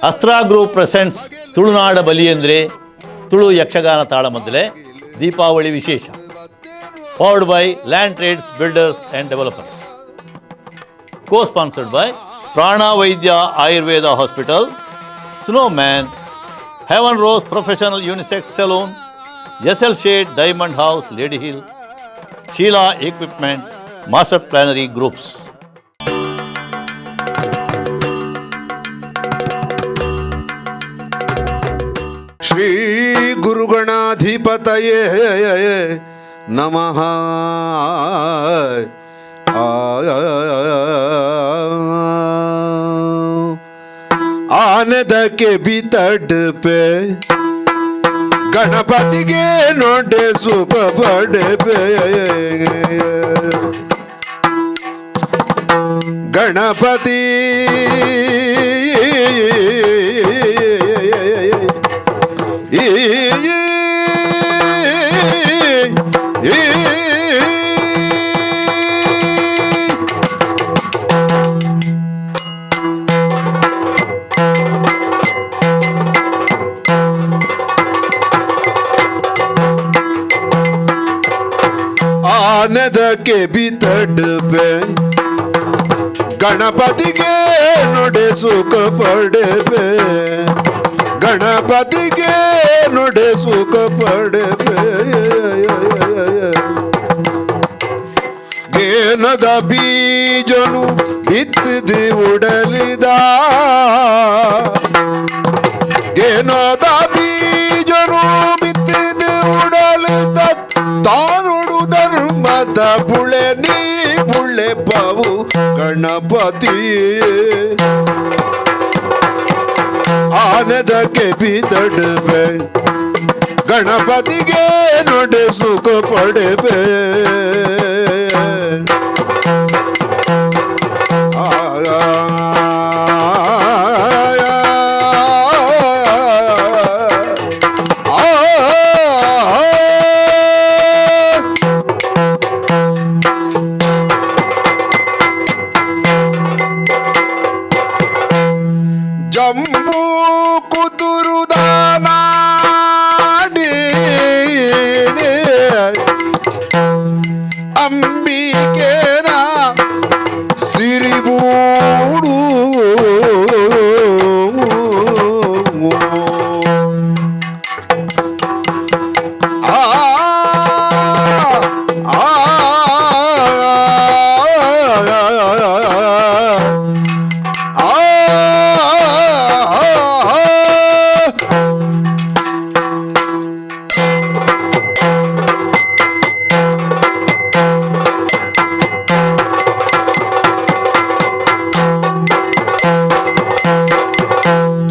Astra group presents ತುಳುನಾಡ ಬಲಿಯೇಂದ್ರೆ ತುಳು ಯಕ್ಷಗಾನ ತಾಳಮದ್ದಲೆ ದೀಪಾವಳಿ ವಿಶೇಷ. Powered by Land Trades Builders and Developers. Co sponsored by Prana Vaidya Ayurveda hospital, Snowman, Heaven Rose professional unisex salon, S L Shet Diamond House Lady Hill, Sheela equipment, Master Planetary Groups. Shri ಗುರುಗಣಾಧಿಪತಯೇ ನಮಃ. ಆನೆದಕ್ಕೆ ಬಿತಡ್ಪೆ ಗಣಪತಿಗೆ ನೊಡೆ ಸುಖ ಪಡೆಪೆ ಗಣಪತಿ. ಆನದಕ್ಕೆ ಬಿತಡ್ಪೆ ಗಣಪತಿಗೆ ನೊಡೆ ಸುಖ ಪಡೆಪೆ ಗಣಪತಿಗೆ ನೊಡೆ ಸುಖ ಪಡೆಪೆ. ಗೇನದ ಬೀಜನು ಬಿತ್ತಿದಿ ಉಡಲಿದ, ಗೇನದ ಬೀಜನು ಬಿತ್ತಿದಿ ಉಡಲಿದ, ತಾನುಡು ಧರ್ಮದ ಬುಳೆ ನೀ ಬುಳೆ ಬಾವು ಗಣಪತಿ. ಆನದಕ್ಕೆ ಬಿತಡ್ಪೆ ಗಣಪತಿಗೆ ನೊಡೆ ಸುಖ ಪಡೆಪೆ. ಜಂಬೂ ಕುದುರುದ ನಾಡಿ ಅಂಬಿಕೆನ ಸಿರಿಬೂಡು, ಆ ಆ ಆ.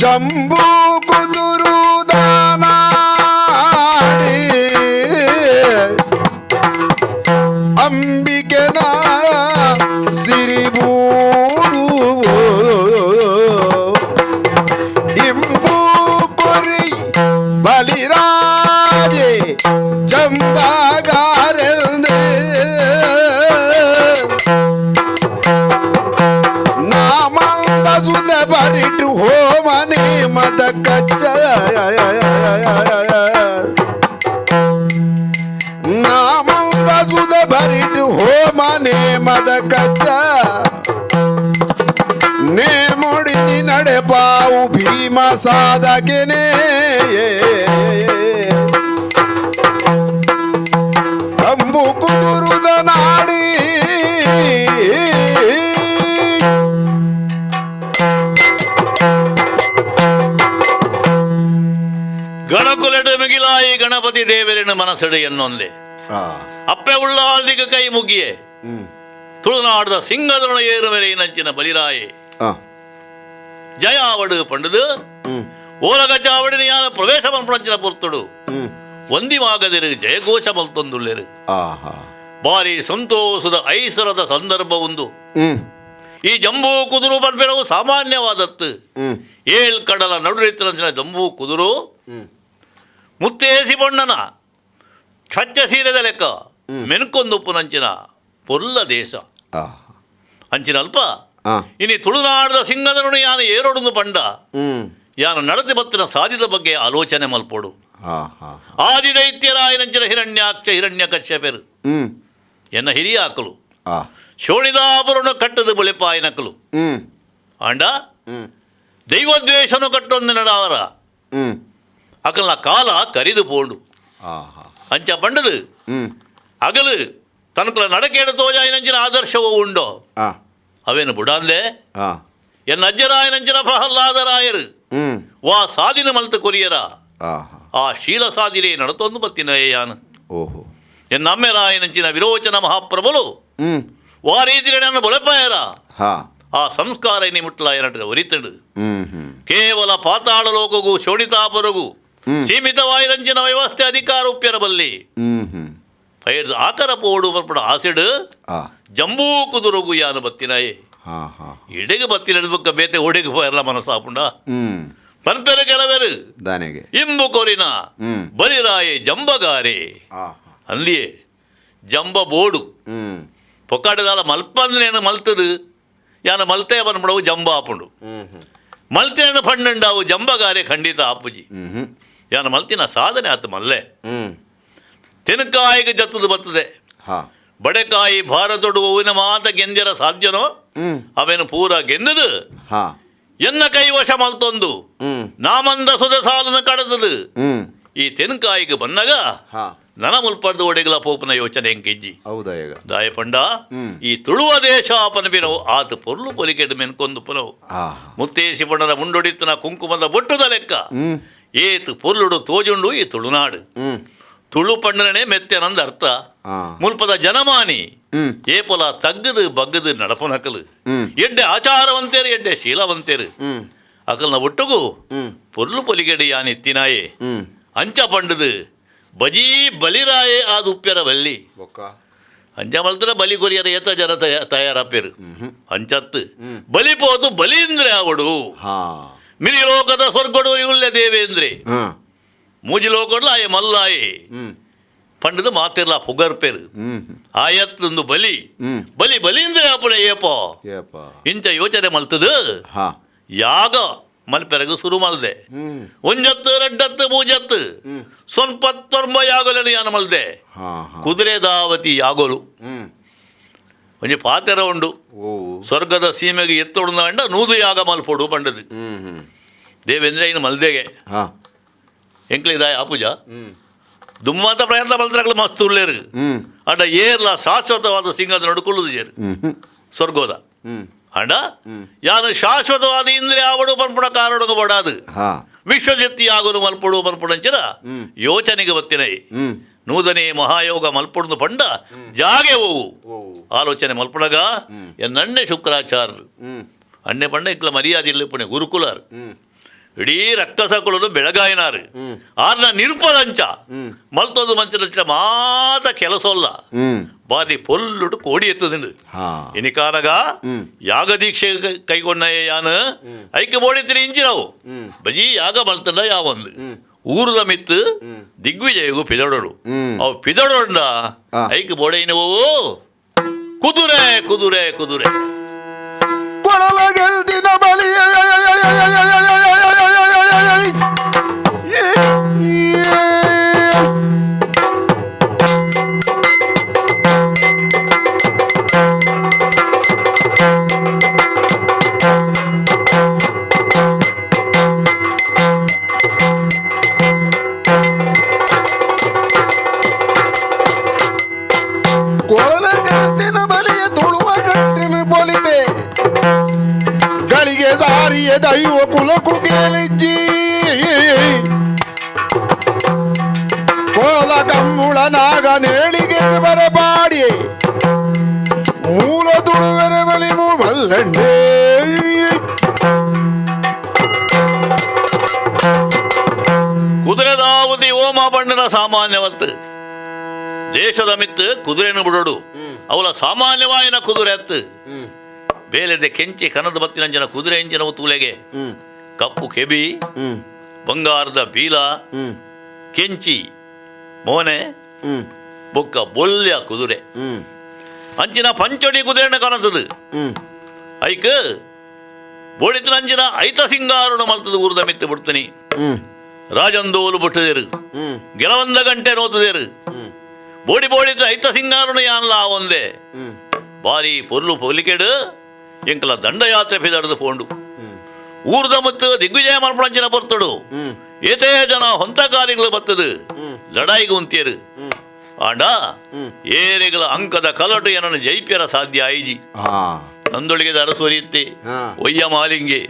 ಜಂಬೂ ಕುದುರುದ ನಾಡಿ ಅಂಬಿಕೆನ ಸಿರಿಬೂಡು, ಇಂಬು ಕೊರಿ ಬಲಿರಾಜೆ ಜಂಬಾಗಾರೆಂದು, ನಾಮಂದ ಸುದ ಬರಿಟು ಹೋಮನೆ ಮದ ಕಚ್ಚ, ನಾಮಂದ ಸುದ ಬರಿಟು ಹೋಮನೆ ಮದ ಕಚ್ಚ, ನೇ ಮುಡಿನಿ ನಡೆಪಾವು ಭೀಮ ಸಾಧಕನೇ. ಅಂಬು ಕುದುರುದ ನಾಡಿ. ಗಣಕುಲೆಡು ಮಿಗಿಲಾಯಿ ಗಣಪತಿ ದೇವರಿನ ಮನಸ್ಸೆಡೆ ಎನ್ನೊಂದೆ ಅಪ್ಪೆ ಉಳ್ಳಾಲ್ದಿಗ ಕೈ ಮುಗಿಯೆ ತುಳುನಾಡದ ಸಿಂಗದೊಣ ಏರು ಮೇರೆ ನಂಚಿನ ಬಲಿರಾಯೆ ಜಯಾವಡು ಪಂಡುದು ಓಲಗ ಚಾವಡಿನ ಯಾನ ಪ್ರವೇಶ ಪಂಚಿನ ಪೊರ್ತುಡು ಒಂದಿಮಾಗದಿರು ಜಯಘೋಷ ಮಲ್ತೊಂದುಲ್ಲೆರು. ಬಾರಿ ಸಂತೋಷದ ಐಸರದ ಸಂದರ್ಭ ಒಂದು. ಈ ಜಂಬೂ ಕುದುರು ಪನ್ಪಿನವು ಸಾಮಾನ್ಯವಾದತ್ತು. ಏಳ್ ಕಡಲ ನಡುರಿತ್ತಿನ ಜಂಬೂ ಕುದುರು ಮುತ್ತೇಸಿ ಬಣ್ಣನ ಸಚ್ಚ ಸೀರೆದ ಲೆಕ್ಕ ಮೆನ್ಕೊಂದುಪ್ಪು ನಂಚಿನ ಪೊರ್ಲ ದೇಶ. ಅಂಚಿನ ಅಲ್ಪ ಇನಿ ತುಳುನಾಡದ ಸಿಂಗದನು ಯಾನು ಏರೋಡುಂದು ಪಂಡ ಯಾನು ನಡತೆ ಬತ್ತಿನ ಸಾಧಿದ ಬಗ್ಗೆ ಆಲೋಚನೆ ಮಲ್ಪೋಡು. ಆದಿದೈತ್ಯರಾಯನಂಚಿನ ಹಿರಣ್ಯಾಕ್ಷ ಹಿರಣ್ಯ ಕಶ್ಯಪೆರು ಎನ್ನ ಹಿರಿಯ ಆಕಲು ಶೋಣಿದಾಪುರನು ಕಟ್ಟದು ಬುಳೆಪಾಯನಕಲು ಆಂಡ ದೈವದ್ವೇಷನು ಕಟ್ಟೊಂದು ನಡಾವರ ಅಕಲ್ನ ಕಾಲ ಕರಿದು ಪೋಂಡು ಅಂಚ ಪಂಡದು ಅಗಲು ತನಕಲ ನಡಕೇಡು ತೋಜಾಯಿನಂಚಿನ ಆದರ್ಶವೂ ಉಂಡೋ ಅವೇನು ಬುಡಾಂದೆ ಎನ್ನ ಅಜ್ಜರಾಯನಂಚಿನ ಪ್ರಹ್ಲಾದರಾಯರು ವಾ ಸಾಧಿನ ಮಲ್ತ ಕೊರಿಯರ ಆ ಶೀಲ ಸಾಧಿನೇ ನಡತೊಂದು ಬತ್ತಿನ ಯಾನು ಎನ್ನ ಅಮ್ಮೆರಾಯನಂಚಿನ ವಿರೋಚನ ಮಹಾಪ್ರಭುಲು ವಾ ರೀತಿಗಳನ್ನು ಬೊಳೆಪಾಯರ ಆ ಸಂಸ್ಕಾರ ನಿಮುಟ್ಲ ಏನಟ ಒರಿತಡು ಕೇವಲ ಪಾತಾಳ ಲೋಕಗೂ ಶೋಣಿತಾಪರಗೂ ಸೀಮಿತವಾಯಿರಂಚಿನ ವ್ಯವಸ್ಥೆ ಅಧಿಕಾರ ಉಪ್ಪ್ಯರಬಲ್ಲಿ ಆಕರ ಪೋಡು ಬರ್ಪಡ ಆಸಿಡು ಜಂಬೂ ಕುದುರಗು ಯಾನು ಬತ್ತಿನಾಯೆ ಇಡೆಗೆ ಬತ್ತಿನ ಬಕ್ಕ ಬೇತೆ ಓಡೆಗೆ ಪೋಯರ್ಲ ಮನಸ್ಸಾಪುಂಡ ಪನ್ಪೆರ ಕೆಲವರು ಇಂಬು ಕೊರಿನ ಬಲಿರಾಯೆ ಜಂಬಗಾರೆ ಅಲ್ಲಿಯೇ ಜಂಬ ಬೋಡು ಪೊಕ್ಕಾಟದಾಲ ಮಲ್ಪಂದನೇನು ಮಲ್ತದು ಯಾನ ಮಲ್ತೆ ಬನ್ಬಿಡವು ಜಂಬ ಆಪುಂಡು ಮಲ್ತೇನು ಪಣ್ಣುಂಡಾವು ಜಂಬಗಾರೆ ಖಂಡಿತ ಆಪುಜಿ ಯಾನ ಮಲ್ತಿನ ಸಾಧನೆ ಆತು ಮಲ್ಲೆ ತೆನಕಾಯಿಗೆ ಜತ್ತದು ಬರ್ತದೆ ಬಡೆಕಾಯಿ ಭಾರತೊಡು ಹೂವಿನ ಮಾತ ಗೆಂದ್ಯರ ಸಾಧ್ಯನೋ ಅವೇನು ಪೂರ ಗೆಂದದು ಎನ್ನ ಕೈವಶ ಮಲ್ತೊಂದು ನಾಮಂದ ಸುದ ಸಾಲನ ಕಡದದು ಈ ತೆನಕಾಯಿಗೆ ಬಂದಾಗ ನನ ಮುಲ್ಪಡ್ದು ಒಡೆಗಲ ಪೋಪನ ಯೋಚನೆ ಎಂಕಿಜ್ಜಿ ದಾಯಪಂಡ ಈ ತುಳುವ ದೇಶ ಪನಪಿನವು ಆತ ಪೊರ್ಲು ಪೊಲಿಕೆಡು ಮೆನ್ಕೊಂದು ಪುನವು ಮುತ್ತೇಸಿ ಬಣ್ಣದ ಮುಂಡೊಡಿತನ ಕುಂಕುಮದ ಬೊಟ್ಟುದ ಲೆಕ್ಕ ಏತು ಪೊರ್ಲುಡು ತೋಜುಂಡು ಈ ತುಳುನಾಡು ತುಳು ಪಣ್ಣನೇ ಮೆತ್ತೆನಂದ ಅರ್ಥ ಮುಲ್ಪದ ಜನಮಾನಿ ಏಪೊಲ ತಗ್ಗದು ಬಗ್ಗದು ನಡಪುನಕಲು ಎಡ್ಡೆ ಆಚಾರವಂತೇರು ಎಡ್ಡೆ ಶೀಲವಂತೇರು ಅಕಲ್ನ ಒಟ್ಟುಗು ಪೊರ್ಲು ಪೊಲಿಗೆಡು ಯಾನಿತ್ತಿನಾಯೆ ಅಂಚ ಪಂಡದು ಬಜೀ ಬಲಿರಾಯೇ ಆದ ಉಪ್ಪ್ಯರ ಬಲ್ಲಿ ಅಂಚ ಮಲ್ತರ ಬಲಿ ಕೊರಿಯರ ಏತ ಜನ ತಯಾರಪ್ಪೇರು ಅಂಚತ್ತು ಬಲಿ ಪೋದು ಬಲೀಂದ್ರೆ ಅವಡು ಮಿನಿ ಲೋಕದ ಸ್ವರ್ಗಡು ಇವುಳ್ಳೆ ದೇವೇಂದ್ರೆ ಮೂಜಿ ಲೋಕಡ್ಲ ಆಯೆ ಮಲ್ಲಾಯೆ ಪಂಡದು ಮಾತಿರ್ಲ ಪುಗರ್ಪೇರು ಆಯತ್ತೊಂದು ಬಲಿ ಬಲಿ ಬಲೀಂದ್ರೆ ಅಪ್ಪಣ ಏಪೋ ಇಂಚ ಯೋಚನೆ ಮಲ್ತದು ಯಾಗ ಮಲ್ಪೆರಗು ಶುರು ಮಲ್ದೆ ಒಂಜತ್ತು ರಡ್ಡತ್ತು ಮೂಜತ್ತು ಸ್ವಲ್ಪ ಯಾಗಲನು ಯಾನ ಮಲ್ದೆ ಕುದುರೆ ದಾವತಿ ಯಾಗೋಲು ಒಂಜಿ ಪಾತೆರ ಉಂಡು ಸ್ವರ್ಗದ ಸೀಮೆಗೆ ಎತ್ತೊಡುಂಡ ನೂದು ಯಾಗ ಮಲ್ಪೊಡು ಪಂಡದು ದೇವೇಂದ್ರ ಇನ್ನು ಮಲ್ದೆಗೆ ಎಂಕ್ಲಿದಾಯ ಆಪುಜ ದುಮ್ಮಾತ ಪ್ರಯತ್ನ ಮಲ್ದ್ರಾಗಲು ಮಸ್ತ್ ಉಳ್ಳೇರು ಅಂಡ ಏರ್ಲ ಶಾಶ್ವತವಾದ ಸಿಂಹದ ನಡುಕೊಳ್ಳುದು ಜೇರು ಸ್ವರ್ಗೋದ ಅಂಡ ಯಾನು ಶಾಶ್ವತವಾದ ಇಂದ್ರೆ ಆವಡು ಪನ್ಪುಣ ಕಾರಡುಗ ಬಡಾದು ವಿಶ್ವಜತ್ತಿ ಆಗುನು ಮಲ್ಪೊಡು ಪನ್ಪುಣಂಚಿನ ಯೋಚನೆಗೆ ಬತ್ತಿನೈ ನೂದನೆ ಮಹಾಯೋಗ ಮಲ್ಪೊಡುದು ಪಂಡ ಜಾಗೆ ಹೋವು ಆಲೋಚನೆ ಮಲ್ಪುಣಗ ಎನ್ನಣ್ಣೆ ಶುಕ್ರಾಚಾರ್ಯರು ಅಣ್ಣೆ ಪಂಡ ಇಕ್ಲ ಮರ್ಯಾದೆ ಇಲ್ಲ ಪುಣೆ ಗುರುಕುಲಾರು ಇಡೀ ರಕ್ಕಸಕುಲನು ಬೆಳಗಾಯಿನಾರು ಆರ್ನ ನಿರುಪದಂಚ ಮಲ್ತೊಂದು ಮಂಚದಂಚ ಮಾತ ಕೆಲಸೊಲ್ಲ ಬಾರಿ ಪೊಲ್ಲುಡು ಕೋಡಿ ಎತ್ತುದುಂಡು ಇನಿಕಾನಗ ಯಾಗ ದೀಕ್ಷೆ ಕೈಗೊಂಡ ಯಾನು ಐಕೆ ಬೋಡಿತ್ತಿನ ಇಂಚಿನವು ಬಜೀ ಯಾಗ ಮಲ್ತಲ್ಲ ಯಾವೊಂದು ಊರುದ ಮಿತ್ತು ದಿಗ್ವಿಜಯಗು ಪಿದಡೋಡು ಅವು ಪಿದಡೋಂಡ ಐಕೆ ಬೋಡೈನವು ಕುದುರೆ ಕುದುರೆ ಕುದುರೆ ಕೊಳಲಗೆಲ್ದಿನ ಬಲಿಯ ಕೊಳಲಗೆಲ್ದಿನ ಬಲಿಯ ತುಳುವ ಗಟ್ಟಿನ ಪೊಲಿತೆ ಗಳಿಗೆ ಸಾರಿಯ ದೈವ ಕುಲಕು ಕೇಳಿಜ್ಜಿ ಕೋಲ ಕಮ್ಮುಳ ನಾಗ ನೇಳಿಗೆ ಬರಪಾಡಿ ಮೂಲ ತುಳುವೆರೆ ಬಲಿ ಮಲ್ಲಣ್ಣೆ ಕುದುರೆದಾವುದಿ ಓಮ ಬಣ್ಣನ ಸಾಮಾನ್ಯವತ್ತು ದೇಶದ ಮಿತ್ತು ಕುದುರೆಯನ್ನು ಬಿಡೋಡು ಅವಳ ಸಾಮಾನ್ಯವಾಯಿನ ಕುದುರೆ ಅತ್ತು ಬೇಲೆದೆ ಕೆಂಚಿ ಕನದ ಬತ್ತಿನಂಜನ ಕುದುರೆ ಎಂಜಿನ ತೂಲೆಗೆ ಕಪ್ಪು ಕೆಬಿ ಬಂಗಾರದ ಬೀಲ ಕೆಂಚಿ ಮೋನೆ ಬೊಕ್ಕ ಬೊಲ್ಯ ಕುದುರೆ ಅಂಚಿನ ಪಂಚೊಡಿ ಕುದುರೆನ ಕಾಣುತ್ತದೆ. ಐಕ್ ಬೋಡಿತನಂಚಿನ ಐತ ಸಿಂಗಾರನು ಮಲ್ತದ ಊರ್ದ ಮಿತ್ತು ಬಿಡ್ತೀನಿ. ರಾಜಂದೋಲು ಬಿಟ್ಟದೇರು ಗೆಲವಂದ ಗಂಟೆ ನೋತದೇರು ಬೋಡಿ ಬೋಡಿತ ಐತ ಸಿಂಗಾರನು ಯಾನ್ಲ ಒಂದೇ ಬಾರಿ ಪೊರ್ಲು ಪೊಲಿಕೆಡು ಎಂಕಲ ದಂಡಯಾತ್ರೆ ಪಿದಡ್ದು ಪೋಂಡು ಊರ್ದ ಮತ್ತು ದಿಗ್ವಿಜಯ ಮಲ್ಪಣಂಚಿನ ಬರ್ತಡು ಏತೇ ಜನ ಹೊಂತಕಾರಿಗಳು ಬತ್ತದು ಲಡಾಯಿಗೆ ಉಂತೇರು ಆಂಡ ಏರೆಗಳ ಅಂಕದ ಕಲಟು ಏನನ್ನು ಜೈಪ್ಯರ ಸಾಧ್ಯ ಆಯಿಜಿ. ನಂದೊಳಿಗೆ ಅರಸೊರಿಯುತ್ತೆ ಒಯ್ಯ ಮಾಲಿಂಗೆ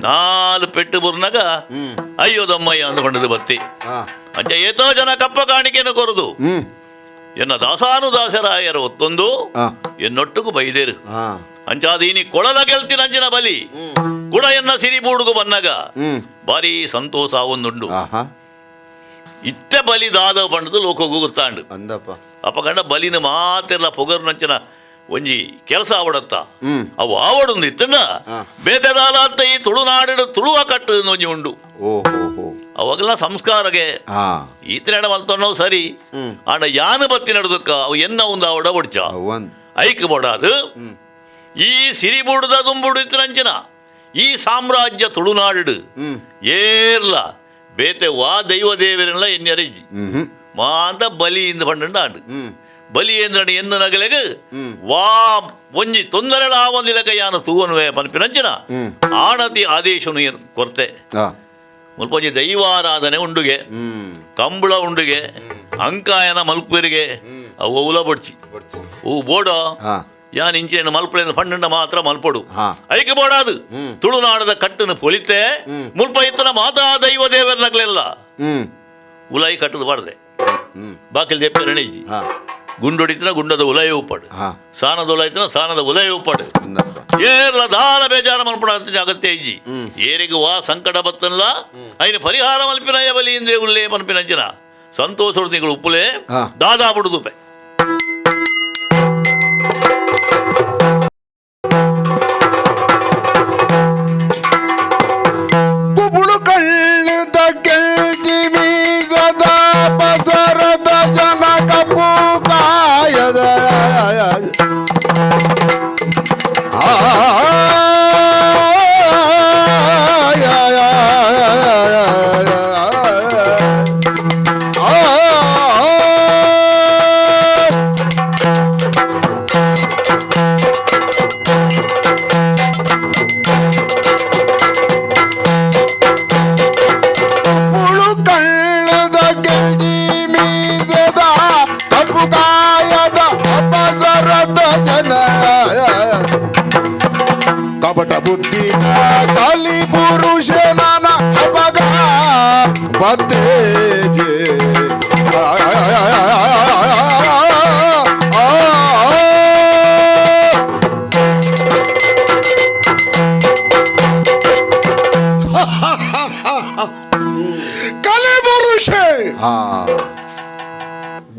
ನಾಲು ಪೆಟ್ಟು ಬುರ್ನಗ ಅಯ್ಯೋ ದಮ್ಮಯ್ಯ ಅಂದುಕೊಂಡದ್ದು ಬತ್ತಿ ಅಂಚ ಏತೋ ಜನ ಕಪ್ಪ ಕಾಣಿಕೆಯನ್ನು ಕೊರದು ಎನ್ನ ದಾಸಾನು ದಾಸರಾಯರ ಒತ್ತೊಂದು ಎನ್ನೊಟ್ಟುಗು ಬೈದೇರು ಅಂಚಾದೀನಿ ಕೊಳಲ ಗೆಲ್ತಿನಂಚಿನ ಬಲಿ ಕುಡ ಎನ್ನ ಸಿರಿ ಬೂಡುಗು ಬನ್ನಗ ಬಾರಿ ಸಂತೋಷ ಒಂದುಂಡು. ಇತ್ತೆ ಬಲಿ ದಾದ ಪಂಡದು ಲೋಕಗು ಗೊತ್ತಾಂಡು ಅಂದಪ್ಪ ಅಪ್ಪ ಗಂಡ ಬಲಿನ ಮಾತೆಲ್ಲ ಪೊಗರ್ನಂಚಿನ ಒಂಜಿ ಕೆಲಸ ಆವಡತ್ತ ಅವು ಆವಡೊಂದು ಇತ್ತಂಡ ಬೇತೆದಾಲ ಅಂತ ಈ ತುಳುನಾಡಿನ ತುಳುವ ಕಟ್ಟು ಒಂಜಿ ಉಂಡು. ಅವಾಗೆಲ್ಲ ಸಂಸ್ಕಾರಗೆ ಈತನೆಡ ಮಲ್ತೊನ್ನವು ಸರಿ ಆಂಡ ಯಾನು ಬತ್ತಿ ನಡುದಕ್ಕ ಅವು ಎನ್ನ ಒಂದು ಆವಡ ಒಡ್ಚ ಐಕ್ ಬೋಡಾದು ಈ ಸಿರಿಬೂಡುದ ದುಂಬುಡು ಇತ್ತನಂಚಿನ ಈ ಸಾಮ್ರಾಜ್ಯ ತುಳುನಾಡು ಏರ್ಲ ಬೇತೆ ವಾ ದೈವ ದೇವರೆಲ್ಲ ಎನ್ನೆರಿಜ್ಜಿ ಮಾಂತ ಬಲಿ ಇಂದ ಪಂಡ ಆಂಡು ಬಲಿ ಎಂದ್ರಣಿ ಎನ್ನು ನಗಲೆಗ್ ವಾ ಒಂಜಿ ತೊಂದರೆಲ ಒಂದಿಲಕ ಯಾನು ತೂವನುವೆ ಪನ್ಪಿನಂಚಿನ ಆಣತಿ ಆದೇಶನು ಕೊರತೆ ಮುಲ್ಪೊಂಜಿ ದೈವಾರಾಧನೆ ಉಂಡುಗೆ ಕಂಬಳ ಉಂಡುಗೆ ಅಂಕಾಯನ ಮಲ್ಪುರಿಗೆ ಅವು ಉಲ ಬಡ್ಚಿ ಅವು ಬೋಡೋ ಯಾನ್ ಇಂಚಿನ ಮಲ್ಪುಳೆಂದು ಪಂಡಂಡ ಮಾತ್ರ ಮಲ್ಪೊಡು ಐಕೆ ಬೋಡಾದು ತುಳುನಾಡದ ಕಟ್ಟನ್ನು ಪೊಲಿತೆ ಮುಲ್ಪ ಇತ್ತನ ಮಾತಾ ದೈವ ದೇವರನಗಲೆಲ್ಲ ಉಲಾಯಿ ಕಟ್ಟದು ಬಾರ್ದೆ ಬಾಕಿಲ್ ದೆಪ್ಪೆ ಗುಂಡೊಡಿತನ ಗುಂಡದ ಉಲಯ ಉಪ್ಪಾಡು ಸಾನದ ಉಲಾಯ್ತನ ಸಾನದ ಉಲಯ ಉಪ್ಪಾಡು ಏರ್ಲ ದಾಲ ಬೇಜಾರ ಮಲ್ಪಡ ಅಂತ ಅಗತ್ಯ ಇಜ್ಜಿ ಏರಿಗೂ ವಾ ಸಂಕಟ ಬತ್ತಲ್ಲ ಐನ ಪರಿಹಾರ ಮಲ್ಪಿನ ಬಲಿ ಇಂದ್ರೆ ಉಲ್ಲೇ ಮನ್ಪಿನಂಚಿನ ಸಂತೋಷ ನೀವು ಉಪ್ಪುಲೆ ದಾದಾ ಬುಡುದುಪೆ. ಕುಬುಳು ಕಳ್ಳದ ಕೆಲ್ಜಿ ಬೀಸದ ಬಸರದ ಜನ ಕಪ್ಪು ಕಾಯದ ಕುಬುಳು ಕಳ್ಳದ ಕೆಲ್ಜಿ ಮೀಸದ ಕಪ್ಪು ಕಾಯದ ಅಪಸರದ ಜನ ಕಪಟ ಬುದ್ಧಿ ಕಲಿ ಪುರುಷನ ಅಪಗ ಬದ್ದೇಜೆ ಕಲಿ ಪುರುಷೆ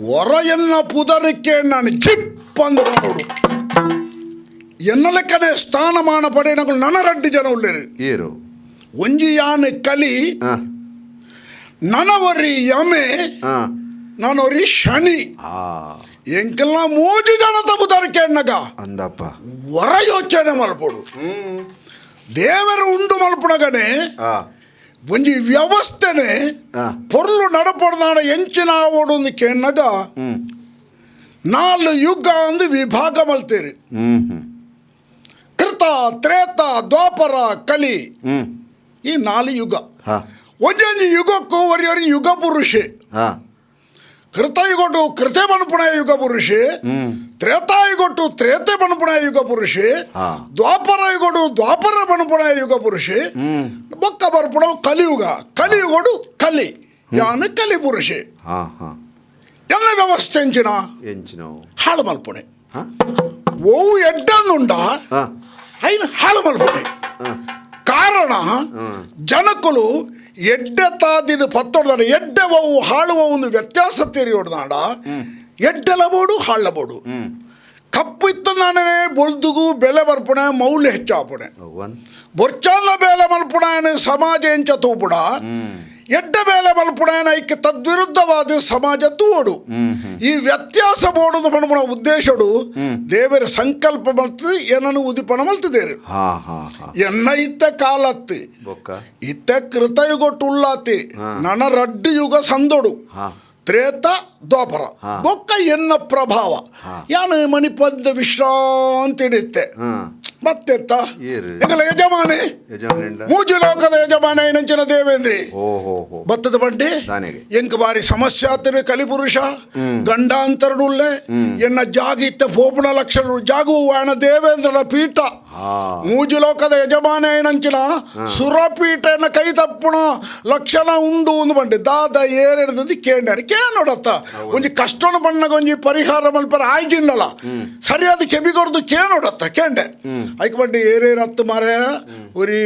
ಹೊರಯನ್ನ ಪುದರಿಕೆ ನಾನು ಜಿಪ್ ಅಂದು ಎನ್ನ ಲೆಕ್ಕನೆ ಸ್ಥಾನಮಾನ ಪಡೆಯನಗಳು ನನ್ನ ರಡ್ಡು ಜನ ಉಳ್ಳೇರು ಏರು ಒಂಜಿ ಯಾನ್ ಕಲಿ ನನವರಿ ಯಮೆ ನಾನೊರಿ ಶನಿ ಎಂಕೆಲ್ಲ ಮೂಜು ಜನ ತಪ್ಪುತ್ತಾರೆ ಎಣ್ಣಗ ಅಂದಪ್ಪ ವರ ಯೋಚನೆ ಮಲ್ಪೊಡು ದೇವರು ಉಂಡು ಮಲ್ಪುಣಗನೆ ಒಂಜಿ ವ್ಯವಸ್ಥೆನೆ ಪೊರ್ಲು ನಡಪೊಡ್ದಾಡ ಎಂಚಿನ ಆವೊಡು ಕೇಣ್ಣಗ ನಾಲ್ ಯುಗ ಅಂದು ವಿಭಾಗ ಮಲ್ತೇರಿ ಕೃತ ತ್ರೇತ ದ್ವಾಪರ ಕಲಿ ಈ ನಾಲ್ ಯುಗ ಒಂಜೊಂಜಿ ಯುಗಕ್ಕೂ ಒರಿಯೊರಿ ಯುಗ ಪುರುಷೆ ಕೃತಯುಗೊಟ್ಟು ಕೃತೆ ಮನ್ಪುಣ ಯುಗ ಪುರುಷೆ ತ್ರೇತಾಯುಗೊಟ್ಟು ತ್ರೇತೆ ಮನ್ಪುಣ ಯುಗ ಪುರುಷೆ ದ್ವಾಪರ ಯುಗೊಡು ದ್ವಾಪರ ಮನ್ಪುಣ ಯುಗ ಪುರುಷೆ ಬೊಕ್ಕ ಬರ್ಪುಣ ಕಲಿಯುಗ ಕಲಿಯುಗೊಡು ಕಲಿ ಯಾನು ಕಲಿ ಪುರುಷೆ ಎಲ್ಲ ವ್ಯವಸ್ಥೆ ಎಂಚಿನ ಎಂಚಿನ ಹಾಳು ಮಲ್ಪುಣೆ ಓವು ಎಡ್ಡಂದುಂಡ ಐನ್ ಹಾಳು ಮಲ್ಪುಣೆ ಕಾರಣ ಜನಕುಲು ಎಡ್ಡೆ ತಾದಿನ ಪತ್ತೊಡ್ದಾಡ ಎಡ್ಡೆ ಅವು ಹಾಳುವ ಒಂದು ವ್ಯತ್ಯಾಸ ತೆರಿಯೊಡ್ದಾಡ ಎಡ್ಡೆಲ ಬೋಡು ಹಾಳ ಬೋಡು ಕಪ್ಪು ಇತ್ತಂದಾನೆ ಬೊಲ್ದುಗು ಬೆಲೆ ಬರ್ಪುಣೆ ಮೌಲ್ಯ ಹೆಚ್ಚಾಪುಣೆ ಬೊರ್ಚಾಂದ ಬೇಲೆ ಮಲ್ಪುಣ ಸಮಾಜ ಎಂಚ ತೂಪುಡ. ಎಡ್ಡ ಬೇಲೆ ಮಲ್ಪುಣಾಯನ ಐಕ್ಕೆ ತದ್ವಿರುದ್ಧವಾದ ಸಮಾಜ ತೂವೋಡು. ಈ ವ್ಯತ್ಯಾಸ ಬೋಡುದು ಪಣಪುಣ ಉದ್ದೇಶಡು ದೇವರ ಸಂಕಲ್ಪ ಮಲ್ತು ಏನನ್ನು ಉದಿಪನ ಮಲ್ತಿದ್ದೇರು. ಎನ್ನ ಇತ್ತ ಕಾಲತ್ತು ಇತ್ತ ಕೃತಯುಗೊಟ್ಟುಳ್ಳಾತಿ ನನ ರಡ್ಡು ಯುಗ ಸಂದೊಡು ತ್ರೇತ ದ್ವಾಪರ ಬೊಕ್ಕ ಎನ್ನ ಪ್ರಭಾವ ಯಾನು ಮಣಿಪದ ವಿಶ್ರಾಂತಿ ಹಿಡಿಯುತ್ತೆ. ಮತ್ತೆತ್ತ ಎಂಗಲ ಯಜಮಾನೆ ಮೂಜು ಲೋಕದ ಯಜಮಾನ ಏನಂಚಿನ ದೇವೇಂದ್ರಿ ಬತ್ತದ ಬಂಡಿ ಎಂಕ ಬಾರಿ ಸಮಸ್ಯೆ ಆತನೆ ಕಲಿಪುರುಷ ಗಂಡಾಂತರಡುಳ್ಳೆ ಎನ್ನ ಜಾಗ ಇತ್ತ ಪೋಪುಣ ಲಕ್ಷಣ ಜಾಗುವ ದೇವೇಂದ್ರನ ಪೀಠ ಮೂಜು ಲೋಕದ ಯಜಮಾನ ಏನಂಚಿನ ಸುರಪೀಠ ಎನ್ನ ಕೈ ತಪ್ಪುಣ ಲಕ್ಷಣ ಉಂಡು ಒಂದು ಬಂಡಿ ದಾದ ಏರೆಡ್ದು ಕೇಂದ್ರ ಕೇಳೋಡತ್ತ ಒಂಜಿ ಕಷ್ಟನ ಬಣ್ಣಗ ಒಂಜಿ ಪರಿಹಾರ ಮಲ್ಪರ ಆಯ್ಜಿಂಡಲ್ಲ ಸರಿಯಾದ ಕೆಬಿಗೊರ್ದು ಕೇಳೋಡತ್ತ ಕೇಂಡೆ ಐಕ್ ಬಂಡಿ ಏರೇರು ಹತ್ತು ಮಾರ ಒರಿ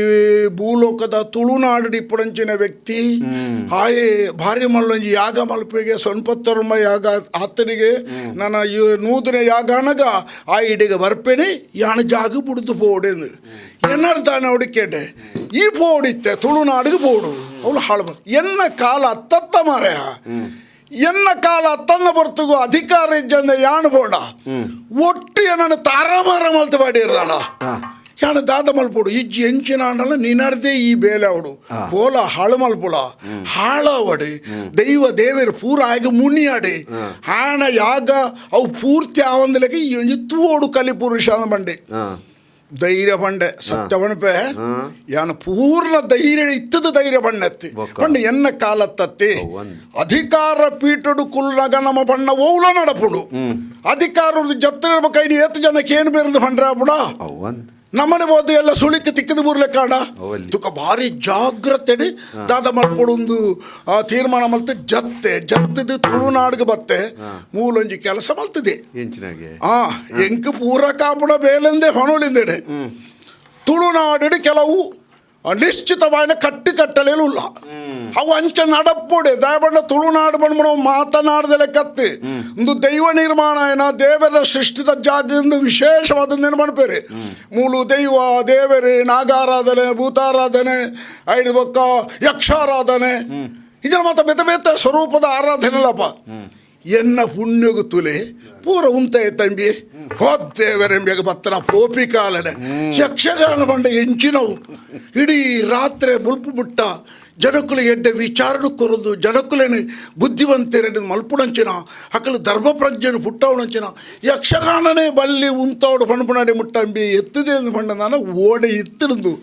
ಭೂಲೋಕದ ತುಳುನಾಡು ಇಪ್ಪುಡಂಚಿನ ವ್ಯಕ್ತಿ ಆಯೆ ಭಾರಿ ಮಲ್ಲೊಂಜಿ ಯಾಗ ಮಲ್ಪಿಗೆ ಸೊನ್ಪತ್ತರ್ಮ ಯಾಗ ಆತನಿಗೆ ನನ್ನ ನೂತನ ಯಾಗ ಅನಗ ಆ ಇಡಿಗೆ ಬರ್ಪೇನೆ ಯಾಣ ಜಾಗ ಬುಡ್ದು ಪೋಡೆಂದು ಏನಾರು ತಾನೆ ಅವಡಿಕೇಟೆ ಈ ಪೋಡಿತ್ತೆ ತುಳುನಾಡಿಗೆ ಪೋಡು ಅವಳು ಹಾಳು ಎನ್ನ ಕಾಲ ಅತ್ತತ್ತ ಮಾರಾಯ ಎನ್ನ ಕಾಲ ತನ್ನ ಬರ್ತಗು ಅಧಿಕಾರ ಇಜ್ಜಂದ ಯಾಣ ಬೋಡ ಒಟ್ಟು ಏನನ್ನು ತಾರಮಾರ ಮಲ್ತು ಮಾಡಿರ್ದಾಣ ಯಾಣ ದಾದ ಮಲ್ಪೋಡು ಇಜ್ಜಿ ಎಂಚಿನ ಆಂಡಲ ನಿನರ್ದೇ ಈ ಬೇಲೆ ಅವಡು ಪೋಲ ಹಾಳು ಮಲ್ಪುಳ ಹಾಳವಡಿ ದೈವ ದೇವರು ಪೂರ ಆಗ ಮುನಿಯಾಡಿ ಹಾಣ ಯಾಗ ಅವು ಪೂರ್ತಿ ಆವಂದಲಕ್ಕೆ ಈ ಒಂಜಿ ತೂವೋಡು ಕಲಿ ಪುರುಷ ಬಂಡೆ ಧೈರ್ಯ ಬಂಡೆ ಸತ್ಯವಣಪೆ ಯಾನು ಪೂರ್ಣ ಧೈರ್ಯ ಇತ್ತದ ಧೈರ್ಯ ಬಣ್ಣತ್ತಿ ಬಣ್ಣ ಎನ್ನ ಕಾಲತ್ತತ್ತಿ ಅಧಿಕಾರ ಪೀಠಡು ಕುಲ್ನಗ ನಮ್ಮ ಬಣ್ಣ ಓಲ ನಡಪುಡು ಅಧಿಕಾರ ಜತ್ರ ಕೈಡಿ ಏತು ಜನಕ್ಕೆ ಏನು ಬೇರೆದು ಬಂಡ್ರೆ ಬುಡ ನಮ್ಮನೆ ಬೋದು ಎಲ್ಲ ಸುಳಿಕ್ಕೆ ತಿಕ್ಕದ ಬೂರ್ಲೆ ಕಾಡ ತುಕ ಭಾರಿ ಜಾಗ್ರತೆ ದಾದ ಮಲ್ಪಡು ಒಂದು ತೀರ್ಮಾನ ಮಲ್ತು ಜತ್ತೆ ಜತ್ತದ ತುಳುನಾಡಿಗೆ ಬತ್ತೆ ಮೂಲೊಂಜಿ ಕೆಲಸ ಮಲ್ತದೆ. ಎಂಕ್ ಪೂರ ಕಾಪುಣ ಬೇಲೆಂದೇ ಹೊಣೋಳಿಂದೇನೆ ತುಳುನಾಡು ಕೆಲವು ನಿಶ್ಚಿತವಾದ ಕಟ್ಟಿ ಕಟ್ಟಲೇನು ಅವು ಅಂಚ ನಡಪ್ಪೊಡೆ ದಯಬಣ್ಣ ತುಳುನಾಡು ಬಂದ್ಬಿಡ ಮಾತನಾಡದಲೆ ಕತ್ತಿ ಒಂದು ದೈವ ನಿರ್ಮಾಣ ಏನ ದೇವರ ಸೃಷ್ಟಿದ ಜಾಗದಿಂದ ವಿಶೇಷವಾದ ನಿರ್ಮಾಣ ಮೂಲು ದೈವ ದೇವರೇ ನಾಗಾರಾಧನೆ ಭೂತಾರಾಧನೆ ಐದು ಬೊಕ್ಕ ಯಕ್ಷಾರಾಧನೆ ಇದರ ಮಾತ ಬೇತೆ ಬೇತೆ ಸ್ವರೂಪದ ಆರಾಧನೆಲ್ಲಪ್ಪ. ಎನ್ನ ಪುಣ್ಯಗು ತುಲೆ ಪೂರ ಉಂತಾಯ ತಂಬಿ ಹೋದ್ದೇವರೆಂಬಿಯಾಗ ಬತ್ತನ ಪೋಪಿ ಕಾಲನೆ ಯಕ್ಷಗಾನ ಬಂಡ ಎಂಚಿನವು ಇಡೀ ರಾತ್ರಿ ಮುಲ್ಪು ಬಿಟ್ಟ ಜನಕ್ಕಲು ಎಡ್ಡೆ ವಿಚಾರಣೆ ಕೊರದು ಜನಕ್ಕುಲೇನು ಬುದ್ಧಿವಂತರೆಡು ಮಲ್ಪುಣಂಚಿನ ಅಕಲು ಧರ್ಮಪ್ರಜ್ಞೆನು ಪುಟ್ಟವಣಂಚಿನ ಯಕ್ಷಗಾನನೇ ಬಲ್ಲಿ ಉಂತಾವಡು ಪಣಪುಣಾಡಿ ಮುಟ್ಟಂಬಿ ಎತ್ತದೆ ಬಣ್ಣ ನಾನು ಓಡೆ ಇತ್ತಿರಂದು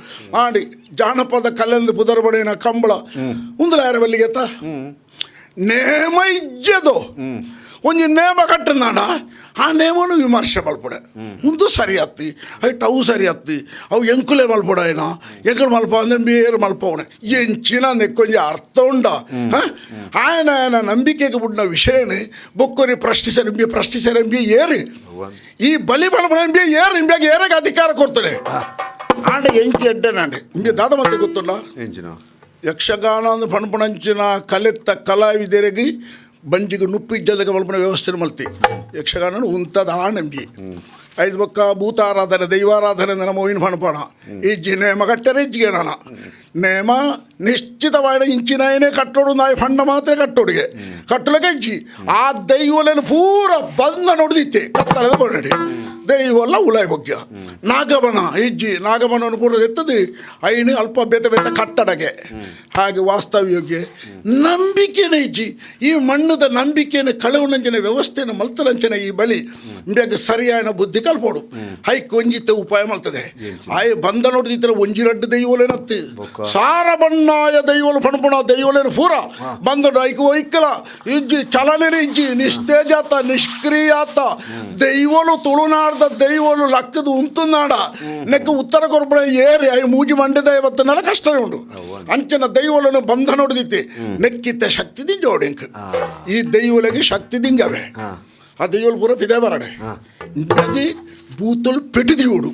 ಆಡಿ ಜಾನಪದ ಕಲೆಂದು ಪುದರ್ಬಡಿನ ಕಂಬಳ ಉಂದಲ ಯಾರ ಬಲ್ಲಿಗೆತ್ತ ನೇಮ ಇಜ್ಜದು ಒಂಜಿ ನೇಮ ಕಟ್ಟನಾಡ ಆ ನೇಮನು ವಿಮರ್ಶೆ ಮಲ್ಪಡೆ ಉಂದು ಸರಿ ಆತ್ತಿ ಐಟ್ ಅವು ಸರಿ ಆತ್ತಿ ಅವು ಎಂಕುಲೆ ಮಲ್ಪಡ ಏನ ಎಂಕುಲು ಮಲ್ಪ ಅಂದ್ರೆ ಬೇರೆ ಮಲ್ಪವಣೆ ಎಂಚಿನ ನೆಕ್ಕೊಂಜಿ ಅರ್ಥ ಉಂಡ. ಆಯನ ಆಯನ ನಂಬಿಕೆಗೆ ಬಿಡ್ನ ವಿಷಯನೇ ಬೊಕ್ಕೊರಿ ಪ್ರಶ್ನಿಸರಂಬಿ ಪ್ರಶ್ನಿಸರಂಬಿ ಏರಿ ಈ ಬಲಿ ಮಲ್ಪಡ ಏರು ಇಂಬಿಯಾಗ ಏರಾಗ ಅಧಿಕಾರ ಕೊಡ್ತಾನೆ ಆಂಡ ಎಂಚಿ ಎಡ್ಡೆ ನಾಂಡೆ ಇಂಬಿ ದಾದ ಮತ್ತೆ ಗೊತ್ತುಂಡ ಯಕ್ಷಗಾನ ಅಂದ್ರೆ ಪಣಪಣಂಚಿನ ಕಲೆತ್ತ ಕಲಾವಿದರಿಗೆ ಬಂಜಿಗೆ ನುಪ್ಪಿಜ್ಜದಕ್ಕೆ ಮಲ್ಪನ ವ್ಯವಸ್ಥೆ ಮಲ್ತಿ ಯಕ್ಷಗಾನ ಉಂತದ ನಂಬಿ ಐದು ಬೊಕ್ಕ ಭೂತಾರಾಧನೆ ದೈವಾರಾಧನೆ ನಮ್ಮ ಮೋಯಿನ ಪಣಪಣ ಇಜ್ಜಿ ನೇಮ ಕಟ್ಟರೆ ಇಜ್ಜಿಗೆ ನಾನ ನೇಮ ನಿಶ್ಚಿತವಾದ ಇಂಚಿನಾಯನೇ ಕಟ್ಟೋಡು ನಾಯಿ ಫಂಡ ಮಾತ್ರ ಕಟ್ಟೋಡಿಗೆ ಕಟ್ಟಲಕ್ಕೆ ಇಜ್ಜಿ ಆ ದೈವలను ಪೂರ ಬಂದ ನೋಡಿದಿತ್ತೆ ಕತ್ತಲೆದ ಬರಡಿ ದೈವಲ್ಲ ಉಲಾಯ್ ಬೊಗ್ಯ ನಾಗಬನ ಇಜ್ಜಿ ನಾಗಬನವನ್ನು ಪೂರ ಎತ್ತದು ಐನು ಅಲ್ಪ ಬೇತೆ ಬೇತೆ ಕಟ್ಟಡಗೆ ಹಾಗೆ ವಾಸ್ತವ್ಯಕ್ಕೆ ನಂಬಿಕೆನೇ ಇಜ್ಜಿ ಈ ಮಣ್ಣದ ನಂಬಿಕೆಯನ್ನು ಕಳವಣಂಚಿನ ವ್ಯವಸ್ಥೆಯನ್ನು ಮಲ್ತಲಂಚಿನ ಈ ಬಲಿ ಇಂಬ್ಯಾಗ ಸರಿಯಾದ ಬುದ್ಧಿ ಕಲ್ಪೋಡು ಹೈಕ್ ಒಂಜಿತ್ತ ಉಪಾಯ ಮಲ್ತದೆ ಆಯ್ ಬಂದ ನೋಡಿದಿತ್ತರ ಒಂಜಿ ರಡ್ಡು ದೈವಲೇನತ್ತು ಸಾರ ಬಣ್ಣಾಯ ದೈವಲು ಪಣಪಣ ದೈವಲೇನು ಪೂರ ಬಂದ ಐಕ್ ಒಯ್ಕಲ ಇಜ್ಜಿ ಚಲನೆ ಇಜ್ಜಿ ನಿಸ್ತೇಜಾತ ನಿಷ್ಕ್ರಿಯಾತ ದೈವಲು ತುಳುನಾಡ್ದ ದೈವಲು ಲಕ್ಕದು ಉಂತುನಾಡ ನೆಕ್ಕ ಉತ್ತರ ಕೊರ್ಪಣ ಏರಿ I ಮೂಜಿ ಮಂಡೆ ದೈವತ್ತನಾಡ ಕಷ್ಟನೇ ಉಂಡು ಅಂಚನ ದೈವಲನ್ನು ಬಂಧ ನೋಡಿದಿತ್ತಿ ನೆಕ್ಕಿತ್ತ ಶಕ್ತಿ ದಿಂಜೋಡಿಂಕ್ ಈ ದೈವಲಗೆ ಶಕ್ತಿ ದಿಂಜವೆ ಆ ದೈವಲು ಪೂರ ಪಿದೆ ಬರಡೆ ಇಂದಾಗಿ ಬೂತಲು ಪೆಟ್ಟಿದಿಯೋಡು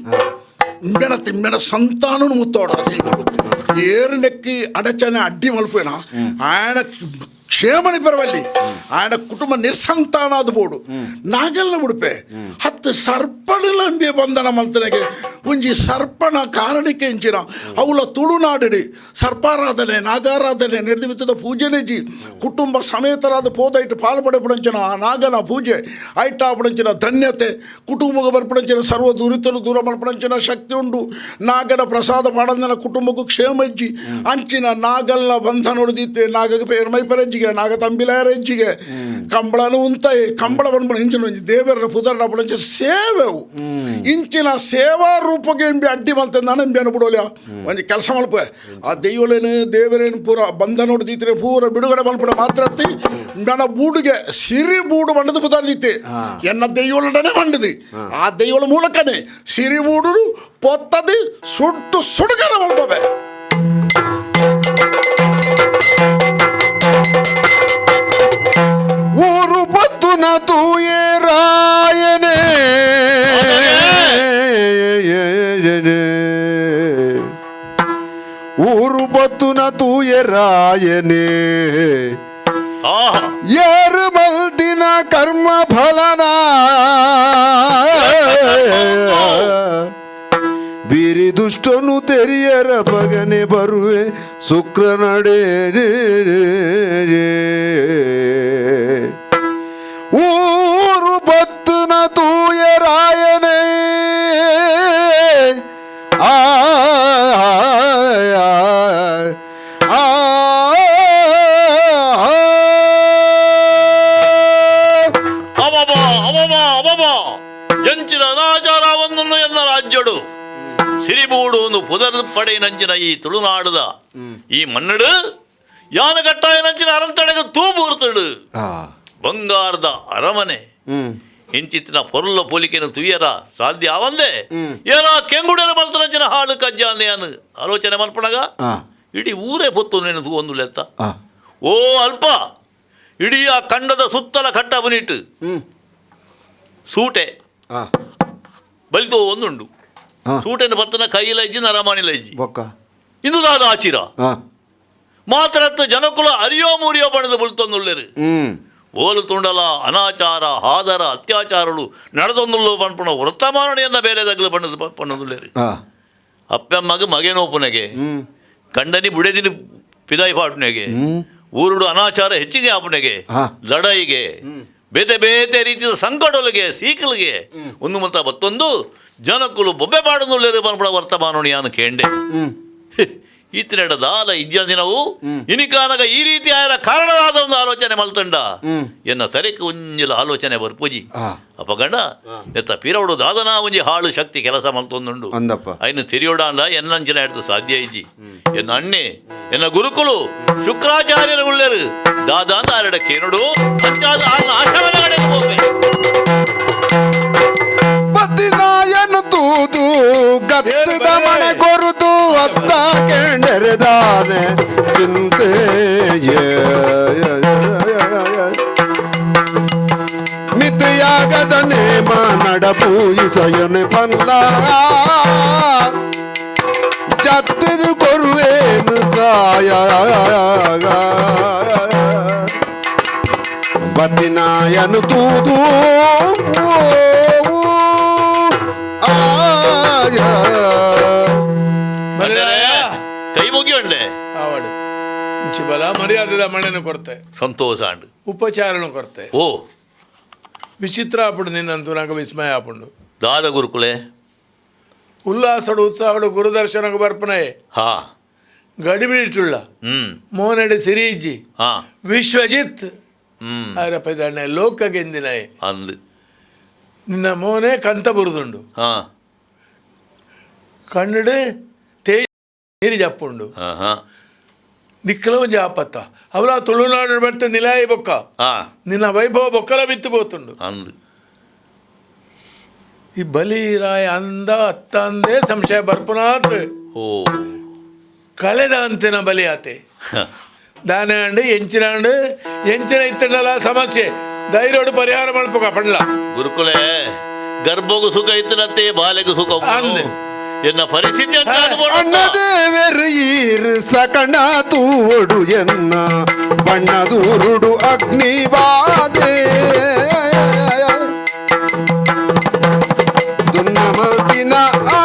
ಇಂಬೆನ ತಿಮ್ಮೆನ ಸಂತಾನನು ಮುತ್ತೋಡ ದೈವಲು ಏರು ನೆಕ್ಕಿ ಅಡಚನೆ ಅಡ್ಡಿ ಮಲ್ಪೇನ ఆయన ಕ್ಷೇಮನಿ ಪರವಲ್ಲಿ ఆయన ಕುಟುಂಬ ನಿರ್ಸಂತಾನ ಅದು ಬೋಡು ನಾಗಲ್ನ ಉಡುಪೆ ಹತ್ತು ಸರ್ಪಣಲಂಬಿ ಬಂಧನ ಮಲ್ತನೆಗೆ ಒಂಜಿ ಸರ್ಪಣ ಕಾರಣಕ್ಕೆ ಇಂಚಿನ ಅವುಲ ತುಳುನಾಡಿಡಿ ಸರ್ಪಾರಾಧನೆ ನಾಗಾರಾಧನೆ ನಿರ್ದಿಮಿತದ ಪೂಜೆನೆಜಿ ಕುಟುಂಬ ಸಮೇತರಾದ ಪೋದೈಟ್ ಪಾಲು ಪಡೆಪುಡಂಚಿನ ಆ ನಾಗನ ಪೂಜೆ ಐಟ ಪಡಂಚಿನ ಧನ್ಯತೆ ಕುಟುಂಬಕ್ಕೆ ಬರ್ಪಡಂಚಿನ ಸರ್ವ ದುರಿತಲು ದೂರ ಮಲ್ಪಡಂಚಿನ ಶಕ್ತಿ ಉಂಡು. ನಾಗನ ಪ್ರಸಾದ ಪಾಡಂದನ ಕುಟುಂಬಕ್ಕೂ ಕ್ಷೇಮ ಇಜ್ಜಿ ಅಂಚಿನ ನಾಗಲ್ಲ ಬಂಧ ನೋಡಿದಿತ್ತೆ ನಾಗಗೆ ಪೇರ್ಮೈ ಪರೆಜ್ಜಿಗೆ ನಾಗ ತಂಬಿಲಾರೆಜ್ಜಿಗೆ ಕಂಬಳನು ಉಂತಾಯಿ ಕಂಬಳ ಬಂದ್ಬಿಡ ಇಂಚಿನ ಒಂಜಿ ದೇವರ ಪುದರ್ನ ಪಡಂಚಿ ಸೇವೆವು ಇಂಚಿನ ಸೇವಾ ರೂಪಕ್ಕೆ ಎಂಬಿ ಅಡ್ಡಿ ಮಲ್ತೆ ನಾನು ಎಂಬಿ ಬಿಡೋಲ್ಯ ಒಂಜಿ ಕೆಲಸ ಮಲ್ಪ ಆ ದೈವಲೇನು ದೇವರೇನು ಪೂರ ಬಂಧ ನೋಡಿದಿತ್ರೆ ಪೂರ ಬಿಡುಗಡೆ ಮಲ್ಪಡ ಮಾತ್ರ ಅತ್ತಿ ನನ್ನ ಬೂಡುಗೆ ಸಿರಿ ಬೂಡು ಬಂಡದು ಪುದರ್ದಿತ್ತೆ ಎನ್ನ ದೈವಲಡನೆ ಬಂಡದು ಆ ದೈವಳ ಮೂಲಕನೇ ಸಿರಿ ಬೂಡು ಪೊತ್ತದು ಸುಟ್ಟು ಸುಡುಗರ ಮಲ್ಪವೆ. ಊರು ಬದ್ದುನ ತೂಯೇ ರಾಯನೇ ಊರು ಬದ್ದುನ ತೂಯೇ ರಾಯನೇ ಯಾರು ಮಲ್ದಿನ ಕರ್ಮ ಫಲನ ಬಿರಿ ದುಷ್ಟನು ತೆರಿಯರ ಬಗನೆ ಬರುವೆ ಶುಕ್ರನಡೆ ಊರು ಬತ್ತುನ ತೂಯರಾಯನೇ ಆ ಆ ಅವಬಾ ಅವಬಾ ಅವಬಾ ಎಂಚಿನ ಅನಾಚಾರವನ್ನು ಎನ್ನ ರಾಜ್ಯಡು ಸಿರಿಬೂಡು ಒಂದು ಪುದರ್ ಪಡೆಯಿನಂಚಿನ ಈ ತುಳುನಾಡುದ ಈ ಮನ್ನಡು ಯಾನ ಕಟ್ಟಾಯನಂಚಿನ ಅರಂತಡೆಗೆ ತೂಬೂರ್ತಡು ಬಂಗಾರದ ಅರಮನೆ ಇಂಚಿತ್ತಿನ ಪೊರುಲ ಪೋಲಿಕೆನ ತುಯ್ಯರ ಸಾಧ್ಯ ಆವಂದೆ ಏನೋ ಕೆಂಗುಡನ ಮಲ್ತನಂಚಿನ ಹಾಳು ಕಜ್ಜಾನೆ ಅನು ಆಲೋಚನೆ ಮಲ್ಪಣಗ ಇಡೀ ಊರೇ ಪೊತ್ತು ನೆನೆದು ಒಂದು ಲೆತ್ತ ಓ ಅಲ್ಪ ಇಡೀ ಆ ಕಂಡದ ಸುತ್ತಲ ಕಟ್ಟ ಬನಿಟ್ಟು ಸೂಟೆ ಬಲಿತು ಒಂದುಂಡು ಸೂಟೆನ ಬತ್ತನ ಕೈಲ ಇಜ್ಜಿ ನರಮಾನಿಲ ಇಜ್ಜಿ ಇಂದು ದಾದ ಆಚಿರ ಮಾತ್ರ ಜನಕುಲ ಅರಿಯೋ ಮೂರಿಯೋ ಬಣದ ಬುಲ್ತೊಂದುಳ್ಳೇರು ಓಲು ತುಂಡಲ ಅನಾಚಾರ ಹಾದರ ಅತ್ಯಾಚಾರಗಳು ನಡೆದೊಂದುಳ್ಳು ಪನ್ಪುಣ ವೃತ್ತಮಾನಣಿಯನ್ನ ಬೇರೆ ದಗ್ಲು ಬಣ್ಣದ ಪಣ್ಣದುಳ್ಳೇರು ಅಪ್ಪಮ್ಮಗ ಮಗನೋಪುನಗೆ ಕಂಡನಿ ಬುಡೆದಿನ ಪಿದಾಯಿ ಪಾಟುನೆಗೆ ಊರುಡು ಅನಾಚಾರ ಹೆಚ್ಚಿಗೆ ಆಪುನೆಗೆ ಲಡಾಯಿಗೆ ಬೇತೆ ಬೇತೆ ರೀತಿಯ ಸಂಕಟೊಳಗೆ ಸೀಕಲಿಗೆ ಒಂದು ಮಂತ ಮತ್ತೊಂದು ಜನಕ್ಕುಲು ಬೊಬ್ಬೆ ಪಾಡನುಳ್ಳೇರು ಪನ್ಪುಣ ವರ್ತಮಾನಣಿಯಾನು ಕೇಂಡೆ ಈತನೆಡ ದಾಲ ಇಜ್ಜಂದಿನವು ಇನಿಕಾನಗ ಈ ರೀತಿ ಆಯರ ಕಾರಣವಾದ ಒಂದು ಆಲೋಚನೆ ಮಲ್ತಂಡ ಎನ್ನ ತರೆಕ್ ಒಂಜಿಲ ಆಲೋಚನೆ ಬರ್ಪುಜಿ ಅಪಗಂಡ ಎತ್ತ ಪಿರವಡು ದಾದನಾ ಒಂಜಿ ಹಾಳು ಶಕ್ತಿ ಕೆಲಸ ಮಲ್ತೊಂದುಂಡು ಐನು ತಿರಿಯೋಡಾಂಡ ಎನ್ನಂಚಿನ ಎಡ್ತು ಸಾಧ್ಯ ಇಜ್ಜಿ ಎನ್ನ ಅಣ್ಣೆ ಎನ್ನ ಗುರುಕುಲು ಶುಕ್ರಾಚಾರ್ಯರು ಉಳ್ಳರು ದಾದ ಅಂದ ಆರಡ ಕೇನುಡು ಅಂಚಾದ ಆರ್ನ ಆಶ್ರಮದ ಕಡೆಗೆ ಹೋಗ್ಬೇಕು. ಬದ್ದಿನಾಯನು ತೂದು ಗತ್ತದ ಮನೆ ಕೊರುತು ಅತ್ತ ಕೆಂಡರೆದಾನೆ ಚಿಂತೆ ಮಿತಿಯಾಗದ ನೇಮ ನಡಪೂಯಿಸಯನೆ ಪಲ್ಲ ಜತ್ತದು ಕೊರುವೇನು ಸಾಯ ಬತ್ತಿನಾಯನು ತೂದು ಕೈ ಮುಗಿಯೊಂಡೆ ಆವಾಡು ಬಲ ಮರ್ಯಾದೆದ ಮಣ್ಣನ್ನು ಕೊರತೆ ಸಂತೋಷ ಅಂಡ್ ಉಪಚಾರಣ ಕೊರತೆ ಓ ವಿಚಿತ್ರ ಆಪುಂಡು ನಿನ್ನಂತೂ నాకు ವಿಸ್ಮಯ ಆಪುಂಡು ದಾದ ಗುರುಕುಲೆ ಉಲ್ಲಾಸಡು ಉತ್ಸಾಹಡು ಗುರುದರ್ಶನకు ಬರ್ಪಣೆ ಹಾ ಗಡಿಬಿಡಿಟ್ಟುಳ್ಳ ಮೋನಡೆ ಸಿರಿಜ್ಜಿ ಹಾ ವಿಶ್ವಜಿತ್ ಆರಪ್ಪ ಲೋಕ ಗೆಂದಿನ ಅಂದು ನಿನ್ನ ಮೋನೆ ಕಂತ ಬುರುದುಂಡು ಹಾ ಕಣ್ಣಡು ತೇಜ್ ನೀರು ಜಪ್ಪುಂಡು ನಿಕ್ಕಲ ಒಂಜಿ ಆಪತ್ತ ಅವಲ ತುಳುನಾಡು ಬರ್ತ ನಿಲಾಯಿ ಬೊಕ್ಕ ನಿನ್ನ ವೈಭವ ಬೊಕ್ಕಲ ಬಿತ್ತು ಪೋತುಂಡು ಅಂದು ಈ ಬಲಿ ರಾಯ ಅಂದ ಅತ್ತಂದೇ ಸಂಶಯ ಬರ್ಪುನಾತ್ ಓ ಕಳೆದ ಅಂತಿನ ಬಲಿ ಆತೆ ದಾನೆ ಅಂಡು ಎಂಚಿನ ಅಂಡು ಎಂಚಿನ ಇತ್ತಂಡಲ ಸಮಸ್ಯೆ ಧೈರ್ಯೋಡು ಪರಿಹಾರ ಮಲ್ಪಕ ಪಡ್ಲ ಗುರುಕುಲೆ ಗರ್ಭಗೂ ಸುಖ ಇತ್ತನತ್ತೆ ಬಾಲೆಗೂ ಸುಖ ಅಂದೆ. ಎನ್ನ ಪರಿಸ್ಥಿತಿ ಅಂತ ಅಣ್ಣದೇವೆರು ಈರು ಸಕಣ ತೂಡು ಎನ್ನ ಬಣ್ಣದೂರುಡು ಅಗ್ನಿವಾದೆ ದುನ್ನಮತಿನ ಆ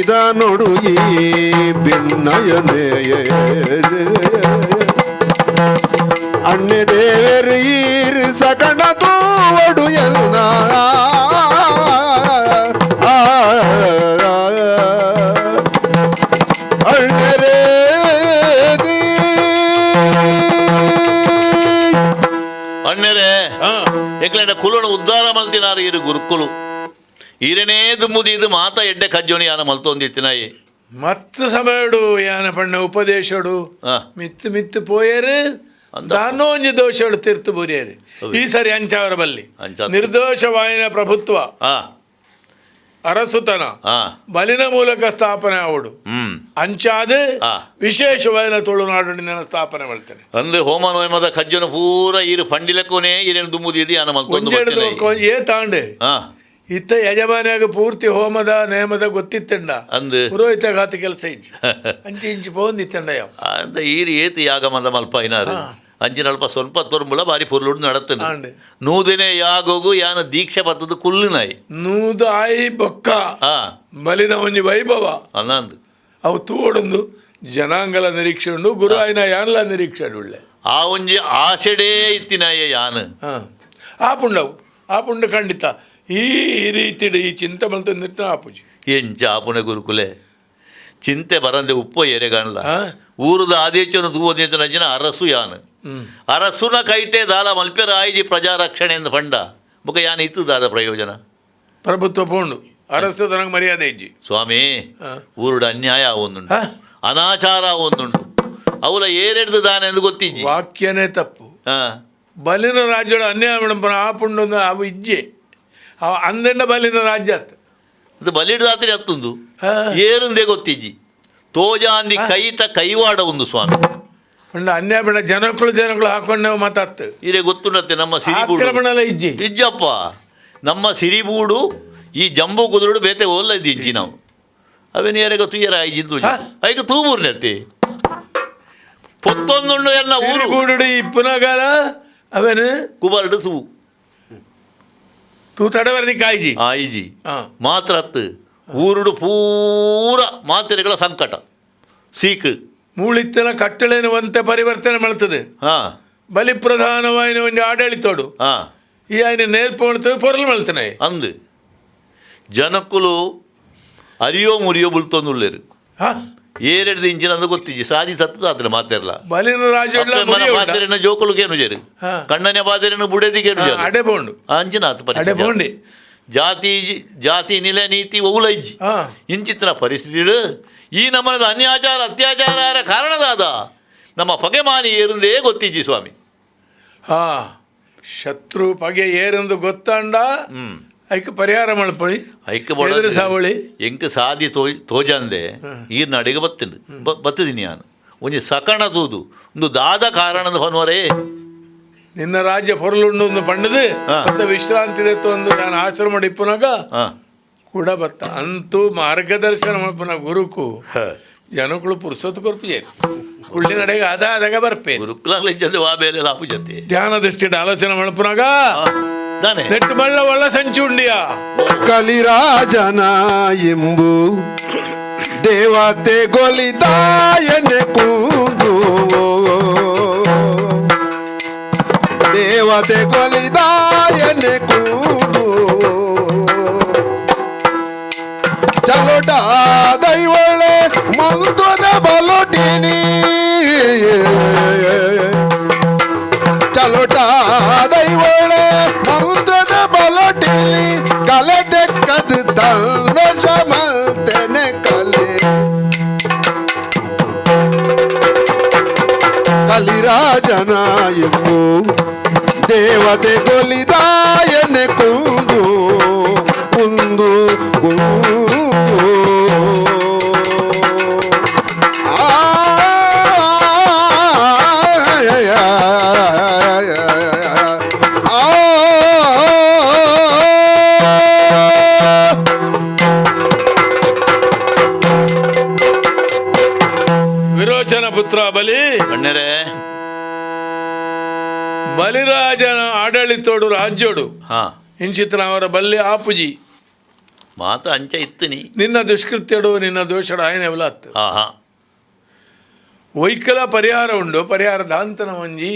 ನಿಧಾನೊಡು ಈ ಭಿನ್ನಯನೇ ಅಣ್ಣೆ ದೇವರು ಈರು ಸಕಣ ತೂವಡು ಎಲ್ಲ ಅಣ್ಣರೇ. ಅಣ್ಣರೇ, ಎಕ್ಲೆಂಡ ಕುಲೋಣ ಉದ್ಧಾರ ಮಲ್ತಿನಾರು ಇರು ಗುರುಕುಲು ಈರನೇ ದುಮ್ಮುದಿ ಇದು ಮಾತ ಎಡ್ಡೆ ಕಜ್ಜೋನಿ ಯಾನ ಮಲ್ತೊಂದಿತ್ತಿನಾಯಿ. ಮತ್ತು ಸಮಯಡು ಯಾನ ಪಣ್ಣ ಉಪದೇಶಡು ಮಿತ್ತು ಮಿತ್ತು ಪೋಯರು ದಾನೋಂಜಿ ದೋಷಡು ತೀರ್ತು ಬುರಿಯರು. ಈ ಸರಿ ಅಂಚಾವರ ಬಲ್ಲಿ ನಿರ್ದೋಷವಾಯಿನ ಪ್ರಭುತ್ವ ಅರಸುತನ ಬಲಿನ ಮೂಲಕ ಸ್ಥಾಪನೆ ಆವಡು ಅಂಚಾದ ವಿಶೇಷವಾಯಿನ ತುಳುನಾಡಿನ ಸ್ಥಾಪನೆ ಮಾಡ್ತೇನೆ. ಅಂದ್ರೆ ಹೋಮ ನೋಯಮದ ಕಜ್ಜನ ಪೂರ ಈರು ಪಂಡಿಲಕ್ಕೋನೇ ಈರೇನು ದುಮ್ಮುದಿ ಇದು ಯಾನ ಮಲ್ತೊಂದು. ಏ ತಾಂಡೆ ಇತ್ತ ಯಜಮಾನಿಯಾಗ ಪೂರ್ತಿ ಹೋಮದ ನೇಮದ ಗೊತ್ತಿತ್ತಂಡ ಅಂದು ಪುರೋಹಿತ ಘಾತ ಕೆಲಸ ಇಜ್ಜಿ ಅಂಚೆ ಇಂಚಿ ಪೋಂದಿತ್ತಂಡ ಯಾವ ಅಂದ ಈರು ಏತು ಯಾಗ ಮದ ಮಲ್ಪ ಇನಾರು ಅಂಚಿನ ಅಲ್ಪ ಸ್ವಲ್ಪ ತೊರ್ಬುಳ ಬಾರಿ ಪೊರ್ಲುಡು ನಡತ್ತಂಡು ನೂದಿನೇ ಯಾಗೋಗು ಯಾನ ದೀಕ್ಷೆ ಬತ್ತದ ಕುಲ್ಲು ನಾಯಿ ನೂದು ಆಯಿ ಬೊಕ್ಕ ಬಲಿನ ಒಂಜಿ ವೈಭವ ಅನ್ನಂದು ಅವು ತೂವಡೊಂದು ಜನಾಂಗಲ ನಿರೀಕ್ಷೆ ಉಂಡು ಗುರು ಆಯ್ನ ಯಾನ್ಲ ನಿರೀಕ್ಷೆ ಉಳ್ಳೆ ಆ ಒಂಜಿ ಆಸೆಡೇ ಇತ್ತಿನಾಯ ಯಾನು ಆಪುಂಡವು ಆಪುಂಡು ಖಂಡಿತ ಈ ರೀತಿ ಈ ಚಿಂತೆ ಮಲ್ತಂದಿಟ್ಟ ಆಪುಜಿ ಎಂಚ ಆಪುನ ಗುರುಕುಲೆ ಚಿಂತೆ ಬರಂದೆ ಉಪ್ಪ ಎರೆಗಣ್ಲ ಊರುದ ಆದೇಶನು ತೂವದೇತನ ಅರಸು ಯಾನು ಅರಸುನ ಕೈಟೆ ದಾಲ ಮಲ್ಪೆರ ಆಯ್ಜಿ ಪ್ರಜಾರಕ್ಷಣೆ ಎಂದು ಪಂಡ ಬೊಕ ಯಾನ್ ಇತ್ತು ದಾದ ಪ್ರಯೋಜನ ಪ್ರಭುತ್ವ ಪೋಂಡು ಅರಸು ತನಗೆ ಮರ್ಯಾದೆ ಇಜ್ಜಿ ಸ್ವಾಮಿ ಊರುಡ ಅನ್ಯಾಯ ಒಂದುಂಟು ಅನಾಚಾರ ಒಂದುಂಟು ಅವಲ ಏರೆಡ್ದು ದಾನೆ ಎಂದು ಗೊತ್ತಿಜ್ಜಿ ವಾಕ್ಯನೇ ತಪ್ಪು ಬಲಿನ ರಾಜ್ಯದ ಅನ್ಯಾಯ ಮೇಡಮ್ ಆಪುಂಡು ಅವು ಇಜ್ಜೆ ಅಂದಂಡ ಬಲಿನ ರಾಜ್ಯ ಅದು ಬಲಿಡ್ದಾತ್ರಿ ಅತ್ತುಂದು ಏರುಂದೇ ಗೊತ್ತಿಜ್ಜಿ ತೋಜಾಂದಿ ಕೈತ ಕೈವಾಡ ಒಂದು ಸ್ವಾಮಿ ಅನ್ಯಾಯ ಬೇಡ ಜನಕ್ಕಳು ಜನಗಳು ಹಾಕೊಂಡು ಮಾತಾಡ್ತು ಇದೇ ಗೊತ್ತುಂಡತ್ತೆ ನಮ್ಮ ಸಿರಿಬೂಡು ಇಜ್ಜಿ ಇಜ್ಜಪ್ಪ ನಮ್ಮ ಸಿರಿಬೂಡು ಈ ಜಂಬೂ ಕುದುರುಡು ಬೇತೆ ಓಲ್ಲ ಇದ್ದು ಇಜ್ಜಿ ನಾವು ಅವೇನು ಯಾರಿಗ ತುಯ್ಯರ ಐಜಿದ್ದು ಐಕ ತೂಬೂರ್ನೆತ್ತಿ ಪೊತ್ತೊಂದುಂಡು ಎಲ್ಲ ಊರು ಗೂಡು ಇಪ್ಪುನಗಾಲ ಅವೇನು ಕುಬರ್ಡು ತೂ ತೂ ತಡವರ್ದಿ ಕಾಯ್ಜಿ ಆಯ್ಜಿ ಮಾತ್ರ ಅತ್ತು ಊರುಡು ಪೂರ ಮಾತೆರೆಗಳ ಸಂಕಟ ಸೀಕ್ ಮೂಳಿತ್ತನ ಕಟ್ಟಳೆನುವಂತೆ ಪರಿವರ್ತನೆ ಮಾಡ್ತದೆ ಬಲಿಪ್ರಧಾನವಾಯಿನ ಒಂದು ಆಡಳಿತೋಡು ಈ ఆయన నేర్పడుతుంది పొరలు మళ్తున్నాయి ಅಂದು ಜನಕ್ಕುಲು ಅರಿಯೋ ಮುರಿಯೋ ಬುಲ್ತೊಂದುಳ್ಳೇರು ಏರೆಡ್ದು ಇಂಚಿನ ಅಂದು ಗೊತ್ತಿಜ್ಜಿ ಸಾದಿ ಸತ್ತು ಆತನ ಮಾತೆರ್ಲ ಬಲಿನ ರಾಜ ಮಾತೆರೆನ ಜೋಕುಲು ಕೇನು ಜೇರು ಕಣ್ಣನೆ ಬಾತೆರೆನ ಬುಡೆದಿಗೇನು ಜೇರು ಅಡೆ ಬೋಂಡು ಅಂಚಿನ ಆತ ಅಡೆ ಬೋಂಡಿ ಜಾತಿ ಜಾತಿ ನಿಲೆ ನೀತಿ ಒಗುಲ ಇಜ್ಜಿ ಇಂಚಿತ್ತಿನ ಪರಿಸ್ಥಿತಿ ಈ ನಮ್ಮನದ ಅನ್ಯಾಚಾರ ಅತ್ಯಾಚಾರ ಕಾರಣದಾದ ನಮ್ಮ ಪಗೆಮಾನಿ ಏರುಂದೇ ಗೊತ್ತಿಜ್ಜಿ ಸ್ವಾಮಿ. ಶತ್ರು ಪಗೆ ಏರೆಂದು ಗೊತ್ತಾಂಡ ಐಕ್ ಪರಿಹಾರ ಮಲ್ಪೊಳಿ ಐಕ್ ಸಾವಳಿ ಎಂಕ್ ಸಾದಿ ತೋಜಂದೆ ಈ ನಡಿಗೆ ಬತ್ತಿಂಡು ಬತ್ತಿದ್ದೀನಿ ನಾನು ಒಂಜಿ ಸಕಣ ತೂದು ಒಂದು ದಾದ ಕಾರಣದ ಹೊನ್ವರೇ ನಿನ್ನ ರಾಜ್ಯ ಪೊರಲುಂಡು ಒಂದು ಪಂಡದು ಮತ್ತೆ ವಿಶ್ರಾಂತಿ ಒಂದು ನಾನು ಆಶ್ರಮ ಇಪ್ಪುನಾಗ ಕೂಡ ಬತ್ತ ಅಂತೂ ಮಾರ್ಗದರ್ಶನ ಮಲ್ಪುನ ಗುರುಕು ಜನಗಳು ಪುರ್ಸೊತ್ತು ಕೊರ್ಪು ಕುಳ್ಳಿ ನಡೆಗೆ ಅದ ಅದಾಗ ಬರ್ಪೆ ಗುರುಕುಲ ಇಜ್ಜಂದೆ ವಾ ಬೇಲೆ ಲಾಪು ಜೊತೆ ಧ್ಯಾನ ದೃಷ್ಟಿ ಆಲೋಚನೆ ಮಲ್ಪುನಾಗ ನೆಟ್ಟು ಮಳ್ಳ ಒಳ್ಳ ಸಂಚು ಉಂಡಿಯಾ ಕಲಿರಾಜನ ಎಂಬು ದೇವತೆ ಗೊಲಿದಾಯನೆ ಕೂದು ದೇವತೆ ಗೊಲಿದಾಯನೆ ಕೂದು ಚಲೋಟ ದೈವಳೆ ಮಂತ್ರದ ಬಲೋಟಿನಿ ಚಲೋಟ ದೈವಳೆ ಮಂತ್ರದ ಬಲೋಟಿನಿ ಕಲೆ ತೆಕ್ಕದ ತಲ್ವಶ ಮಲ್ತೆನೆ ಕಲೆ ಕಲಿರಾಜನ ಎಂಬು ದೇವತೆ ಕೊಲಿದಾಯನೆ ಕುಂದು ಕುಂದು ಕುಂದು ವಿರೋಚನ ಪುತ್ರ ಬಲಿ ಅಣ್ಣರೇ ಬಲಿರಾಜನ ಆಡಳಿತೋಡು ರಾಜ್ಯೋಡು ಇಂಚಿತ್ರ ಅವರ ಬಲ್ಲಿ ಆಪುಜಿ. ಮಾತ ಅಂಚ ಇತ್ತಿನಿ. ನಿನ್ನ ದುಷ್ಕೃತ್ಯಡು ನಿನ್ನ ದೋಷಡು ಆಯನ ಅತ್ತು. ವೈಕಲ ಪರಿಹಾರ ಉಂಡು, ಪರಿಹಾರ ದಾಂತನ ಒಂಜಿ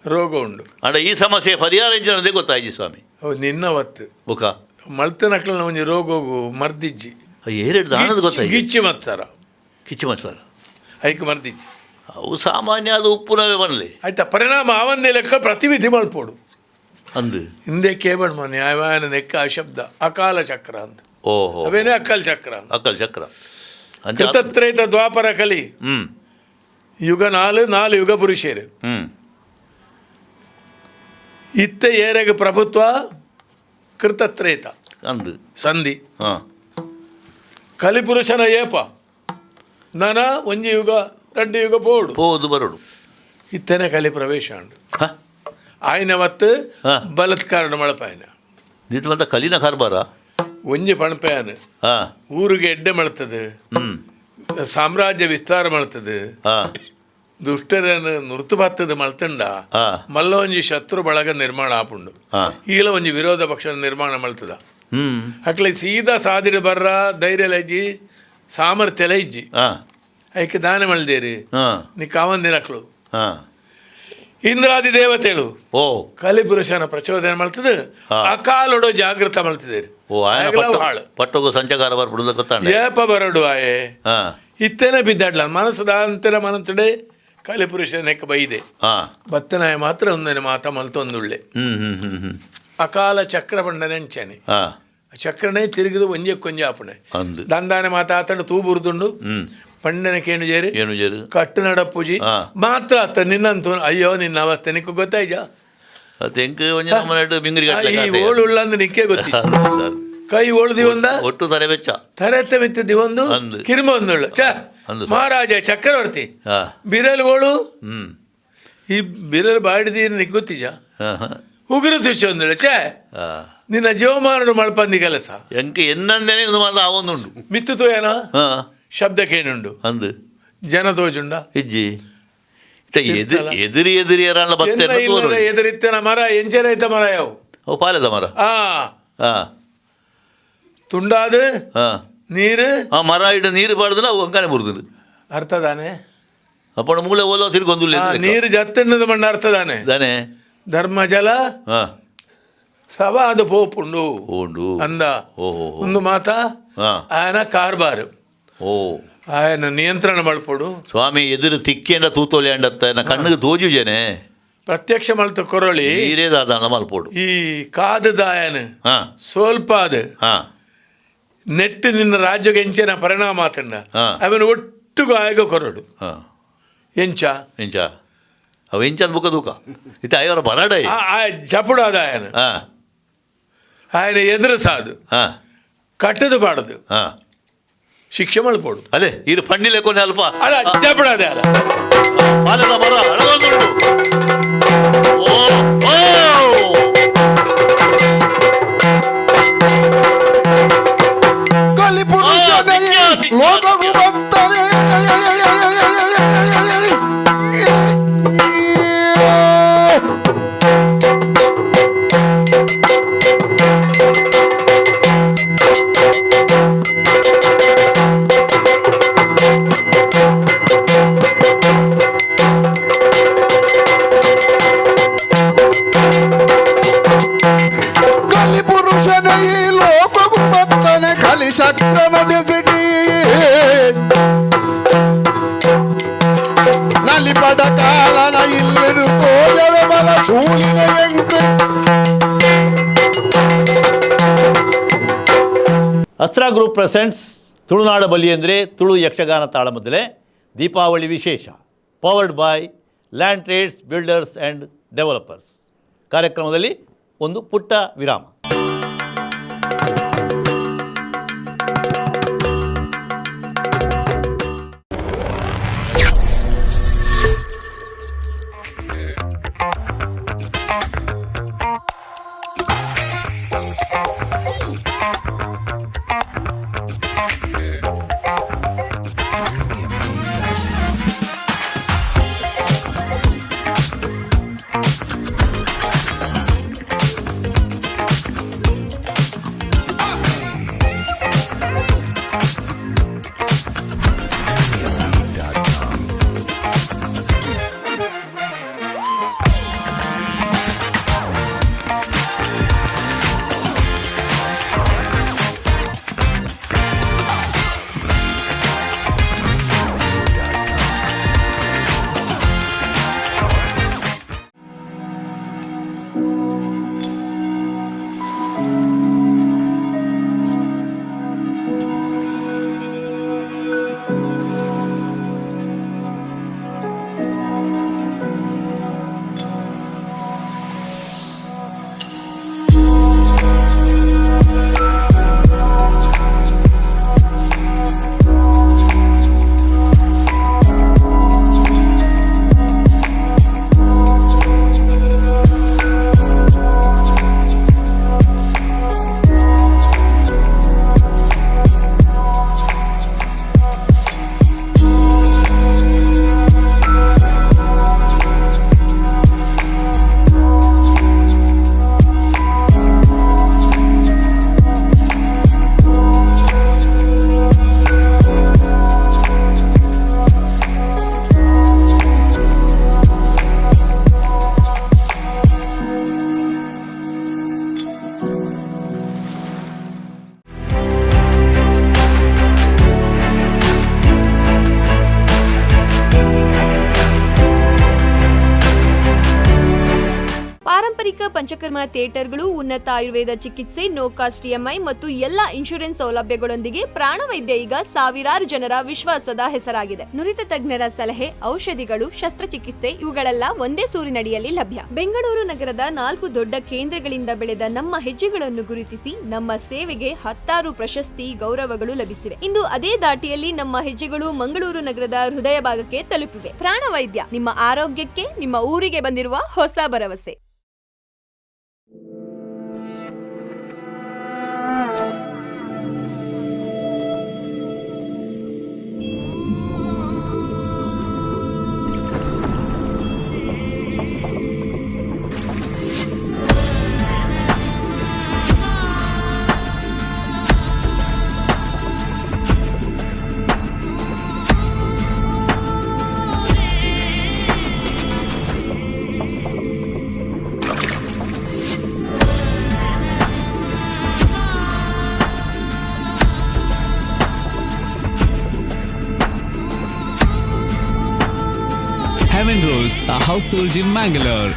ರೋಗ ಉಂಡು. ಅಂಡ ಈ ಸಮಸ್ಯೆ ಪರಿಹಾರ ಇಂಚಿನದೇ ಗೊತ್ತಾಯ್ತು ಸ್ವಾಮಿ. ನಿನ್ನ ಒತ್ತು ಬುಕ ಮಲ್ತನಕ್ಲನ ಒಂಜಿ ರೋಗೋಗು ಮರ್ದಿಜ್ಜಿ. ಏರೆಡ್ ದಾನದ ಗೊತ್ತಾಯ್ತು. ಗಿಚ್ಚಿ ಮತ್ಸರ. ಕಿಚ್ಚಿ ಮತ್ಸರ ಐಕ್ ಮರ್ದಿಜ್ಜಿ. ಅವು ಸಾಮಾನ್ಯ ಅದು ಉಪ್ಪುನವೇ ಬನ್ಲಿ. ಆಯ್ತಾ ಪರಿಣಾಮ ಆವಂದೇ ಲೆಕ್ಕ ಪ್ರತಿವಿಧಿ ಮಲ್ಪೋಡು ಅಂದು ಹಿಂದೆ ಕೇಬಲ್ ನ್ಯಾಯವಾಯನ ನೆಕ್ಕ ಆ ಶಬ್ದ ಅಕಾಲ ಚಕ್ರ ಅಂತ. ಓಹೋ, ಅವೇನೇ ಅಕಾಲ ಚಕ್ರ. ಅಕಾಲ ಚಕ್ರ ಕೃತತ್ರೇತ ದ್ವಾಪರ ಕಲಿ ಯುಗ ನಾಲು ನಾಲು ಯುಗ ಪುರುಷರು. ಇತ್ತ ಏರೆಗೆ ಪ್ರಭುತ್ವ ಕೃತತ್ರೇತ ಅಂದು ಸಂಧಿ. ಕಲಿಪುರುಷನ ಏಪ ನನ ಒಂಜಿ ಯುಗ ರಡ್ಡು ಯುಗ ಪೋಡು ಪೋದು ಬರೋಡು ಇತ್ತನೆ ಕಲಿ ಪ್ರವೇಶ ಉಂಡು. ಆಯ್ನ ಮತ್ತು ಬಲತ್ಕಾರಣ ಮಳಪಾಯನ ನಿಜ ಕಲಿನ ಕಾರ್ಬಾರ ಒಂಜಿ ಪಣಪಯಾನ ಊರಿಗೆ ಎಡ್ಡೆ ಮಳ್ತದೆ, ಸಾಮ್ರಾಜ್ಯ ವಿಸ್ತಾರ ಮಳ್ತದೆ, ದುಷ್ಟರನ್ನು ನುರ್ತು ಬತ್ತದ ಮಳ್ತಂಡ ಮಲ್ಲ ಒಂಜಿ ಶತ್ರು ಬಳಗ ನಿರ್ಮಾಣ ಆಪುಂಡು. ಈಲ ಒಂಜಿ ವಿರೋಧ ಪಕ್ಷ ನಿರ್ಮಾಣ ಮಳ್ತದ. ಅಕ್ಲೆ ಸೀದಾ ಸಾದಿರ ಬರ್ರ ಧೈರ್ಯ ಲಜ್ಜಿ ಸಾಮರ್ಥ್ಯ ಲೈಜ್ಜಿ ಐಕೆ ದಾನ ಮಲ್ದೇರಿ ನೀ ಕಾವಂದಿನಕ್ಲು ಇಂದ್ರಾದಿ ದೇವತೆಳು ಓ ಕಲಿಪುರುಷನ ಪ್ರಚೋದನೆ ಮಲ್ತದೆ, ಅಕಾಲೊಡು ಜಾಗೃತ ಮಲ್ತಿದ್ದೇರಿ. ಪಟ್ಟೋಗು ಸಂಚಕಾರ ಬರ್ಬಿಡುದ ಗೊತ್ತಾಂಡ ಏಪ ಬರಡು ಆಯೆ ಇತ್ತೇನೆ ಬಿದ್ದಾಡ್ಲ ಮನಸ್ಸದ ಅಂತರ ಮನಸ್ಸುಡೆ ಕಲಿಪುರುಷನೆಕ್ಕ ಬೈದೆ ಬತ್ತನಾಯ ಮಾತ್ರ ಒಂದನೆ ಮಾತ ಮಲ್ತೊಂದುಳ್ಳೆ. ಅಕಾಲ ಚಕ್ರ ಬಂಡನೆ ಅಂಚನೆ ಚಕ್ರನೇ ತಿರುಗಿದು ಒಂಜೆ ಕೊಂಜೆ ಆಪಣೆ ದಂದಾನೆ ಮಾತ ಆತಂಡು ತೂ ಬುರುದುಂಡು ಪಂಡನ ಕೇಣು ಜೇರಿ ಕಟ್ಟು ನಡಪೂಜಿ ಮಾತ್ರ ಆತ ನಿನ್ನಂತ ಅಯ್ಯೋ ನಿನ್ನ ಅವಸ್ಥೆ ನಿಕ್ಕ ಗೊತ್ತಾಯ್ಜ ಈ ಓಳು ಉಳ್ಳಂದು ನಿಕ್ಕೆ ಗೊತ್ತಿ ಕೈ ಓಳು ದಿವಂದ ಒಟ್ಟು ತರೆ ಬೆಚ್ಚ ತರೆತ್ತ ಮೆತ್ತ ದಿವಂದು ಕಿರ್ಮ ಒಂದುಳ್ಳು ಚ ಮಹಾರಾಜ ಚಕ್ರವರ್ತಿ ಬಿರಲ್ ಓಳು ಈ ಬಿರಲ್ ಬಾಡಿದೀರಿ ನಿಕ್ ಗೊತ್ತಿಜ ಉಗುರು ತುಚ್ಚ ಒಂದುಳ್ಳು ಛೇ ನಿನ್ನ ಜೀವಮಾನಡು ಮಳ್ಪಂದಿ ಕೆಲಸ ಎಂಕ್ ಎನ್ನಂದೇನೆ ಆವೊಂದುಂಡು ಮಿತ್ತು ತೋಯನ ಶಬ್ದಕ್ಕೇನುಂಡು ಅಂದು ಜನ ತೋಜುಂಡ ಇಜ್ಜಿ ಎದುರಿ ಎದುರಿ ಎದುರಿತ್ತನ ಮರ ಎಂಚನ ಮರ ಯಾವ ಓ ಪಾಲದ ಮರ ತುಂಡಾದ ನೀರು ಮರ ಇಟ್ಟು ನೀರು ಪಾಡ್ದನ ಅವು ಅಂಕಾನೆ ಬರುದು ಅರ್ಥ ತಾನೆ ಅಪ್ಪಣ ಮೂಲೆ ಓಲೋ ತಿರ್ಗೊಂದುಲ್ಲ ನೀರು ಜತ್ತಣ್ಣದ ಮಣ್ಣ ಅರ್ಥ ತಾನೆ ತಾನೆ ಧರ್ಮ ಜಲ ಸವಾದ ಪೋಪುಂಡು ಅಂದ ಒಂದು ಮಾತ ಆಯನ ಕಾರ್ಬಾರು ಓ ಆಯನ ನಿಯಂತ್ರಣ ಮಲ್ಪೊಡು ಸ್ವಾಮಿ ಎದುರು ತಿಕ್ಕೇಂಡ ತೂತೋಲೆ ಅಂಡತ್ತ ಕಣ್ಣಿಗೆ ತೋಜುಜೇನೆ ಪ್ರತ್ಯಕ್ಷ ಮಲ್ತ ಕೊರಳಿ ನೀರೇ ಮಲ್ಪೋಡು ಈ ಕಾದದಾಯನ ಸ್ವಲ್ಪ ಅದು ನೆಟ್ಟು ನಿನ್ನ ರಾಜ್ಯಕ್ಕೆ ಎಂಚಿನ ಪರಿಣಾಮ ಆತಂಡ ಅವನು ಒಟ್ಟುಗೂ ಆಯಗ ಕೊರಡು ಎಂಚ ಎಂಚ ಅವ ಎಂಚ ಬುಕ್ಕ ತೂಕ ಇತ್ತ ಐವರ ಬರಡ ಜಪುಡು ಅದ ಆಯನ ఆయన ಎದುರು ಸಾದು ಕಟ್ಟದು ಬಾಡದು ಶಿಕ್ಷೆ ಮಲ್ಪೋಡು ಅಲ್ಲೇ ಇದು ಪಂಡಿಲೆ ಕೊನೆ ಅಲ್ಪ ಅಲ್ಲ ಜಪುಡದೆ ಅಲ್ಲ ಪಾಲದ ಮರ ಅಳಗೊಂದುಂಡು ಓ ಓ ಕಲಿಪುರುಷನೇ ಲೋಕವು ಬಂತರೆ ಕಲಿಪುರುಷನೇ ಈ ಲೋಕವು ಬತ್ತನೆ ಕಲಿ ಶಕ್ರನ ದೆಸೆಡಿ ನಲಿಪಡ ಕಾಲನ ಇಲ್ಲೆನು ತೋಜವೆ ಬಲ ಸೂಲಿನ ಎಂಟು. ಅಸ್ತ್ರ ಗ್ರೂಪ್ ಪ್ರೆಸೆಂಟ್ಸ್ ತುಳುನಾಡ ಬಲಿ ಅಂದರೆ ತುಳು ಯಕ್ಷಗಾನ ತಾಳಮದ್ದಲೆ ದೀಪಾವಳಿ ವಿಶೇಷ, powered by land trades builders and developers. ಕಾರ್ಯಕ್ರಮದಲ್ಲಿ ಒಂದು ಪುಟ್ಟ ವಿರಾಮ. ಪಾರಂಪರಿಕ ಪಂಚಕರ್ಮ ಥಿಯೇಟರ್ಗಳು, ಉನ್ನತ ಆಯುರ್ವೇದ ಚಿಕಿತ್ಸೆ, ನೋ ಕಾಸ್ಟ್ ಇಎಂಐ ಮತ್ತು ಎಲ್ಲಾ ಇನ್ಶೂರೆನ್ಸ್ ಸೌಲಭ್ಯಗಳೊಂದಿಗೆ ಪ್ರಾಣವೈದ್ಯ ಈಗ ಸಾವಿರಾರು ಜನರ ವಿಶ್ವಾಸದ ಹೆಸರಾಗಿದೆ. ನುರಿತ ತಜ್ಞರ ಸಲಹೆ, ಔಷಧಿಗಳು, ಶಸ್ತ್ರಚಿಕಿತ್ಸೆ ಇವುಗಳೆಲ್ಲ ಒಂದೇ ಸೂರಿನಡಿಯಲ್ಲಿ ಲಭ್ಯ. ಬೆಂಗಳೂರು ನಗರದ ನಾಲ್ಕು ದೊಡ್ಡ ಕೇಂದ್ರಗಳಿಂದ ಬೆಳೆದ ನಮ್ಮ ಹೆಜ್ಜೆಗಳನ್ನು ಗುರುತಿಸಿ ನಮ್ಮ ಸೇವೆಗೆ ಹತ್ತಾರು ಪ್ರಶಸ್ತಿ, ಗೌರವಗಳು ಲಭಿಸಿವೆ. ಇಂದು ಅದೇ ದಾಟಿಯಲ್ಲಿ ನಮ್ಮ ಹೆಜ್ಜೆಗಳು ಮಂಗಳೂರು ನಗರದ ಹೃದಯ ಭಾಗಕ್ಕೆ ತಲುಪಿವೆ. ಪ್ರಾಣವೈದ್ಯ, ನಿಮ್ಮ ಆರೋಗ್ಯಕ್ಕೆ ನಿಮ್ಮ ಊರಿಗೆ ಬಂದಿರುವ ಹೊಸ ಭರವಸೆ. Heaven Rose, a household in Mangalore.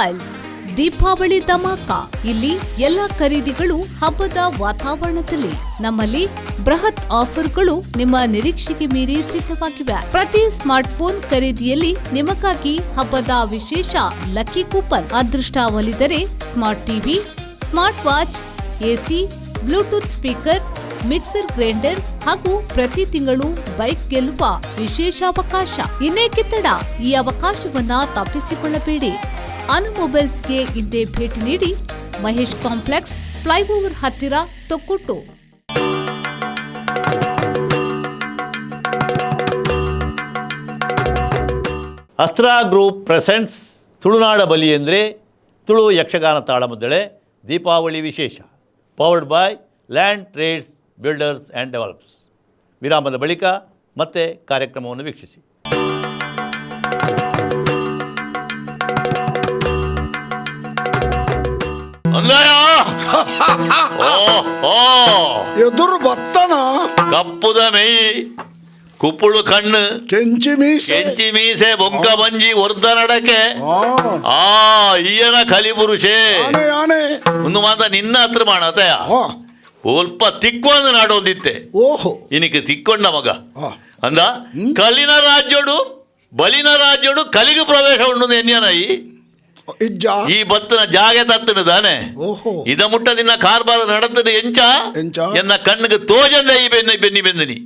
Mobiles Deepavali dhamaka. ಇಲ್ಲಿ ಎಲ್ಲ ಖರೀದಿಗಳು ಹಬ್ಬದ ವಾತಾವರಣದಲ್ಲಿ. ನಮ್ಮಲ್ಲಿ ಬೃಹತ್ ಆಫರ್ಗಳು ನಿಮ್ಮ ನಿರೀಕ್ಷೆಗೆ ಮೀರಿ ಸಿದ್ಧವಾಗಿವೆ. ಪ್ರತಿ ಸ್ಮಾರ್ಟ್ಫೋನ್ ಖರೀದಿಯಲ್ಲಿ ನಿಮಗಾಗಿ ಹಬ್ಬದ ವಿಶೇಷ ಲಕ್ಕಿ ಕೂಪನ್. ಅದೃಷ್ಟ ಒಲಿದರೆ smart TV, smart watch, AC, Bluetooth speaker, mixer grinder ಹಾಗೂ ಪ್ರತಿ ತಿಂಗಳು ಬೈಕ್ ಗೆಲ್ಲುವ ವಿಶೇಷ ಅವಕಾಶ. ಇನ್ನೇಕೆ ತಡ? ಈ ಅವಕಾಶವನ್ನ ತಪ್ಪಿಸಿಕೊಳ್ಳಬೇಡಿ. ಅನು ಮೊಬೈಲ್ಸ್ಗೆ ಇಂದೇ ಭೇಟಿ ನೀಡಿ. ಮಹೇಶ್ ಕಾಂಪ್ಲೆಕ್ಸ್, ಫ್ಲೈಓವರ್ ಹತ್ತಿರ, ತೊಕ್ಕೊಟ್ಟು. ಅಸ್ತ್ರ ಗ್ರೂಪ್ ಪ್ರೆಸೆಂಟ್ಸ್ ತುಳುನಾಡ ಬಲಿ ಎಂದರೆ ತುಳು ಯಕ್ಷಗಾನ ತಾಳಮದ್ದಳೆ ದೀಪಾವಳಿ ವಿಶೇಷ, powered by Land Trades Builders and Develops. ವಿರಾಮದ ಬಳಿಕ ಮತ್ತೆ ಕಾರ್ಯಕ್ರಮವನ್ನು ವೀಕ್ಷಿಸಿ. ಎದುರು ಬತ್ತನ ಕಪ್ಪುದ ಮೇಯಿ, ಕುಪ್ಪುಳು ಕಣ್ಣು, ಕೆಂಚಿ ಮೀಸೆ, ಕೆಂಚಿ ಮೀಸೆ, ಬೊಂಕ ಬಂಜಿ, ಒರ್ದ ನಡಕೆ. ಆ ಈಯನ ಕಲಿಪುರುಷೇ ಆನೆ ಒಂದು ಮಾತ ನಿನ್ನ ಹತ್ರ ಮಾಡತಯ ಒಲ್ಪ ತಿಕ್ಕೊಂದು ನಾಡೋದಿತ್ತೆ. ಓಹೋ, ಇನಿಕ್ ತಿಕ್ಕೊಂಡ ಮಗ ಅಂದ ಕಲಿನ ರಾಜ್ಯೋಡು ಬಲಿನ ರಾಜ್ಯೋಡು ಕಲಿಗೆ ಪ್ರವೇಶ ಉಂಡು ಎನ್ಯನೈ ಇಜ್ಜ ಈ ಬತ್ತನ ಜಾಗೆ ತತ್ತನ ತಾನೆ. ಓಹೋ, ಇದ ಮುಟ್ಟ ನಿನ್ನ ಕಾರ್ಬಾರ ನಡತದ ಎಂಚ ಎಂಚ? ಎನ್ನ ಕಣ್ಣಿಗೆ ತೋಜಂದ ಈ ಬೆನ್ನ ಬೆನ್ನಿ ಬೆಂದಿನಿ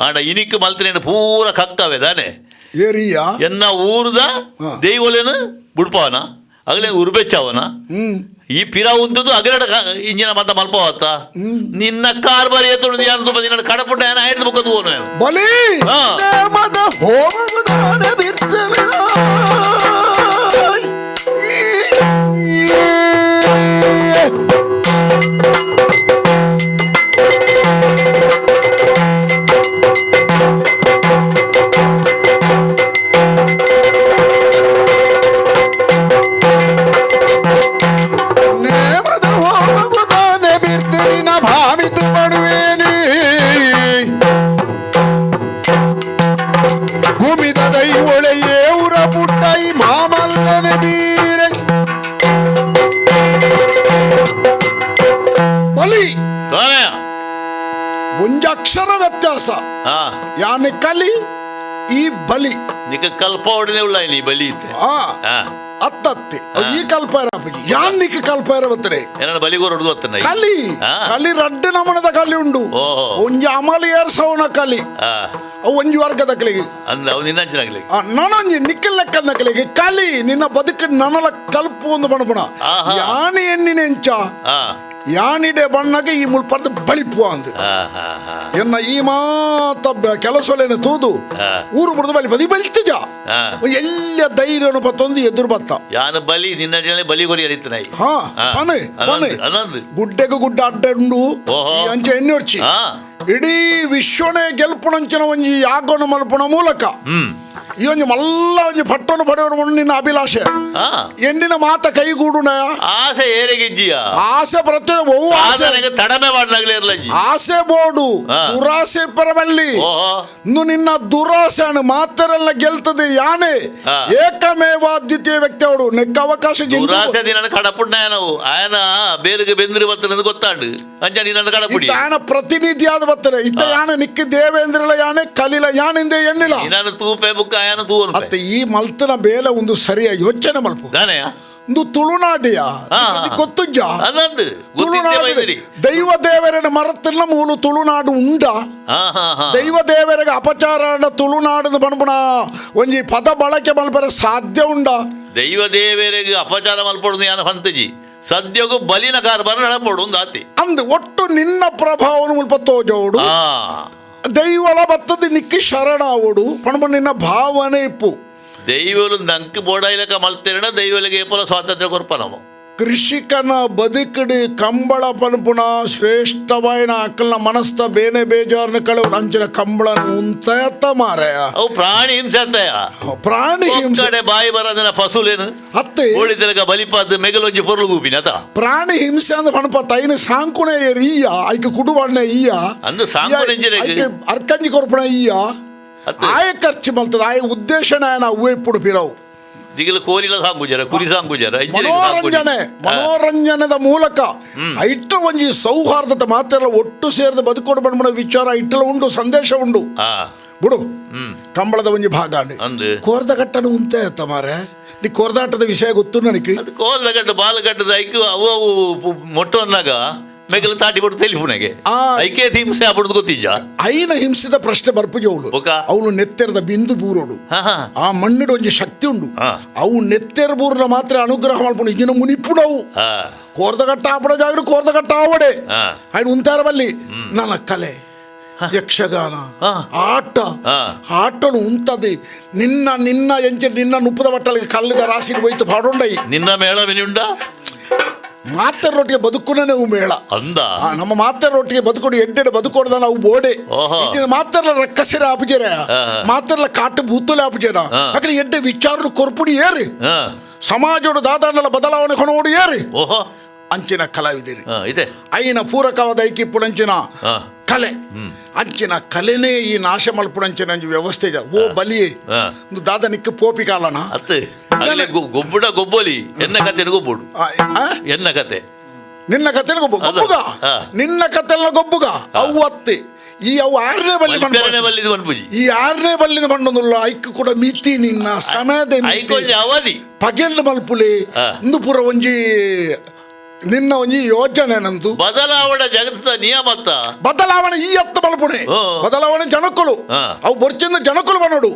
ಆಂಡ ಇನಿಕ್ ಮಲ್ತನೇನು ಪೂರ ಕಕ್ಕವೆ ತಾನೆ. ಏರಿಯಾ ಎನ್ನ ಊರ್ದ ದೈವಲೇನು ಬುಡ್ಪವನ ಅಗಲೇ ಉರ್ಬೆಚ್ಚವನ ಈ ಪಿರ ಉಂಟುದು ಅಗಲಡ ಇಂಜಿನ ಮತ್ತ ಮಲ್ಪವತ್ತ ನಿನ್ನ ಕಾರ್ಬಾರ ಎತ್ತುಡು ಯಾರು ನಿನ್ನ ಕಡಪುಟ್ಟ ಏನ ಆಯ್ತು ಬುಕ್ಕದು ಹೋನು ಬಲಿ ಒಂಜಕ್ಷರ ವ್ಯತ್ಯಾಸ. ಯಾನೆ ಕಲಿ ಈ ಬಲಿ ನಿಕ ಕಲ್ಪ ಒಡನೆ ಉಳ್ಳ ನೀ ಬಲಿ ಇತ್ತೆ. ಅತ್ತತ್ತಿ ಈ ಕಲ್ಪ ಯಾನ್ ನಿಕ ಕಲ್ಪ ಬತ್ತರೆ ಏನಾರ ಬಲಿ ಕೊರಡು ಅತ್ತನ ಕಲಿ ಕಲಿ ರಡ್ಡು ನಮನದ ಕಲಿ ಉಂಡು. ಒಂಜಿ ಅಮಲಿ ಏರ್ಸವನ ಕಲಿ, ಒಂಜಿ ವರ್ಗದ ಕಲಿಗೆ ನನೊಂಜಿ ನಿಕ್ಕಲ್ ಲೆಕ್ಕದ ಕಲಿಗೆ ಕಲಿ ನಿನ್ನ ಬದುಕು ನನಲ ಕಲ್ಪು ಒಂದು ಬಣಪಣ ಯಾನೆ ಎಣ್ಣಿನ ಎಂಚ ಯಾನಿಡೆ ಬಣ್ಣಗೆ ಈ ಮುಲ್ಪರ್ದ ಬಳಿಪು ಅಂದ್ ಎನ್ನ ಈ ಮಾತ ಕೆಲಸೊಲೇನ ತೂದು ಊರು ಬುಡ್ದು ಬಲಿ ಬದಿ ಬಲಿತಜ ಎಲ್ಲ ಧೈರ್ಯನು ಪತ್ತೊಂದು ಎದುರು ಬತ್ತ ಯಾನ ಬಲಿ ನಿನ್ನ ಜನ ಬಲಿ ಕೊರಿ ಅರಿತನ. ಹಾ ಪನೆ ಪನೆ ಗುಡ್ಡೆಗೆ ಗುಡ್ಡ ಅಡ್ಡ ಉಂಡು ಅಂಚೆ ಎಣ್ಣೊರ್ಚಿ ಇಡೀ ವಿಶ್ವನೇ ಗೆಲ್ಪುಣಂಚಿನ ಒಂಜಿ ಯಾಗೋನ ಮಲ್ಪುಣ ಮೂಲಕ ಈ ಒಂಜಿ ಮಲ್ಲ ಒಂಜಿ ಪಟ್ಟಣ ಪಡೆಯೋಣ ನಿನ್ನ ಅಭಿಲಾಷೆ ಎಂಡಿನ ಮಾತ ಕೈಗೂಡುನ ಆಸೆ ಏರೆಗಿಜ್ಜಿಯ ಆಸೆ ಪ್ರತಿ ಆಸೆ ತಡಮೆ ಮಾಡಲಾಗ್ಲಿ ಇರಲ್ಲ ಆಸೆ ಬೋಡು ದುರಾಸೆ ಪರಮಲ್ಲಿ ಇನ್ನು ನಿನ್ನ ದುರಾಸೆ ಮಾತರೆಲ್ಲ ಗೆಲ್ತದೆ ಯಾನೆ ಏಕಮೇವ ದ್ವಿತೀಯ ವ್ಯಕ್ತಿ ಅವಡು ನೆಕ್ಕ ಅವಕಾಶ ದುರಾಸೆ ದಿನ ಕಡಪುಣ್ಣ ನಾವು ಆಯನ ಬೇರೆಗೆ ಬೆಂದ್ರಿ ಬರ್ತದೆ ಗೊತ್ತಾಂಡು ಅಂಚ ನಿನ್ನ ಕಡಪುಡಿ ಆಯನ ಪ್ರತಿನಿಧಿಯಾದ ಬರ್ತಾರೆ ಇತ್ತ ಯಾನೆ ನಿಕ್ಕ ದೇವೇಂದ್ರಲ ಯಾನೆ ಕಲಿಲ ಯಾನಿಂದ ಎಣ್ಣಿಲ್ಲ ನಾನು ತೂಪೆ ಬುಕ್ಕ ಆಯನ ತೂವನು ಅತ್ತೆ ಈ ಮಲ್ತನ ಬೇಲೆ ಒಂದು ಸರಿಯ ಯೋಚನೆ ಮಲ್ಪ ಒಂದು ತುಳುನಾಡಿಯ ಗೊತ್ತುಜ್ಜ ತುಳುನಾಡು ದೈವ ದೇವರನ ಮರತ್ತಿನ ಮೂಲು ತುಳುನಾಡು ಉಂಡ ದೈವ ದೇವರಿಗೆ ಅಪಚಾರ ತುಳುನಾಡು ಬಣ್ಪುಣ ಒಂಜಿ ಪದ ಬಳಕೆ ಮಲ್ಪರೆ ಸಾಧ್ಯ ಉಂಡ ದೈವ ದೇವರಿಗೆ ಅಪಚಾರ ಮಲ್ಪಡುದು ಯಾನ ಫಂತಜಿ ಸದ್ಯಗೂ ಬಲಿನ ಕಾರ್ಬಾರ ನಡಪಡು ಒಂದು ಆತಿ ಅಂದ್ ಒಟ್ಟು ನಿನ್ನ ಪ್ರಭಾವನು ಮುಲ್ಪ ತೋಜೋಡು ದೈವಳ ಬತ್ತದ ನಿಕ್ಕಿ ಶರಣಾವಡು ಪಣಪ ನಿನ್ನ ಭಾವನೆ ಇಪ್ಪು ದೈವಲು ನಂಕ್ ಬೋಡೈಲಕ ಮಲ್ತಿರಣ ದೈವಲಿಗೆ ಏಪಲ ಸ್ವಾತಂತ್ರ್ಯ ಕೊರ್ಪ ನಾವು ಕೃಷಿಕನ ಬದುಕಡಿ ಕಂಬಳ ಪನ್ಪುಣ ಶ್ರೇಷ್ಠವಾಯಿನ ಅಕ್ಕಲ್ನ ಮನಸ್ತ ಬೇನೆ ಬೇಜಾರನ ಕಳೆ ಅಂಚಿನ ಕಂಬಳನ ಉಂತಯತ್ತ ಮಾರಾಯ ಅವು ಪ್ರಾಣಿ ಹಿಂಸೆ ಅತ್ತಯ ಪ್ರಾಣಿ ಹಿಂಸೆ ಕಡೆ ಬಾಯಿ ಬರೋದಿನ ಫಸುಲೇನು ಅತ್ತೆ ಕೋಳಿದಲಗ ಬಲಿಪಾದ ಮೆಗಲೊಂಜಿ ಪೊರ್ಲು ಗೂಪಿನ ಅತ ಪ್ರಾಣಿ ಹಿಂಸೆ ಅಂದ ಪಣಪ ತೈನ ಸಾಂಕುಣೆ ಈಯ ಐಕ ಕುಡುವಣ್ಣೆ ಈಯ ಅಂದು ಸಾಂಕುಣೆ ಐಕೆ ಅರ್ಕಂಜಿ ಕೊರ್ಪಣ ಈಯ ಆಯ ಖರ್ಚು ಮಲ್ತದ ಆಯ ಉದ್ದೇಶನ ನಾವು ಇಪ್ಪುಡು ಪಿರವು ದಿಗಲ ಕೋರಿಲ ಸಾಂಗುಜರ ಕುರಿ ಸಾಂಗುಜರ ಮನೋರಂಜನೆ ಮನೋರಂಜನೆದ ಮೂಲಕ ಐಟ್ಟ ಒಂಜಿ ಸೌಹಾರ್ದತೆ ಮಾತೆಲ್ಲ ಒಟ್ಟು ಸೇರಿದ ಬದುಕೋಡು ಬಂದ ವಿಚಾರ ಇಟ್ಟಲ ಉಂಡು, ಸಂದೇಶ ಉಂಡು. ಬಿಡು ಕಂಬಳದ ಒಂಜಿ ಭಾಗ ಕೋರ್ದ ಕಟ್ಟಡ ಉಂತೆ ಅತ್ತ ಮಾರೆ, ನೀ ಕೋರ್ದಾಟದ ವಿಷಯ ಗೊತ್ತು ನನಗೆ. ಅದು ಕೋರ್ದ ಬಾಲಗಟ್ಟದ ಐಕು ಅವು ಅವು ಮೊಟ್ಟು ಅಂದಾಗ ಮೇಗಲ ತಾಟಿ ಬಿಟ್ಟು ತೆಲಿಪುನೆಗೆ ಐಕೆ ಹಿಂಸೆ ಆಗ್ಬಿಡುದು ಗೊತ್ತಿಜ್ಜ. ಐನ ಹಿಂಸಿದ ಪ್ರಶ್ನೆ ಬರ್ಪುಜಿ ಅವಳು, ಅವಳು ನೆತ್ತೆರದ ಬಿಂದು ಬೂರೋಡು, ಆ ಮಣ್ಣಿಡು ಒಂಜಿ ಶಕ್ತಿ ಉಂಡು, ಅವು ನೆತ್ತೆರ ಬೂರ್ನ ಮಾತ್ರ ಅನುಗ್ರಹ ಮಾಡ್ಕೊಂಡು ಈಗಿನ ಮುನಿಪುಡವು. ಕೋರ್ದಗಟ್ಟ ಆಪಡ ಜಾಗಡು ಕೋರ್ದಗಟ್ಟ ಆವಡೆ ఆయన ಉಂತಾರ ಬಲ್ಲಿ ನನ್ನ ಕಲೆ ಯಕ್ಷಗಾನ ಆಟ ಆಟನು ಉಂತದೆ ನಿನ್ನ ನಿನ್ನ ಎಂಚೆ ನಿನ್ನ ನುಪ್ಪದ ಬಟ್ಟಲಿಗೆ ಕಲ್ಲಿದ ರಾಶಿ ಹೋಯ್ತು ಪಾಡೊಂಡೈ ನಿನ್ನ ಮೇಳ ಉಂಡ ಮಾತೆರೊಟ್ಟಿಗೆ ಬದುಕುನೇ ಮೇಳ ಅಂದ ನಮ್ಮ ಮಾತೆರೊಟ್ಟಿಗೆ ಬದುಕೋಡು ಎಡ್ಡೆಡೆ ಬದುಕೋಡ್ದ ನಾವು ಬೋಡೆ ಮಾತೆರ್ಲ ರಕ್ಕಸಿರ ಆಪುಜೇರ, ಮಾತೆರ್ಲ ಕಾಟು ಭೂತಲೆ ಆಪುಜೇರ, ಅಕಡೆ ಎಡ್ಡೆ ವಿಚಾರ ಕೊರ್ಪುಡಿ ಏರಿ ಸಮಾಜೋಡು ದಾದಾಂಡಲ ಬದಲಾವಣೆ ಕೊನೋಡು ಏರಿ ಅಂಚಿನ ಕಲಾವಿದಿರಿ ಇದೆ ಐನ ಪೂರಕವಾದ ಐಕಿಪ್ಪುಡಂಚಿನ ಕಲೆ ಅಂಚಿನ ಕಲೆನೇ ಈ ನಾಶ ಮಲ್ಪುಡಂಚಿನ ಅಂಚಿ ವ್ಯವಸ್ಥೆ ಓ ಬಲಿ ದಾದ ನಿಕ್ಕ ಪೋಪಿ ಕಾಲನ ಗೊಬ್ಬುಡ ಗೊಬ್ಬಲಿ ಎನ್ನ ಕತೆ ಗೊಬ್ಬುಡು ಎನ್ನ ಕತೆ ನಿನ್ನ ಕತೆ ಗೊಬ್ಬುಗ ನಿನ್ನ ಕತೆಲ್ಲ ಗೊಬ್ಬುಗ ಅವು ಅತ್ತೆ ಈ ಅವು ಆರನೇ ಬಲ್ಲಿ ಈ ಆರನೇ ಬಲ್ಲಿನ ಬಂಡೊಂದುಲ್ಲ ಐಕ್ ಕೂಡ ಮಿತಿ ನಿನ್ನ ಸಮಯದ ಅವಧಿ ಪಗೆಲ್ ಮಲ್ಪುಲಿ ಇಂದು ಪೂರ ಒಂಜಿ ನಿನ್ನ ಒಂಜಿ ಯೋಜನೆ ನಂದು ಬದಲಾವಣೆ ಜಗತ್ತದ ನಿಯಮ ಬದಲಾವಣೆ ಈ ಅತ್ತ ಮಲ್ಪುಣೆ ಬದಲಾವಣೆ ಜನಕ್ಕಳು ಅವು ಬೊರ್ಚಿಂದ ಜನಕ್ಕಳು ಬನ್ನೋಡು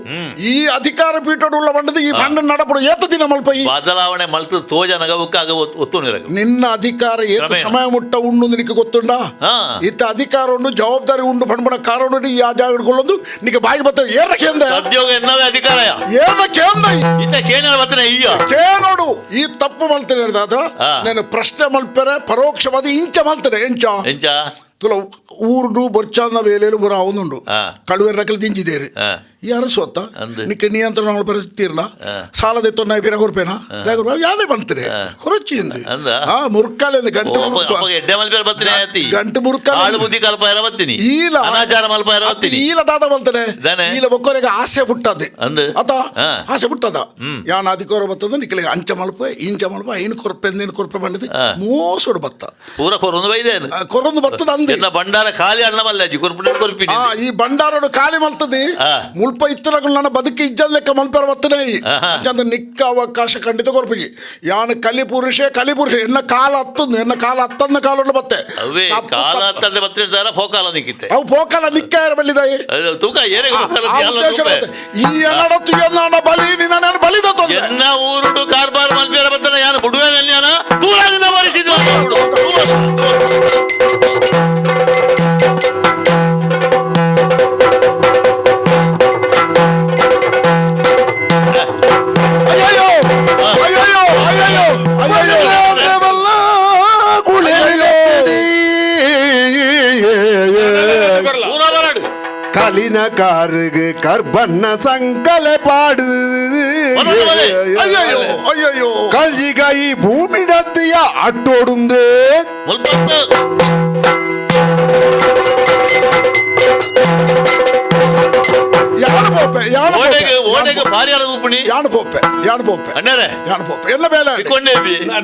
ಈ ಅಧಿಕಾರ ಪೀಠಡು ಬಂಡದು ಈ ಬಂಡ ನಡಪಡು ಏತ ದಿನ ಮಲ್ಪ ಈ ಬದಲಾವಣೆ ಮಲ್ತು ತೋಜ ನಗವಕ್ಕಾಗ ಒತ್ತು ನಿನ್ನ ಅಧಿಕಾರ ಏತ ಸಮಯ ಮುಟ್ಟ ಉಂಡು ನಿನಗೆ ಗೊತ್ತುಂಡ ಇತ್ತ ಅಧಿಕಾರ ಉಂಡು ಜವಾಬ್ದಾರಿ ಉಂಡು ಪಣ್ಪಣ ಕಾರಣ ಈ ಆ ಜಾಗಕೊಳ್ಳೋದು ನಿನಗೆ ಬಾಯಿ ಬತ್ತ ಏನ ಕೇಂದ್ರ ಅಧಿಕಾರ ಏನ ಕೇಂದ್ರ ಇತ್ತ ಕೇನ ಬತ್ತನೆ ಈಯ ಕೇನೋಡು ಈ ತಪ್ಪು ಮಲ್ತೇನೆ ದಾದ ನಾನು ಪ್ರಶ್ನೆ ಮಲ್ಪೆರೆ ಪರೋಕ್ಷವಾದ ಇಂಚ ಮಲ್ತನೆ ಎಂಚ ಎಂಚ ತುಲ ಊರುಡು ಬೊರ್ಚಾಲ್ನ ವೇಲೇಲು ಪೂರ ಅವನುಂಡು ಕಳುವೆರ್ ರಕಲ್ ದಿಂಜಿದೇರು ಯಾರು ಸೊತ್ತ ನಿಕ್ಕ ನಿಯಂತ್ರಣ ಪರಿಸ್ಥಿತಿ ಸಾಲದ ಎತ್ತೊನ್ನ ಪಿರ ಕೊರ್ಪೇನಾ ಯಾರೇ ಬಂತಾರೆ ಹೊರಚಿ ಎಂದು ಆ ಮುರ್ಕಾಲೆ ಗಂಟು ಗಂಟು ಮುರ್ಕಾಲ ಬುದ್ಧಿ ಕಲ್ಪ ಬತ್ತೀನಿ ಈಲ ಅನಾಚಾರ ಮಲ್ಪ ಬತ್ತೀನಿ ಈಲ ದಾದ ಬಲ್ತಾನೆ ಈಲ ಬೊಕ್ಕರಿಗೆ ಆಸೆ ಪುಟ್ಟದೆ ಅತ ಆಸೆ ಪುಟ್ಟದ ಯಾನ್ ಅಧಿಕಾರ ಬತ್ತದ ನಿಕ್ಕಲಿಗೆ ಅಂಚ ಮಲ್ಪ ಇಂಚ ಮಲ್ಪ ಐನು ಕೊರ್ಪೆ ನೀನು ಕೊರ್ಪೆ ಬಂದಿದ್ದು ಮೋಸೋಡು ಬತ್ತ ಪೂರ ಕೊರೊಂದು ಬೈದೆ ಕೊರೊಂದು ಬತ್ತದ ಅಂದೆ ಭಂಡಾರ ಖಾಲಿ ಅಣ್ಣ ಮಲ್ಲ ಕೊರ್ಪುಂಡ ಕೊರ್ಪಿನಿ ಈ ಭಂಡಾರಡು ಖಾಲಿ ಮಲ್ತದೆ ಮುಲ್ಪ ಇತ್ತರಗಳು ನನ್ನ ಬದುಕಿ ಇಜ್ಜಲ್ ಲೆಕ್ಕ ಮಲ್ಪರ ಬತ್ತನೆ ಅಂಚಂದ ನಿಕ್ಕ ಅವಕಾಶ ಖಂಡಿತ ಕೊರ್ಪಿಗೆ ಯಾನು ಕಲಿ ಪುರುಷೆ ಕಲಿ ಪುರುಷ ಎನ್ನ ಕಾಲ ಹತ್ತಂದು ಎನ್ನ ಕಾಲ ಹತ್ತಂದ ಕಾಲನ್ನು ಬತ್ತೆ ಅವೇ ಕಾಲ ಹತ್ತಂದೆ ಬತ್ತಿರ್ತಾರ ಫೋಕಾಲ ನಿಕ್ಕಿತ್ತೆ ಅವು ಫೋಕಾಲ ನಿಕ್ಕ ಬಲ್ಲಿದಾಯಿ ತೂಕ ಏನೇ ಈ ಎನ್ನಡತ್ತು ಎನ್ನ ಬಲಿ ನಿನ್ನ ಬಲಿದ ತೊಂದರೆ ಎನ್ನ ಊರುಡು ಕಾರ್ಬಾರ್ ಮಲ್ಪೇರ ಬತ್ತನ ಯಾನು ಬುಡುವೆ ಯಾನ ದೂರದಿಂದ ಮರಿಸಿದ್ವ ಅಯ್ಯೋ ಅಯ್ಯೋ ಅಯ್ಯೋ ಅಯ್ಯೋ ಕಲಿನ ಕಾರುಗೆ ಕರ್ಬನ್ನ ಸಂಕಲೆ ಪಾಡು ಅಯ್ಯೋ ಅಯ್ಯೋ ಕಲ್ಜಿಗಾಯಿ ಭೂಮಿಡತ್ತಿಯ ಅಟ್ಟೋಡುಂದೇ ಯಾರು ಪೋಪೆ ಯಾರು ಓಡೆಗೆ ಭಾರಿ ಅಲ್ಲ ಉಪ್ಪುಣಿ ಯಾರು ಪೋಪೆ ಯಾರು ಪೋಪೆ ಅಣ್ಣರೇ ಯಾರು ಪೋಪೆ ಎಲ್ಲ ಬೇಲೆ ತಿಕ್ಕೊಂಡೆ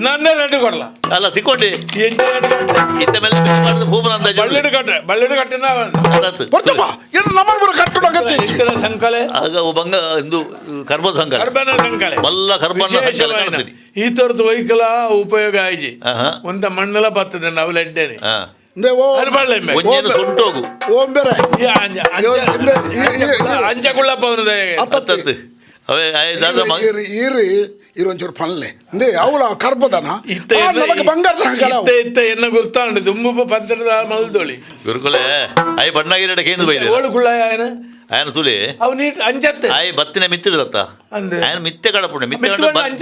ನನ್ನ ರೆಡ್ಡು ಕೊಡಲ ಅಲ್ಲ ತಿಕ್ಕೊಂಡೆ ಇತ್ತ ಮೇಲೆ ಮಾಡಿದ ಭೂಮನ ಅಂದಾಜು ಬಳ್ಳಿಡು ಕಟ್ಟೆ ಬಳ್ಳಿಡು ಕಟ್ಟಿನ ಬರ್ತಪ್ಪ ಇನ್ನು ನಮ್ಮ ಬರ ಕಟ್ಟಡ ಅಗತ್ಯ ಇತ್ತರ ಸಂಕಲೆ ಆಗ ಬಂಗ ಇಂದು ಕರ್ಬ ಸಂಕಲೆ ಕರ್ಬನ ಸಂಕಲೆ ಮಲ್ಲ ಕರ್ಬನ ಸಂಕಲೆ ಕಾಣ್ತೀನಿ ಈ ತರದ ವೈಕಲ ಉಪಯೋಗ ಆಯ್ಜಿ ಒಂದ ಮಣ್ಣೆಲ್ಲ ಬರ್ತದೆ ನಾವು ಲೆಡ್ಡೇನೆ ಒಂಜೇನು ಸುಂಟೋಗು ಓಂಬೆರೆ ಅಂಚಗುಳ್ಳಪ್ಪ ಅತ್ತತ್ತು ಅವೇ ದಾದ ಈರು ಈರು ಒಂಚೂರು ಪಲ್ಲೆ ಇಂದೇ ಅವಳ ಕರ್ಬದನ ನಮಗೆ ಬಂಗಾರದ ಸಂಕಲೆ ಇತ್ತ ಇತ್ತ ಎನ್ನ ಗುರ್ತಾಂಡು ದುಂಬು ಪಂತರದ ಮಲ್ದೋಳಿ ಗುರುಕುಲೆ I ಬಣ್ಣಗಿರಡ ಕೇಂದ್ರ ಬೈದೆ ಓಳು ಕುಳ್ಳಾಯ ಆಯನ ಆಯನ ತುಲಿ ಅವು ನೀಟ್ ಅಂಚತ್ತೆ ಆಯ್ ಬತ್ತಿನ ಮಿತ್ತಿಡದತ್ತ ಅಂದೆ ಆಯನ ಮಿತ್ತೆ ಕಡಪುಣೆ ಮಿತ್ತೆ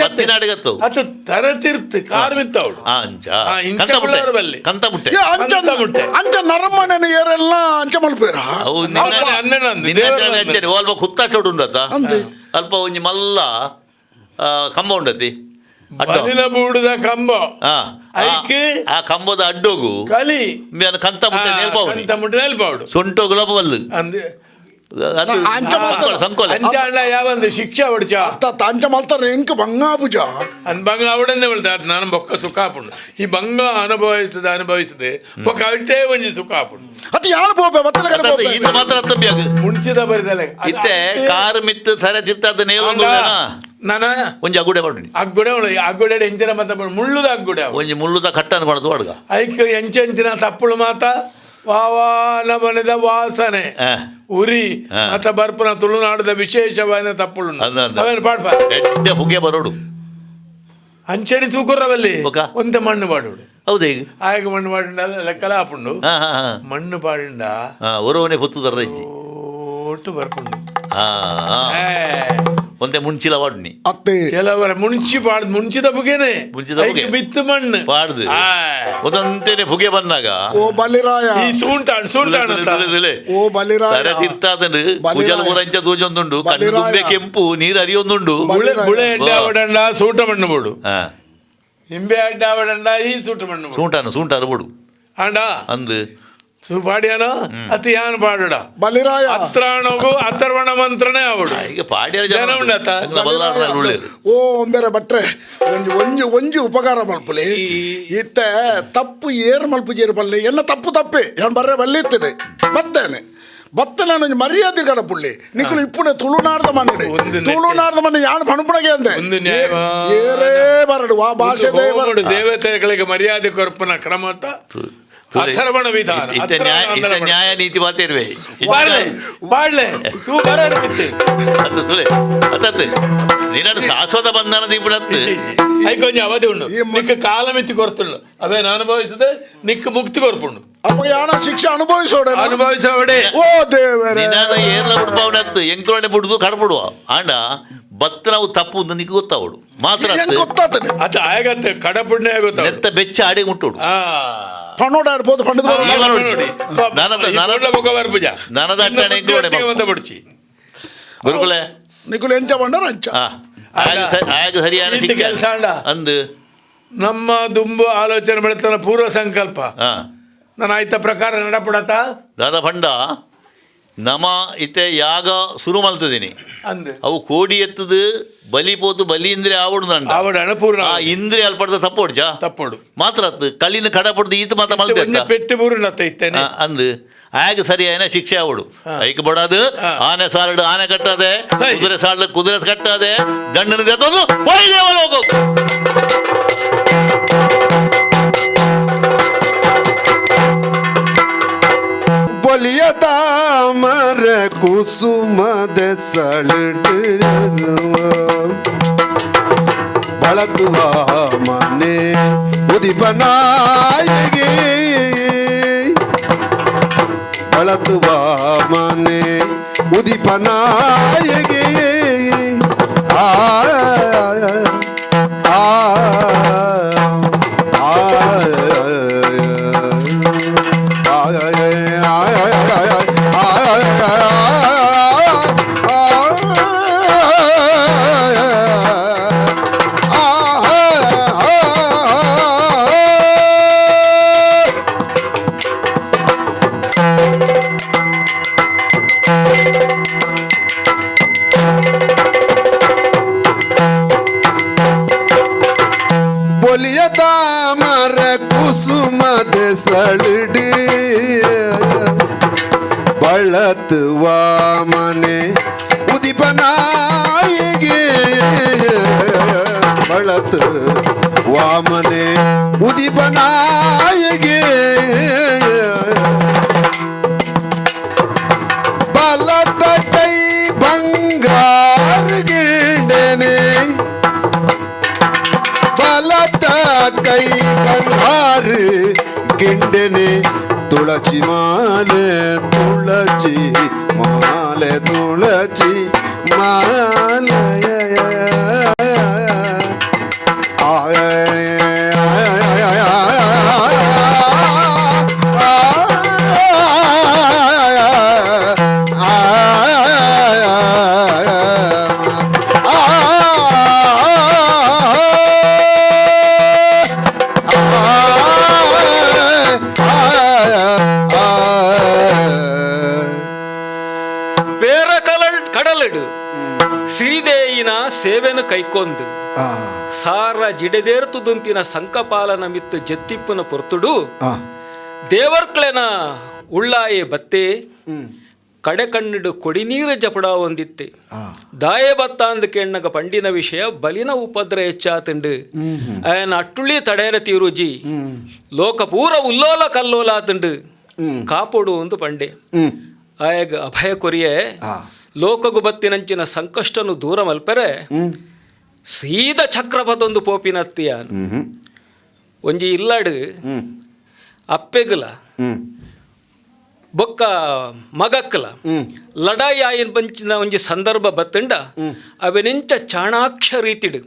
ಬತ್ತಿನ ಅಡಗತ್ತು ಅದು ತರತಿರ್ತು ಕಾರ್ ಮಿತ್ತ ಅವಳು ಅಂಚ ಇಂಚ ಬಲ್ಲಿ ಕಂತ ಮುಟ್ಟೆ ಅಂಚ ಮುಟ್ಟೆ ಅಂಚ ನರಮನೆ ಏರೆಲ್ಲ ಅಂಚ ಮಲ್ಪೇರ ಅವು ನಿನ್ನ ಅಲ್ಪ ಕುತ್ತಾಟ ಉಂಡತ್ತ ಅಲ್ಪ ಒಂಜಿ ಮಲ್ಲ ಕಂಬ ಉಂಡತಿ ಬಲಿನ ಬೂಡುದ ಕಂಬ ಆ ಕಂಬದ ಅಡ್ಡೋಗು ಕಲಿ ಕಂತ ಮುಟ್ಟೆ ನೇಲ್ಪಾವು ಕಂತ ಮುಟ್ಟೆ ನೇಲ್ಪಾవుಡು ಸೊಂಟೋಗುಲ ಬಲ್ಲು ಅಂದೆ ಅಂಚ ಮಾತ್ರ. ಸಂಕೋಲೆ. ಅಂಚ ಅಣ್ಣ ಯಾವಂದು ಶಿಕ್ಷೆ ಹೊಡ್ಚ ಅತ್ತ ಅಂಚ ಮಲ್ತಾರೆ ಎಂಕ್ ಬಂಗ ಪೂಜ ಅಂದ್ ಬಂಗ ಅವಡನ್ನೇ ಹೇಳ್ತಾ ಅದು ನಾನು ಬೊಕ್ಕ ಸುಖ ಆಪುಂಡು ಈ ಬಂಗ ಅನುಭವಿಸದೆ ಅನುಭವಿಸದೆ ಬೊಕ್ಕ ಅವಿಟೇ ಒಂಜಿ ಸುಖ ಆಪುಂಡು. ಅತ್ತ ಯಾರು ಪೋಪೆ ಬತ್ತಲ ಕಡೆ ಪೋಪೆ. ಇದು ಮಾತ್ರ ಅತ್ತಂಬಿಯಾಗ ಮುಂಚಿದ ಬರಿದಲೆ ಇತ್ತೆ ಕಾರ್ ಮಿತ್ತು ಸರ ತಿತ್ತಾದ ನೇಲೊಂದು ನಾನ ಒಂಜಿ ಅಗುಡೆ ಮಾಡಿ ಅಗ್ಗುಡೆ ಉಳ್ಳು ಅಗ್ಗುಡೆ ಎಂಚಿನ ಮಾತ ಮುಳ್ಳುದ ಅಗ್ಗುಡೆ ಅವು. ಒಂಜಿ ಮುಳ್ಳುದ ಕಟ್ಟನ್ನು ಕೊಡದು ಅಡ್ಗ ಐಕ್ ಎಂಚ ಎಂಚಿನ ತಪ್ಪುಳು ಮಾತ ವಾವಾನ ಮನೆದ ವಾಸನೆ ಉರಿ ಮತ ಬರ್ಪನ ತುಳುನಾಡದ ವಿಶೇಷವಾದ ತಪ್ಪುಳು ಅಂದ, ಅಂದ. ಅವೇನು ಪಾಡ್ಪ ಎಡ್ಡೆ ಪುಗೆ ಬರೋಡು ಅಂಚೆನಿ ತೂಕುರವಲ್ಲಿ ಬೊಕ? ಒಂತೆ ಮಣ್ಣು ಪಾಡುಡು. ಹೌದು ಈಗ ಆಯಗ ಮಣ್ಣು ಪಾಡಿಂಡ ಲೆಕ್ಕಲ ಆಪುಂಡು. ಹಾ ಹಾ ಹಾ ಮಣ್ಣು ಪಾಡಿಂಡ ಹಾ ಒರವನೆ ಪೊತ್ತು ದರ್ರಜ್ಜಿ ಒಟ್ಟು ಬರ್ಪುಂಡು. ಹಾ ಹಾ ಏ, ಒಂದೇ ಮುಂಚಿಲ ವಾಡ್ನಿ ಅತ್ತೆ ಕೆಲವರ ಮುಂಚಿ ಪಾಡ್ ಮುಂಚಿದ ಬುಗೆನೆ ಮುಂಚಿದ ಬುಗೆ. ಐಕ್ ಬಿತ್ತು ಮಣ್ಣು ಪಾಡ್ದು. ಆಯ್. ಒಂದಂತೇನೆ ಪುಗೆ ಬಂದಾಗ ಓ ಬಲಿರಾಯ ಈ ಸೂಂಟಾಣ್ ಸೂಂಟಾಣ್ ಅಂತ. ಓ ಬಲಿರಾಯ ತರೆ ತಿರ್ತಾದನು ಬಲಿರಾಯ. ಕುಜಲ್ ಊರಂಚ ತೂಜೊಂದುಂಡು ಕಣ್ಣು ಬಲಿರಾಯ. ದುಂಬೆ ಕೆಂಪು ನೀರು ಅರಿಯೊಂದುಂಡು. ಬುಳೆ ಬುಳೆ ಎಡ್ಡೆ ವಾ. ಅವಡಂಡ ಸೂಟ ಮಣ್ಣು ಬೋಡು. ಹಾ ಇಂಬೆ ಅಡ್ಡ ಅವಡಂಡ ಈ ಸೂಟ ಮಣ್ಣು ಬೋಡು. ಸೂಂಟಾನು ಸೂಂಟಾನು ಬೋಡು ಆಂಡ ಅಂದು ಸು ಪಾಡ್ಯಾನ ಅತಿ ಯಾನ್ ಪಾಡುಡ ಬಲಿರಾಯ ಅತ್ರಾಣಗು ಅಥರ್ವಣ ಮಂತ್ರನೇ ಅವಡು ಈಗ ಪಾಡ್ಯರ ಜನ ಉಂಡತ್ತ? ಬಲ್ಲಾರ್ನ ಉಳ್ಳೇರು. ಓ ಒಂಬೇರೆ ಭಟ್ರೆ ಒಂಜಿ ಒಂಜಿ ಒಂಜಿ ಉಪಕಾರ ಮಲ್ಪುಲಿ ಇತ್ತೆ ತಪ್ಪು ಏರ್ ಮಲ್ಪು ಜೇರು ಬಲ್ಲೆ ಎಲ್ಲ ತಪ್ಪು ತಪ್ಪೆ ಯಾನ್ ಬರ್ರೆ ಬಲ್ಲಿತ್ತೇನೆ ಬತ್ತೇನೆ ಬತ್ತನೆ ಒಂಜಿ ಮರ್ಯಾದೆ ಕಡಪುಳ್ಳಿ ನಿಕುಲು ಇಪ್ಪುನೆ ತುಳುನಾಡ್ದ ಮಣ್ಣು ಒಂದು ನೆಟ್ಟೆ. ತುಳುನಾಡ್ದ ಮಣ್ಣು ಯಾನ್ ಪಣಪುಣಗೆ ಅಂದೆ ಒಂದು ನ್ಯಾಯ. ಏರೇ ಬರಡು ವಾ ಭಾಷೆದೇ ಹೋಮಡು ಬರಡು ದೇವತೆಗಳಿಗೆ ಮರ್ಯಾದೆ ಕೊರ್ಪನ ಕ್ರಮತ ಅಥರ್ವಣ ವಿಧಾನ ಇತ್ತೆ ನ್ಯಾಯ ಇತ್ತೆ ನ್ಯಾಯ ನೀತಿ ಮಾತೇರುವೆ ಪಾಡ್ಲೆ ಪಾಡ್ಲೆ ತೂ ಬರಡು ಬಿತ್ತೆ ಅತ್ತ ತುಲೆ ಅತ್ತತ್ತು ನಿನ್ನಡು ಶಾಶ್ವತ ಬಂಧನ ದೀಪುಡತ್ತು ಐಕೊಂಜ ಅವಧಿ ಉಂಡು ಈ ನಿಕ್ಕ ಕಾಲಮಿತಿ ಕೊರ್ತುಂಡು ಅವೇನು ಅನುಭವಿಸದೆ ನಿಕ್ಕ ಮುಕ್ತಿ ಕೊರ್ಪುಂಡು ಅಪ್ಪ ಯಾನ ಶಿಕ್ಷೆ ಅನುಭವಿಸೋಡೆ ಅನುಭವಿಸವಡೆ ಓ ದೇವರೇ ನಿನ್ನ ಏರ್ಲ ಬಿಡ್ಪಾವನತ್ತು ಎಂಕ್ರೋಣೆ ಬಿಡುದು ಕಡಪಡುವ ಆಂಡ ಬತ್ತನವು ತಪ್ಪು ಅಂತ ನಿಕ್ಕ ಗೊತ್ತಾವಡು ಮಾತ್ರ ಹೆಂಗ್ ಅತ್ತು ಗೊತ್ತಾತನೆ ಅದು ಆಗತ್ತೆ ಕಡಪುಣ್ಯ ಆಗುತ್ತೆ ನೆತ್ತ ಬೆಚ್ಚ ಆಡಿ ಮುಟ್ಟೋಡು. ಆ ಪಣೋಡ ಆಡ್ಬೋದು ಪಂಡದ ಈ ಬರೋಡು. ನೋಡಿ. ನನದ- ಮುಖ ಬರ್ಪುಜ ನನದ ಅಟ್ಟಣೆ ಇಂಕ್ರೋಣೆ ಅಂತ ಬಿಡ್ಚಿ ಗುರುಕುಲೆ ನಿಕುಲು ಎಂಚ ಬಂಡರ ಅಂಚ ಆ, ಆಗ ಸರಿಯಾದ ಈತ ಶಿಕ್ಷೆ ಕೆಲ್ಸ ಅಂಡ. ಅಂದು ನಮ್ಮ ದುಂಬು ಆಲೋಚನೆ ಬೆಳೆತನ ಪೂರ್ವ ಸಂಕಲ್ಪ ಆ ನಾನು ಆಯ್ತ ಪ್ರಕಾರ ನಡಪಡತ ದಾದಾ ಭಂಡ ನಮ ಇತ್ತೆ ಯಾಗ ಶುರು ಮಲ್ತದೀನಿ ಅಂದ್ ಅವು ಕೋಡಿ ಎತ್ತದು ಬಲಿ ಪೋತು ಬಲಿ ಇಂದ್ರೆ ಆವಡು ನಂಡ ಆವಡ ಅಣಪೂರ್ಣ ಆ ಇಂದ್ರೆ ಅಲ್ಪಡ್ದ ತಪ್ಪೋಡ್ಜ ತಪ್ಪೋಡು ಮಾತ್ರ ಅತ್ತು ಕಲ್ಲಿನ ಕಡ ಪಡ್ದು ಈತ ಮಾತ್ರ ಮಲ್ತೆ ಒಂಜಿ ಪೆಟ್ಟು ಬೂರುಂಡತ್ತ ಇತ್ತೇನೆ ಅಂದು ಆಗ ಸರಿಯಾಯನ ಶಿಕ್ಷೆ ಆವಡು ಐಕ್ ಬಡದು ಆನೆ ಸಾರಡು ಆನೆ ಕಟ್ಟದೆ ಸರಿ. ಕುದುರೆ ಸಾರಡು ಕುದುರೆ ಕಟ್ಟದೆ ದಂಡನ ದೆತ್ತೊಂದು ಹೋಗಿ ಬಲಿಯ ತಾಮರ ಕುಸುಮದ ಸಳಟು ಬಳತುವ ಮನೆ ಉದಿಪನಾಯಗಿ ಬಳತುವ ಮನೆ ಉದಿಪನಾಯಗಿ ಆ ಆ ಆ बोलिए तामर कुसुम सलडी ಬಳತ್ ವಾಮನೆ ಉದಿಪನಾಯಿಗೆ ಬಳತ್ ವಾಮನೆ ಉದಿಪನಾಯಿಗೆ ಬಲತ ಕೈ ಬಂಗಾರ ಗಿಂಡನೆ ಬಲತ ಕೈ ಬಂಗಾರ ಗಿಂಡನೆ ತುಳಸಿ ಮಾಲೆ ತುಳಸಿ ಮಾಲೆ ತುಳಸಿ ಮಾಲೆ ಬಲಿನ ಸೇವೆನು ಕೈಕೊಂದು ಸಾರ ಜಿಡೆದೇರ್ತುದಂತಿನ ಸಂಕಪಾಲನ ಮಿತ್ತು ಜತ್ತಿಪ್ಪನ ಪೊರ್ತುಡು ದೇವರ್ಕ್ಲೆನ ಉಳ್ಳಾಯೆ ಬತ್ತೆ ಕಡೆ ಕಣ್ಣಿಡು ಕೊಡಿನೀರ ಜಪಡ ಒಂದಿತ್ತೆ ದಾಯೆ ಬತ್ತ ಅಂದ ಕೆಣ್ಣಗ ಪಂಡಿನ ವಿಷಯ ಬಲಿನ ಉಪದ್ರ ಹೆಚ್ಚಾತಂಡು ಆಯನ ಅಟ್ಟುಳಿ ತಡೆಯರ ತೀರುಜಿ ಲೋಕ ಪೂರ ಉಲ್ಲೋಲ ಕಲ್ಲೋಲ ಆತಂಡು ಕಾಪೊಡು ಒಂದು ಪಂಡೆ ಆಯಗ ಅಭಯ ಕೊರಿಯೆ ಲೋಕಗು ಬತ್ತಿನಂಚಿನ ಸಂಕಷ್ಟನು ದೂರ ಮಲ್ಪೆರೆ ಸೀದ ಚಕ್ರಪತೊಂದು ಪೋಪಿನತ್ತಿಯ ಒಂಜಿ ಇಲ್ಲಾಡು ಅಪ್ಪೆಗಲ ಬೊಕ್ಕ ಮಗಕ್ಕಲ ಲಡಾಯಿ ಆಯಿನ ಬಂಚಿನ ಒಂಜಿ ಸಂದರ್ಭ ಬತ್ತಂಡ ಅವೆನೆಂಚ ಚಾಣಾಕ್ಷ ರೀತಿಡು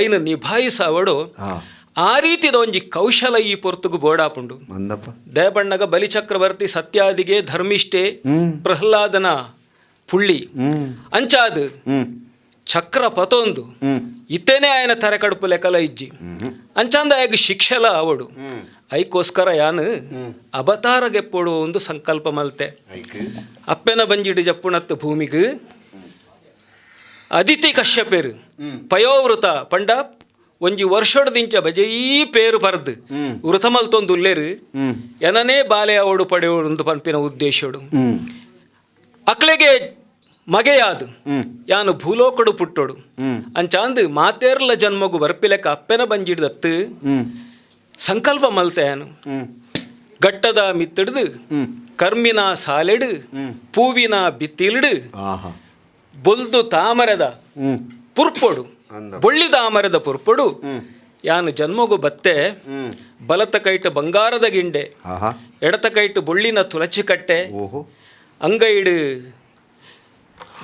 ಐನ ನಿಭಾಯಿಸವಡು ಆ ರೀತಿದ ಒಂಜಿ ಕೌಶಲ ಈ ಪೊರ್ತುಗು ಬೋಡಾಪುಂಡು. ದಯಬಣ್ಣಗ ಬಲಿಚಕ್ರವರ್ತಿ ಸತ್ಯಾದಿಗೆ ಧರ್ಮಿಷ್ಠೆ ಪ್ರಹ್ಲಾದನ ಪುಳ್ಳಿ ಅಂಚಾದು ಚಕ್ರ ಪತೊಂದು ಇತ್ತೇನೆ ಆಯನ ತರೆ ಕಡುಪು ಲೆಕ್ಕಲ ಇಜ್ಜಿ ಅಂಚಾಂದ ಆಯಗ ಶಿಕ್ಷೆಲ ಅವಡು ಐಕೋಸ್ಕರ ಯಾನು ಅವತಾರಗೆಪ್ಪೋಡು ಒಂದು ಸಂಕಲ್ಪ ಮಲ್ತೆ. ಅಪ್ಪೆನ ಬಂಜಿಡು ಜಪ್ಪುಣತ್ತು ಭೂಮಿಗೆ ಅದಿತಿ ಕಶ್ಯಪೇರು ಪಯೋವೃತ ಪಂಡ ಒಂಜಿ ವರ್ಷೊಡ್ದಿಂಚ ಬಜೆಯೀ ಪೇರು ಪರ್ದು ವೃತ ಮಲ್ತೊಂದು ಉಲ್ಲೇರು ಎನನೇ ಬಾಲೆ ಅವಡು ಪಡೆಯೋಡು ಪನ್ಪಿನ ಉದ್ದೇಶೋಡು ಅಕ್ಲೆಗೆ ಮಗೆಯಾದು ಯಾನು ಭೂಲೋಕಡು ಪುಟ್ಟೋಡು ಅಂಚಾಂದು ಮಾತೇರ್ಲ ಜನ್ಮಗು ಬರ್ಪಿಲೆಕ್ಕ ಅಪ್ಪೆನ ಬಂಜಿಡ್ದತ್ತು ಸಂಕಲ್ಪ ಮಲ್ತೆ ಯಾನು ಗಟ್ಟದ ಮಿತ್ತಿಡ್ದು ಕರ್ಮಿನ ಸಾಲೆಡು ಪೂವಿನ ಬಿತ್ತಿಲಿಡು ಬೊಲ್ದು ತಾಮರದ ಪುರ್ಪೊಡು ಬೊಳ್ಳಿ ತಾಮರದ ಪುರ್ಪೊಡು ಯಾನು ಜನ್ಮಗು ಬತ್ತೆ ಬಲತ ಕೈಟ ಬಂಗಾರದ ಗಿಂಡೆ ಎಡತ ಕೈಟು ಬೊಳ್ಳಿನ ತುಳಚಿ ಕಟ್ಟೆ ಅಂಗೈಡು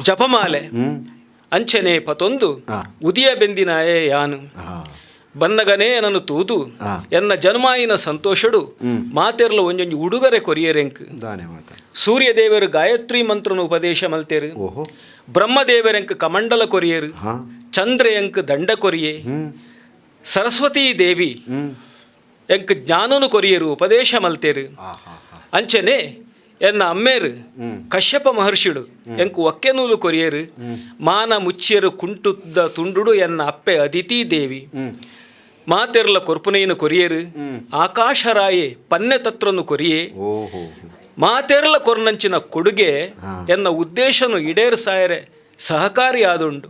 ಜಪಮಾಲೆ ಅಂಚನೆ ಪತೊಂದು ಉದಿಯ ಬೆಂದಿನಾಯೇ ಯಾನು ಬನ್ನಗನೇ ನನ್ನು ತೂದು ಎನ್ನ ಜನ್ಮಾಯಿನ ಸಂತೋಷಡು ಮಾತೆರ್ಲ ಒಂಜೊಂಜಿ ಉಡುಗರೆ ಕೊರಿಯರೆಂಕ್. ಸೂರ್ಯದೇವರು ಗಾಯತ್ರಿ ಮಂತ್ರನು ಉಪದೇಶ ಮಲ್ತೇರು, ಬ್ರಹ್ಮದೇವರೆಂಕ್ ಕಮಂಡಲ ಕೊರಿಯರು, ಚಂದ್ರಯಂಕ್ ದಂಡ ಕೊರಿಯೆ, ಸರಸ್ವತೀ ದೇವಿ ಎಂಕ್ ಜ್ಞಾನನು ಕೊರಿಯರು ಉಪದೇಶ ಮಲ್ತೇರು. ಅಂಚನೆ ಎನ್ನ ಅಮ್ಮೇರು ಕಶ್ಯಪ ಮಹರ್ಷಿಡು ಎಂಕು ಒಕ್ಕೆನೂಲು ಕೊರಿಯರು, ಮಾನ ಮುಚ್ಚಿಯರು ಕುಂಟುದ್ದ ತುಂಡುಡು ಎನ್ನ ಅಪ್ಪೆ ಅದಿತಿ ದೇವಿ ಮಾತೆರ್ಲ ಕೊರ್ಪುನೈನು ಕೊರಿಯರು, ಆಕಾಶರಾಯೆ ಪನ್ನೆ ತತ್ರನು ಕೊರಿಯೆ, ಮಾತೆರ್ಲ ಕೊರ್ನಂಚಿನ ಕೊಡುಗೆ ಎನ್ನ ಉದ್ದೇಶನು ಈಡೇರು ಸಾಯರೆ ಸಹಕಾರಿಯಾದುಂಡು.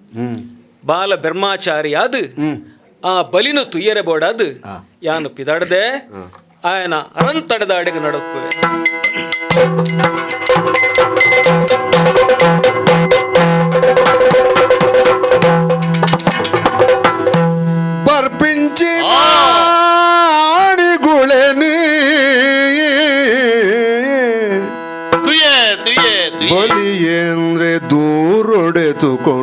ಬಾಲ ಬ್ರಹ್ಮಾಚಾರಿಯಾದು ಆ ಬಲಿನು ತುಯ್ಯರೆ ಬೋಡಾದು ಯಾನು ಪಿದಾಡದೆ ಆಯನ ಅರಂತಡೆದ ಅಡಿಗೆ ನಡುತ್ತವೆ. ಬರ್ಪಿಂಚಿ ಮಾಡಿಗುಳೆನಿ ಬಲಿಯೇಂದ್ರೆ ದೂರೊಡೆತುಕೊಂಡೆ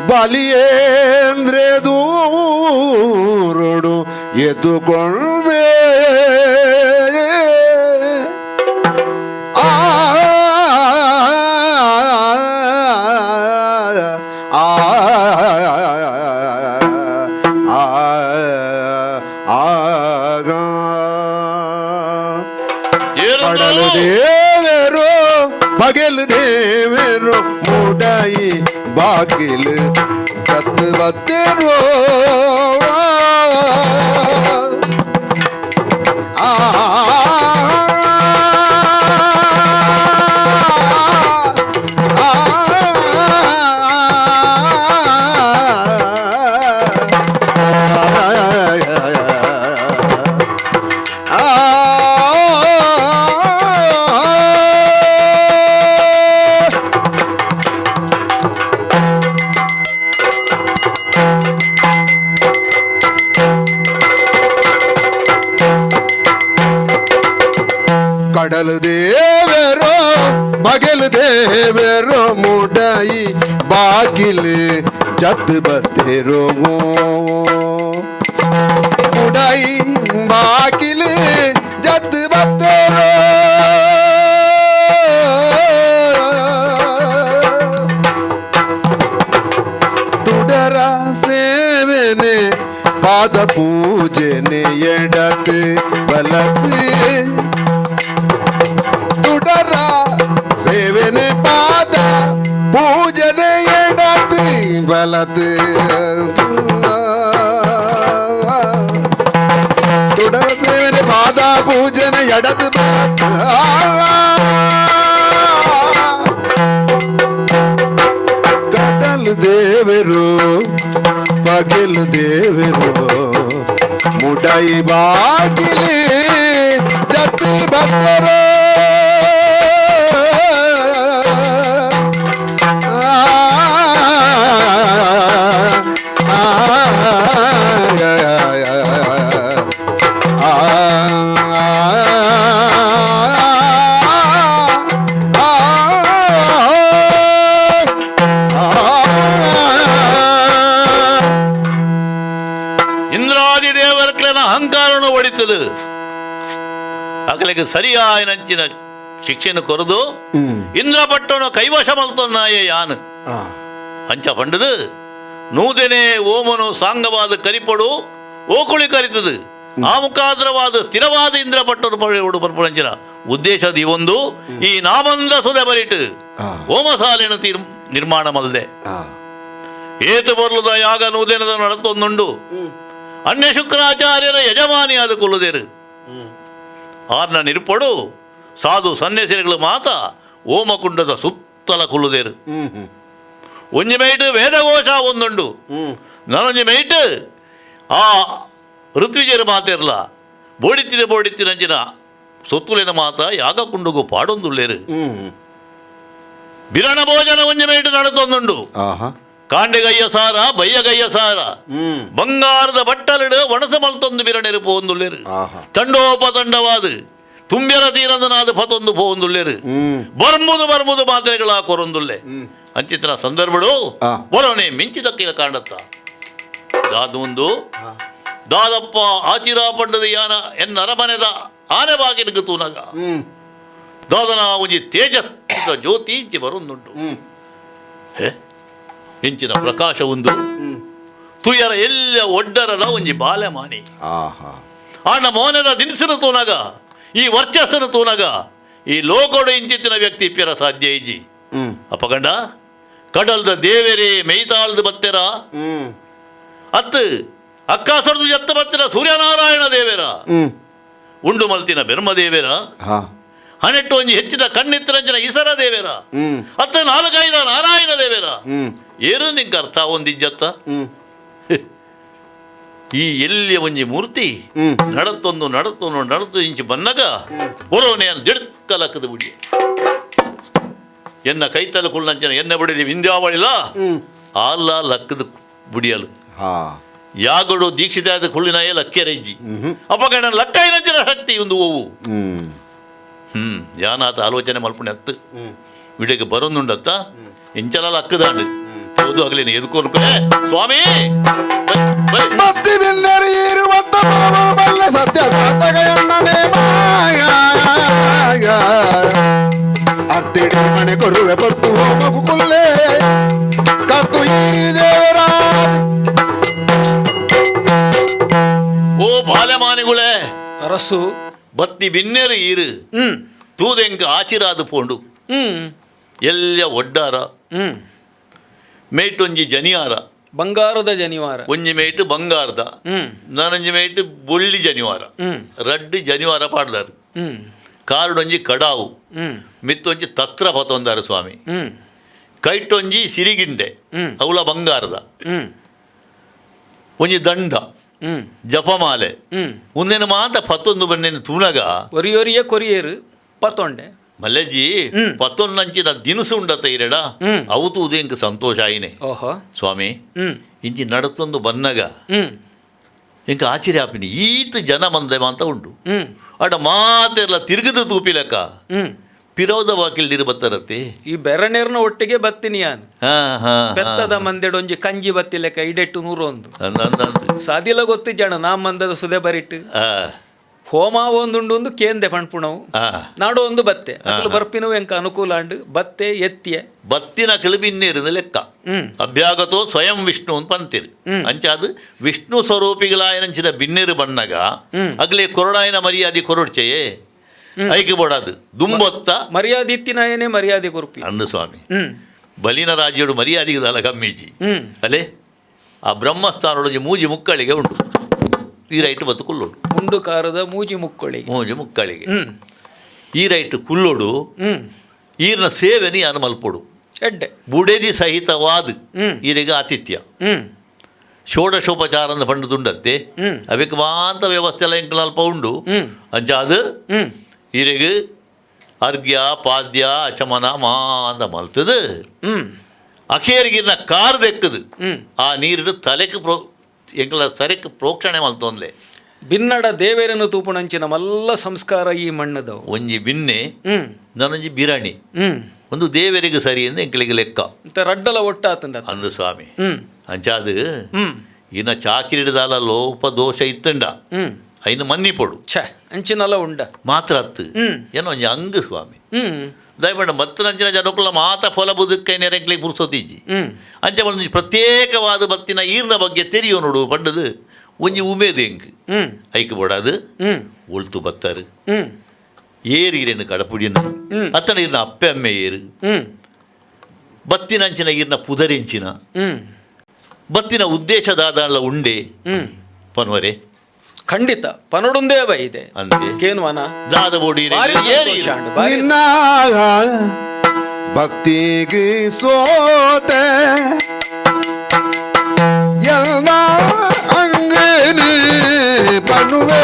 ಬಲಿಯೇಂದ್ರೆ ದೂರೊಡು ಎದ್ದುಕೊಂಡ್ವೆ ಆ ಪಡಲು ದೇವರು ಪಗಲು ದೇವರು ಮುಡಾಯಿ ಬಾಗಿಲು ಕತ್ತು ಬತ್ತೇರೋ ಆ ಕಡಲು ದೇವರೋ ಬಗಲು ದೇವರೋ ಮುಡಾಯಿ ಬಾಗಿಲು ಜತ್ ಬತ್ತೇರೋ ಮುಡಾಯಿ ಬಾಗಿಲು ಜತ್ ಬತ್ತೇರೋ ತುಡರ ಸೇವೆನೆ ಪಾದ ಪೂಜೆನೆ ಎಡತ್ ಬಲತ್ ತುಡರ ಸೇವನೆ ಪಾದ ಪೂಜನೆ ಎಡತ್ ಬಲತ್ ತುಡರ ಸೇವನೆ ಪಾದ ಪೂಜನೆ ಎಡತ್ ಬಲತ್ ಕಡಲು ದೇವರು ಪಗಿಲು ದೇವರು ಮುಡೈ ಬಾಗಿಲಿ ಜತಿ ಭಕ್ತರು ಇಂದ್ರಾದಿ ದೇವರ್ಕ್ಲನ ಅಹಂಕಾರನು ಒಡಿತದು ಅಗಲಿಗೆ ಸರಿಯಾಯನಂಚಿನ ಶಿಕ್ಷೆನು ಕೊರದು ಇಂದ್ರ ಪಟ್ಟನು ಕೈವಶ ಮಲ್ತೊನ್ನಾಯೇ ಯಾನು ಅಂಚ ಪಂಡದು ನೂದೆನೆ ಓಮನು ಸಾಂಗವಾದ ಕರಿಪಡು ಓಕುಳಿ ಕರಿತದು ಆ ಮುಖಾಂತರವಾದ ಸ್ಥಿರವಾದ ಇಂದ್ರ ಪಟ್ಟನು ಪಡೆಯುವುದು ಪರ್ಪುಣಂಚಿನ ಉದ್ದೇಶದ ಈ ಒಂದು ಈ ನಾಮಂದ ಸುದೆ ಬರಿಟು ಓಮಸಾಲಿನ ತೀರ್ ನಿರ್ಮಾಣ ಮಲ್ದೆ ಏತು ಬರಲದ ಯಾಗ ನೂದೆನದ ನಡತೊಂದುಂಡು ಅನ್ಯ ಶುಕ್ರಾಚಾರ್ಯರ ಯಜಮಾನಿಯಾದ ಕುಲದೇರು ಆರ್ನ ನಿರ್ಪಡು ಸಾಧು ಸನ್ಯಾಸಿಗಳು ಮಾತ ಓಮಕುಂಡದ ಸುತ್ತಲ ಕುಲ್ಲುದೇರು ಒಂಜಿ ಮೇಟ್ ವೇದಘೋಷ ಒಂದುಂಡು ನಾನೊಂಜಿ ಮೇಟ್ ಆ ಋತ್ವಿಜರ ಮಾತಿರ್ಲ ಬೋಡಿತ್ತಿನ ಬೋಡಿತ್ತಿನಂಚಿನ ಸೊತ್ತುಲಿನ ಮಾತ ಯಾಗ ಕುಂಡುಗು ಪಾಡೊಂದುಲ್ಲೇರು ಬಿರಣ ಭೋಜನ ಒಂಜಿ ಮೇಟ್ ನಡತೊಂದುಂಡು ಕಾಂಡೆಗಯ್ಯ ಸಾರ ಬಯ್ಯಗಯ್ಯ ಸಾರ ಬಂಗಾರದ ಬಟ್ಟಲಿಡು ಒಣಸ ಮಲ್ತೊಂದು ಬಿರಣೆರು ಪೋಂದುಲ್ಲೇರು ತಂಡೋಪ ತಂಡವಾದ ತುಂಬ್ಯರ ತೀರಂದನಾದ ಪತೊಂದು ಪೋಂದುಲ್ಲೇರು ಬರ್ಮುದು ಬರ್ಮುದು ಮಾತ್ರೆಗಳ ಕೊರೊಂದುಲ್ಲೆ ಅಂಚಿತನ ಸಂದರ್ಭಡು ಬರೋನೆ ಮಿಂಚಿದಕ್ಕಿನ ಕಾಂಡತ್ತ ದಾದೊಂದು ದಾದಪ್ಪ ಆಚಿರ ಪಂಡದ ಯಾನ ಎನ್ನ ಅರಮನೆದ ಆನೆ ಬಾಗಿಲಿಗೆ ತೂನಗ ದಾದನ ಒಂಜಿ ತೇಜಸ್ಸಿದ ಜ್ಯೋತಿ ಇಂಚಿ ಬರೊಂದುಂಟು ಇಂಚಿನ ಪ್ರಕಾಶ ಒಂದು ತುಯರ ಎಲ್ಲ ಒಡ್ಡರದ ಒಂಜಿ ಬಾಲೆಮಾನಿ ಆನ ಮೋನದ ದಿನಸನ ತೂನಗ ಈ ವರ್ಚಸ್ಸನ ತೂನಗ ಈ ಲೋಕೋಡು ಇಂಚಿತ್ತಿನ ವ್ಯಕ್ತಿ ಇಪ್ಪಿರ ಸಾಧ್ಯ ಇಜ್ಜಿ ಅಪ್ಪಗಂಡ ಕಡಲ್ದ ದೇವೆರೇ ಮೇಯ್ತಾಳ್ದು ಬತ್ತೆರ ಅತ್ತು ಅಕ್ಕಾಸರದು ಎತ್ತ ಬತ್ತಿರ ಸೂರ್ಯನಾರಾಯಣ ದೇವೆರ ಉಂಡು ಮಲ್ತಿನ ಬೆರ್ಮ ದೇವೆರ ಹಣೆಟ್ಟು ಒಂಜಿ ಹೆಚ್ಚಿನ ಕಣ್ಣಿತ್ತರಂಚಿನ ಇಸರ ದೇವೆರ ಅತ್ತ ನಾಲ್ಕೈದ ನಾರಾಯಣ ದೇವೆರ ಏರು ನಿಂಗೆ ಅರ್ಥ ಒಂದಿಜ್ಜತ್ತ ಈ ಎಲ್ಲಿಯ ಒಂಜಿ ಮೂರ್ತಿ ನಡತೊಂದು ನಡತೊಂದು ನಡತು ಇಂಚಿ ಬನ್ನಗ ಬರೋನೆ ದಿಡ್ಕಲಕ್ಕದ ಬುಡಿ ಎನ್ನ ಕೈತಲ ಕುಳ್ಳಂಚನ ಎನ್ನ ಬಡಿದಿ ವಿಂಧ್ಯಾವಳಿಲ್ಲ ಆಲ್ಲ ಲಕ್ಕದ ಬುಡಿಯಲು ಯಾಗಡು ದೀಕ್ಷಿತ ಆದ ಕುಳ್ಳಿನಾಯ ಲಕ್ಕೆರೆಜ್ಜಿ ಅಪ್ಪಗಣ ಲಕ್ಕೈನಂಚಿನ ಶಕ್ತಿ ಒಂದು ಓವು ಯಾನಾತ ಆಲೋಚನೆ ಮಲ್ಪುಣೆ ಅತ್ತು ವಿಡಿಗೆ ಬರೋದುಂಡತ್ತ ಇಂಚಲ ಲಕ್ಕದಾಂಡು ಹೌದು ಆಗಲಿ ಎದುಕೋನು ಸ್ವಾಮಿ ಸತ್ಯ ಅರ್ತಿಡಿ ಮನೆ ಕೊರುವೆ ಪೊರ್ತು ಮಗು ಕುಲ್ಲೆ ಕತ್ತು ದೇವರ ಓ ಬಾಲೆಮಾನಿಗಳೇ ಅರಸು ಬತ್ತಿ ಬಿನ್ನೆರು ಈರು ತೂದೆಂಕ ಆಚಿರಾದು ಪೋಂಡು ಎಲ್ಲ ಒಡ್ಡಾರ ಮೇಟೊಂಜಿ ಜನಿಯಾರ ಬಂಗಾರದ ಜನಿವಾರ ಒಂಜಿ ಮೇಟು ಬಂಗಾರದ ನಾನೊಂಜಿ ಮೇಟು ಬೊಳ್ಳಿ ಜನಿವಾರ ರಡ್ಡು ಜನಿವಾರ ಪಾಡ್ದಾರು ಕಾರುಡೊಂಜಿ ಕಡಾವು ಮಿತ್ತೊಂಜಿ ತತ್ರ ಪತೊಂದಾರು ಸ್ವಾಮಿ ಕೈಟೊಂಜಿ ಸಿರಿಗಿಂಡೆ ಅವಳ ಬಂಗಾರದ ಒಂಜಿ ದಂಡ ಜಪಮಾಲೆ ಒಂದೇನು ಮಾತ ಪತ್ತೊಂದು ಬನ್ನೇನು ತೂನಗ ಒರಿಯೊರಿಯ ಕೊರಿಯರು ಪತ್ತೊಂಡೆ ಮಲ್ಲಜ್ಜಿ ಪತ್ತೊಂದಂಚಿನ ದಿನಸು ಉಂಡತ ಇರಡ ಅವು ತೂದು ಇಂಕ ಸಂತೋಷ ಆಯಿನೆ ಸ್ವಾಮಿ ಇಂಚಿ ನಡತೊಂದು ಬನ್ನಗ ಇಂಕ ಆಶ್ಚರ್ಯ ಆಪಿನಿ ಈತ ಜನ ಮಂದೆ ಅಂತ ಉಂಡು ಅಡ ಮಾತೆಲ್ಲ ತಿರುಗದ ತೂಪಿಲಕ್ಕ ಪಿರೋದ ವಾಕಿಲ್ದಿರು ಬತ್ತರತ್ತೆ ಈ ಬೆರನೇರ್ನ ಒಟ್ಟಿಗೆ ಬತ್ತಿನಿ ಯಾನ್ ಬೆತ್ತದ ಮಂದೆಡೊಂಜಿ ಕಂಜಿ ಬತ್ತಿಲೆಕ್ಕ ಇಡೆಟ್ಟು ನೂರೊಂದು ಸಾದಿಲ ಗೊತ್ತಿಜ್ಜಣ ನಾ ಮಂದದ ಸುದೆ ಬರಿಟ್ಟು ಹೋಮ ಒಂದುಂಡು ಒಂದು ಕೇಂದೆ ಪಣ್ಪುಣವು ನಾಡು ಒಂದು ಬತ್ತೆ ಅಕಲು ಬರ್ಪಿನವು ಎಂಕ ಅನುಕೂಲ ಅಂಡು ಬತ್ತೆ ಎತ್ತಿಯ ಬತ್ತಿನ ಕಿಳುಬಿನ್ನೇರು ಲೆಕ್ಕ ಅಭ್ಯಾಗತೋ ಸ್ವಯಂ ವಿಷ್ಣು ಅಂತ ಪಂತೀರಿ ಅಂಚಾದು ವಿಷ್ಣು ಸ್ವರೂಪಿಗಳಾಯನಂಚಿನ ಬಿನ್ನೇರು ಬಣ್ಣಗ ಅಗ್ಲೇ ಕೊರಡಾಯನ ಮರ್ಯಾದೆ ಕೊರಡ್ಚೆಯೇ. ಐಕೆ ಬೋಡಾದು ದುಂಬೊತ್ತ ಮರ್ಯಾದೆ ಇತ್ತಿನಾಯನೇ ಮರ್ಯಾದೆ ಕೊರ್ಪಿ ಅಂದು ಸ್ವಾಮಿ. ಬಲಿನ ರಾಜ್ಯಡು ಮರ್ಯಾದೆಗೆ ದಾಲ ಕಮ್ಮಿಜಿ ಅಲ್ಲೇ ಆ ಬ್ರಹ್ಮಸ್ಥಾನೊಳಗೆ ಮೂಜಿ ಮುಕ್ಕಳಿಗೆ ಉಂಟು. ಈ ರೈಟ್ ಬತ್ತು ಕುಲ್ಲೋಡು ಉಂಡು ಕಾರದ ಮೂಜಿ ಮುಕ್ಕಳಿಗೆ ಮೂಜಿ ಮುಕ್ಕಳಿಗೆ ಈ ರೈಟ್ ಕುಲ್ಲೋಡು ಈರ್ನ ಸೇವೆನಿ ಅನು ಮಲ್ಪೊಡು ಎಡ್ಡೆ ಬುಡೆದಿ ಸಹಿತವಾದ ಈರಿಗೆ ಆತಿಥ್ಯ ಷೋಡಶೋಪಚಾರ ಪಂಡು ತುಂಡತ್ತೆ ಅವೆಕ್ ಮಾಂತ ವ್ಯವಸ್ಥೆ ಎಲ್ಲ ಎಂಕಲ್ ಅಲ್ಪ ಉಂಡು. ಅಂಚಾದ ಈರೆಗ್ ಅರ್ಘ್ಯ ಪಾದ್ಯ ಅಚಮನ ಮಾಂತ ಮಲ್ತದು ಅಖೇರಿಗಿನ್ನ ಕಾರ್ ದೆಕ್ಕದು ಆ ನೀರು ತಲೆಕ್ ಪ್ರೋ ಎಂಕಲ ಸರೆಕ್ ಪ್ರೋಕ್ಷಣೆ ಮಲ್ತೊಂದ್ಲೆ ಬಿನ್ನಡ ದೇವೇರನ್ನು ತೂಪುಣಂಚಿನ ಮಲ್ಲ ಸಂಸ್ಕಾರ ಈ ಮಣ್ಣದವು ಒಂಜಿ ಬಿನ್ನೆ ನಾನೊಂಜಿ ಬಿರಾಣಿ ಒಂದು ದೇವರಿಗೆ ಸರಿ ಎಂದು ಎಂಕಲಿಗೆ ಲೆಕ್ಕ ರಡ್ಡಲ ಒಟ್ಟಾತಂದ ಅಂದು ಸ್ವಾಮಿ. ಅಂಚಾದು ಇನ್ನ ಚಾಕಿರಿದಾಲ ಲೋಪ ದೋಷ ಇತ್ತಂಡ ಐನು ಮನ್ನಿಪೊಡು ಛೇ ಅಂಚಿನಲ ಉಂಡ ಮಾತ್ರ ಅತ್ತು ಏನೋ ಒಂಜಿ ಅಂಗು ಸ್ವಾಮಿ ದಯಮಾಡಿ ಬತ್ತಿನಂಚಿನ ಜನಕುಲ ಮಾತ ಫಲ ಬದುಕೈ ನೆರೆಂಕ್ಲಿಗೆ ಪುರ್ಸೊತಿಜ್ಜಿ ಅಂಚ ಒಂಜಿ ಪ್ರತ್ಯೇಕವಾದ ಬತ್ತಿನ ಈರ್ನ ಬಗ್ಗೆ ತೆರಿಯೋ ನೋಡು ಪಂಡದು ಒಂಜಿ ಉಮೇದು ಎಂಕ್ ಐಕ್ ಬೋಡಾದು ಒಳ್ತು ಬತ್ತಾರು ಏರು ಈರೇನು ಕಡಪುಡಿನ ಅತ್ತನ ಈರ್ನ ಅಪ್ಪೆ ಅಮ್ಮೆ ಏರು ಬತ್ತಿನಂಚಿನ ಈರ್ನ ಪುದರೆಂಚಿನ ಬತ್ತಿನ ಉದ್ದೇಶದಾದ ಉಂಡೆ ಪನ್ವರೆ ಖಂಡಿತ ಪನೊಡುಂದೇ ಬೈದೆ ಅಂದೆ ಕೇನ್ವನ ದಾದ ಬೋಡಿ ನಿನ್ನ ಭಕ್ತಿಗೆ ಸೋತೆ ಎಲ್ಲ ಅಂಗನಿ ಬನುವೆ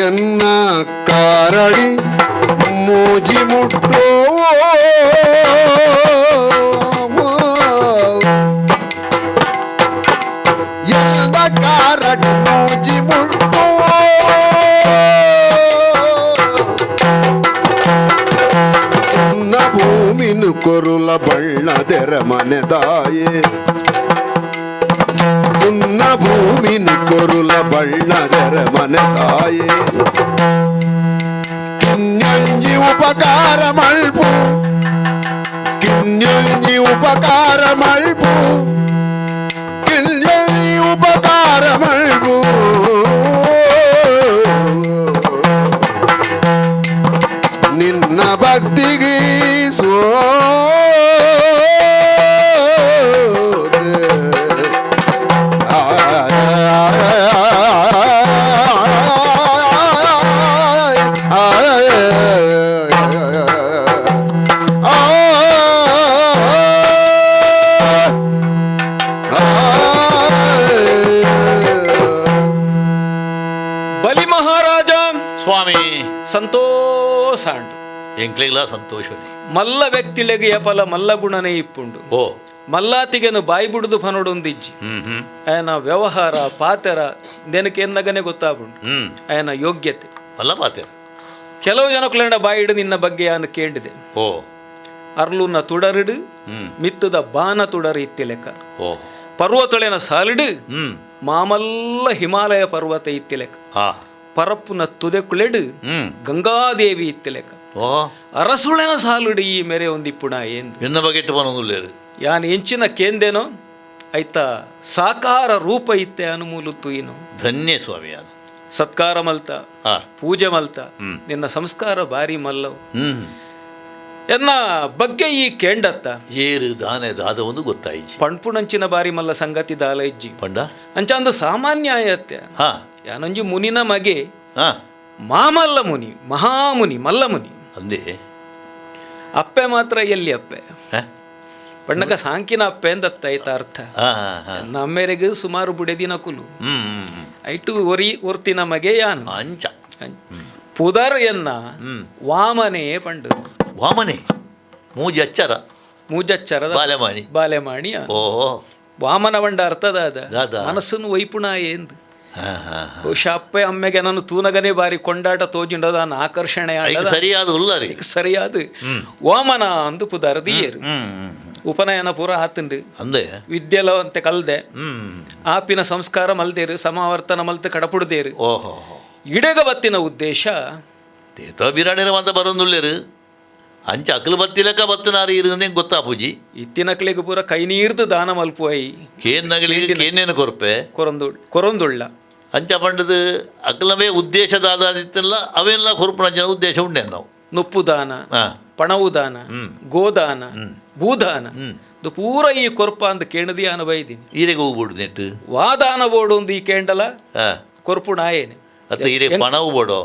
ಎನ್ನ ಕಾರಡಿ ಮೂಜಿ ಮುಟ್ಟೋ ಎಲ್ಲ ಕಾರಡಿ ಮೂಜಿ ಮುಟ್ಟೋ ಭೂಮಿನು ಕೊರುಲ ಬಳ್ಳದೆರ ಮನೆದಾಯೆ ಉನ್ನ ಭೂಮಿನು ಕೊರುಲ ಬಳ್ಳದೆರ ಮನೆದಾಯೆ ಕಿನ್ಯಂಜಿ ಉಪಕಾರ ಮಲ್ಪು ಕಿನ್ಯಂಜಿ ಉಪಕಾರ ಮಲ್ಪು ಕಿನ್ಯಂಜಿ ಉಪಕಾರ ಮಲ್ಪು ನಿನ್ನ ಭಕ್ತಿಗೆ ಬಲಿ ಮಹಾರಾಜ ಸ್ವಾಮಿ ಸಂತೋಷ ಎಂಕ್ಲೆಗ್ಲ ಸಂತೋಷ ಮಲ್ಲ ವ್ಯಕ್ತಿಲೆಗೆ ಯಪಲ ಮಲ್ಲ ಗುಣನೇ ಇಪ್ಪುಂಡು ಓ ಮಲ್ಲಾತಿಗೆನು ಬಾಯಿ ಬಿಡುದು ಫನೋಡೊಂದಿಜ್ಜಿ ಆಯನ ವ್ಯವಹಾರ ಪಾತೆರ ದೆನಕ್ಕೆ ಎನ್ನಗನೆ ಗೊತ್ತಾಗುಂಡು ಆಯನ ಯೋಗ್ಯತೆ ಮಲ್ಲ ಪಾತೆರ ಕೆಲವು ಜನಕ್ಲೆಂಡ ಬಾಯಿಡು ನಿನ್ನ ಬಗ್ಗೆ ಯಾನು ಕೇಳಿದೆ ಓ ಅರ್ಲುನ ತುಡರಿಡು ಮಿತ್ತದ ಬಾನ ತುಡರು ಇತ್ತಿ ಲೆಕ್ಕ ಓ ಪರ್ವತೊಳೆನ ಸಾಲಿಡು ಮಾಮಲ್ಲ ಹಿಮಾಲಯ ಪರ್ವತ ಇತ್ತಿ ಲೆಕ್ಕ ಪರಪ್ಪುನ ತುದೆಕುಳೆಡು ಗಂಗಾದೇವಿ ಇತ್ತಿ ಲೆಕ್ಕ ಅರಸುಳೆನ ಸಾಲುಡು ಈ ಮೇರೆ ಒಂದಿಪ್ಪುಣ ಎಂದು ಎನ್ನ ಬಗ್ಗೆ ಇಟ್ಟು ಯಾನ್ ಎಂಚಿನ ಕೇಂದೇನೋ ಐತ ಸಾಕಾರ ರೂಪ ಇತ್ತೆ ಅನುಮೂಲುತ್ತು ಇನು ಧನ್ಯ ಸ್ವಾಮಿ ಸತ್ಕಾರ ಮಲ್ತ ಪೂಜೆ ಮಲ್ತ ನಿನ್ನ ಸಂಸ್ಕಾರ ಬಾರಿ ಮಲ್ಲವು ಎನ್ನ ಬಗ್ಗೆ ಈ ಕೇಂಡತ್ತ ಏರು ದಾನೆ ದಾದ ಒಂದು ಗೊತ್ತಾಯಿಜಿ ಪಣ್ಪುಣಂಚಿನ ಬಾರಿ ಮಲ್ಲ ಸಂಗತಿ ದಾಲ ಇಜ್ಜಿ ಪಂಡ ಅಂಚಾಂದು ಸಾಮಾನ್ಯ ಆಯತ್ತೆ ಯಾನೊಂಜಿ ಮುನಿನ ಮಗೆ ಮಾಮಲ್ಲ ಮುನಿ ಮಹಾಮುನಿ ಮಲ್ಲ ಮುನಿ ಅಂದೇ ಅಪ್ಪೆ ಮಾತ್ರ ಎಲ್ಲಿ ಅಪ್ಪೆ ಪಣ್ಣಕ ಸಾಂಕಿನ ಅಪ್ಪೆ ಅಂದತ್ತ ಅರ್ಥ ನಮ್ಮೆರೆಗೆ ಸುಮಾರು ಬುಡೆದಿನ ಕುಲು ಐಟು ಒರಿ ಒರ್ತಿನ ಮಗೆ ಯಾನು ಅಂಚ ಪುದರ್ ಎನ್ನ ವಾಮನೆ ಪಂಡು. ವಾಮನೆ ಮೂಜಚ್ಚರ. ಮೂಜಚ್ಚರದ ಬಾಲೆಮಾಣಿ. ಬಾಲೆಮಾಣಿಯ ಓಹೋ. ವಾಮನ ಬಂಡ ಅರ್ಥದ ಮನಸ್ಸನ್ನು ವೈಪುಣ ಎಂದು. ಬಹುಶಃ ಅಪ್ಪೆ ಅಮ್ಮೆಗೆ ನಾನು ತೂನಗನೇ ಬಾರಿ ಕೊಂಡಾಟ ತೋಜಿಂಡದ ಆಕರ್ಷಣೆ ಸರಿಯಾದ ಉಲ್ಲರಿ ಸರಿಯಾದ ವಾಮನ ಅಂದು ಪುದರ್ ದಿಯೇರು. ಉಪನಯನ ಪೂರ ಆತುಂಡು ಅಂದೆ ವಿದ್ಯೆಲ ಅಂತೆ ಕಲ್ದೆ ಆಪಿನ ಸಂಸ್ಕಾರ ಮಲ್ದೇರು ಸಮಾವರ್ತನ ಮಲ್ತು ಕಡಪುಡ್ದೇರು. ಓಹೋ. ಇಡಗ ಬತ್ತಿನ ಉದ್ದೇಶ ತೇತ ಬಿರಾಣಿನ ಅಂತ ಬರೋದುಲ್ಲೇರು ಅಂಚ ಅಕಲು ಬತ್ತಿಲಕ ಬತ್ತನಾರು ಇರುಂದೆ ಗೊತ್ತಾ ಪೂಜಿ. ಇತ್ತಿನಕ್ಲೆಗ್ ಪೂರ ಕೈ ನೀರ್ದು ದಾನ ಮಲ್ಪುವೈ ಕೇನ್ನಗಲಿಗೆ ಕೇನ್ನೇನು ಕೊರ್ಪೆ ಕೊರೊಂದುಳ್ಳ ಅಂಚ ಪಂಡದು ಅಕಲವೇ ಉದ್ದೇಶದಾದಿತ್ತಲ್ಲ ಅವೆಲ್ಲ ಕೊರ್ಪುಣ ಜನ ಉದ್ದೇಶ ಉಂಡೆ ನಾವು. ನುಪ್ಪು ದಾನ, ಪಣವು ದಾನ, ಗೋದಾನ, ಭೂದಾನ ಇದು ಪೂರ ಈ ಕೊರ್ಪ ಅಂದ್ ಕೇಣದಿ ಆನ ಬೈದಿನಿ. ಈರೆಗೆ ಹೋಗ್ಬಿಡು ನೆಟ್ಟು ವಾದಾನ ಬೋಡು ಒಂದು ಈ ಕೇಂಡಲ ಕೊರ್ಪು ನಾಯೇನೆ ಅತ್ತ ಈರೆ ಪಣವು ಬೋಡೋ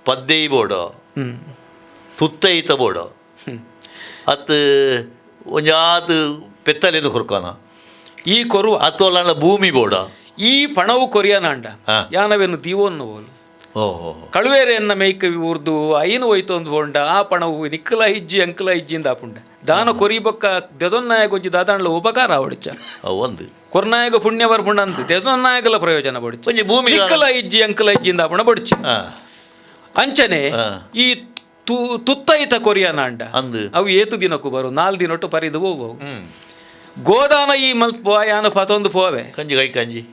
ಪದ್ದೆಯಿ ಬೋಡೋ ತುತ್ತೈತ ಬೋಡೋ ಅತ್ ಒಂಜಾತ್ ಪೆತ್ತಲೇನು ಕೊರ್ಕೋನ ಈ ಕೊರುವ ಅತ್ತೋಲ ಭೂಮಿ ಬೋಡ ಈ ಪಣವು ಕೊರಿಯನಾಂಡ ಯಾನವೇನು ದೀವೋನ್ನು ಬೋಲು ಕಳುವೇರೆ ಎನ್ನ ಮೇಯ್ಕ ಊರ್ದು ಐನು ಹೋಯ್ತು ಒಂದು ಬೋಂಡ ಆ ಪಣವು ನಿಕ್ಕಲ ಇಜ್ಜಿ ಅಂಕಲ ಇಜ್ಜಿಂದ ಆಪುಂಡ ದಾನ ಕೊರಿಬೊಕ್ಕ ದೆದೊನ್ನಾಯಗ ಒಂಜಿ ದಾದಾಂಡ್ಲ ಉಪಕಾರ ಅವಡಿಚ ಒಂದು ಕೊರ್ನಾಯಗ ಪುಣ್ಯ ಬರ್ಪುಂಡ ಅಂದ್ ದೆದೊನ್ನಾಯಗಲ ಪ್ರಯೋಜನ ಬಡಿಚ ಒಂಜಿ ಭೂಮಿ ನಿಕ್ಕಲ ಇಜ್ಜಿ ಅಂಕಲ ಇಜ್ಜಿಂದ ಆಪುಂಡ ಬಡಿಚಿ. ಅಂಚನೆ ಈ ತುತ್ತೈತ ಕೊರಿಯನಾಂಡ ಅವು ಏತು ದಿನಕ್ಕೂ ಬರು 4 ದಿನೊಟ್ಟು ಪರಿದು ಹೋವು. ಗೋದಾನ ಈ ಮಲ್ಪ ಯಾನ ಪತೊಂದು ಪೋವೆ ಕಂಜಿ ಕೈ ಕಂಜಿ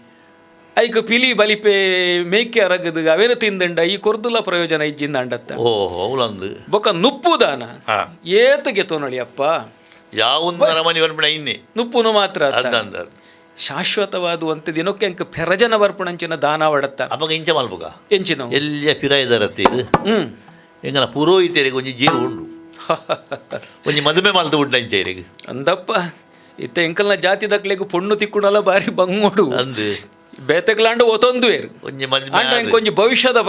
ಐಕ್ ಪಿಲಿ ಬಲಿಪೆ ಮೇಕೆ ಅರಗದು ಅವೇನು ತಿಂದಂಡ ಈ ಕೊರ್ದುಲ ಪ್ರಯೋಜನ ಇಜ್ಜಿಂದ ಅಂಡತ್ತ. ಓಹೋ ಅವಳಂದು ಬೊಕ್ಕ ನುಪ್ಪು ದಾನ ಏತುಗೆ ತೋನಳಿ ಅಪ್ಪ ಯಾವ ನುಪ್ಪುನು ಮಾತ್ರ ಶಾಶ್ವತವಾದ ಒಂತ ದಿನಕ್ಕೆ ಅಂಕ ಪೆರಜನ ಬರ್ಪುಣಂಚಿನ ದಾನ ವಡತ್ತ ಅಪ್ಪಗ ಇಂಚ ಮಲ್ಪುಗ ಎಂಚಿನ ಎಲ್ಲಿಯ ಪಿರಾಯಿದರತ್ತೆ ಇದು ಎಂಗನ ಪುರೋಹಿತರಿಗೆ ಒಂಜಿ ಜೀವ ಉಂಡು ಒಂಜಿ ಮದುವೆ ಮಲ್ತು ಉಂಡು ಇಂಚ ಇರಿಗೆ ಅಂದಪ್ಪ ಇತ್ತ ಎಂಕಲ್ನ ಜಾತಿ ದಕ್ಲೆಗ್ ಪೊಣ್ಣು ತಿಕ್ಕುಣಲ ಬಾರಿ ಬಂಗೋಡು ಅಂದು ಬೇತೆಗ್ಲಾಂಡು ಒತ್ತೊಂದು ಬೇರು ಒಂಜಿ ಅಂಡ ಇಂಕೊಂಜಿ ಭವಿಷ್ಯದ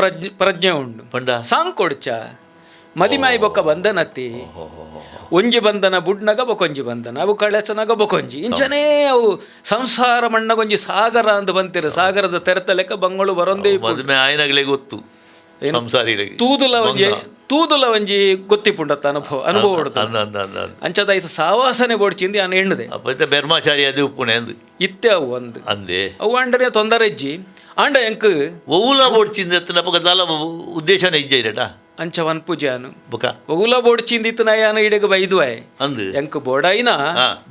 ಪ್ರಜ್ಞೆ ಉಂಡು ಪಂಡ ಸಾಂಗ್ ಕೊಡ್ಚ ಮದಿಮಾಯಿ ಬೊಕ್ಕ ಬಂಧನತ್ತಿ ಒಂಜಿ ಬಂಧನ ಬುಡ್ನಗ ಬೊಕೊಂಜಿ ಬಂಧನ ಅವು ಕಳೆಚನಗ ಬೊಕೊಂಜಿ ಇಂಚನೇ ಅವು ಸಂಸಾರ ಮಣ್ಣಗೊಂಜಿ ಸಾಗರ ಅಂದು ಬಂತಿರ ಸಾಗರದ ತೆರೆತ ಲೆಕ್ಕ ಬಂಗಳು ಬರೊಂದೇ ಮದುವೆ ಆಯ್ನಗಲೇ ಗೊತ್ತು ತೂದುಲ ಒಂಜಿ ತೂದುಲ ಒಂಜಿ ಗೊತ್ತಿಪುಂಡತ್ತ ಅನುಭವ ಅನುಭವ ಅಂಚದ ಸಾವಾಸನೆ ಬೋಡ್ಚಿಂದಿ ಆನ ಎಣ್ಣದೆ ಬೆರ್ಮಾಚಾರಿ ಅದು ಉಪ್ಪುನೆ ಅಂದು ಇತ್ತೆ ಅವು ಅಂದು ಅಂದೆ ಅವು ಅಂಡರೆ ತೊಂದರೆ ಇಜ್ಜಿ ಅಂಡ ಎಂಕ್ ಒವ್ಲ ಬೋಡ್ಚಿಂದ ದಾಲ ಉದ್ದೇಶನೇ ಇಜ್ಜ ಇರಟ ಅಂಚ ವನ್ಪುಜಾನು ಬುಕ ಒವ್ಲ ಬೋಡ್ಚಿಂದ ಇತ್ತನ ಯಾನ ಇಡೆಗ ಬೈದುವಾಯ್ ಅಂದು ಎಂಕ್ ಬೋಡೈನ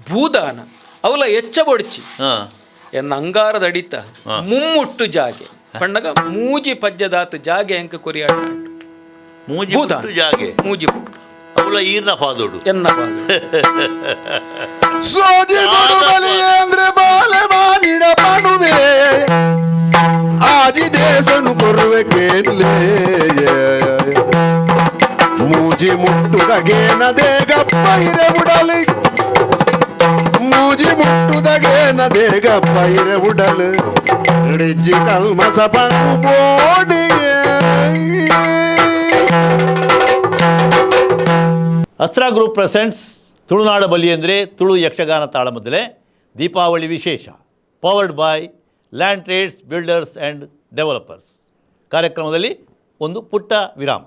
ಭೂದಾನ ಅವಲ ಎಚ್ಚ ಬೋಡ್ಚಿ ಎನ್ನ ಅಂಗಾರದ ಅಡಿತ ಮುಮ್ಮುಟ್ಟು ಜಾಗೆ ಪಂಡಗ ಮೂಜಿ ಪಜ್ಜದಾತ ಜಾಗೆ ಎಂಕ ಕೊರಿಯಾಟ ಮೂಜಿ ಜಾಗೆ ಮೂಜಿ ಅವಳ ಈರ್ನ ಪಾದೋಡು ಎನ್ನ ಪಾದೋಡು ಸೋಜಿ ಬಲಿಯೇಂದ್ರ ಬಾಲೆ ಬಾನಿಡ ಪಣುವೆ ಆಜಿ ದೇಶನು ಕೊರುವೆ ಕೇನ್ಲೇ ಮೂಜಿ ಮುಟ್ಟುದಗೇನದೇ ಗಪ್ಪ ಇರೆ ಉಡಲಿ ಮೂಜಿ ಮುಟ್ಟುದಗೇನದೇ ಗಪ್ಪ ಇರೆ ಉಡಲು ಡಿಜ್ಜಿ ಕಲ್ಮಸ ಪಣು ಬೋಡಿಗೆ. ಅಸ್ತ್ರ ಗ್ರೂಪ್ ಪ್ರೆಸೆಂಟ್ಸ್ ತುಳುನಾಡ ಬಲಿ ಅಂದರೆ ತುಳು ಯಕ್ಷಗಾನ ತಾಳಮದ್ದಲೆ ದೀಪಾವಳಿ ವಿಶೇಷ powered by land trades builders and developers. ಕಾರ್ಯಕ್ರಮದಲ್ಲಿ ಒಂದು ಪುಟ್ಟ ವಿರಾಮ.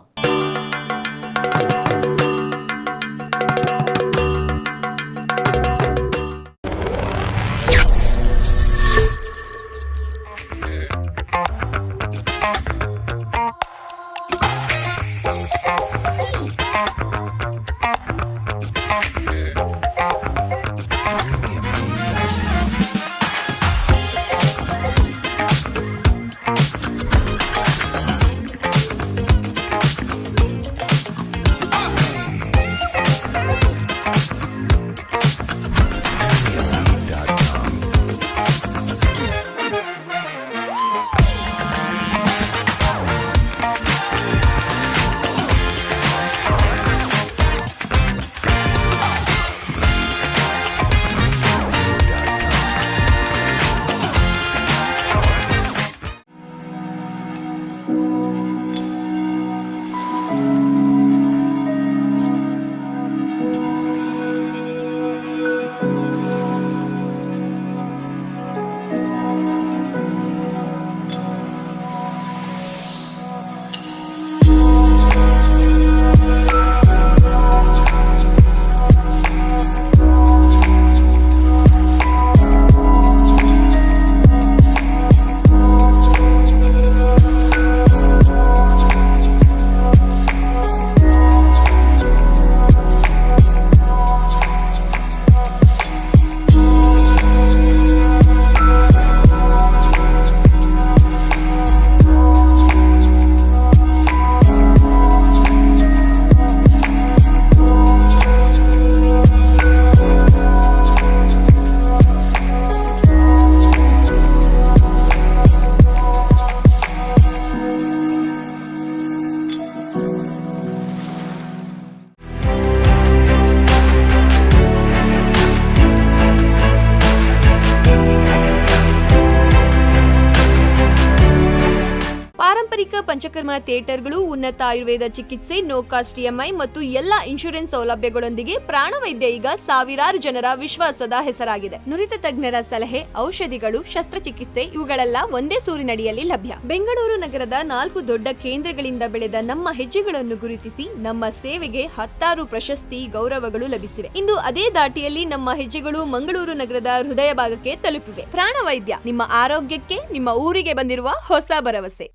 ಆಧುನಿಕ ಪಂಚಕರ್ಮ ಥಿಯೇಟರ್ಗಳು, ಉನ್ನತ ಆಯುರ್ವೇದ ಚಿಕಿತ್ಸೆ, ನೋ ಕಾಸ್ಟ್ ಇಎಂಐ ಮತ್ತು ಎಲ್ಲಾ ಇನ್ಶೂರೆನ್ಸ್ ಸೌಲಭ್ಯಗಳೊಂದಿಗೆ ಪ್ರಾಣವೈದ್ಯ ಈಗ ಸಾವಿರಾರು ಜನರ ವಿಶ್ವಾಸದ ಹೆಸರಾಗಿದೆ. ನುರಿತ ತಜ್ಞರ ಸಲಹೆ, ಔಷಧಿಗಳು, ಶಸ್ತ್ರಚಿಕಿತ್ಸೆ ಇವುಗಳೆಲ್ಲ ಒಂದೇ ಸೂರಿನಡಿಯಲ್ಲಿ ಲಭ್ಯ. ಬೆಂಗಳೂರು ನಗರದ ನಾಲ್ಕು ದೊಡ್ಡ ಕೇಂದ್ರಗಳಿಂದ ಬೆಳೆದ ನಮ್ಮ ಹೆಜ್ಜೆಗಳನ್ನು ಗುರುತಿಸಿ ನಮ್ಮ ಸೇವೆಗೆ ಹತ್ತಾರು ಪ್ರಶಸ್ತಿ, ಗೌರವಗಳು ಲಭಿಸಿವೆ. ಇಂದು ಅದೇ ದಾಟಿಯಲ್ಲಿ ನಮ್ಮ ಹೆಜ್ಜೆಗಳು ಮಂಗಳೂರು ನಗರದ ಹೃದಯ ಭಾಗಕ್ಕೆ ತಲುಪಿವೆ. ಪ್ರಾಣವೈದ್ಯ, ನಿಮ್ಮ ಆರೋಗ್ಯಕ್ಕೆ ನಿಮ್ಮ ಊರಿಗೆ ಬಂದಿರುವ ಹೊಸ ಭರವಸೆ.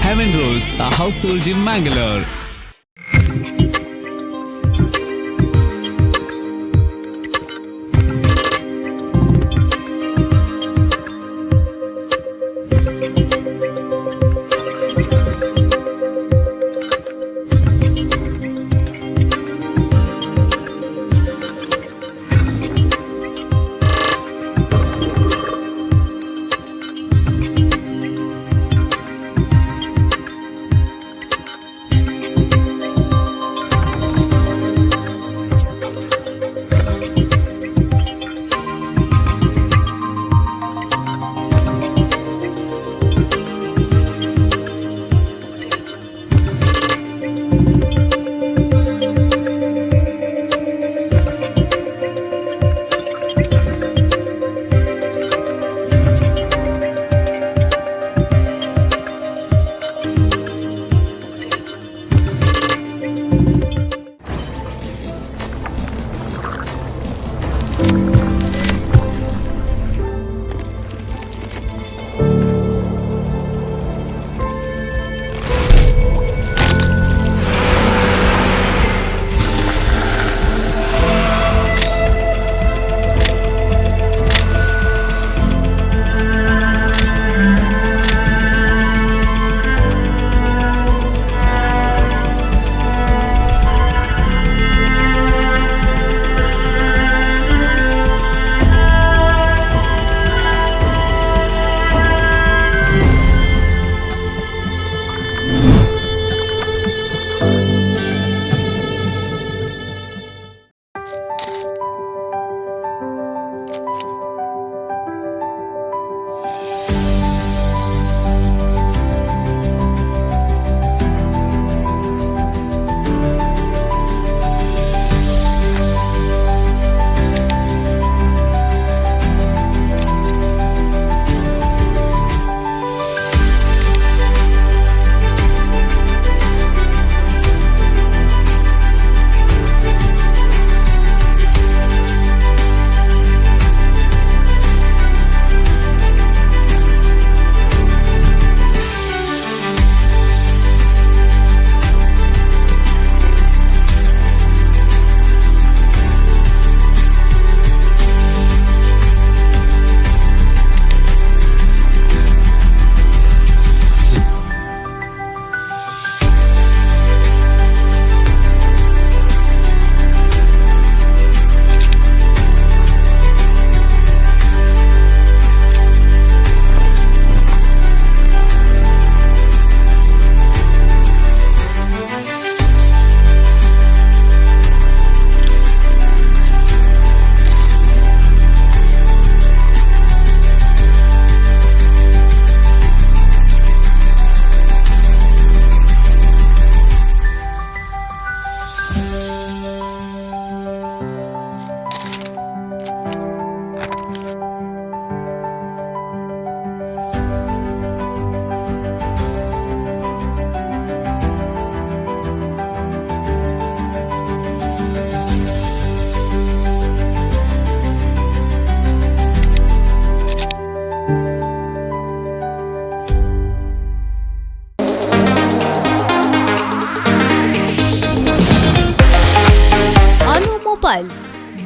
Heaven Rose, a household in Mangalore.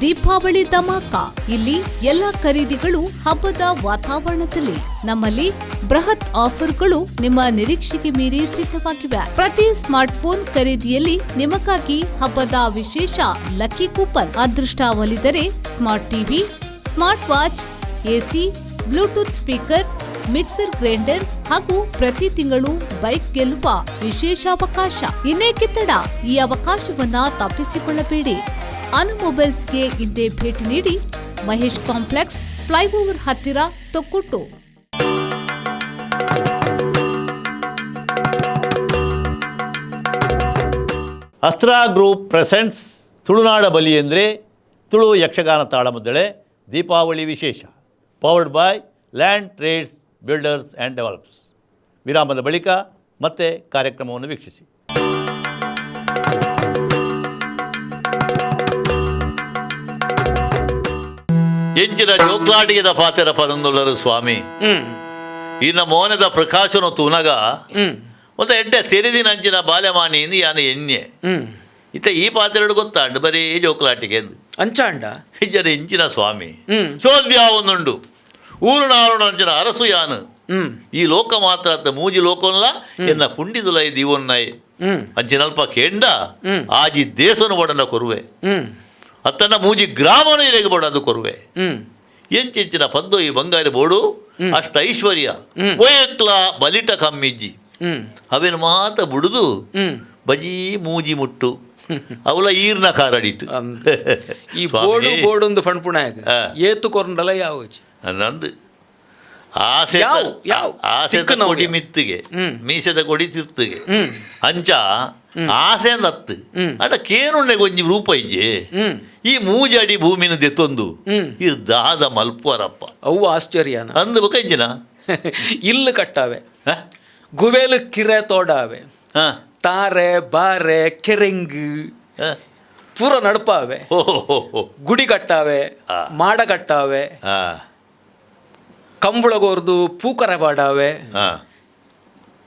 Deepavali dhamaka. ಇಲ್ಲಿ ಎಲ್ಲ ಖರೀದಿಗಳು ಹಬ್ಬದ ವಾತಾವರಣದಲ್ಲಿ. ನಮ್ಮಲ್ಲಿ ಬೃಹತ್ ಆಫರ್ಗಳು ನಿಮ್ಮ ನಿರೀಕ್ಷೆಗೆ ಮೀರಿ ಸಿದ್ಧವಾಗಿವೆ. ಪ್ರತಿ ಸ್ಮಾರ್ಟ್ಫೋನ್ ಖರೀದಿಯಲ್ಲಿ ನಿಮಗಾಗಿ ಹಬ್ಬದ ವಿಶೇಷ ಲಕ್ಕಿ ಕೂಪನ್. ಅದೃಷ್ಟ ಒಲಿದರೆ smart TV, smart watch, AC, Bluetooth speaker, mixer grinder ಹಾಗೂ ಪ್ರತಿ ತಿಂಗಳು ಬೈಕ್ ಗೆಲ್ಲುವ ವಿಶೇಷ ಅವಕಾಶ. ಇನ್ನೇಕೆ ತಡ, ಈ ಅವಕಾಶವನ್ನ ತಪ್ಪಿಸಿಕೊಳ್ಳಬೇಡಿ. ಅನು ಮೊಬೈಲ್ಸ್ಗೆ ಇಂದೇ ಭೇಟಿ ನೀಡಿ. ಮಹೇಶ್ ಕಾಂಪ್ಲೆಕ್ಸ್, ಫ್ಲೈಓವರ್ ಹತ್ತಿರ, ತೊಕ್ಕೊಟ್ಟು. ಅಸ್ತ್ರ ಗ್ರೂಪ್ ಪ್ರೆಸೆಂಟ್ಸ್ ತುಳುನಾಡ ಬಲಿ ಎಂದರೆ ತುಳು ಯಕ್ಷಗಾನ ತಾಳಮದ್ದಳೆ ದೀಪಾವಳಿ ವಿಶೇಷ, powered by Land Trades Builders and Develops. ವಿರಾಮದ ಬಳಿಕ ಮತ್ತೆ ಕಾರ್ಯಕ್ರಮವನ್ನು ವೀಕ್ಷಿಸಿ. ಎಂಚಿನ ಜೋಕ್ಲಾಟಿಗೆದ ಪಾತೆರ ಪರಂದುಳ್ಳರು ಸ್ವಾಮಿ, ಇನ್ನ ಮೋನದ ಪ್ರಕಾಶನ ತೂನಗ ಒಂದು ಎಡ್ಡೆ ತೆರೆದಿನ ಅಂಚಿನ ಬಾಲ್ಯಮಾನಿ ಇಂದು ಯಾನ ಎಣ್ಣೆ ಇತ್ತ ಈ ಪಾತ್ರೆಡು ಗೊತ್ತಾಂಡು ಬರೀ ಜೋಕ್ಲಾಟಿಗೆ ಎಂದು ಅಂಚಾಂಡ ಇಜ್ಜದ ಇಂಚಿನ ಸ್ವಾಮಿ ಸೋದ್ಯ ಒಂದುಂಡು ಊರು ನಾರುಣ ಅಂಚಿನ ಅರಸು ಯಾನು ಈ ಲೋಕ ಮಾತ್ರ ಅತ್ತ ಮೂಜಿ ಲೋಕನ್ಲ ಎನ್ನ ಪುಂಡಿದುಲೈ ದಿವೊನ್ನೈ ಅಂಚಿನಲ್ಪ ಕೇಂಡ ಆಜಿ ದೇಶನು ಬಡನ ಕೊರುವೆ ಅತ್ತನ ಮೂಜಿ ಗ್ರಾಮನು ಇರೆಗೆ ಬಡದು ಕೊರುವೆ ಎಂಚೆಂಚಿನ ಪದ್ದೋ ಈ ಬಂಗಾರಿ ಬೋಡು ಅಷ್ಟ ಐಶ್ವರ್ಯ ಒಯಕ್ಲ ಬಲಿಟ ಕಮ್ಮಿಜ್ಜಿ ಅವೇನು ಮಾತ ಬುಡುದು ಬಜೀ ಮೂಜಿ ಮುಟ್ಟು ಅವಲ ಈರ್ನ ಕಾರಡಿಟ್ಟು ಈ ಬೋಡು ಬೋಡೊಂದು ಪಣ್ಪುಣಾಗ ಏತು ಕೊರಂಡಲ ಯಾವ ನಂದು ಆಸೆ ಆಸೆದ ಕೊಡಿ ಮಿತ್ತಿಗೆ ಮೀಸದ ಕೊಡಿ ತಿರ್ತಿಗೆ ಅಂಚ ಆಸೆ ಅಂದತ್ತು ಅಡ ಕೇನುಣ್ಣೆ ಗೊಂಜಿ ರೂಪ ಇಜ್ಜೆ ಈ ಮೂಜಡಿ ಭೂಮಿನ ದೆತ್ತೊಂದು ಈ ದಾದ ಮಲ್ಪುವರಪ್ಪ ಅವು ಆಶ್ಚರ್ಯನ ಅಂದು ಬೊಕ ಇಂಚಿನ ಇಲ್ಲು ಕಟ್ಟಾವೆ, ಗುವೇಲು ಕಿರೆ ತೋಡಾವೆ, ತಾರೆ ಬಾರೆ ಕೆರೆಂಗು ಪೂರ ನಡಪಾವೆ, ಗುಡಿ ಕಟ್ಟಾವೆ, ಮಾಡ ಕಟ್ಟಾವೆ, ಕಂಬಳಗೋರ್ದು ಪೂಕರ ಬಾಡಾವೆ,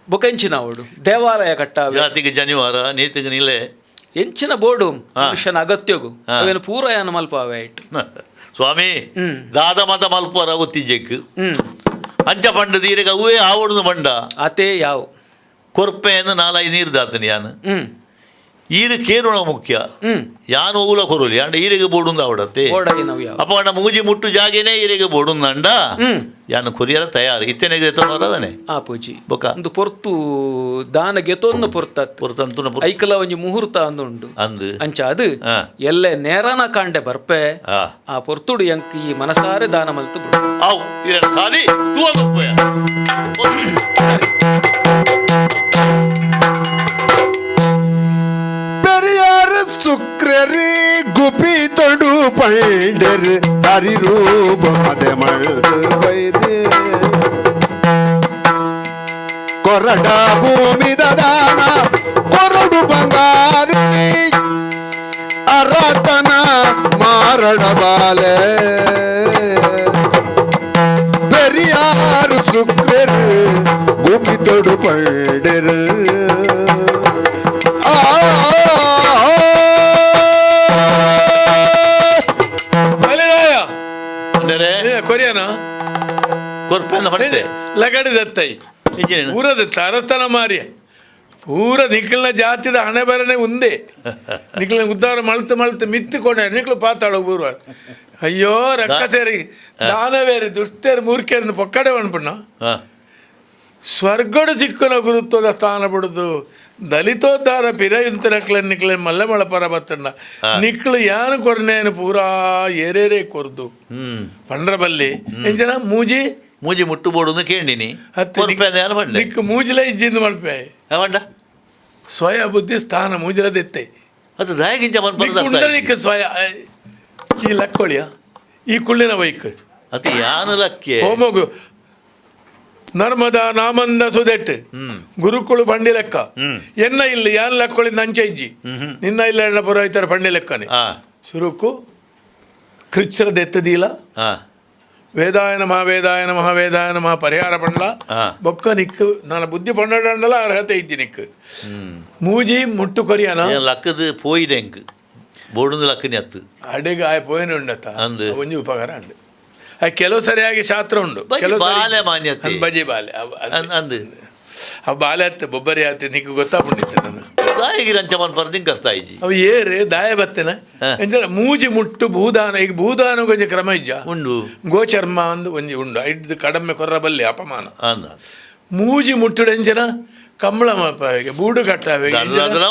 ಬೊಕೆಂಚಿನ ಅವಡು ದೇವಾಲಯ ಕಟ್ಟಾವೆ, ಜಾತಿಗೆ ಜನಿವಾರ ನೀತಿಗೆ ನಿಲೆ ಎಂಚಿನ ಬೋಡು ಮನುಷ್ಯನ ಅಗತ್ಯಗು ಅವೇನು ಪೂರ ಯಾನ ಮಲ್ಪಾವೆ ಆಯ್ತು ಸ್ವಾಮಿ ದಾದ ಮತ ಮಲ್ಪುವರ ಗೊತ್ತಿಜೆಕ್ ಅಂಚ ಪಂಡ ತೀರಗ ಅವೇ ಆವಡುದು ಬಂಡ ಅತೇ ಯಾವ ಕೊರ್ಪೆಯನ್ನು ನಾಲೈ ನೀರು ದಾತನಿ ಯಾನು ಈರು ಕೇರುಣ ಮುಖ್ಯ ಯಾನು ಓಲ ಕೊರಲಿ ಅಂಡ ಈರಿಗೆ ಬೋಡುಂದ ಅವಡತ್ತೆ ಅಪ್ಪ ಅಣ್ಣ ಮೂಜಿ ಮುಟ್ಟು ಜಾಗೇನೆ ಈರಿಗೆ ಬೋಡುಂದ ಅಂಡ ಯಾನು ಕೊರಿಯರ ತಯಾರು ಇತ್ತನೆಗೆ ತೋರದಾನೆ ಆ ಪೂಜಿ ಬೊಕ ಒಂದು ಪೊರ್ತು ದಾನ ಗೆತೊಂದು ಪೊರ್ತ ಪೊರ್ತಂತುನ ಐಕಲ ಒಂಜಿ ಮುಹೂರ್ತ ಅಂದುಂಡು ಅಂದು ಅಂಚ ಅದು ಎಲ್ಲೆ ನೇರನ ಕಾಂಡೆ ಬರ್ಪೆ ಆ ಪೊರ್ತುಡು ಎಂಕ್ ಈ ಮನಸಾರೆ ದಾನ ಮಲ್ತು ಬಿಡು ಅವು ಇರಣ ಸಾದಿ ತೂವ ಪೆರಿಯಾರ್ ಸುಕ್ರರಿ ಗುಪಿ ತೊಡು ಪಂಡರ್ ಹರಿರೂಪ ಮದೆ ಮಳ್ದು ಬೈದೆ ಕೊರಡ ಭೂಮಿದ ದಾನ ಕೊರಡು ಬಂಗಾರು ಅರತನ ಮಾರಣ ಬಾಲೆ ಪೆರಿಯಾರ್ ಸುಕ್ರರು ಗುಪಿ ತೊಡು ಪಂಡರ್ ಕೊರಿಯನ ಕೊರ್ಪೆಂದ ಲಗಡಿ ದತ್ತೈ ಪೂರದ ತರಸ್ತನ ಮಾರಿಯ ಪೂರ ನಿಖಲ್ನ ಜಾತಿದ ಹಣೆ ಬರನೆ ಉಂದೆ ನಿಖಲ್ನ ಉದ್ದಾರ ಮಳ್ತು ಮಳ್ತು ಮಿತ್ತುಕೊಂಡೆ ನಿಕ್ಲು ಪಾತಾಳ ಊರು ಅಯ್ಯೋ ರಕ್ಕಸೇರಿ ದಾನವೇರಿ ದುಷ್ಟೇರು ಮೂರ್ಖೇರು ಪೊಕ್ಕಡೆ ಅನ್ಪಣ್ಣ ಸ್ವರ್ಗಡು ಚಿಕ್ಕನ ಗುರುತ್ವದ ಸ್ಥಾನ ಬಿಡುದು ದಲಿತೋದ್ಧಾರ ಪಿರಯುಂತ ನಕ್ಲೆ ನಿಕ್ಲೆ ಮಲ್ಲ ಮಳಪರ ಬತ್ತಣ್ಣ ನಿಕ್ಲು ಯಾನು ಕೊರ್ನೇನು ಪೂರಾ ಏರೇರೇ ಕೊರ್ದು ಪಂಡ್ರ ಬಲ್ಲಿ ಎಂಜನ ಮೂಜಿ ಮೂಜಿ ಮುಟ್ಟು ಬೋಡುಂದು ಕೇಂಡಿನಿ ನಿಕ್ ಮೂಜಿಲ ಇಜ್ಜಿಂದು ಮಲ್ಪೆ ಅವಂಡ ಸ್ವಯ ಬುದ್ಧಿ ಸ್ಥಾನ ಮೂಜಿಲದೆತ್ತೆ ಅದು ದಾಯಗಿಂಚ ನಿಕ್ ಸ್ವಯ ಈ ಲಕ್ಕೊಳಿಯ ಈ ಕುಳ್ಳಿನ ಬೈಕ್ ಅದು ಯಾನು ಲಕ್ಕೆ ಹೋಮಗು ನರ್ಮದಾ ನಾಮಂದ ಸುದೆಟ್ ಗುರುಕುಳು ಬಂಡಿ ಲೆಕ್ಕ ಎನ್ನ ಇಲ್ಲಿ ಯಾನ್ ಲಕ್ಕೊಳಿಂದ ಅಂಚೆ ಇಜ್ಜಿ ನಿನ್ನ ಇಲ್ಲ ಎಣ್ಣ ಪುರೋಹಿತರ ಬಂಡಿ ಲೆಕ್ಕನೆ ಸುರುಕು ಕೃಚ್ಛರದೆತ್ತದೀಲ ವೇದಾಯ ನಮಃ ವೇದಾಯ ನಮಃ ವೇದಾಯ ನಮಃ ಪರಿಹಾರ ಪಂಡ್ಲ ಬೊಕ್ಕ ನಿಕ್ಕು ನಾನು ಬುದ್ಧಿ ಪಂಡಂಡಲ ಅರ್ಹತೆ ಇದ್ದಿ ನಿಕ್ಕು ಮೂಜಿ ಮುಟ್ಟು ಕೊರಿಯನ ಲಕ್ಕದು ಪೋಯಿದೆ ಎಂಕ್ ಬೋಡುಂದು ಲಕ್ಕನಿ ಅತ್ತು ಅಡೆಗೆ ಆಯ್ ಪೋಯಿನ ಉಂಡತ್ತ ಅಂದ್. ಒಂಜಿ ಉಪಕಾರ ಉಂಡು. ಕೆಲವು ಸರಿಯಾಗಿ ಶಾಸ್ತ್ರ ಉಂಡು, ಕೆಲವು ಸರಿ- ಬಾಲೆ ಮಾನ್ಯತೆ. ಅಂದ್ ಬಜಿ ಬಾಲೆ ಅಂದ್ ಅವ್ ಬಾಲೆ ಅತ್ತೆ ಬೊಬ್ಬರಿ ಆತೆ ನಿಕ್ಕು ಗೊತ್ತಾಪುಂಡಿತ್ತೆ ನಾನು. ದಾಯಿಗಿರ ಅಂಚ ಮನ್ಪರ್ ದಿಂಗ್ ಕರ್ತಾ ಇಜ್ಜಿ. ಅವು ಏರು ದಾಯ ಬತ್ತನ ಎಂಚ ಮೂಜಿ ಮುಟ್ಟು ಭೂದಾನ, ಈಗ ಭೂದಾನ ಒಂಜಿ ಕ್ರಮ ಇಜ್ಜ ಉಂಡು. ಗೋಚರ್ಮ ಅಂದ್ ಒಂಜಿ ಉಂಡು, ಐಡ್ದು ಕಡಮೆ ಕೊರ್ರ ಬಲ್ಲಿ ಅಪಮಾನ. ಅಂದ ಮೂಜಿ ಮುಟ್ಟುಡು ಎಂಚನ ಕಂಬಳ ಮಲ್ಪವೆಗೆ ಬೂಡು ಕಟ್ಟವೆ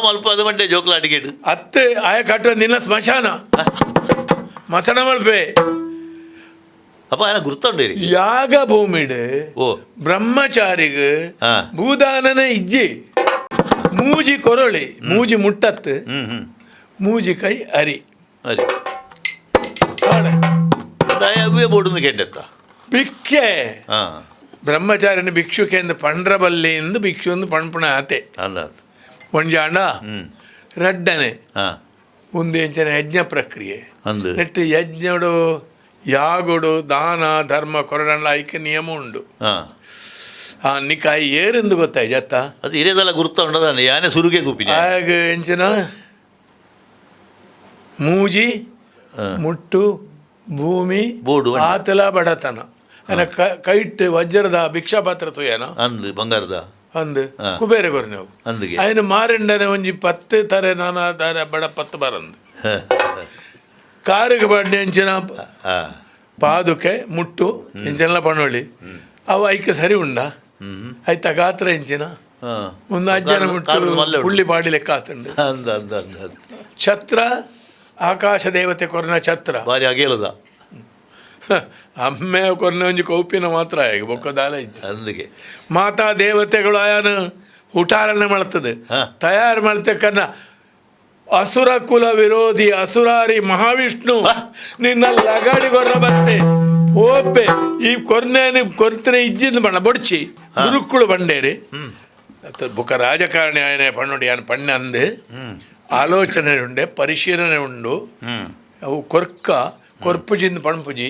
ಮಲ್ಪ ಅದು ಮಂಡೆ ಜೋಕ್ಲಾಟಿಕೆಟ್ ಅತ್ತೆ ಆಯ ಕಟ್ಟುವ ನಿನ್ನ ಸ್ಮಶಾನ ಮಸಣ ಮಲ್ಪೆ. ಅಪ್ಪ ಆಯನ ಗುರ್ತುಂಡು ಯಾಗ ಭೂಮಿಡ್ ಓ ಬ್ರಹ್ಮಚಾರಿಗ್ ಭೂದಾನನ ಇಜ್ಜಿ ಮೂಜಿ ಕೊರಳಿ ಮೂಜಿ ಮುಟ್ಟತ್ತು ಮೂಜಿ ಕೈ ಅರಿ ಅರಿ ಅವೇ ಬೋಡುಂದು ಕೆಂಡೆತ್ತ ಭಿಕ್ಷೆ ಬ್ರಹ್ಮಚಾರಿನ ಭಿಕ್ಷುಕೆಂದು ಪಂಡ್ರಬಲ್ಲಿ ಎಂದು ಭಿಕ್ಷು ಒಂದು ಪಣ್ಪುಣ ಆತೆ ಒಂಜಾಂಡ ರಡ್ಡನೆ ಒಂದು ಎಂಚಿನ ಯಜ್ಞ ಪ್ರಕ್ರಿಯೆ ನೆಟ್ಟು ಯಜ್ಞಡು ಯಾಗುಡು ದಾನ ಧರ್ಮ ಕೊರಡಂಡ ಐಕ ನಿಯಮ ಉಂಡು. ಆ ನಿಕಾಯಿ ಏರೆಂದು ಗೊತ್ತಾಯ್ ಜತ್ತ ಅದು ಇರೇದಲ್ಲ ಗುರ್ತ ಉಂಡದಾನೆ ಯಾನೆ ಸುರುಗೆ ತೂಪಿನ ಆಗ ಎಂಚಿನ ಮೂಜಿ ಮುಟ್ಟು ಭೂಮಿ ಬೋಡು ಆತಲ ಬಡತನ ಅನ ಕೈಟ್ ವಜ್ರದ ಭಿಕ್ಷಾಪಾತ್ರ ತುಯನ ಅಂದು ಬಂಗಾರದ ಅಂದು ಕುಬೇರ ಕೊರ್ನವು ಅಂದಿಗೆ ఆయన ಮಾರಿಂಡನೆ ಒಂಜಿ ಪತ್ತು ತಾರೆ ನಾನಾ ತಾರೆ ಬಡ ಪತ್ತು ಬರಂದು ಕಾರಿಗೆ ಬಾಡ್ನೆ ಅಂಚಿನ ಪಾದುಕೆ ಮುಟ್ಟು ಎಂಚೆಲ್ಲ ಪಣೋಳಿ ಅವು ಐಕೆ ಸರಿ ಉಂಡ ಐತ ಗಾತ್ರ ಎಂಚಿನ ಒಂದು ಅಜ್ಜನ ಮುಟ್ಟು ಪುಳ್ಳಿ ಪಾಡಿ ಲೆಕ್ಕ ಆತುಂಡು. ಅಂದ ಅಂದ ಅಂದ ಛತ್ರ ಆಕಾಶ ದೇವತೆ ಕೊರ್ನ ಛತ್ರ ಬಾರಿ ಅಗೇಲದ ಅಮ್ಮೆ ಕೊರ್ನ ಒಂಜಿ ಕೌಪಿನ ಮಾತ್ರ ಆಗ ಬೊಕ್ಕದಾಲ ಇಜ್ಜಿ ಅಂದಿಗೆ ಮಾತಾ ದೇವತೆಗಳು ಆಯನ ಹುಟಾರನ್ನ ಮಾಡ್ತದೆ ತಯಾರು ಮಾಡ್ತಕ್ಕನ್ನ ಅಸುರ ಕುಲ ವಿರೋಧಿ ಅಸುರಾರಿ ಮಹಾವಿಷ್ಣು ನಿನ್ನ ಲಗಾಡಿ ಕೊರ್ರ ಬತ್ತೆ ಓಪೆ ಈ ಕೊರ್ನೇನು ಕೊರ್ತನೆ ಇಜ್ಜಿಂದ ಬಣ್ಣ ಬೊಡ್ಚಿ ಗುರುಕ್ಕುಳು ಬಂಡೇರಿ ಬುಕ್ಕ ರಾಜಕಾರಣಿ ಆಯನೆ ಪಣ್ಣುಡಿ ಯಾನ್ ಪಣ್ಣೆ ಅಂದು ಆಲೋಚನೆ ಉಂಡೆ ಪರಿಶೀಲನೆ ಉಂಡು ಅವು ಕೊರ್ಕ ಕೊರ್ಪುಜಿಂದ ಪಣ್ಪುಜಿ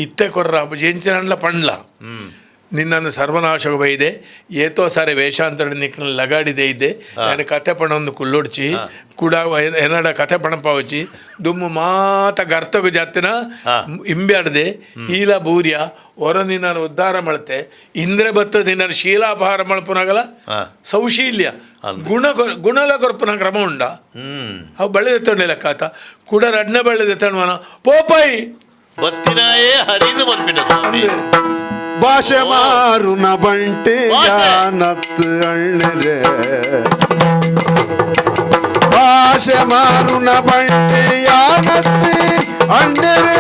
ಇತ್ತೆ ಕೊರ್ರ ಅಪುಜಿ ಎಂಚಿನಂಡ್ಲ ಪಣ್ಲ ನಿನ್ನನ್ನು ಸರ್ವನಾಶಕ ಬೈದೆ ಏತೋ ಸಾರಿ ವೇಷಾಂತರ ನಿಕ್ಕನ ಲಗಾಡಿದೆ ಇದೆ ನಾನು ಕತೆ ಪಣೊಂದು ಕುಲ್ಲೊಡ್ಚಿ ಕೂಡ ಎನ್ನಡ ಕತೆ ಪಣಪಾವಚಿ ದುಮ್ಮು ಮಾತ ಗರ್ತಗು ಜಾತಿನ ಇಂಬ್ಯಾಡ್ದೆ ಈಲ ಬೂರ್ಯ ಹೊರ ನಿನ್ನನ್ನು ಉದ್ಧಾರ ಮಳ್ತೆ ಇಂದ್ರ ಬತ್ತ ನಿನ್ನ ಶೀಲಾಪಹಾರ ಮಳ್ಪುನಗಲ ಸೌಶೀಲ್ಯ ಗುಣ ಗುಣಲ ಕೊರ್ಪುನ ಕ್ರಮ ಉಂಡ ಅವು ಬಳ್ಳಿದೆ ತೊಂಡೆ ಲೆಕ್ಕಾತ ಕೂಡ ರಡ್ನ ಬಳ್ಳಿದೆ ತಣ್ವನ ಪೋಪಾಯಿ ಬತ್ತಿನಾಯೇ ಹರಿದು ಬರ್ಪಿನ ಸ್ವಾಮಿ. ಭಾಷೆ ಮಾರುನ ಬಂಟೆ ಯಾನತ್ತು ಅಣ್ಣರೆ ಭಾಷೆ ಮಾರುನ ಬಂಟೆ ಯಾನತ್ತು ಅಣ್ಣರೆ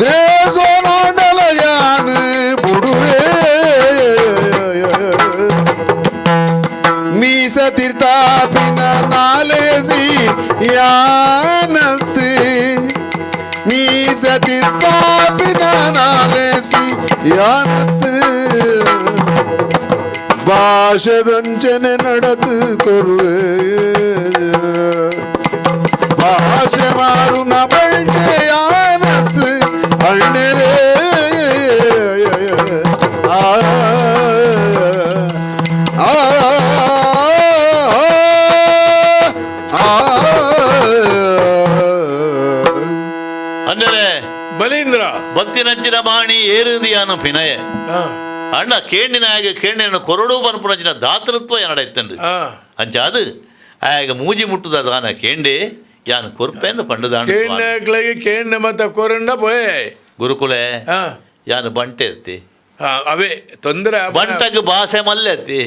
ದೇಶೋನಾಡಲ ಯಾನು ಬುಡುವೆ ಮೀಸ ತೀರ್ಥಾಪಿನ ನಾಲೇಸಿ ಯಾನತ್ತು ಮೀಸ ತೀರ್ಥಾಪಿನ ನಾಲೇಸಿ ಯಾನತ್ತು ಭಾಷೆದಂಚನೆ ನಡೆದು ಕೊರುವೆ ಭಾಷೆ ಮಾರುನ ಬಂಟೆ ಯಾನತ್ತು ಅಣ್ಣರೇ ಆ ಆ ಆ ಅಂದರೆ ಬಲೀಂದ್ರ ಬತ್ತಿನಂಚಿನ ಮಾಣಿ ಏರುಂದಿಯಾನು ಪಿನಯೆ ಅಣ್ಣ ಕೇಂಡಿನಾಗ ಕೇಂಡಿನ ಕೊರಡು ಪನ್ಪುನಂಚಿನ ದಾತೃತ್ವ ಎನ್ನಡ ಇತ್ತಂಡು ಅಂಚಾದು ಆಗ ಮೂಜಿ ಮುಟ್ಟುದ ದಾನ ಕೇಂಡೆ ಯಾನ್ ಕೊರ್ಪೆಂದು ಪಂಡುದಾಣ ಕೇಂಡ್ನಾಕ್ಲೆಗೆ ಕೇಂಡ ಮತ್ತ ಕೊರಂಡ ಪೋಯೆ ಗುರುಕುಲೆ ಯಾನ್ ಬಂಟೆ ಇರ್ತಿ ಅವೇ ತೊಂದರೆ ಬಂಟಗ್ ಬಾಸೆ ಮಲ್ಲೆ ಅತ್ತಿ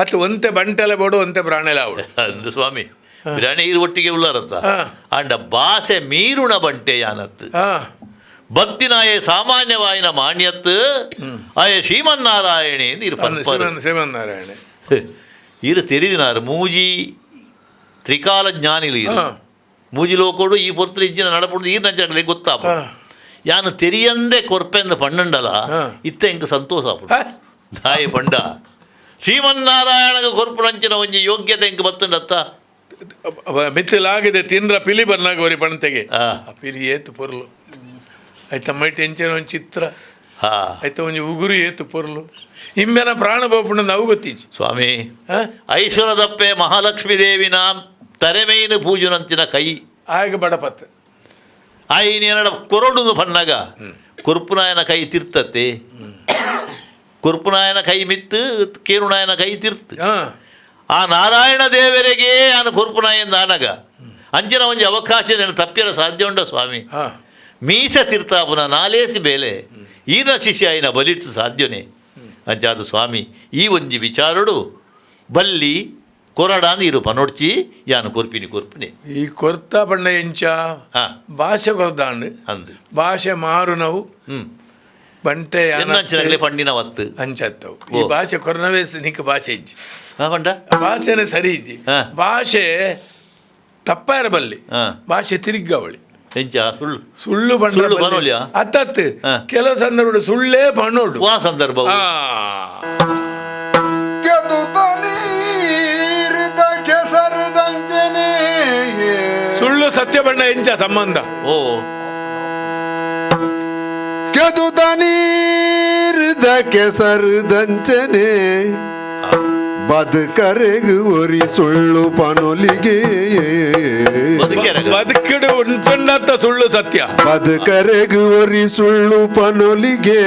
ಅತ್ತು ಒಂತೆ ಬಂಟೆಲ್ಲ ಬೋಡು ಒಂತೆ ಪ್ರಾಣೆಲ ಅವಳು ಅಂದು ಸ್ವಾಮಿ ಬಿರಾಣಿ ಈರು ಒಟ್ಟಿಗೆ ಉಳ್ಳಾರತ್ತ ಅಂಡ ಬಾಸೆ ಮೀರುಣ ಬಂಟೆ ಯಾನತ್ತು ಭಕ್ತಿನಾಯೇ ಸಾಮಾನ್ಯವಾಯಿನ ಮಾನ್ಯತ್ತು ಆಯೆ ಶ್ರೀಮನ್ನಾರಾಯಣಿ ಎಂದು ಇರು ಶ್ರೀಮನ್ನಾರಾಯಣ ಇರು ತೆರಿದಿನಾರು ಮೂಜಿ ತ್ರಿಕಾಲ ಜ್ಞಾನಿಲು ಇರು ಮೂಜಿ ಲೋಕೋಡು ಈ ಪೊರ್ತು ಇಜ್ಜಿನ ನಡಪುಡು ಈ ನಂಚ ಗೊತ್ತಾಪ ಯಾನು ತೆರಿಯಂದೆ ಕೊರ್ಪೆಂದು ಪಣ್ಣಂಡಲ ಇತ್ತೆ ಇಂಕ ಸಂತೋಷ ಆಪುಂಡು ದಾಯಿ ಪಂಡ ಶ್ರೀಮನ್ನಾರಾಯಣಗ ಕೊರ್ಪುನಂಚಿನ ಒಂಜಿ ಯೋಗ್ಯತೆ ಇಂಕ ಬತ್ತುಂಡತ್ತ ಮಿತ್ತಿಲಾಗಿದೆ ತಿಂದ್ರ ಪಿಲಿ ಬರ್ನಾಗ ಒರಿ ಪಣತೆಗೆ ಆ ಪಿಲಿ ಏತು ಪೊರ್ಲು ಆಯ್ತ ಮೈಟ್ ಎಂಚಿನ ಒಂದು ಚಿತ್ರ ಆಯ್ತ ಒಂಜಿ ಉಗುರು ಏತು ಪೊರ್ಲು ಇಂಬೆನ ಪ್ರಾಣ ಬೋಪುಂಡ ಅವು ಗೊತ್ತೀಚಿ ಸ್ವಾಮಿ ಐಶ್ವರದಪ್ಪೆ ಮಹಾಲಕ್ಷ್ಮೀ ದೇವಿನ ತರೆಮೈನ ಪೂಜುನಂಚಿನ ಕೈ ಆಯಗ ಬಡಪತ್ ಆಯಿನ ಏನಡ ಕೊರಡುನು ಪನ್ನಗ ಕೊರ್ಪುನಾಯನ ಕೈ ತಿರ್ತತೆ ಕೊರ್ಪುನಾಯನ ಕೈ ಮಿತ್ತು ಕೇರುನಾಯನ ಕೈ ತಿರ್ತು ಆ ನಾರಾಯಣ ದೇವರಿಗೆ ಆನ ಕೊರ್ಪುನಾಯನ್ ಆನಗ ಅಂಚಿನ ಒಂಜಿ ಅವಕಾಶ ನೆನ ತಪ್ಪಿರ ಸಾಧ್ಯ ಉಂಡ ಸ್ವಾಮಿ ಮೀಸ ತಿರ್ತಾಪುನ ನಾಲೇಸಿ ಬೇಲೆ ಈನ ಶಿಷ್ಯ ಆಯಿನ ಬಲಿಟ್ಟು ಸಾಧ್ಯನೇ ಅಂಚಾದ ಸ್ವಾಮಿ ಈ ಒಂಜಿ ವಿಚಾರಡು ಬಲ್ಲಿ ಕೊರಡಾಂದು ಇರು ಪನೊಡ್ಚಿ ಯಾನು ಕೊರ್ಪಿನಿ ಕೊರ್ಪಿನಿ ಈ ಕೊರ್ತ ಪಂಡ ಎಂಚ ಭಾಷೆ ಕೊರ್ದಾಂಡ್ ಅಂದು ಭಾಷೆ ಮಾರುನವು ಬಂಟೆ ಎನ್ನಂಚಿನಗಲೇ ಪಂಡಿನ ವತ್ತು ಅಂಚತ್ತವು ಈ ಭಾಷೆ ಕೊರ್ನವೇ ನಿಕ್ಕ ಭಾಷೆ ಇಜ್ಜಿ ಪಂಡ ಭಾಷೆನೇ ಸರಿ ಇಜ್ಜಿ ಭಾಷೆ ತಪ್ಪಾರ ಬಲ್ಲಿ ಭಾಷೆ ತಿರುಗವಳಿ ಎಂಚ ಸುಳ್ಳು ಸುಳ್ಳು ಪಂಡ ಸುಳ್ಳು ಪನೋಲಿಯಾ? ಅತ್ತತ್ತು ಕೆಲವು ಸಂದರ್ಭ ಸುಳ್ಳೇ ಪಣ್ಣೋಡು ವಾ ಸಂದರ್ಭ ಸುಳ್ಳು ಸತ್ಯ ಬಣ್ಣ ಎಂಚ ಸಂಬಂಧ ಓ ಕೆದುತ ನೀರಿದ ಕೆಸರುದಂಚನೆ ಬದುಕರೆಗು ಒರಿ ಸುಳ್ಳು ಪನೊಲಿಗೆ ಬದುಕಿಡು ಉಂಟಂಡತ್ತ ಸುಳ್ಳು ಸತ್ಯ ಬದುಕರೆಗು ಒರಿ ಸುಳ್ಳು ಪನೊಲಿಗೆ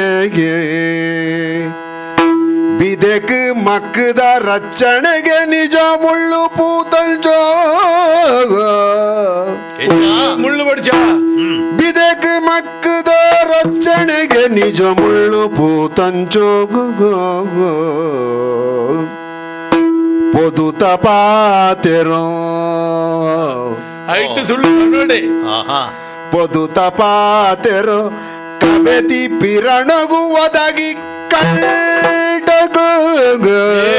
ಬಿದೆಕ್ ಮಕ್ಕದ ರಚ್ಚಣೆಗೆ ನಿಜ ಮುಳ್ಳು ಪೂತಂಚೋ ಮುಳ್ಳು ಬಡ್ಚ ಬಿದೆಕ್ ಮಕ್ಕದ ರಚ್ಚಣೆಗೆ ನಿಜ ಮುಳ್ಳು ಪೂತಂಚೋ ಪೊದು ತಪಾತೆರೋ ಐಟು ಸುಳ್ಳು ನೋಡಿ ಪೊದು ತಪಾತೆರೋ ಕಬೆತಿ ಪಿರಣಗು ಒದಗಿ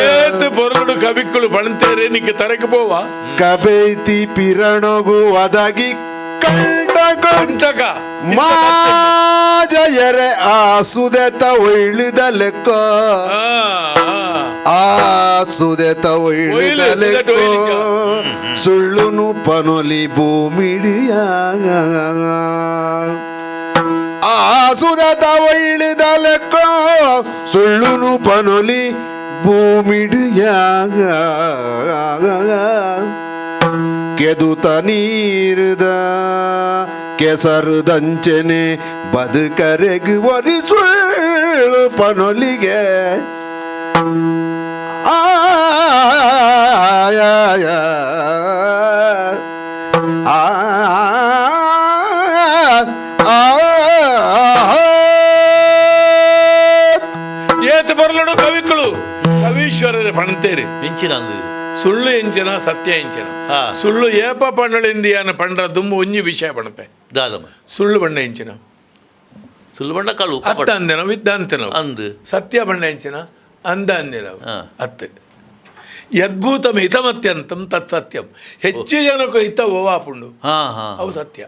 ಏತ್ ಪೊರುಡು ಕವಿಕ್ಕಳು ಬಣತೇರೆ ನಿಕ್ಕೆ ತರಕ ಪೋವ ಕಬೈತಿ ಪಿರಣಗು ಒದಗಿ ಕಂಟಕ ಮಾಜಯರೆ ಆ ಸುದೆತ ಒಳ್ಳಿದ ಲೆಕ್ಕ ಆ ಸುದೆತ ಒಳ್ಳಿದ ಲೆಕ್ಕ ಸುಳ್ಳುನು ಪನೊಲಿ ಭೂಮಿಡಿಯ ಆ ಸುದೆತ ಒಳ್ಳಿದ ಲೆಕ್ಕ ಸುಳ್ಳುನು ಪನೊಲಿ ಭೂಮಿಡಿಯ ಕೆದುತ ನೀರುದ ಕೆಸರುದಂಚನೆ ಬದುಕರೆಗು ಒರಿ ಸುಳ್ಳು ಪನೊಲಿಗೆ ಆ ಏತ್ ಬರಲಡು ಕವಿಗಳು ಕವೀಶ್ವರರ ಪಣತೇರಿ ಎಂಚಿನ ಸುಳ್ಳು ಎಂಚಿನ ಸತ್ಯ ಎಂಚಿನ ಸುಳ್ಳು ಏಪ ಪಣ್ಣಳಿಂದಿಯಾನ ಪಂಡ್ರ ದುಮ್ಮು ಒಂಜಿ ವಿಷಯ ಪಣಪೆ ದಾದಮ್ಮ ಸುಳ್ಳು ಬಣ್ಣ ಎಂಚಿನ ಸುಳ್ಳು ಬಣ್ಣ ಕಳು ಅತ್ತ ಅಂದೆನವು ವಿದ್ಧಾಂತನವು ಅಂದು ಸತ್ಯ ಬಣ್ಣ ಎಂಚಿನ ಅಂದ ಅಂದೆನವು ಅತ್ತೆ ಯದ್ಭೂತಂ ಹಿತಮತ್ಯಂತಂ ತತ್ ಸತ್ಯಂ ಹೆಚ್ಚು ಜನಕ್ಕೆ ಹಿತ ಓವಾಪುಂಡು ಅವು ಸತ್ಯ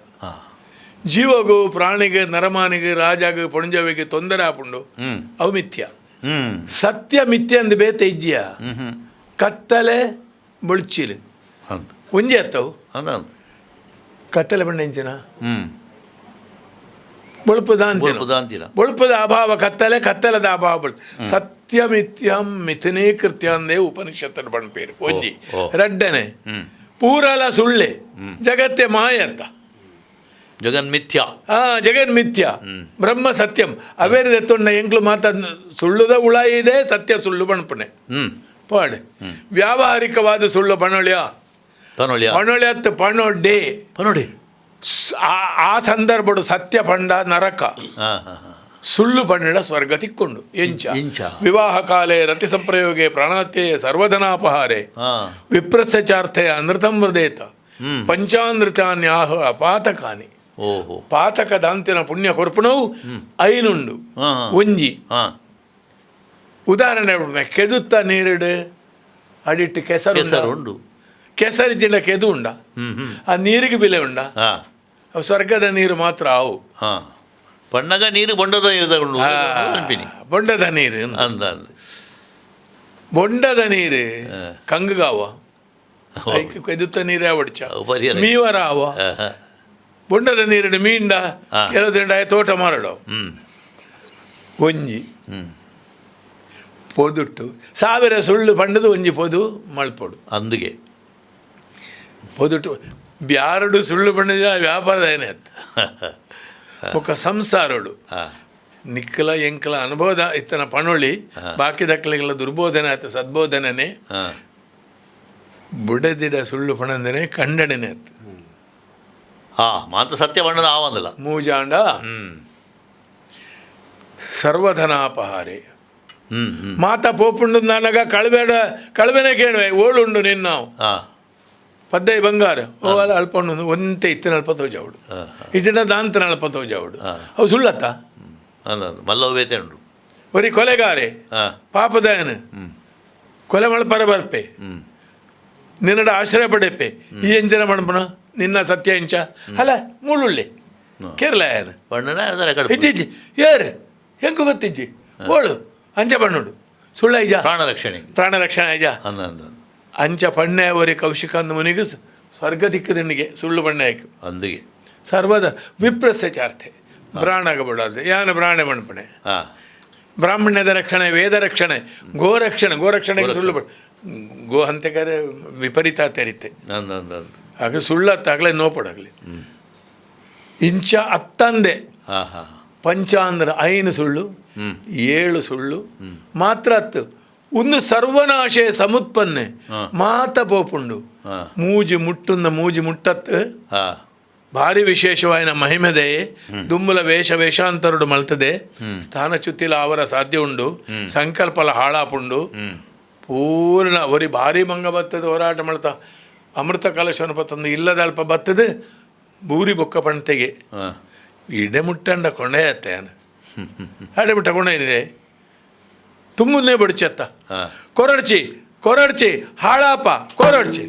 ಜೀವಗೂ ಪ್ರಾಣಿಗೆ ನರಮಾನಿಗೆ ರಾಜಾಗ ಪೊಣಜವಿಗೆ ತೊಂದರೆ ಆಪುಂಡು ಅವು ಮಿಥ್ಯ ಸತ್ಯ ಮಿಥ್ಯ ಅಂದ್ ಬೇತೆ ಇಜ್ಜಿಯ ಕತ್ತಲೆ ಬೊಳ್ಚಿಲು ಒಂಜಿ ಅತ್ತವು ಕತ್ತಲೆ ಬಣ್ಣ ಎಂಚಿನ ಬೊಳ್ಪುದ ಬೊಳ್ಪುದ ಬೊಳ್ಪದ ಅಭಾವ ಕತ್ತಲೆ ಕತ್ತಲದ ಅಭಾವ ಬೊಳ್ ಸತ್ಯ ಮಿಥ್ಯಂ ಮಿಥುನೀಕೃತ್ಯ ಅಂದೇ ಉಪನಿಷತ್ತರು ಬಣ್ಪೇರು ಒಂಜಿ ರಡ್ಡನೆ ಪೂರಲ ಸುಳ್ಳೆ ಜಗತ್ತೆ ಮಾಯತ್ತ ಜಗನ್ಮಿಥ್ಯ ಜಗನ್ಮಿಥ್ಯ ಬ್ರಹ್ಮ ಸತ್ಯಂ ಅವೇರಿದೆ ತೊಂಡ ಎಂಕ್ಲು ಮಾತ ಸುಳ್ಳುದ ಉಳ ಇದೆ ಸತ್ಯ ಸುಳ್ಳು ಬಣ್ಪಣೆ ಪಾಡು ವ್ಯಾವಹಾರಿಕವಾದ ಸುಳ್ಳು ಪಣೊಳ್ಯ ಪಣೊಳ್ಯತ್ತು ಪಣೊಡ್ಡೆ ಪಣೊಡೆ ಆ ಸಂದರ್ಭಡು ಸತ್ಯ ಪಂಡ ನರಕ ಸುಳ್ಳು ಪಂಡ ಸ್ವರ್ಗ ತಿಕ್ಕೊಂಡು ಎಂಚ ವಿವಾಹ ಕಾಲೇ ರತಿ ಸಂಪ್ರಯೋಗೆ ಪ್ರಾಣಹತ್ಯೆ ಸರ್ವಧನಾಪಹಾರೆ ವಿಪ್ರಸ್ಯ ಅನೃತಂ ವೃದೇತ ಪಂಚಾನೃತಾನ್ಯಾಹ ಅಪಾತಕಾನಿ ಓಹೋ ಪಾತಕ ದಾಂತಿನ ಪುಣ್ಯ ಕೊರ್ಪಣವು ಐನುಂಡು ಒಂಜಿ ಉದಾಹರಣೆ ಕೆದುತ್ತ ನೀರಿಡು ಅಡಿಟ್ಟು ಕೆಸರು ಕೆಸರು ಉಂಡು ಕೆಸರು ಜಿಂಡ ಕೆದು ಉಂಡ ಆ ನೀರಿಗೆ ಬೆಲೆ ಉಂಡ ಸ್ವರ್ಗದ ನೀರು ಮಾತ್ರ ಅವು ಪಣ್ಣಗ ನೀರು ಬೊಂಡದ ನೀರು ಬೊಂಡದ ನೀರು ಅಂದ ಬೊಂಡದ ನೀರು ಕಂಗುಗಾವ ಕೆದುತ್ತ ನೀರೇ ಒಡ್ಚ ಮೀವರ ಅವ ಬೊಂಡದ ನೀರಿನ ಮೀಂಡ ಕೆಲವು ದಿನ ತೋಟ ಮಾರಡು ಒಂಜಿ ಪೊದುಟ್ಟು ಸಾವಿರ ಸುಳ್ಳು ಪಂಡದು ಒಂಜಿ ಪೊದು ಮಲ್ಪೊಡು ಅಂದಿಗೆ. ಪೊದುಟು ಬ್ಯಾರಡು ಸುಳ್ಳು ಬಣ್ಣಿದ ವ್ಯಾಪಾರದ ಏನೇ ಬೊಕ್ಕ ಸಂಸಾರಡು ನಿಕ್ಕಲ ಎಂಕಲ ಅನುಭವದ ಇತ್ತನ ಪಣೊಳಿ ಬಾಕಿ ದಕ್ಕಲಿಗೆಲ್ಲ ದುರ್ಬೋಧನೆ ಆಯ್ತು ಸದ್ಬೋಧನೆ ಬುಡದಿಡ ಸುಳ್ಳು ಪಣಂದನೆ ಖಂಡನೆ ಆಯ್ತು. ಮಾತ ಸತ್ಯ ಬಣ್ಣದ ಆವಂದಿಲ್ಲ. ಮೂಜಾಂಡ ಸರ್ವಧನಾಪಹಾರಿ ಮಾತ ಪೋಪುಂಡು ನನಗ ಕಳಬೇಡ ಕಳವೆನೆ ಕೇಳುವೆ ಓಳುಂಡು ನಿನ್ನ ಪದ್ದೈ ಬಂಗಾರ ಓ ಅಲ್ಲ ಅಲ್ಪಂಡು ಒಂತೆ ಇತ್ತಿನ ಅಲ್ಪ ತೋಜಾವುಡು ಇಜ್ಜಿಡ ದಾಂತನ ಅಲ್ಪ ತೋಜಾವುಡು ಅವು ಸುಳ್ಳತ್ತ ಮಲ್ಲವು ಬೇತೆ ಉಂಡು ಒರಿ ಕೊಲೆಗಾರೆ ಪಾಪದಾಯನ ಕೊಲೆ ಮಳಪರ ಬರ್ಪೆ ನಿನ್ನಡ ಆಶ್ರಯ ಪಡೆಪೆ ಈ ಎಂಜನ ಮಣಪನ ನಿನ್ನ ಸತ್ಯ ಎಂಚ ಅಲ್ಲ ಮುಳ್ಳುಳ್ಳಿ ಕೇರಳ ಏನು ಇಜ್ಜಿ ಏರು ಹೆಂಗು ಗೊತ್ತಿಜ್ಜಿ ಓಳು ಅಂಚ ಬಣ್ಣುಡು ಸುಳ್ಳ ಇಜ ಪ್ರಾಣ ರಕ್ಷಣೆ ಪ್ರಾಣ ರಕ್ಷಣೆ ಇಜ ಅಂಚ ಪಣ್ಣೆ ಅವರಿ ಕೌಶಿಕಾಂದ ಮುನಿಗೆ ಸ್ವರ್ಗ ದಿಕ್ಕದಿಣ್ಣಿಗೆ ಸುಳ್ಳು ಬಣ್ಣ ಆಯ್ಕು ಅಂದಿಗೆ ಸರ್ವದ ವಿಪ್ರಸ್ಯ ಚಾರ್ತೆ ಬ್ರಾಣಾಗಬಾರ್ದು ಯಾನ ಬ್ರಾಣೆ ಮಣ್ಪಣೆ ಬ್ರಾಹ್ಮಣ್ಯದ ರಕ್ಷಣೆ ವೇದ ರಕ್ಷಣೆ ಗೋರಕ್ಷಣೆ ಗೋರಕ್ಷಣೆಗೆ ಸುಳ್ಳು ಗೋ ಹಂತೆಕಾರೆ ವಿಪರೀತ ತೆರಿತೆ ಹಾಗೆ ಸುಳ್ಳತ್ತಾಗಲೇ ನೋಪಡಾಗಲಿ ಇಂಚ ಅತ್ತಂದೆ ಪಂಚಾಂದ್ರ ಐನು ಸುಳ್ಳು 7 ಸುಳ್ಳು ಮಾತ್ರ ಅತ್ತು ಒಂದು ಸರ್ವನಾಶೆ ಸಮುತ್ಪನ್ನೆ ಮಾತ ಪೋಪುಂಡು ಮೂಜಿ ಮುಟ್ಟುಂದ ಮೂಜಿ ಮುಟ್ಟತ್ತು ಭಾರಿ ವಿಶೇಷವಾಯಿನ ಮಹಿಮೆದೆ ದುಂಬುಲ ವೇಷ ವೇಷಾಂತರುಡು ಮಲ್ತದೆ ಸ್ಥಾನಚ್ಯುತಿಲ ಅವರ ಸಾಧ್ಯ ಉಂಡು ಸಂಕಲ್ಪಲ ಹಾಳಾಪುಂಡು ಪೂರ್ಣ ಒರಿ ಭಾರಿ ಮಂಗ ಬತ್ತದ ಹೋರಾಟ ಮಳ್ತ ಅಮೃತ ಕಲಶವನ್ನು ಪತ್ತಂದು ಇಲ್ಲದ ಅಲ್ಪ ಬತ್ತದೆ ಬೂರಿ ಬೊಕ್ಕ ಪಣತೆಗೆ ಇಡೆ ಮುಟ್ಟಂಡ ಕೊಂಡೆ ಅತ್ತೆ ಅಡೆ ಮುಟ್ಟ ಕೊಂಡ ಏನಿದೆ ತುಂಬನ್ನೇ ಬಡಿಚತ್ತ ಕೊರಡ್ಚಿ ಕೊರಡ್ಚಿ ಹಾಳಾಪ ಕೊರಡ್ಚಿ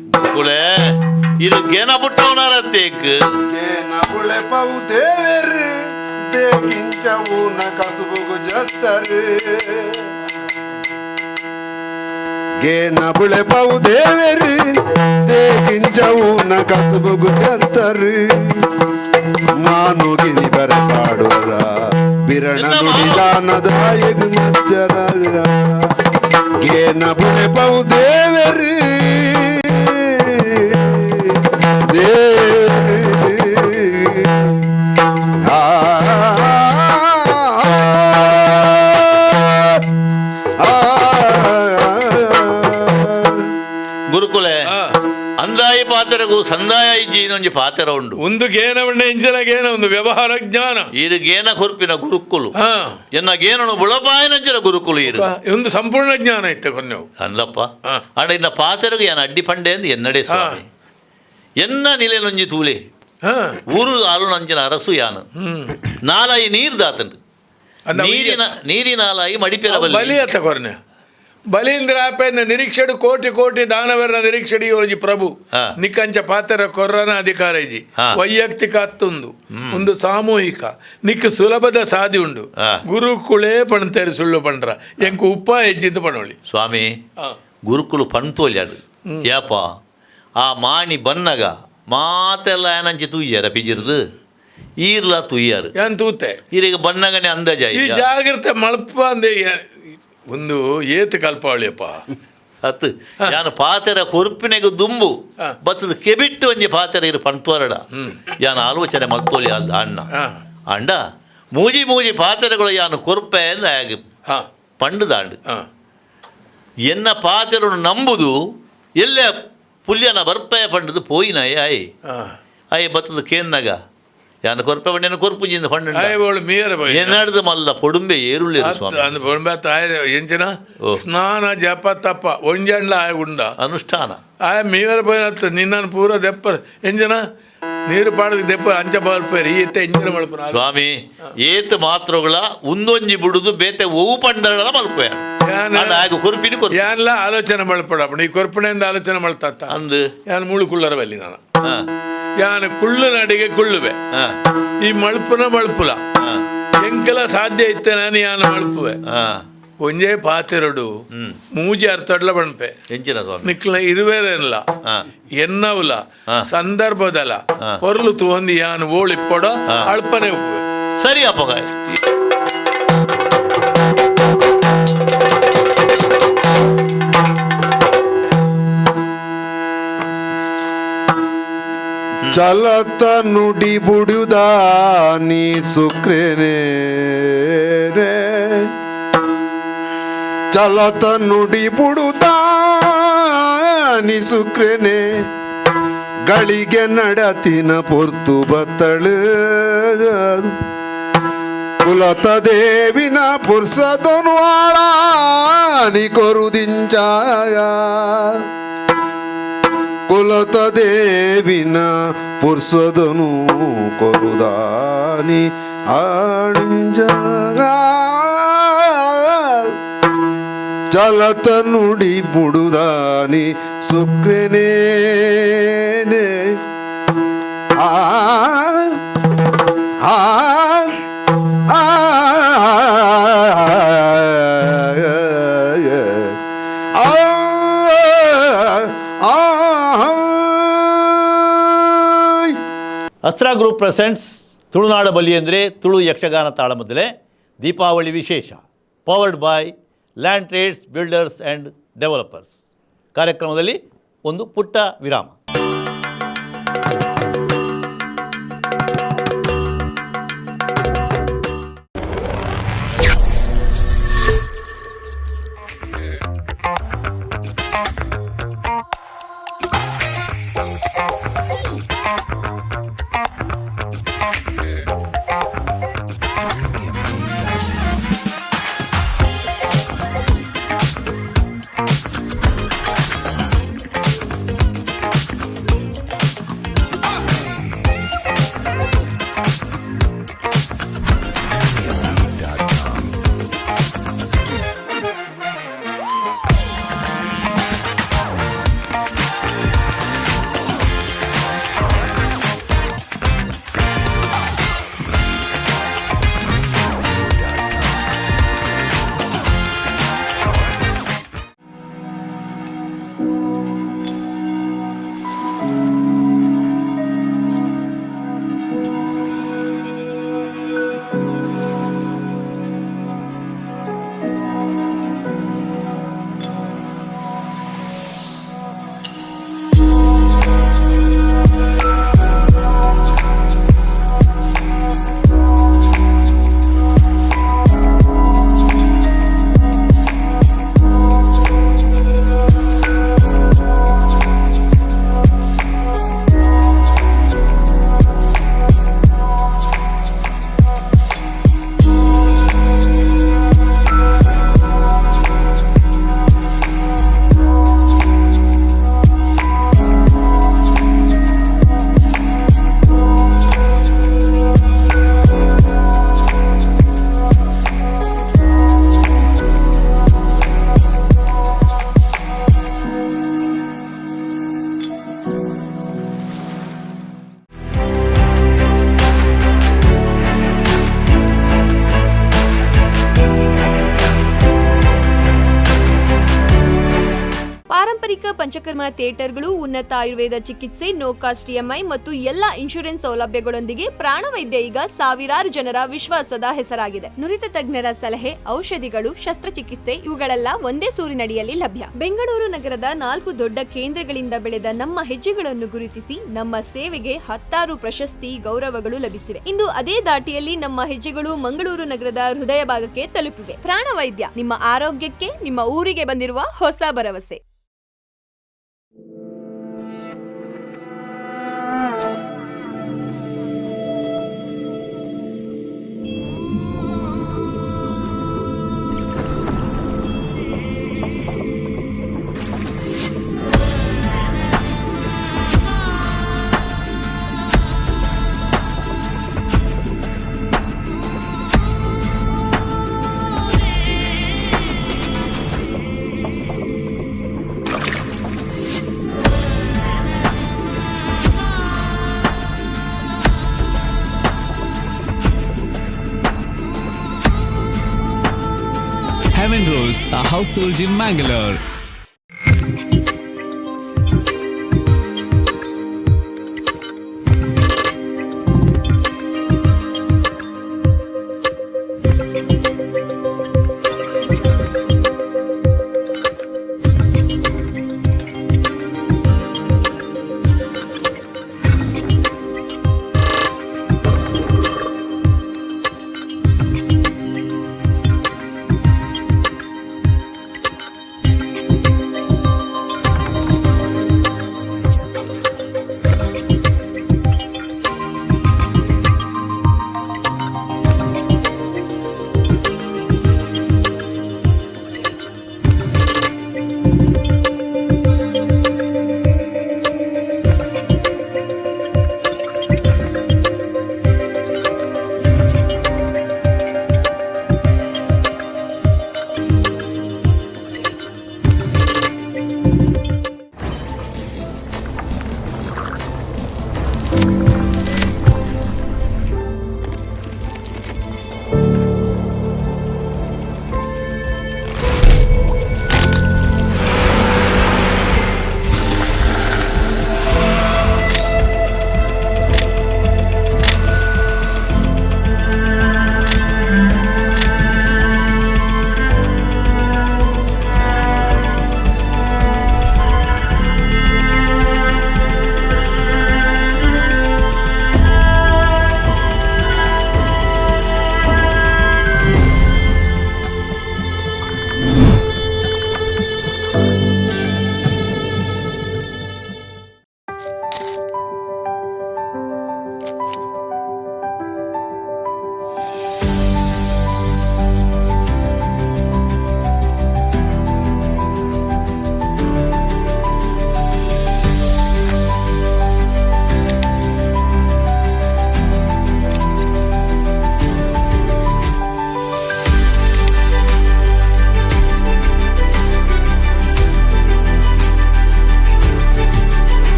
ಇದು ಗೇನ ಪುಟ್ಟವನಾರತ್ತೇಕ್ ಗೇನ ಬುಳೆಪವು ದೇವೆರು ದೇಕಿಂಚವು ನ ಕಸುಬುಗು ಜತ್ತರು ಗೇನ ಬುಳೆಪವು ದೇವೆರು ದೇಕಿಂಚವು ನ ಕಸುಬುಗು ಜತ್ತರು ಮಾನು ಗಿನಿ ಬರ ಪಾಡುವರ ಬಿರಣ ನುಡಿದಾನದಾಯಗು ಮಚ್ಚರ ಗೇನ ಬುಳೆಪವು ದೇವೆರು ಗುರುಕುಲೆ ಅಂದಾಯಿ ಪಾತ್ರಗೂ ಸಂದಾಯ ಇಜ್ಜಿ ಇನ್ನೊಂಜಿ ಪಾತ್ರ ಉಂಡು ಒಂದು ಗೇನವಣ್ಣ ಇಂಚಿನ ಗೇನ ಒಂದು ವ್ಯವಹಾರ ಜ್ಞಾನ ಇದು ಗೇನ ಕೊರ್ಪಿನ ಗುರುಕುಲು ಎನ್ನ ಗೇನನು ಬುಳಪಾಯನಂಚಿನ ಗುರುಕುಲು ಇರು ಒಂದು ಸಂಪೂರ್ಣ ಜ್ಞಾನ ಇತ್ತೆ ಕೊನ್ನೆವು ಅಂದಪ್ಪ ಅಣ್ಣ ಇನ್ನ ಪಾತ್ರಗೂ ಏನ ಅಡ್ಡಿ ಪಂಡೆ ಅಂದ್ ಎನ್ನಡೆ ಸ್ವಾಮಿ ಎನ್ನ ನಿಲೆನೊಂಜಿ ತೂಲೆ ಊರು ಆಲುನಂಚಿನ ಅರಸು ಯಾನು ನಾಲಾಯಿ ನೀರು ದಾತಂಡು ನೀರಿನ ನೀರಿನಾಲಾಯಿ ಮಡಿಪೆರ ಬಲಿ ಅತ್ತ ಕೊರ್ನೆ ಬಲೀಂದ್ರ ಆಪೆಂದ ನಿರೀಕ್ಷೆಡು ಕೋಟಿ ಕೋಟಿ ದಾನವರನ ನಿರೀಕ್ಷೆಡಿ ಯೋಜಿ ಪ್ರಭು ನಿಕ್ಕಂಚ ಪಾತ್ರ ಕೊರ್ರನ ಅಧಿಕಾರ ಇಜಿ ವೈಯಕ್ತಿಕ ಅತ್ತೊಂದು ಒಂದು ಸಾಮೂಹಿಕ ನಿಕ್ಕ ಸುಲಭದ ಸಾಧಿ ಉಂಡು ಗುರುಕುಳೇ ಪಣ್ತೇರು ಸುಳ್ಳು ಪಂಡ್ರ ಎಂಕು ಉಪ್ಪ ಹೆಜ್ಜಿದ್ದು ಪಣೋಳಿ ಸ್ವಾಮಿ ಗುರುಕುಲು ಪಣ್ತೋಲ್ಯಾಡು ಯಾಪ ಆ ಮಾಣಿ ಬನ್ನಗ ಮಾತೆಲ್ಲ ಏನಂಚಿ ತೂಯ್ಯಾರ ಪಿಜಿರ್ದು ಈರ್ಲ ತುಯ್ಯಾರು ಏನ್ ತೂತೆ ಈರೀಗ ಬನ್ನಗನೆ ಅಂದಾಜ ಈ ಜಾಗ್ರತೆ ಮಲ್ಪ ಅಂದೆ ಒಂದು ಏತು ಕಲ್ಪಾವಳಿಯಪ್ಪ ಅತ್ತು ಯಾನು ಪಾತೆರ ಕೊರ್ಪಿನೆಗು ದುಂಬು ಬತ್ತದ ಕೆಬಿಟ್ಟು ಒಂಜಿ ಪಾತೆರ ಇರು ಪಂತೋರಡ ಯಾನು ಆಲೋಚನೆ ಮಲ್ತೋಲಿ ಅಲ್ಲ ಅಣ್ಣ ಅಂಡ ಮೂಜಿ ಮೂಜಿ ಪಾತೆರಗಳು ಯಾನು ಕೊರ್ಪೆ ಅಂದ ಪಂಡು ದಾಂಡು ಎನ್ನ ಪಾತೆರನ್ನು ನಂಬುದು ಎಲ್ಲೇ ಪುಲ್ಯನ ಬರ್ಪೆ ಪಂಡದು ಪೋಯಿನ ಆಯ್ ಆಯ್ ಬತ್ತದ ಕೇನ್ನಗ ಯಾನು ಕೊರ್ಪೆ ಪಂಡೆನ ಕೊರ್ಪುಜಿಂದ ಪಂಡ ಎನ್ನಡ್ದು ಮಲ್ಲ ಪೊಡುಂಬೆ ಏರುಳ್ಳಿ ಸ್ವಾಮಿ ಎಂಚಿನ ಸ್ನಾನ ಜಪ ತಪ್ಪ ಒಂಜಂಡ್ಲ ಆಯ ಉಂಡ ಅನುಷ್ಠಾನ ಆಯ ಮೀವರ ಪೋಯಿನತ್ತ ನಿನ್ನನ್ನು ಪೂರ ದೆಪ್ಪ ಎಂಜಿನ ನೀರು ಪಾಡದ ದೆಪ್ಪ ಅಂಚ ಬಾಲ್ಪೇರಿ ಈತ ಎಂಜಿನ ಮಲ್ಪನ ಸ್ವಾಮಿ ಏತ್ ಮಾತ್ರಗಳ ಉಂದೊಂಜಿ ಬಿಡುದು ಬೇತೆ ಒವು ಪಂಡಗಳ ಮಲ್ಪೆ ಕೊರ್ಪಿನ ಕೊರ್ಪು ಯಾನ್ಲ ಆಲೋಚನೆ ಮಲ್ಪಡ ಈ ಕೊರ್ಪಣೆಯಿಂದ ಆಲೋಚನೆ ಮಲ್ತಾತ ಅಂದು ಯಾನ್ ಮುಳು ಕುಳ್ಳರ ಬಲ್ಲಿ ನಾನು ಯಾನ್ ಕುಳ್ಳು ನಾಡಿಗೆ ಕುಳ್ಳುವೆ ಈ ಮಲ್ಪುನ ಮಲ್ಪುಲ ಎಂಕಲ ಸಾಧ್ಯ ಇತ್ತೆ ನಾನು ಯಾನ್ ಮಲ್ಪುವೆ ಒಂಜೇ ಪಾತೆರಡು ಮೂಜಿ ಅರ್ಥಡ್ಲ ಬಣ್ಪೆ ಎಂಚಿನ ಸ್ವಾಮಿ ನಿಕ್ಲ ಇರುವೇರಲ್ಲ ಎನ್ನವುಲ ಸಂದರ್ಭದಲ ಪೊರ್ಲು ತೂಂದು ಯಾನ್ ಓಳಿಪ್ಪೊಡ ಅಳ್ಪನೆ ಉಪ್ಪುವೆ ಸರಿ ಅಪ್ಪಗ ಚಲತ ನುಡಿ ಬುಡುದಾನಿ ಸುಕ್ರೇನೆ, ಚಲತ ನುಡಿ ಬುಡುದಾನಿ ಸುಕ್ರೇನೆ, ಗಳಿಗೆ ನಡತಿನ ಪೊರ್ತು ಬತ್ತಳು ಕುಲತ ದೇವಿನ ಪುರ್ಸದೊನು ಆಳಾನಿ ಕೊರುದಿಂಚಾಯ, ಕುಲತ ದೇವಿನ ಪುರ್ಸದನು ಕೊರುದಾನಿ ಆಣಿಂಜ, ಚಲತ ನುಡಿ ಬುಡುದಾನಿ ಸುಕ್ರನೇ. ಆ ಆ ಆ ಅಸ್ತ್ರ ಗ್ರೂಪ್ ಪ್ರೆಸೆಂಟ್ಸ್ ತುಳುನಾಡ ಬಲಿ ಅಂದರೆ ತುಳು ಯಕ್ಷಗಾನ ತಾಳಮದ್ದಲೆ ದೀಪಾವಳಿ ವಿಶೇಷ, powered by land trades builders and developers. ಕಾರ್ಯಕ್ರಮದಲ್ಲಿ ಒಂದು ಪುಟ್ಟ ವಿರಾಮ. ಪಾರಂಪರಿಕ ಪಂಚಕರ್ಮ ಥಿಯೇಟರ್ಗಳು, ಉನ್ನತ ಆಯುರ್ವೇದ ಚಿಕಿತ್ಸೆ, ನೋ ಕಾಸ್ಟ್ ಇಎಂಐ ಮತ್ತು ಎಲ್ಲಾ ಇನ್ಶೂರೆನ್ಸ್ ಸೌಲಭ್ಯಗಳೊಂದಿಗೆ ಪ್ರಾಣವೈದ್ಯ ಈಗ ಸಾವಿರಾರು ಜನರ ವಿಶ್ವಾಸದ ಹೆಸರಾಗಿದೆ. ನುರಿತ ತಜ್ಞರ ಸಲಹೆ, ಔಷಧಿಗಳು, ಶಸ್ತ್ರಚಿಕಿತ್ಸೆ ಇವುಗಳೆಲ್ಲ ಒಂದೇ ಸೂರಿನಡಿಯಲ್ಲಿ ಲಭ್ಯ. ಬೆಂಗಳೂರು ನಗರದ 4 ದೊಡ್ಡ ಕೇಂದ್ರಗಳಿಂದ ಬೆಳೆದ ನಮ್ಮ ಹೆಜ್ಜೆಗಳನ್ನು ಗುರುತಿಸಿ ನಮ್ಮ ಸೇವೆಗೆ ಹತ್ತಾರು ಪ್ರಶಸ್ತಿ ಗೌರವಗಳು ಲಭಿಸಿವೆ. ಇಂದು ಅದೇ ದಾಟಿಯಲ್ಲಿ ನಮ್ಮ ಹೆಜ್ಜೆಗಳು ಮಂಗಳೂರು ನಗರದ ಹೃದಯ ಭಾಗಕ್ಕೆ ತಲುಪಿವೆ. ಪ್ರಾಣವೈದ್ಯ ನಿಮ್ಮ ಆರೋಗ್ಯಕ್ಕೆ, ನಿಮ್ಮ ಊರಿಗೆ ಬಂದಿರುವ ಹೊಸ ಭರವಸೆ. Heaven Rose, a household in Mangalore.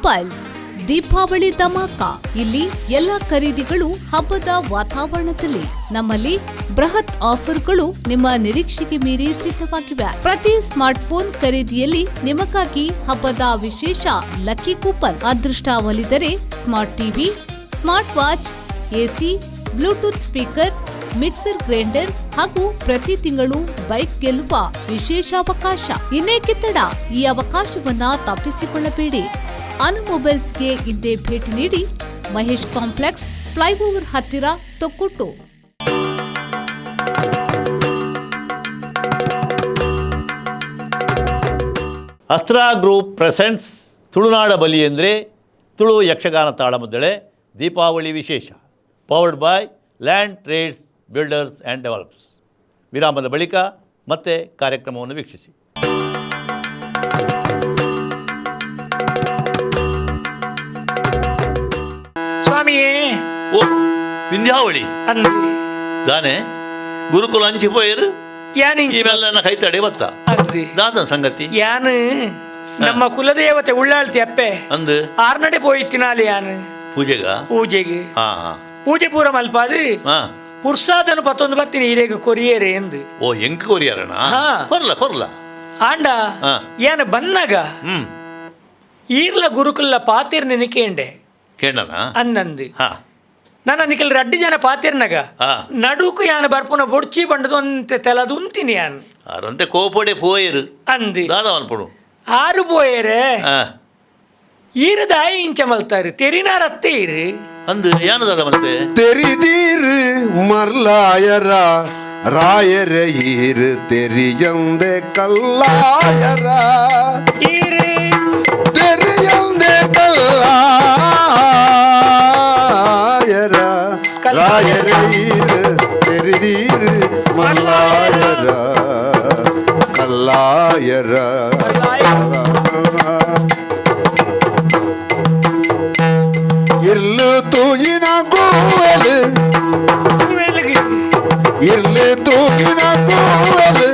Mobiles Deepavali dhamaka. ಇಲ್ಲಿ ಎಲ್ಲ ಖರೀದಿಗಳು ಹಬ್ಬದ ವಾತಾವರಣದಲ್ಲಿ. ನಮ್ಮಲ್ಲಿ ಬೃಹತ್ ಆಫರ್ಗಳು ನಿಮ್ಮ ನಿರೀಕ್ಷೆಗೆ ಮೀರಿ ಸಿದ್ಧವಾಗಿವೆ. ಪ್ರತಿ ಸ್ಮಾರ್ಟ್ಫೋನ್ ಖರೀದಿಯಲ್ಲಿ ನಿಮಗಾಗಿ ಹಬ್ಬದ ವಿಶೇಷ ಲಕ್ಕಿ ಕೂಪನ್. ಅದೃಷ್ಟ ಒಲಿದರೆ smart TV, smart watch, AC, Bluetooth speaker, mixer grinder ಹಾಗೂ ಪ್ರತಿ ತಿಂಗಳು ಬೈಕ್ ಗೆಲ್ಲುವ ವಿಶೇಷ ಅವಕಾಶ. ಇನ್ನೇಕೆ ತಡ? ಈ ಅವಕಾಶವನ್ನ ತಪ್ಪಿಸಿಕೊಳ್ಳಬೇಡಿ. ಅನು ಮೊಬೈಲ್ಸ್ಗೆ ಇಂದೇ ಭೇಟಿ ನೀಡಿ. ಮಹೇಶ್ ಕಾಂಪ್ಲೆಕ್ಸ್, ಫ್ಲೈಓವರ್ ಹತ್ತಿರ, ತೊಕ್ಕುಟ್ಟು. ಅಸ್ತ್ರ ಗ್ರೂಪ್ ಪ್ರೆಸೆಂಟ್ಸ್ ತುಳುನಾಡ ಬಲಿ ಎಂದರೆ ತುಳು ಯಕ್ಷಗಾನ ತಾಳಮದ್ದಳೆ ದೀಪಾವಳಿ ವಿಶೇಷ, powered by land trades builders and develops. ವಿರಾಮದ ಬಳಿಕ ಮತ್ತೆ ಕಾರ್ಯಕ್ರಮವನ್ನು ವೀಕ್ಷಿಸಿ. ಸ್ವಾಮಿಯೇ, ಓ ವಿಂಧ್ಯಾವಳಿ ಅಂದು ದಾನೆ ಗುರುಕುಲ ಅಂಚಿಪೋಯರು ಯಾನಿಂಚಿ ಇವೆಲ್ಲ ಕೈತಡೆ ಬತ್ತ ಅಂದು ದಾದ ಸಂಗತಿ ಯಾನು ನಮ್ಮ ಕುಲದೇವತೆ ಉಳ್ಳಾಳ್ತಿ ಅಪ್ಪೆ ಅಂದು ಆರ್ನಡೆ ಪೋಯಿತ್ತಿನಾಲಿ ಯಾನು ಪೂಜೆಗ ಪೂಜೆಗೆ ಹಾ ಹಾ ಪೂಜೆ ಪೂರ ಮಲ್ಪಾದು ಹಾ ಪುರ್ಸಾದನು ಪತ್ತೊಂದು ಬತ್ತಿನ ಈರೆಗೆ ಕೊರಿಯೇರೆ ಎಂದು ಓ ಎಂಕ್ ಕೊರಿಯರಣ ಹಾ. ಕೊರ್ಲ ಕೊರ್ಲ ಆಂಡ ಹಾ. ಯಾನು ಬನ್ನಾಗ ಹ್ಮ್ ಈರ್ಲ ಗುರುಕುಲ ಪಾತಿರ್ ನಿನಕೇಂಡೆ ಕೇಳಣ ಅನ್ನಂದು ಹಾ ನನ್ನ ನಿಖಲ್ ರಡ್ಡಿ ಜನ ಪಾತಿರ್ನಗ ಹಾ. ನಡುಕು ಯಾನು ಬರ್ಪುನ ಬೊಡ್ಚಿ ಬಂಡದು ಅಂತೆ ತೆಲದು ಉಂತಿನಿ ಯಾನು ಅರಂತೆ ಕೋಪಡೆ ಪೋಯರು ಅಂದು ದಾದ ಅನ್ಪಡು ಆರು ಪೋಯರೆ ಹಾ ಈರದಾಯಿ ಇಂಚ ಮಲ್ತಾರೆ ತೆರಿನಾರತ್ತೆ ಇರು ಅಂದು ಯಾನು ದಾದ ಮತ್ತೆ தெரிதீரு மர்லாயரா ராயர ஈரு தெரியந்தே கல்லாயரா ಈರು தெரியந்தே கல்லாயரா ராயர ஈரு தெரிதீரு மல்லாயரா கல்லாயரா இல்லு தூயின கோவலு இல்லு தூயின கோவலு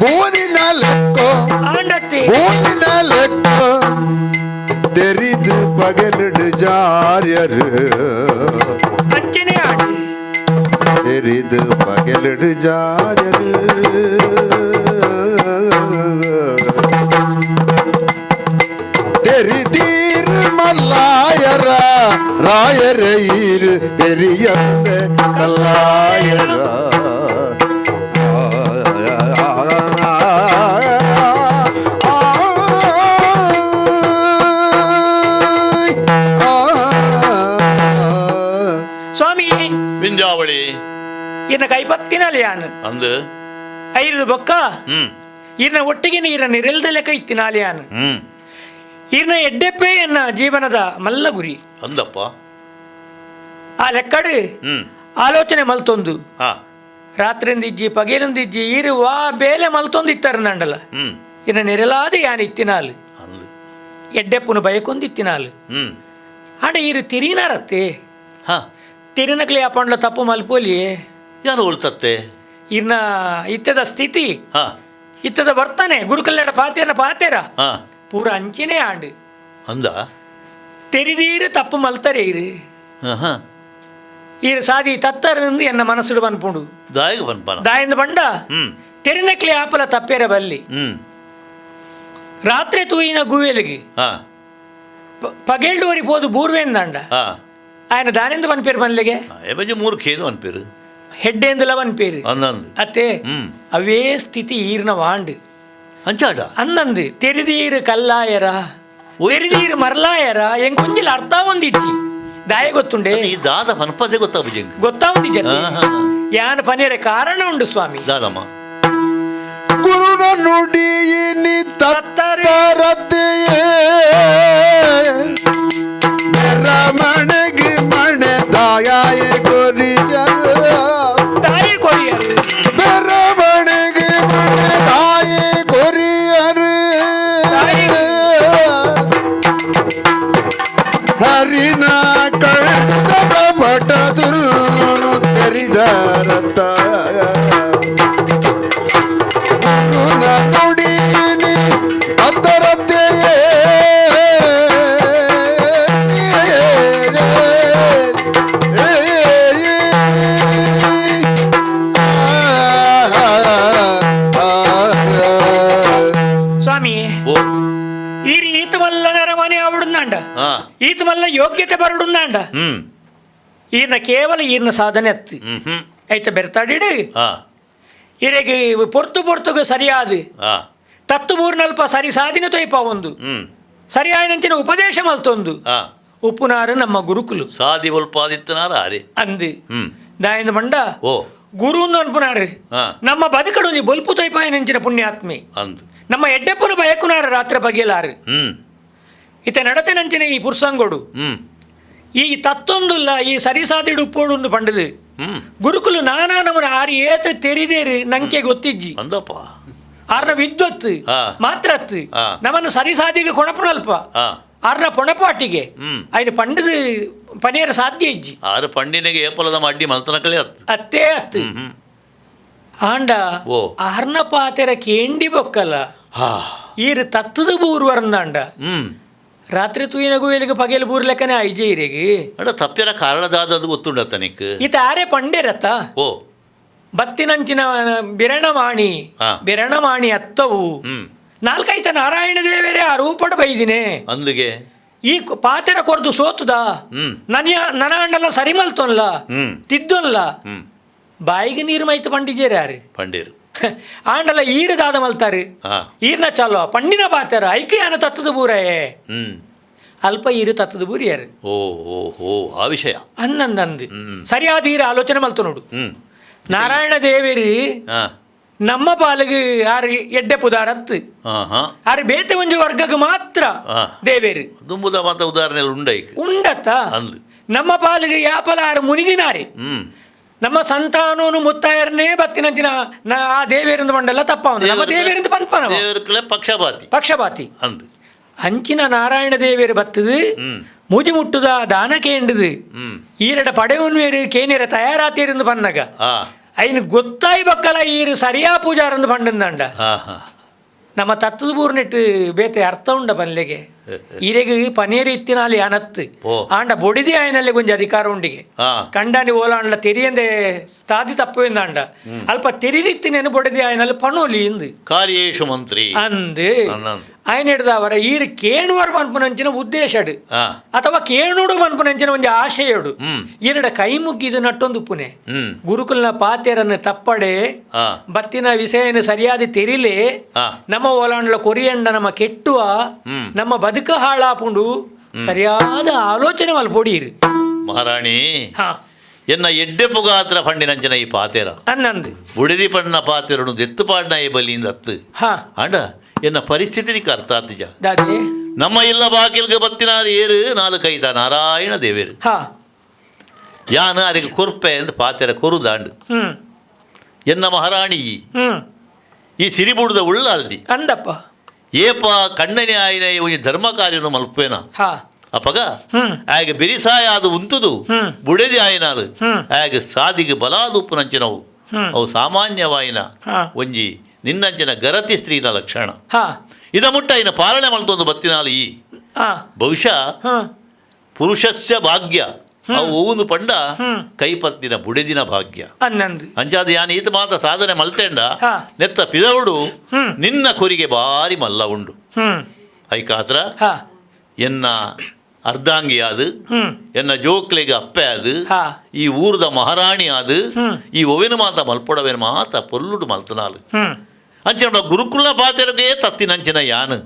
பூனின லெக்கோ ಆಂಡತ್ತೆ பூனின லெக்கோ தெரிது பகலிடு ஜாரியரு ಅಂಚನೆ ಆಡು தெரிது பகலிடு ஜாரியரு தெரிதீர் மல்லாயரா ராயரையீர் தெரியந்த கல்லாயரா ಸ್ವಾಮಿ ವಿಂಧ್ಯಾವಳಿ ಇನ್ನ ಕೈಪತ್ತಿನಲ್ಲಿ ಯಾನು ಅಂದು ಐದು ಬೊಕ್ಕ ಹ್ಮ್ ಇನ್ನ ಒಟ್ಟಿಗೆ ನೀರ ನಿರೆಲ್ದ ಲೆಕ್ಕ ಇತ್ತಿನಾಲಿ ಯಾನು ಹ್ಮ್ ಇನ್ನ ಎಡ್ಡೆಪ್ಪೆ ಎನ್ನ ಜೀವನದ ಮಲ್ಲ ಗುರಿ ಅಂದಪ್ಪ ಆ ಲೆಕ್ಕಡು ಹ್ಮ್ ಆಲೋಚನೆ ಮಲ್ತೊಂದು ಹಾ ರಾತ್ರಿಂದಿಜ್ಜಿ ಪಗೇರಂದಿಜ್ಜಿ ಈರು ವಾ ಬೇಲೆ ಮಲ್ತೊಂದು ಇತ್ತಾರೆ ನಂಡಲ ಹ್ಮ್ ಇನ್ನ ನೆರಲಾದ ಯಾನ್ ಇತ್ತಿನಾಲು ಅಂದು ಎಡ್ಡೆಪ್ಪುನು ಬಯಕೊಂದಿತ್ತಿನಾಲು ಹ್ಮ್ ಆಂಡ ಈರು ತಿರಿನಾರತ್ತೆ ಹಾ ತಿರಿನಕ್ಲೆ ಅಪ್ಪಂಡ್ಲ ತಪ್ಪು ಮಲ್ಪೋಲಿಯೇ ಯಾರು ಉಳ್ತತ್ತೆ ಇನ್ನ ಇತ್ತದ ಸ್ಥಿತಿ ಹಾ ಇತ್ತದ ವರ್ತನೆ ಗುರುಕಲ್ಯಾಣ ಪಾತೇರ ಪಾತೇರ ಹಾ ಪೂರ ಅಂಚಿನೇ ಆಂಡು ಅಂದ ತೆರಿದೀರು ತಪ್ಪು ಮಲ್ತಾರೆ ಇರು ಹಾ ಹಾ ಈರು ಸಾದಿ ತತ್ತರಂದು ಎನ್ನ ಮನಸ್ಸುಡು ಬನ್ಪುಂಡು ದಾಯಿಗೆ ಬನ್ಪನ ದಾಯಿಂದ ಬಂಡ ಹ್ಮ್ ತೆರಿನಕ್ಲೆ ಆಪಲ ತಪ್ಪೇರ ಬಲ್ಲಿ ಹ್ಮ್ ರಾತ್ರಿ ತೂಯಿನ ಗುವೆಲಿಗೆ ಹಾ ಪಗೆಲ್ಡೋರಿ ಪೋದು ಬೂರ್ವೇಂದಂಡ ಹಾ ఆయన దానిందు పనిపేరు పనిలేగే ಏ ಮೂರು ಖೇದು ಅನ್ಪೇರು ಹೆಡ್ಡೇಂದುಲ ಪನಿಪೇರು ಅಂದಂದು ಅತ್ತೆ ಹ್ಮ್ ಅವೇ ಸ್ಥಿತಿ ಈರ್ನ ವಾಂಡು ಅಂಚಾಡ ಅನ್ನಂದು ತೆರಿದೀರು ಕಲ್ಲಾಯರ ತೆರಿದೀರು ಮರ್ಲಾಯರ ಎಂಗ್ ಕೊಂಜಿಲ ಅರ್ಥ ಒಂದಿಜ್ಜಿ ದಾಯ ಗೊತ್ತುಂಡೆ ಈ ದಾದ ಪನ್ಪದೆ ಗೊತ್ತಾಪುಜಿ ಗೊತ್ತಾ ಒಂದಿಜ್ಜಿ ಹಾ, ಹಾ. ಯಾನ ಪನೇರೆ ಕಾರಣ ಉಂಡು ಸ್ವಾಮಿ ದಾದಮ್ಮ ಗುರುನ ನುಡಿಯಿನಿ ತತ್ತರತೆಯೇ ಮಣೆಗೆ ಮಣೆ ದಾಯಾಯ ಕೊರಿಯ ತಾಯಿ ಕೊರಿಯರು ಬೆರಮಣೆಗೆ ಮಣೆ ತಾಯಿ ಕೊರಿಯರು ಹರಿನ ಕಳೆದ ಕಪಟ ದುರ್ನು ತೆರಿದರತ ಗುರುನ ನುಡಿಯಿನಿ ತತ್ತರತೆಯೇ ಈ ಈತ ಮಲ್ಲ ನರಮನೆ ಆವಡುಂದಾಂಡ, ಈತ ಮಲ್ಲ ಯೋಗ್ಯತೆ ಬರಡುಂದಾಂಡ, ಈರ್ನ ಕೇವಲ ಈರ್ನ ಸಾಧನೆ ಅತ್ತು ಐತ ಬೆರ್ತಾಡಿಡು ಇರೆಗೆ ಪೊರ್ತು ಪೊರ್ತುಗು ಸರಿಯಾದ ತತ್ತು ಬೂರ್ನಲ್ಪ ಸರಿ ಸಾಧಿನ ತೊಯ್ಪ ಒಂದು ಸರಿಯಾಯನಂಚಿನ ಉಪದೇಶ ಮಲ್ತೊಂದು ಉಪ್ಪುನಾರು ನಮ್ಮ ಗುರುಕುಲು ಸಾದಿ ಒಲ್ಪಾದಿತ್ತನಾರ ಆರೆ ಅಂದು ದಾಯಂದ ಮಂಡ ಓ ಗುರು ಅನ್ಪುನಾರು ನಮ್ಮ ಬದುಕಡು ನೀ ಬೊಲ್ಪು ತೊಯ್ಪಾಯನಂಚಿನ ಪುಣ್ಯಾತ್ಮಿ ಅಂದು ನಮ್ಮ ಎಡ್ಡೆಪ್ಪನ ಬಯಕುನಾರ ರಾತ್ರಿ ಬಗೆಯಲಾರು ಇತ ನಡತೆನಂಚಿನ ಈ ಪುರ್ಸಂಗೋಡು ಈ ತತ್ತೊಂದುಲ್ಲ ಈ ಸರಿಸಾದಿಡು ಉಪ್ಪೋಡು ಪಂಡದು ಗುರುಕುಲು ನಾನಾ ನಮನ ಆರು ಏತ ತೆರಿದೇರು ನಂಕೆ ಗೊತ್ತಿಜ್ಜಿ ಅಂದಪ್ಪ ಆರ್ನ ವಿದ್ವತ್ತು ಮಾತ್ರ ಅತ್ತು ನಮ್ಮನ್ನು ಸರಿಸಾದಿಗೆ ಕೊಣಪುನಲ್ಪ ಆರ್ನ ಪೊಣಪಾಟಿಗೆ ಐನು ಪಂಡದು ಪನೇರ ಸಾಧ್ಯ ಇಜ್ಜಿ ಆರು ಪಂಡಿನಿಗೆ ಏಪಲದ ಅಡ್ಡಿ ಮಲ್ತನಕಲೇ ಅತ್ತು ಅತ್ತೇ ಅತ್ತು ಆಂಡ ಆರ್ನ ಪಾತೆರ ಕೇಂಡಿ ಬೊಕ್ಕಲ್ಲ ಈರು ತತ್ತದ ಬೂರು ವರಂದಾಂಡ ರಾತ್ರಿ ತೂಯಿನ ಗುಯಲಿಗೆ ಪಗೆಲ್ ಬೂರ್ಲೆಕ್ಕನೆ ಐಜೆ ಇರೆಗೆ ಅಡ ತಪ್ಪಿರ ಕಾರಣದಾದ ಅದು ಗೊತ್ತುಂಡತ್ತ ನಿಕ್ ಈತ ಆರೆ ಪಂಡೇರತ್ತ ಓ ಬತ್ತಿನಂಚಿನ ಬಿರಣಮಾಣಿ ಬಿರಣಮಾಣಿ ಅತ್ತವು ನಾಲ್ಕೈತ ನಾರಾಯಣ ದೇವರೇ ಆ ರೂಪಡು ಬೈದಿನೇ ಅಂದಿಗೆ ಈ ಪಾತೆರ ಕೊರ್ದು ಸೋತುದ ನನ ನನ ಸರಿಮಲ್ತೊನ್ಲ ತಿದ್ದೊನ್ಲ ಬಾಯಿಗೆ ನೀರು ಮೈತು ಪಂಡಿಜೇರಿ ಯಾರು ಪಂಡೀರು ಆಂಡಲ ಈರು ದಾದ ಮಲ್ತಾರೆ ಈರ್ನ ಚಾಲೋ ಪಂಡಿನ ಪಾತೆರ ಐಕ್ಯಾನ ತತ್ತದ ಬೂರೇ ಅಲ್ಪ ಈರು ತತ್ತದ ಬೂರಿಯಾರು ಓ ಓ ಓ ಆ ವಿಷಯ ಅನ್ನಂದಂದು ಸರಿಯಾದ ಈರು ಆಲೋಚನೆ ಮಲ್ತು ನೋಡು ನಾರಾಯಣ ದೇವೇರಿ ನಮ್ಮ ಪಾಲಿಗೆ ಆರು ಎಡ್ಡೆ ಪುದಾರತ್ತು ಆರು ಬೇತೆ ಒಂಜಿ ವರ್ಗಕ್ಕೆ ಮಾತ್ರ ದೇವೇರಿ ದುಂಬುದ ಮಾತ ಉದಾಹರಣೆ ಉಂಡೈಕ್ ಉಂಡತ್ತ ನಮ್ಮ ಪಾಲಿಗೆ ಯಾಪಲ ಆರು ಮುನಿದಿನಾರಿ ನಮ್ಮ ಸಂತಾನೋನು ಮುತ್ತಾಯರನ್ನೇ ಬತ್ತಿನಂಚಿನ ಆ ದೇವೇರಿಂದ ಮಂಡಲ ತಪ್ಪ ನಮ್ಮ ದೇವೇರಿಂದ ಪನ್ಪನ ಪಕ್ಷಪಾತಿ ಪಕ್ಷಪಾತಿ ಅಂದು ಅಂಚಿನ ನಾರಾಯಣ ದೇವೇರು ಬತ್ತದು ಮೂಜಿ ಮುಟ್ಟುದ ದಾನ ಕೇಂಡದು ಈರಡ ಪಡೆವನ್ವೇರು ಕೇನಿರ ತಯಾರಾತೀರಿಂದ ಪನ್ನಗ ಐನು ಗೊತ್ತಾಯಿ ಬಕ್ಕಲ ಈರು ಸರಿಯಾ ಪೂಜಾರಂದು ಪಂಡಂದಾಂಡ ನಮ್ಮ ತತ್ತದ ಬೂರ್ನೆಟ್ಟು ಬೇತೆ ಅರ್ಥ ಉಂಡ ಪನ್ಲೆಗೆ ಈರೆಗೆ ಪನೇರಿ ಇತ್ತಿನಾಲಿ ಅನತ್ತು ಆಂಡ ಬೊಡಿದಿ ಆಯನಲ್ಲಿ ಕೊಂಚ ಅಧಿಕಾರ ಉಂಡಿಗೆ ಕಂಡಾನಿ ಓಲಾಂಡ್ಲ ತೆರಿಯಂದೆ ತಾದಿ ತಪ್ಪುವೆಂದಾಂಡ ಅಲ್ಪ ತೆರಿದಿತ್ತಿನೇನು ಬೊಡಿದಿ ಆಯನಲ್ಲಿ ಪಣೋಲಿ ಇಂದು ಕಾರ್ಯೇಶು ಮಂತ್ರಿ ಅಂದು ఆయన ಹಿಡ್ದವರ ಈರು ಕೇಣುವರ್ ಮನ್ಪುನಂಚಿನ ಉದ್ದೇಶಡು ಅಥವಾ ಕೇಣುಡು ಮನ್ಪುನಂಚಿನ ಒಂಜಿ ಆಶಯಡು ಈರಡ ಕೈ ಮುಗ್ಗಿದು ನಟ್ಟೊಂದು ಪುನೆ ಗುರುಕುಲ್ನ ಪಾತೆರನ್ನು ತಪ್ಪಡೆ ಬತ್ತಿನ ವಿಷಯನ ಸರಿಯಾದ ತೆರಿಲೆ ನಮ್ಮ ಓಲಾಂಡ್ಲ ಕೊರಿಯಂಡ ನಮ್ಮ ಕೆಟ್ಟುವ ನಮ್ಮ ಬದುಕು ಹಾಳಾಪುಂಡು ಸರಿಯಾದ ಆಲೋಚನೆ ಮಲ್ಪೊಡೀರು ಮಹಾರಾಣಿ ಎನ್ನ ಎಡ್ಡೆ ಪುಗಾತ್ರ ಪಂಡಿನಂಚಿನ ಈ ಪಾತೆರ ಅನ್ನಂದು ಬುಡಿದಿ ಪಣ್ಣ ಪಾತೆರನು ದೆತ್ತು ಪಾಡ್ನ ಈ ಬಲಿಯಿಂದ ಅತ್ತು ಅಂಡ ಎನ್ನ ಪರಿಸ್ಥಿತಿ ಅರ್ಥ ಆತಿಜ ನಮ್ಮ ಇಲ್ಲ ಬಾಕಿಲ್ಗೆ ಬತ್ತಿನಾರು ಏರು ನಾಲ್ಕೈತ ನಾರಾಯಣ ದೇವೇರು ಯಾನು ಅರಿಗೆ ಕೊರ್ಪೆ ಎಂದು ಪಾತೆರ ಕೊರುದಾಂಡು ಎನ್ನ ಮಹಾರಾಣಿ ಈ ಸಿರಿಬುಡದ ಉಳ್ಳ ಅಲ್ದಿ ಅಂದಪ್ಪ ಏಪ ಕಣ್ಣನೆ ಆಯ್ನ ಒಂಜಿ ಧರ್ಮ ಕಾರ್ಯನು ಮಲ್ಪೇನ ಅಪಗ ಆಗ ಬಿರಿಸಾಯ ಅದು ಉಂತುದು ಬುಡೆದಿ ಆಯ್ನಾರು ಆಗ ಸಾದಿಗೆ ಬಲಾದುಪ್ಪು ನಂಚಿನವು ಅವು ಸಾಮಾನ್ಯವಾಯಿನ ಒಂಜಿ ನಿನ್ನಂಚಿನ ಗರತಿ ಸ್ತ್ರೀನ ಲಕ್ಷಣ ಇದ ಮುಟ್ಟ ಇನ್ನ ಪಾಲನೆ ಮಲ್ತೊಂದು ಬತ್ತಿನಾಲು ಈ ಬಹುಶಃ ಪುರುಷಸ್ಯ ಭಾಗ್ಯ ಅವು ಓನು ಪಂಡ ಕೈಪತ್ತಿನ ಬುಡೆದಿನ ಭಾಗ್ಯ ಅಂಚಾದ ಯಾನ್ ಈತ ಮಾತ ಸಾಧನೆ ಮಲ್ತೆಂಡ ನೆತ್ತ ಪಿದವುಡು ನಿನ್ನ ಕೊರಿಗೆ ಬಾರಿ ಮಲ್ಲ ಉಂಡು ಐಕಾತ್ರ ಎನ್ನ ಅರ್ಧಾಂಗಿ ಅದು ಎನ್ನ ಜೋಕ್ಲಿಗೆ ಅಪ್ಪೆ ಅದು ಈ ಊರದ ಮಹಾರಾಣಿ ಅದು ಈ ಒವಿನ ಮಾತ ಮಲ್ಪೊಡವೇನು ಮಾತ ಪೊಲ್ಲುಡು ಮಲ್ತನಾಲು ಅಂಚಿನ ಗುರುಕುಲ ಪಾತೆರಗೆ ತತ್ತಿನಂಚಿನ ಯಾನು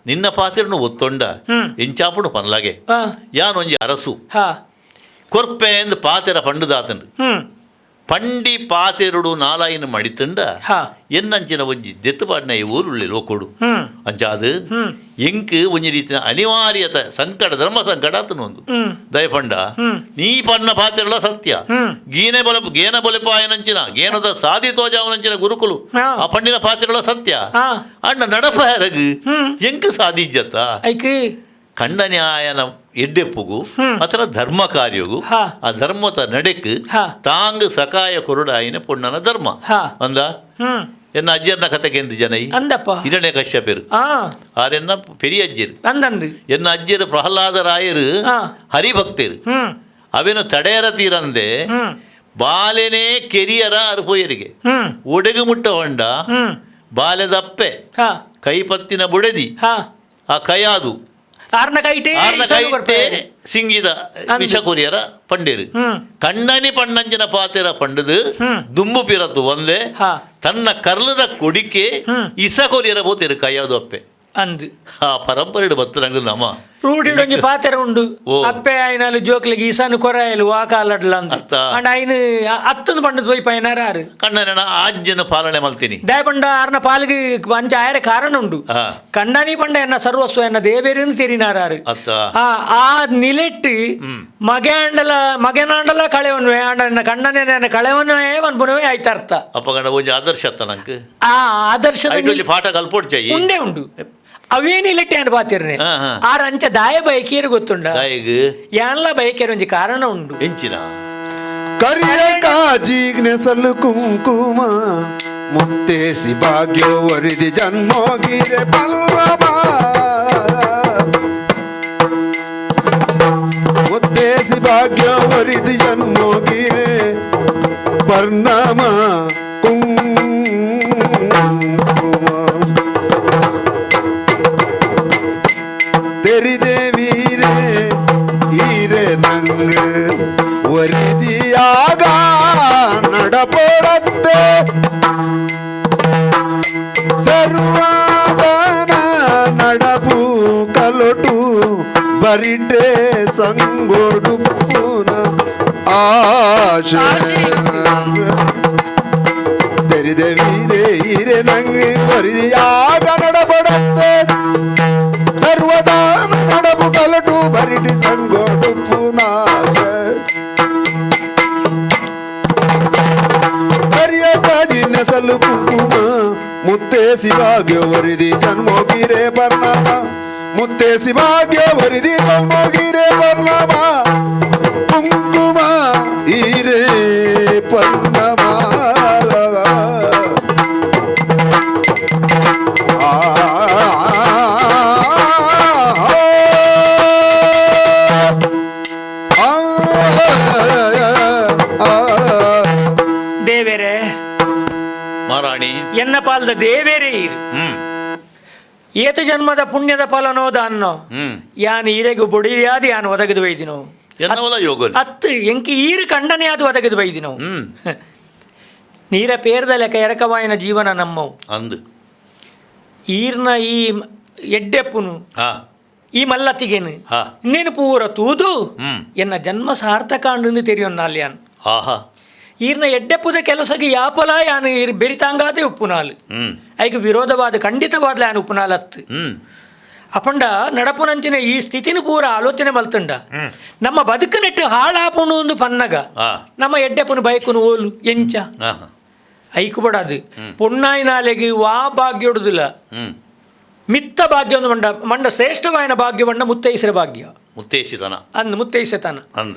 ನಿನ್ನ ಪಾತೆರನು ಒತ್ತೊಂಡ ಎಂಚಾಪುಡು ಪನ್ಲಾಗೆ ಯಾನೊಂಜಿ ಅರಸು ಕೊರ್ಪೆ ಎಂದು ಪಾತೆರ ಪಂಡುದಾತಂಡು ಪಂಡಿ ಪಾತೆರುಡು ನಾಲಾಯಿನ ಮಡಿತಂಡ ಎನ್ನಂಚಿನ ಒಂಜಿ ದೆತ್ತುಪಾಡಿನ ಈ ಊರುಳ್ಳಿ ಲೋಕೊಡು ಅಂಚಾದು ಎಂಕ್ ಒಂಜಿ ರೀತಿಯ ಅನಿವಾರ್ಯತೆ ಸಂಕಟ ಧರ್ಮ ಸಂಕಟ ಆತನ ಒಂದು ದಯಪಂಡ ನೀ ಪಣ್ಣ ಪಾತೆರಲ ಸತ್ಯ ಗೀನೆ ಬಲ ಗೇನ ಬಲಿಪಾಯನಂಚಿನ ಗೇನದ ಸಾದಿ ತೋಜಾವನಂಚಿನ ಗುರುಕುಲು ಆ ಪಂಡಿನ ಪಾತೆರಲ ಸತ್ಯ ಅಣ್ಣ ನಡಪ ಹೆರಗು ಎಂಕ್ ಸಾಧಿಜ್ಜತ್ತ ಕಂಡ ನ್ಯಾಯನ ಎಡ್ಡೆಪ್ಪುಗು ಅಥವಾ ಧರ್ಮ ಕಾರ್ಯಗು ಆ ಧರ್ಮದ ನಡೆಕ್ ತಾಂಗ್ ಸಕಾಯ ಕೊರುಡಾಯಿನ ಪೊಣ್ಣನ ಧರ್ಮ ಅಂದ ಎನ್ನ ಅಜ್ಜರ್ನ ಕತೆಗೆಂದು ಜನೈ ಅಂದಪ್ಪ ಹಿರಣ್ಯ ಕಶ್ಯಪರು ಆರೆನ್ನ ಪೆರಿಯ ಅಜ್ಜರು ಅಂದಂದು ಎನ್ನ ಅಜ್ಜರು ಪ್ರಹ್ಲಾದ ರಾಯರು ಹರಿಭಕ್ತರು ಅವೇನು ತಡೆಯರ ತೀರಂದೆ ಬಾಲೆನೇ ಕೆರಿಯರ ಅರು ಪೋಯರಿಗೆ ಒಡೆಗು ಮುಟ್ಟ ಹೊಂಡ ಬಾಲೆದಪ್ಪೆ ಕೈಪತ್ತಿನ ಬುಡೆದಿ ಆ ಕಯಾದು ಆರ್ನ ಕೈಟೆ ಸಿಂಗಿದ ವಿಷ ಕೊರಿಯರ ಪಂಡೇರು ಕಣ್ಣನಿ ಪಣ್ಣಂಚಿನ ಪಾತೆರ ಪಂಡದು ದುಂಬು ಪಿರತ್ತು ಒಂದೇ ತನ್ನ ಕರ್ಲದ ಕೊಡಿಕೆ ಇಸ ಕೊರಿಯರ ಬೋತೇರು ಕೈಯಾದು ಅಪ್ಪೆ ಅಂದು ಆ ಪರಂಪರೆ ಬತ್ತರಂಗ ನಮ್ಮ ರೂಢಿಡೊಂಜಿ ಪಾತೆರ ಉಂಡು ಅಪ್ಪೆ ಆಯ್ನಾಲು ಜೋಕ್ಲಿಗೆ ಈಸಾನು ಕೊರಾಯಲು ವಾಕಾಲಡ್ಲ ಅಂದ ಅಂಡ್ ಐನು ಅತ್ತಂದು ಪಂಡ ತೋಯ್ ಪೈನಾರ ಆರು ಕಣ್ಣನ ಆಜ್ಞನ ಪಾಲನೆ ಮಲ್ತೀನಿ ದಯಪಂಡ ಆರ್ನ ಪಾಲಿಗೆ ಅಂಚ ಆಯರ ಕಾರಣ ಉಂಡು ಕಣ್ಣನಿ ಪಂಡ ಎನ್ನ ಸರ್ವಸ್ವ ಎನ್ನ ದೇವೇರಿನ ತೆರಿನಾರಾರು ಆ ನಿಲೆಟ್ಟು ಮಗಂಡಲ ಮಗನಾಂಡಲ ಕಳೆವನ್ವೆ ಅಂಡ ಕಣ್ಣನೇ ಕಳೆವನ್ವೇ ಪುನವೇ ಆಯ್ತಾರ್ಥ ಅಪ್ಪ ಗಂಡ ಒಂಜಿ ಆದರ್ಶ ಅತ್ತ ನಂಗೆ ಆ ಆದರ್ಶ ಪಾಠ ಕಲ್ಪೊಡ್ಚೈ ಉಂಡೆ ಉಂಡು ಅವೇನಿಲೆಟ್ಟೆ ಅನ್ ಪಾತಿರ್ನೆ ಆರ್ ಅಂಚ ದಾಯ ಬೈಕೇರು ಗೊತ್ತುಂಡ ಯಾನ್ಲ ಬೈಕೇರು ಒಂಜಿ ಕಾರಣ ಉಂಡು ಎಂಚಿನ ಕರಿಯ ಕಾಜಿಗ್ನೆಸಲು ಕುಂಕುಮ ಮುತ್ತೇಸಿ ಭಾಗ್ಯ ವರಿದಿ ಜನ್ಮೋಗಿರೆ ಪಲ್ಲವ ಮುತ್ತೇಸಿ ಭಾಗ್ಯ ವರಿದಿ ಜನ್ಮೋಗಿರೆ ಪರ್ಣಮ ಕುಂಕುಮ ತೆರಿದೆ ವೀರೆ ಈರೆ ನಂಗ ವರಿದಿಯಾಗ ನಡಪೊಡತ್ತೆ ಸರ್ವಾದನ ನಡಪು ಕಲೊಟು ಬರಿಟೆ ಸಂಗೊಡುಪ್ಪುನ ಆಶೆ ತೆರಿದೆ ವೀರೆ ಈರೆ ನಂಗ ವರಿದಿಯಾಗ ನಡಪೊಡತ್ತೆ ಸರ್ವದಾ ನಡಪು ಕಲಟು ಬರಿಟಿ ಸಂಗೊಡುಪ್ಪುನಾಶ ಕರಿಯ ಕಾಜಿ ನೆಸಲು ಕುಂಕುಮ ಮುತ್ತೇಸಿ ಭಾಗ್ಯ ವರಿದಿ ಜನ್ಮೋಗಿರೆ ಬರ್ಣಮ ಮುತ್ತೇಸಿ ಭಾಗ್ಯ ವರಿದಿ ಜನ್ಮೋಗಿರೆ ಬರ್ಣಮ ಕುಂಕುಮ ಈರೇ ಪರ್ಣಮ ದೇವೇರೆ ಮಾರಾಣಿ ಎನ್ನ ಪಾಲದ ದೇವೇರೇ ಏತ ಜನ್ಮದ ಪುಣ್ಯದ ಫಲನೋ ದಾನ್ನೋ ಯಾನ್ ಈರೆಗು ಬೊಡಿಯಾದ ಯಾನ್ ಒದಗದು ಬೈದಿನೋ ಅತ್ತು ಎಂಕಿ ಈರು ಕಂಡನೆ ಅದು ಒದಗದು ಬೈದಿನೋ ನೀರ ಪೇರ್ದ ಲೆಕ್ಕ ಎರಕವಾಯಿನ ಜೀವನ ನಮ್ಮವು ಅಂದು ಈರ್ನ ಈ ಎಡ್ಡೆಪ್ಪುನು ಈ ಮಲ್ಲತ್ತಿಗೇನು ಇನ್ನೇನು ಪೂರ ತೂದು ಎನ್ನ ಜನ್ಮ ಸಾರ್ಥಕಾಂಡು ತೆರಿಯೊನ್ನಾಲ್ಯಾನ್ ಈರ್ನ ಎಡ್ಡೆಪ್ಪುದ ಕೆಲಸಕ್ಕೆ ಯಾಪಲ ಯಾನು ಈರ್ ಬೆರಿತಾಂಗಾದೆ ಉಪ್ಪುನಾಲು ಐಕ್ ವಿರೋಧವಾದ ಖಂಡಿತವಾದ್ಲ ಯಾನು ಉಪ್ಪುನಾಲ್ ಅತ್ತು ಅಪಂಡ ನಡಪುನಂಚಿನ ಈ ಸ್ಥಿತಿನ ಪೂರ ಆಲೋಚನೆ ಮಲ್ತುಂಡ ನಮ್ಮ ಬದುಕನೆಟ್ಟು ಹಾಳಾಪುಣು ಒಂದು ಪನ್ನಗ ನಮ್ಮ ಎಡ್ಡೆಪ್ಪುನು ಬೈಕುನು ಓಲು ಎಂಚ ಐಕು ಬಡದು ಪೊಣ್ಣಾಯಿನಾಲೆಗೆ ವಾ ಭಾಗ್ಯೊಡುದಿಲ್ಲ ಮಿತ್ತ ಭಾಗ್ಯ ಒಂದು ಮಂಡ ಮಂಡ ಶ್ರೇಷ್ಠವಾಯಿನ ಭಾಗ್ಯ ಮಂಡ ಮುತ್ತೈಸರ ಭಾಗ್ಯ ಮುತ್ತೈಸಿತನ ಅಂದ್ ಮುತ್ತೈಸತನ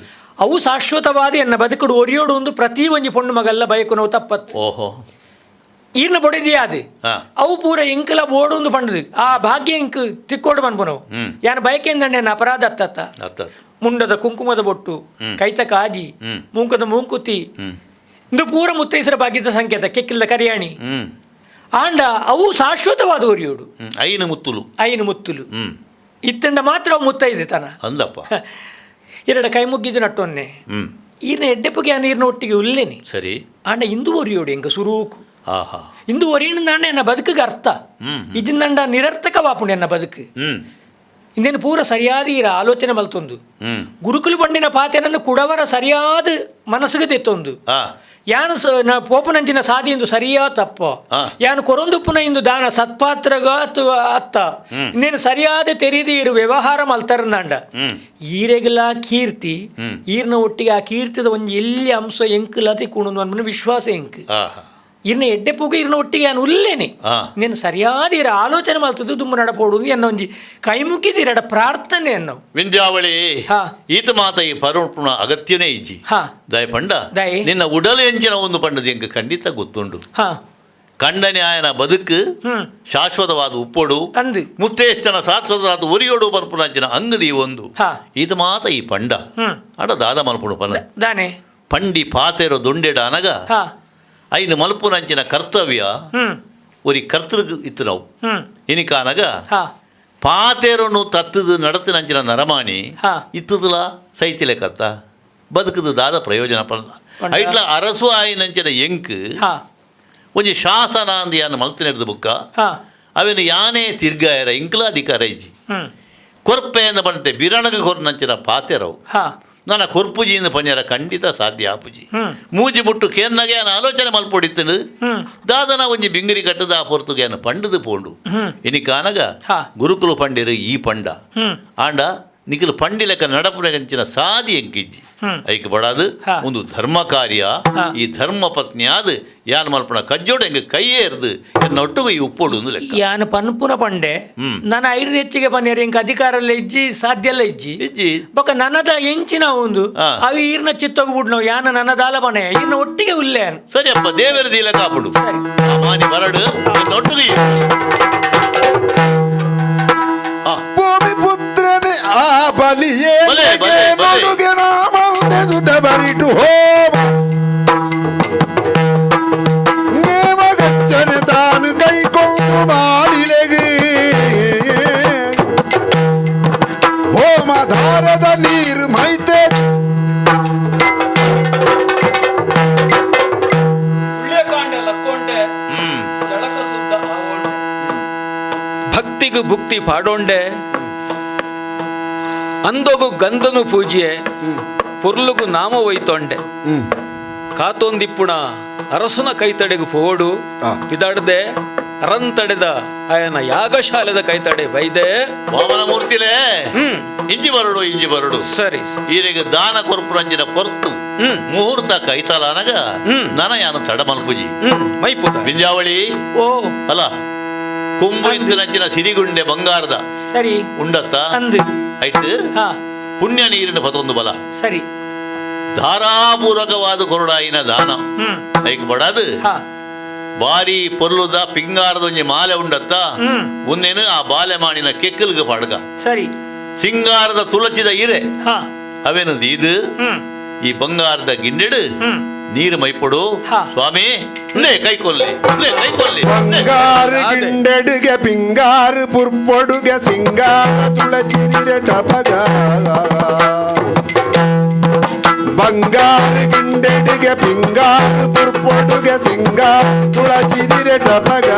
ಅವು ಶಾಶ್ವತವಾದ ಎನ್ನ ಬದುಕುಡು ಒರಿಯೋಡು ಒಂದು ಪ್ರತಿ ಒಂಜಿ ಪೊಣ್ಣು ಮಗಲ್ಲ ಬಯಕು ತಪ್ಪತ್ತು ಓಹೋ ಈರ್ನ ಬೊಡಿದಿಯಾದು ಅವು ಪೂರ ಇಂಕಲ ಬೋಡು ಪಂಡದು ಆ ಭಾಗ್ಯ ಇಂಕ್ ತಿಕ್ಕೋಡು ಪನ್ಪುನವು ಯಾನ್ ಬಯಕೆಂದಂಡೆ ಅಪರಾಧ ಅತ್ತತ್ತ ಮುಂಡದ ಕುಂಕುಮದ ಬೊಟ್ಟು ಕೈತ ಕಾಜಿ ಮೂಂಕದ ಮೂಂಕುತಿ ಇಂದು ಪೂರ ಮುತ್ತೈಸರ ಭಾಗ್ಯದ ಸಂಕೇತ ಕೆಕ್ಕಿಲ್ದ ಕರಿಯಾಣಿ ಆಂಡ ಅವು ಶಾಶ್ವತವಾದ ಒರಿಯೋಡು ಐನು ಮುತ್ತುಲು ಐನು ಮುತ್ತುಲು ಇತ್ತಂಡ ಮಾತ್ರ ಅವು ಮುತ್ತೈದೆ ತನ ಅಂದಪ್ಪ ಎರಡ ಕೈ ಮುಗ್ಗಿದ್ದು ನಟ್ಟೊನ್ನೆ ಈರ್ನ ಎಡ್ಡೆಪ್ಪುಗೆ ಆ ನೀರಿನ ಒಟ್ಟಿಗೆ ಉಲ್ಲೇನಿ ಸರಿ ಆಂಡ ಇಂದು ಒರಿಯೋಡು ಎಂಕ ಸುರೂಕು ಇಂದು ಒರಿಯಣದಾಂಡ ಎನ್ನ ಬದುಕಿಗೆ ಅರ್ಥ ಇಜಿಂದಂಡ ನಿರರ್ಥಕವಾಪುಣೆ ಎನ್ನ ಬದುಕು ಇಂದೇನು ಪೂರ ಸರಿಯಾದ ಈರ ಆಲೋಚನೆ ಮಲ್ತೊಂದು ಗುರುಕುಲು ಬಂಡಿನ ಪಾತೆನನ್ನು ಕುಡವರ ಸರಿಯಾದ ಮನಸ್ಸಿಗೆ ತೆತ್ತೊಂದು ಯಾನು ಪೋಪನಂಚಿನ ಸಾದಿ ಇಂದು ಸರಿಯಾ ತಪ್ಪ ಯಾನು ಕೊರೊಂದುಪ್ಪುನ ಇಂದು ದಾನ ಸತ್ಪಾತ್ರಗ ಅತ್ತ ಇನ್ನೇನು ಸರಿಯಾದ ತೆರಿದು ಇರು ವ್ಯವಹಾರ ಮಲ್ತರಂದಾಂಡ ಈರೆಗಲ ಕೀರ್ತಿ ಈರ್ನ ಒಟ್ಟಿಗೆ ಆ ಕೀರ್ತಿದ ಒಂಜಿ ಎಲ್ಲಿ ಅಂಶ ಎಂಕುಲ ತಿಕ್ಕುಣು ಅನ್ಬನ ವಿಶ್ವಾಸ ಎಂಕ್ ಇರ್ನ ಎಡ್ಡೆ ಪೂಗ ಇರ್ನ ಒಟ್ಟಿಗೆ ಯಾನು ಉಲ್ಲೇನೆ ನೀನು ಸರಿಯಾದ ಇರ ಆಲೋಚನೆ ಮಲ್ತದ್ದು ದುಂಬು ನಡಪೋಡು ಎನ್ನ ಒಂಜಿ ಕೈ ಮುಗಿದಿರಡ ಪ್ರಾರ್ಥನೆ ಅನ್ನೋ ವಿಂಧ್ಯಾವಳಿ ಈತ ಮಾತ ಈ ಪರಪುಣ ಅಗತ್ಯನೇ ಇಜ್ಜಿ ದಯಪಂಡ ನಿನ್ನ ಉಡಲ ಎಂಚಿನ ಒಂದು ಪಂಡದ ಎಂಕ್ ಖಂಡಿತ ಗೊತ್ತುಂಡು ಕಂಡನೆ ಆಯನ ಬದುಕು ಶಾಶ್ವತವಾದ ಉಪ್ಪೊಡು ಮುತ್ತೇಷ್ಟನ ಶಾಶ್ವತವಾದ ಒರಿಯೋಡು ಬರ್ಪುನಂಚಿನ ಅಂಗದಿ ಒಂದು ಈತ ಮಾತ ಈ ಪಂಡ ಅಡ ದಾದ ಮಲ್ಪುಣು ಪನ ದಾನೆ ಪಂಡಿ ಪಾತೆರೋ ದೊಂಡೆಡ ಅನಗ ಐನು ಮಲ್ಪುನಂಚಿನ ಕರ್ತವ್ಯ ಒರಿ ಕರ್ತೃ ಇತ್ತು ನಾವು ಇನಿಕಾನಗ ಪಾತೇರನು ತತ್ತದು ನಡತಿನಂಚಿನ ನರಮಾಣಿ ಇತ್ತದಲ ಸೈತಿಲೆ ಕತ್ತ ಬದುಕದು ದಾದ ಪ್ರಯೋಜನ ಪಲ್ಲ ಐಟ್ಲ ಅರಸು ಆಯಿನಂಚಿನ ಎಂಕ್ ಒಂಜಿ ಶಾಸನ ಅಂದ್ ಯಾನ್ ಮಲ್ತಿನೆಡ್ದು ಬುಕ್ಕ ಅವೇನು ಯಾನೇ ತಿರ್ಗಾಯರ ಇಂಕ್ಲ ಅಧಿಕಾರ ಇಜ್ಜಿ ಕೊರ್ಪೆಯನ್ನು ಬಂತೆ ಬಿರಣಗ ಕೊರ್ನಂಚಿನ ಪಾತೆರವು ನನ್ನ ಕೊರ್ಪುಜಿಯಿಂದ ಪಂಜರ ಖಂಡಿತ ಸಾಧ್ಯ ಆಪುಜಿ ಮೂಜಿ ಮುಟ್ಟು ಕೇನ್ನಗೆ ಆಲೋಚನೆ ಮಲ್ಪೊಡಿತ್ತನು ದಾದನ ಒಂಜಿ ಬಿಂಗಿರಿ ಕಟ್ಟದ ಆ ಪೊರ್ತುಗೆ ಪಂಡದು ಪೋಂಡು ಇನಿಕಾನಗ ಗುರುಕುಲು ಪಂಡಿರು ಈ ಪಂಡ ಆಂಡ ನಿಖಲು ಪಂಡಿಲೆಕ್ಕ ನಡಪುನಗಂಚಿನ ಸಾದಿ ಎಂಕಿಜ್ಜಿ ಐಕ್ ಬಡಾದು ಒಂದು ಧರ್ಮ ಕಾರ್ಯ ಈ ಧರ್ಮ ಪತ್ನಿ ಆದ್ ಯಾನ್ ಮಲ್ಪಣ ಕಜ್ಜೋಡು ಎಂಗ ಕೈಯೇ ಇರ್ದು ಎನ್ನ ಒಟ್ಟುಗು ಈ ಉಪ್ಪೋಡು ಒಂದು ಲೆಕ್ಕ ಯಾನ್ ಪನ್ಪುನ ಪಂಡೆ ನನ್ನ ಐದು ಹೆಚ್ಚಿಗೆ ಪನ್ನೇರು ಎಂಕ ಅಧಿಕಾರ ಎಲ್ಲ ಇಜ್ಜಿ ಸಾಧ್ಯ ಎಲ್ಲ ಇಜ್ಜಿ ಇಜ್ಜಿ ಬೊಕ ನನದ ಎಂಚಿನ ಒಂದು ಅವು ಈರ್ನ ಚಿತ್ತೋಗ್ಬಿಡ್ ನಾವು ಯಾನ ನನದಾಲ ಪಣೆ ಈರ್ನ ಒಟ್ಟಿಗೆ ಉಲ್ಲೆ ಸರಿಯಪ್ಪ ದೇವರ ದೀಲ ಕಾಪುಡು ಮಾನಿ ಬರಡು ಎನ್ನ ಒಟ್ಟುಗು ಭೂಮಿ ಪುತ್ರನೇ ಆ ಬಲಿಯೇ ಬಲೆ, ಬಲೆ, ಬಲೆ. ನಡುಗೆ ನಾಮಂತೆ ಸುತ ಬರಿಟು ಹೋಮ ನೇಮಗಚ್ಚನೆ ತಾನು ಕೈಕೊಂಡು ಮಾಡಿಲೆಗೆ ಹೋಮಧಾರದ ನೀರು ಮೈತೆ ಕಾಂಡೆ ಲಕ್ಕೊಂಡೆ ಜಳಕ ಸುದ್ದ ಆವೋಂಡೆ ಭಕ್ತಿಗು ಭುಕ್ತಿ ಪಾಡೋಂಡೆ ಅಂದೊಗು ಗಂಧನು ಪೂಜೆ ಪೊರ್ಲುಗು ನಾಮ ಒಯ್ತೊಂಡೆ ಕಾತೊಂದಿಪ್ಪುಣ ಅರಸುನ ಕೈತಡೆಗು ಪೋಡು ಪಿದಾಡ್ದೆ ಅರಂತಡೆದ ಆಯನ ಯಾಗಶಾಲೆದ ಕೈತಡೆ ಬೈದೆ ವಾಮನ ಮೂರ್ತಿಲೇ ಇಂಜಿ ಬರಡು ಇಂಜಿ ಬರಡು ಸರಿ ಈರೆಗೆ ದಾನ ಕೊರ್ಪುರಂಜಿನ ಪೊರ್ತು ಮುಹೂರ್ತ ಕೈತಲಾನಗ ನನ ಯಾನು ತಡಮಲ್ಪುಜಿ ಮೈಪುದ ಬಿಂಜಾವಳಿ ಓ ಅಲ್ಲ ಕೊಂಬು ಇದ್ದಿನಂಚಿನ ಸಿರಿಗುಂಡೆ ಬಂಗಾರದ ಸರಿ ಉಂಡತ್ತ ಅಂದು ಐಟ್ ಪುಣ್ಯ ನೀರಿನ ಪತೊಂದು ಬಲ ಸರಿ ಧಾರಾಪೂರಕವಾದ ಕೊರಡಾಯಿನ ದಾನ ಐಕ್ ಬಡಾದು ಬಾರಿ ಪೊರ್ಲುದ ಪಿಂಗಾರದ ಒಂಜಿ ಮಾಲೆ ಉಂಡತ್ತ ಒಂದೇನು ಆ ಬಾಲೆ ಮಾಣಿನ ಕೆಕ್ಕಲ್ಗೆ ಪಾಡ್ಗ ಸರಿ ಸಿಂಗಾರದ ತುಳಚಿದ ಇರೆ ಅವೇನು ಇದು ಈ ಬಂಗಾರದ ಗಿಂಡೆಡು ನೀರು ಮೈಪೊಡು ಸ್ವಾಮಿ ಲೇ ಕೈಕೊಲ್ಲಿ ಲೇ ಕೈಕೊಲ್ಲಿ ಬಂಗಾರ ಗಿಂಡೆಡುಗೆ ಪಿಂಗಾರು ಪುರ್ಪೊಡುಗೆ ಸಿಂಗಾರ ತುಳಚಿರಿರೆ ಟಪಗ ಬಂಗಾರ ಗಿಂಡೆಡುಗೆ ಪಿಂಗಾರು ಪುರ್ಪೊಡುಗೆ ಸಿಂಗಾರ ತುಳಚಿರಿರೆ ಟಪಗ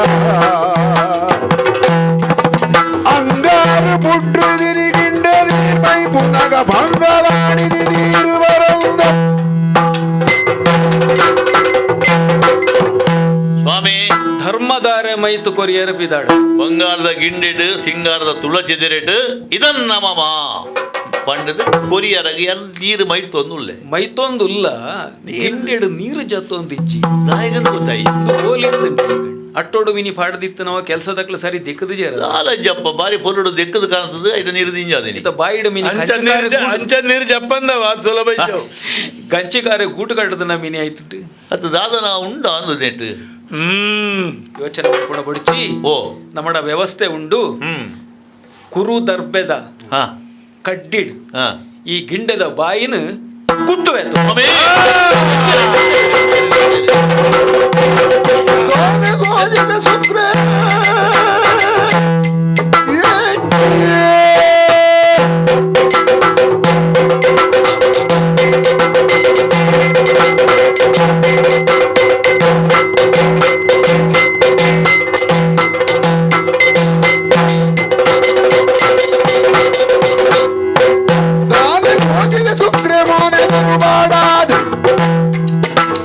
ಅಂಗಾರು ಪುಡ್ರುದಿರಿ ಗಿಂಡೆರಿ ಮೈ ಪುನಗ ಬಂಗಾರಾಡಿನಿ ನೀರು ಬರಂದ ಸ್ವಾಮಿ ಧರ್ಮದಾರೆ ಮೈತು ಕೊರಿಯರ ಪಿದಾಡು ಬಂಗಾರದ ಗಿಂಡೆಡು ಸಿಂಗಾರದ ತುಳಚಿದಿರೆಡು ಇದನ್ನ ಮಮ ಪಂಡದ ಕೊರಿಯರಗೆ ಎಲ್ಲ ನೀರು ಮೈತೊಂದುಲ್ಲೆ ಮೈತೊಂದುಲ್ಲ ಗಿಂಡೆಡು ನೀರು ಜತ್ತೊಂದು ಇಜ್ಜಿ ನಾಯಕನ ಗೊತ್ತಾಯಿ ಓಲಿತ್ತು ಅಟ್ಟೋಡು ಮಿನಿ ಪಾಡ್ದಿತ್ತು ನಾವು ಕೆಲಸದಕ್ಲು ಸರಿ ದಿಕ್ಕದು ಜೇರ ಲಾಲಜ್ಜಪ್ಪ ಬಾರಿ ಪೊಲ್ಲುಡು ದಿಕ್ಕದು ಕಾಣ್ತದೆ ಐಟ ನೀರು ದಿಂಜಾದಿನಿ ಬಾಯಿಡು ಮಿನಿ ಅಂಚ ನೀರು ಜಪ್ಪಂದ ವಾದ್ ಸುಲಭ ಇದ್ದವು ಗಂಚಿಕಾರೆ ಗೂಟು ಕಟ್ಟದ ಮಿನಿ ಆಯ್ತು ಅದು ದಾದನ ಉಂಡ ಅಂದು ನೆಟ್ ಯೋಚನೆ ಪುಣ ಬಡಿಚಿ ಓ ನಮ್ಮಡ ವ್ಯವಸ್ಥೆ ಉಂಡು ಕುರು ದರ್ಬೆದ ಕಡ್ಡಿಡ್ ಈ ಗಿಂಡದ ಬಾಯಿನ ಕುಟ್ಟುವೆ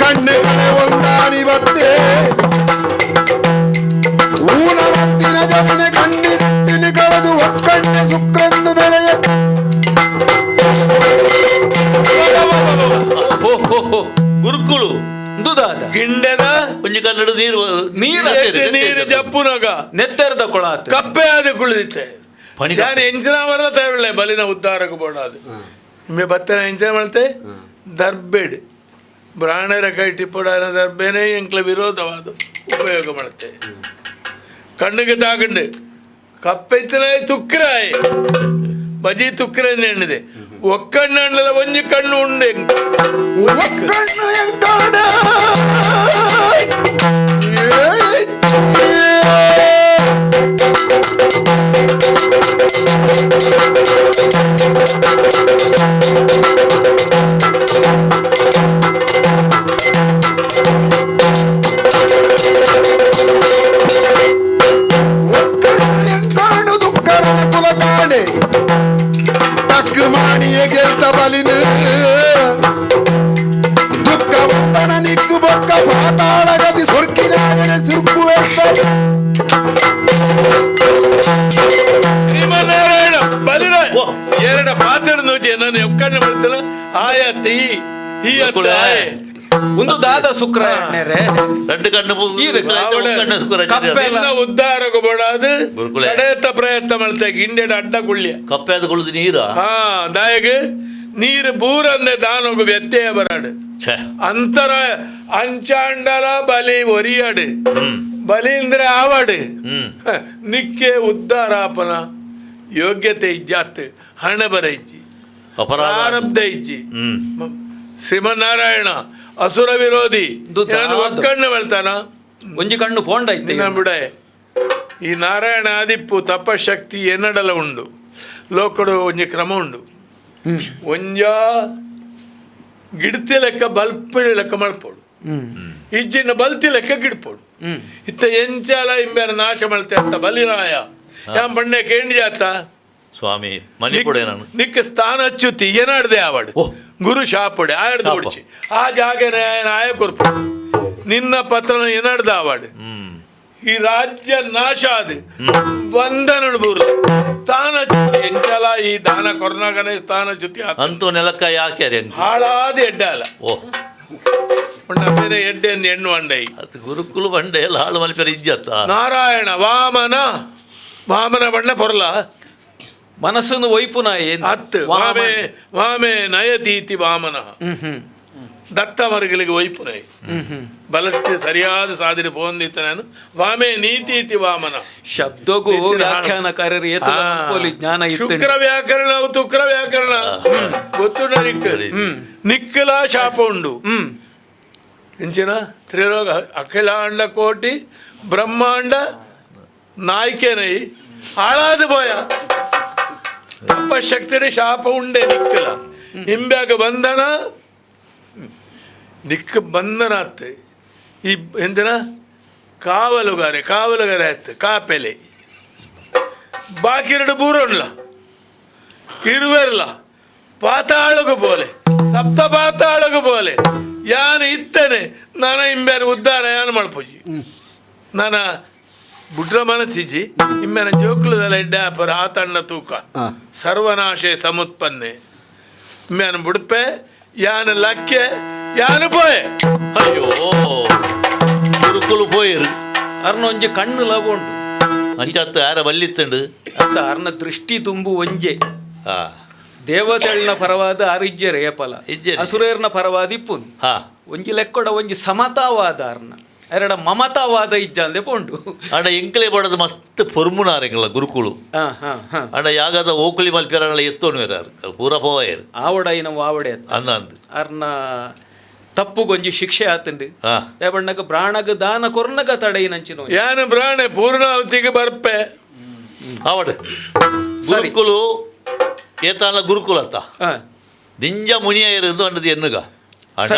ಕಣ್ಣು ಕಡೆ ಒಂದಾನಿವತ್ತೇ ಊನವಂತಿನ ಜಮನೆ ಕಣ್ಣಿನ ಕಳೆದು ಒಕ್ಕಣ್ಣೆ ಸುಕ್ರೆಂದು ಬೆಳೆಯ ಗುರುಕುಲು ದುದಾದ ಗಿಂಡೆದ ಒಂಜಿ ಕನ್ನಡ ನೀರು ನೀರು ನೀರು ಜಪ್ಪುನಗ ನೆತ್ತರದ ಕೊಳ ಕಪ್ಪೆ ಆದ ಕುಳಿದಿತ್ತೆ ನಾನು ಎಂಚಿನ ಬರಲ್ಲ ತಯಾರಿಲ್ಲ ಬಲಿನ ಉದ್ಧಾರಕ್ಕೆ ಬೋಡಾದು ನಿಮಗೆ ಬತ್ತನ ಎಂಚಿನ ಮಾಡ್ತೆ ದರ್ಬೇಡ್ ಬ್ರಾಹ್ಮಣರ ಕೈ ಟಿಪ್ಪುಡಾನ ದರ್ಬೇನೆ ಎಂಕ್ಲ ವಿರೋಧವಾದ ಉಪಯೋಗ ಮಾಡುತ್ತೆ ಕಣ್ಣಿಗೆ ತಾಕಂಡು ಕಪ್ಪೆತ್ತನ ತುಕ್ರಾಯ್ ಬಜಿ ತುಕ್ರೆ ಎಣ್ಣಿದೆ ಒಕ್ಕಣ್ಣಲ್ಲ ಒಂಜಿ ಕಣ್ಣು ಉಂಡೆ ಒಕ್ಕಣ್ಣು ಎಂತಾಡ ಏನನ್ನು ಎಕ್ಕಣ್ಣ ಮಾಡ್ತಾನ ಆಯತ್ ಈ ಈ ಅತ್ತ ಆಯೆ ಒಂದು ದಾದ ಶುಕ್ರ రెండు ಕಣ್ಣು ಕಪ್ಪೆಲ್ಲ ಉದ್ಧಾರಕ್ಕೆ ಬೋಡಾದು ತಡೆಯತ್ತ ಪ್ರಯತ್ನ ಮಾಡ್ತಾ ಗಿಂಡೆಡ ಅಡ್ಡ ಗುಳ್ಯ ಕಪ್ಪೆ ಅದು ಕುಳಿದು ನೀರ ಹಾ ದಾಯಗ ನೀರು ಬೂರಂದೆ ದಾನೊಗು ವ್ಯತ್ಯಯ ಬರಾಡು ಅಂತರ ಅಂಚಾಂಡಲ ಬಲಿ ಒರಿಯಾಡು ಬಲಿ ಅಂದ್ರೆ ಆವಾಡು ನಿಕ್ಕೆ ಉದ್ಧಾರಾಪನ ಯೋಗ್ಯತೆ ಇಜ್ಜಾತ್ ಹಣ ಬರ ಇಜ್ಜಿ ಪ್ರಾರಬ್ಧ ಇಜ್ಜಿ. ಶ್ರೀಮನ್ನಾರಾಯಣ ಅಸುರ ವಿರೋಧಿ ಒಕ್ಕಣ್ಣು ಹೇಳ್ತಾನ ಒಂಜಿ ಕಣ್ಣು ಪೋಂಡ ಬಿಡ. ಈ ನಾರಾಯಣ ಆದಿಪ್ಪು ತಪಶಕ್ತಿ ಎನ್ನಡಲ ಉಂಡು ಲೋಕಡು ಒಂಜಿ ಕ್ರಮ ಉಂಡು ಒಂಜ ಗಿಡ್ತಿ ಲೆಕ್ಕ ಬಲ್ಪಿನ ಲೆಕ್ಕ ಮಲ್ಪೋಡು ಇಜ್ಜಿನ ಬಲ್ತಿ ಲೆಕ್ಕ ಗಿಡ್ಪೋಡು ಇತ್ತ ಎಂಚಾಲ ಇಂಬೇರ ನಾಶ ಮಲ್ತೆ ಅಂತ ಬಲಿರಾಯ ಯಾನ್ ಬಣ್ಣೆ ಕೇಂಡಿ ಜಾತ ಸ್ವಾಮಿ ಮನಿ ಕೊಡೆ ನಾನು ನಿಕ್ಕ ಸ್ಥಾನ ಅಚ್ಯುತಿ ಏನಾಡ್ದೆ ಆವಾಡು ಗುರು ಶಾಪಡೆ ಆಯಡ್ದು ಓಡಿಸಿ ಆ ಜಾಗನೆ ಆಯ ಕೊರ್ಪು ನಿನ್ನ ಪತ್ರನ ಏನಾಡ್ದ ಆವಾಡು ಈ ರಾಜ್ಯ ನಾಶ ಅದು ಬಂಧನ ಬೂರು ಸ್ಥಾನ ಎಂಚಲ ಈ ದಾನ ಕೊರ್ನಾಗನೆ ಸ್ಥಾನ ಚ್ಯುತಿ ಅಂತೂ ನೆಲಕ್ಕ ಯಾಕೆ ಹಾಳಾದ ಎಡ್ಡೆ ಅಲ್ಲ ಓ ಬೇರೆ ಎಡ್ಡೆ ಅಂದ್ ಹೆಣ್ಣು ಅಂಡೈ ಅದು ಗುರುಕುಲು ಬಂಡೆ ಎಲ್ಲ ಹಾಳು ಮಲ್ಪೆರ ಇಜ್ಜತ್ತ ನಾರಾಯಣ ವಾಮನ ವಾಮನ ಬಣ್ಣ ಪೊರ್ಲ ಮನಸ್ಸನ್ನು ವೈಪುನ ಅತ್ತು ವಾಮೆ ವಾಮೆ ನಯತೀತಿ ವಾಮನ ದತ್ತ ಮರುಗಳಿಗೆ ವೈಪುನೈ ಬಲಕ್ಕೆ ಸರಿಯಾದ ಸಾಧನೆ ಪೋಂದಿತ್ತ ನಾನು ವಾಮೆ ನೀತೀತಿ ವಾಮನ ಶಬ್ದಗೂ ವ್ಯಾಖ್ಯಾನಕಾರರು ಜ್ಞಾನ ಶುಕ್ರ ವ್ಯಾಕರಣ ತುಕ್ರ ವ್ಯಾಕರಣ ಗೊತ್ತು ನಿಕ್ಕ ನಿಕ್ಕಲ ಶಾಪ ಉಂಡು ಇಂಚಿನ ತ್ರಿಲೋಕ ಅಖಿಲಾಂಡ ಕೋಟಿ ಬ್ರಹ್ಮಾಂಡ ನಾಯ್ಕೆನೈ ಹಾಳಾದ ಬೋಯ ತಪಶಕ್ತಿ ಶಾಪ ಉಂಡೆ ನಿಕ್ಕಲ ಇಂಬ್ಯಾಗ ಬಂಧನ ನಿಕ್ಕ ಬಂಧನ ಆತ್ ಈ ಎಂದಿನ ಕಾವಲುಗಾರೆ ಕಾವಲುಗಾರೆ ಆಯ್ತು ಕಾಪೆಲೆ ಬಾಕಿ ಎರಡು ಬೂರೊಡ್ಲ ಇರುವೆರ್ಲ ಪಾತಾಳಗು ಬೋಲೆ ಸಪ್ತ ಪಾತಾಳಗು ಬೋಲೆ ಯಾನು ಇತ್ತೇನೆ ನಾನ ಇಂಬ್ಯಾರ ಉದ್ಧಾರ ಯಾನು ಮಲ್ಪುಜಿ ನಾನ ಬುಡ್ರ ಮನಸ್ಸಿಜಿ ಇಮ್ಮೆನ ಜೋಕ್ಲದಲ್ಲ ಎಡ್ಡೆ ಆಪರ ಆತಣ್ಣ ತೂಕ ಸರ್ವನಾಶೆ ಸಮುತ್ಪನ್ನೆ ಇಮ್ಮೆನ ಬುಡ್ಪೆ ಯಾನು ಲಕ್ಕೆ ಯಾನು ಪೋಯೆ. ಅಯ್ಯೋ ಗುರುಕುಲು ಪೋಯರು ಅರ್ನ ಒಂಜಿ ಕಣ್ಣು ಲವ ಉಂಡು ಅಂಚತ್ತು ಯಾರ ಬಲ್ಲಿತ್ತುಂಡು ಅತ್ತ ಅರ್ನ ದೃಷ್ಟಿ ತುಂಬು ಒಂಜೆ ದೇವತೆಳ್ನ ಪರವಾದ ಆರಿಜ್ಯರೆ ಏಪಲ ಅಸುರೇರ್ನ ಪರವಾದ ಇಪ್ಪುನು ಒಂಜಿ ಲೆಕ್ಕೊಡ ಒಂಜಿ ಸಮತಾವಾದ ಅರ್ನ ಎರಡ ಮಮತಾವಾದ ಇಜ್ಜಾಂದೆ ಪೋಂಡು ಅಣ್ಣ ಎಂಕ್ಲೆ ಬಡದ ಮಸ್ತ್ ಪೊರ್ಮುನಾರೆಂಗಲ ಗುರುಕುಲು ಅಣ್ಣ ಯಾಗದ ಓಕುಳಿ ಮಲ್ಪಿರಲ್ಲ ಎತ್ತೋನು ಪೂರ ಪೋಯರು ಆವಡ ಇನ ಆವಡೆ ಅನ್ನ ಅಂದ್ ಅರ್ನ ತಪ್ಪುಗೊಂಜಿ ಶಿಕ್ಷೆ ಆತಂಡು ದೇವಣ್ಣಗ ಪ್ರಾಣಗ ದಾನ ಕೊರ್ನಗ ತಡೆಯಿನಂಚಿನ ಯಾನು ಪ್ರಾಣೆ ಪೂರ್ಣಾವತಿಗೆ ಬರ್ಪೆ ಆವಡ ಗುರುಕುಲು ಏತಾನ ಗುರುಕುಲತ್ತ ದಿಂಜ ಮುನಿಯ ಇರೋದು ಅನ್ನದು ಎನ್ನುಗ ಅಣ್ಣ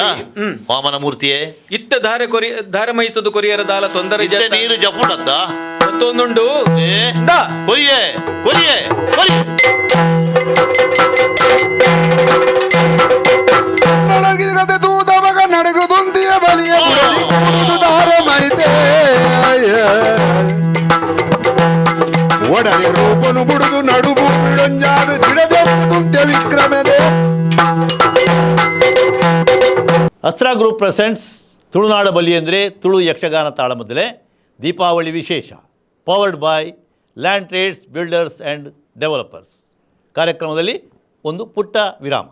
ವಾಮನ ಮೂರ್ತಿಯೇ ಇತ್ತ ಧಾರೆ ಕೊರಿ ಧಾರೆ ಮೈತದು ಕೊರಿಯರ ದಾಲ ತೊಂದರೆ ನೀರು ಜಪುಡತ್ತ ಮತ್ತೊಂದುಂಡು ಕೊರಿಯೇ ಕೊರಿಯೇ ಕೊರಿಯೇ ತೂದಮಗ ನಡಗುದುಂದಿಯ ಬಲಿಯ ದಾರ ಮೈತೆ ಒಡನೆ ರೂಪನು ಬುಡುದು ನಡುಬು ಬಿಡೊಂಜಾದು ಜಿಡದೆ ವಿಕ್ರಮನೆ. ಅಸ್ತ್ರ ಗ್ರೂಪ್ ಪ್ರೆಸೆಂಟ್ಸ್ ತುಳುನಾಡ ಬಲಿ ಅಂದರೆ ತುಳು ಯಕ್ಷಗಾನ ತಾಳಮದ್ದಲೆ ದೀಪಾವಳಿ ವಿಶೇಷ, powered by land trades builders and developers. ಕಾರ್ಯಕ್ರಮದಲ್ಲಿ ಒಂದು ಪುಟ್ಟ ವಿರಾಮ.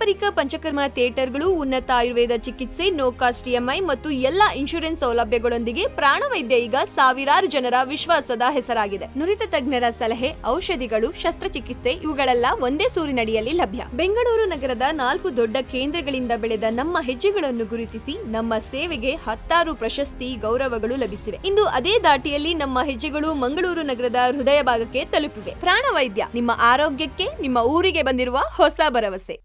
ಪಾರಂಪರಿಕ ಪಂಚಕರ್ಮ ಥಿಯೇಟರ್ಗಳು, ಉನ್ನತ ಆಯುರ್ವೇದ ಚಿಕಿತ್ಸೆ, ನೋ ಕಾಸ್ಟ್ ಇಎಂಐ ಮತ್ತು ಎಲ್ಲಾ ಇನ್ಶೂರೆನ್ಸ್ ಸೌಲಭ್ಯಗಳೊಂದಿಗೆ ಪ್ರಾಣವೈದ್ಯ ಈಗ ಸಾವಿರಾರು ಜನರ ವಿಶ್ವಾಸದ ಹೆಸರಾಗಿದೆ. ನುರಿತ ತಜ್ಞರ ಸಲಹೆ, ಔಷಧಿಗಳು, ಶಸ್ತ್ರಚಿಕಿತ್ಸೆ ಇವುಗಳೆಲ್ಲ ಒಂದೇ ಸೂರಿನಡಿಯಲ್ಲಿ ಲಭ್ಯ. ಬೆಂಗಳೂರು ನಗರದ 4 ದೊಡ್ಡ ಕೇಂದ್ರಗಳಿಂದ ಬೆಳೆದ ನಮ್ಮ ಹೆಜ್ಜೆಗಳನ್ನು ಗುರುತಿಸಿ ನಮ್ಮ ಸೇವೆಗೆ ಹತ್ತಾರು ಪ್ರಶಸ್ತಿ ಗೌರವಗಳು ಲಭಿಸಿವೆ. ಇಂದು ಅದೇ ದಾಟಿಯಲ್ಲಿ ನಮ್ಮ ಹೆಜ್ಜೆಗಳು ಮಂಗಳೂರು ನಗರದ ಹೃದಯ ಭಾಗಕ್ಕೆ ತಲುಪಿವೆ. ಪ್ರಾಣವೈದ್ಯ, ನಿಮ್ಮ ಆರೋಗ್ಯಕ್ಕೆ ನಿಮ್ಮ ಊರಿಗೆ ಬಂದಿರುವ ಹೊಸ ಭರವಸೆ.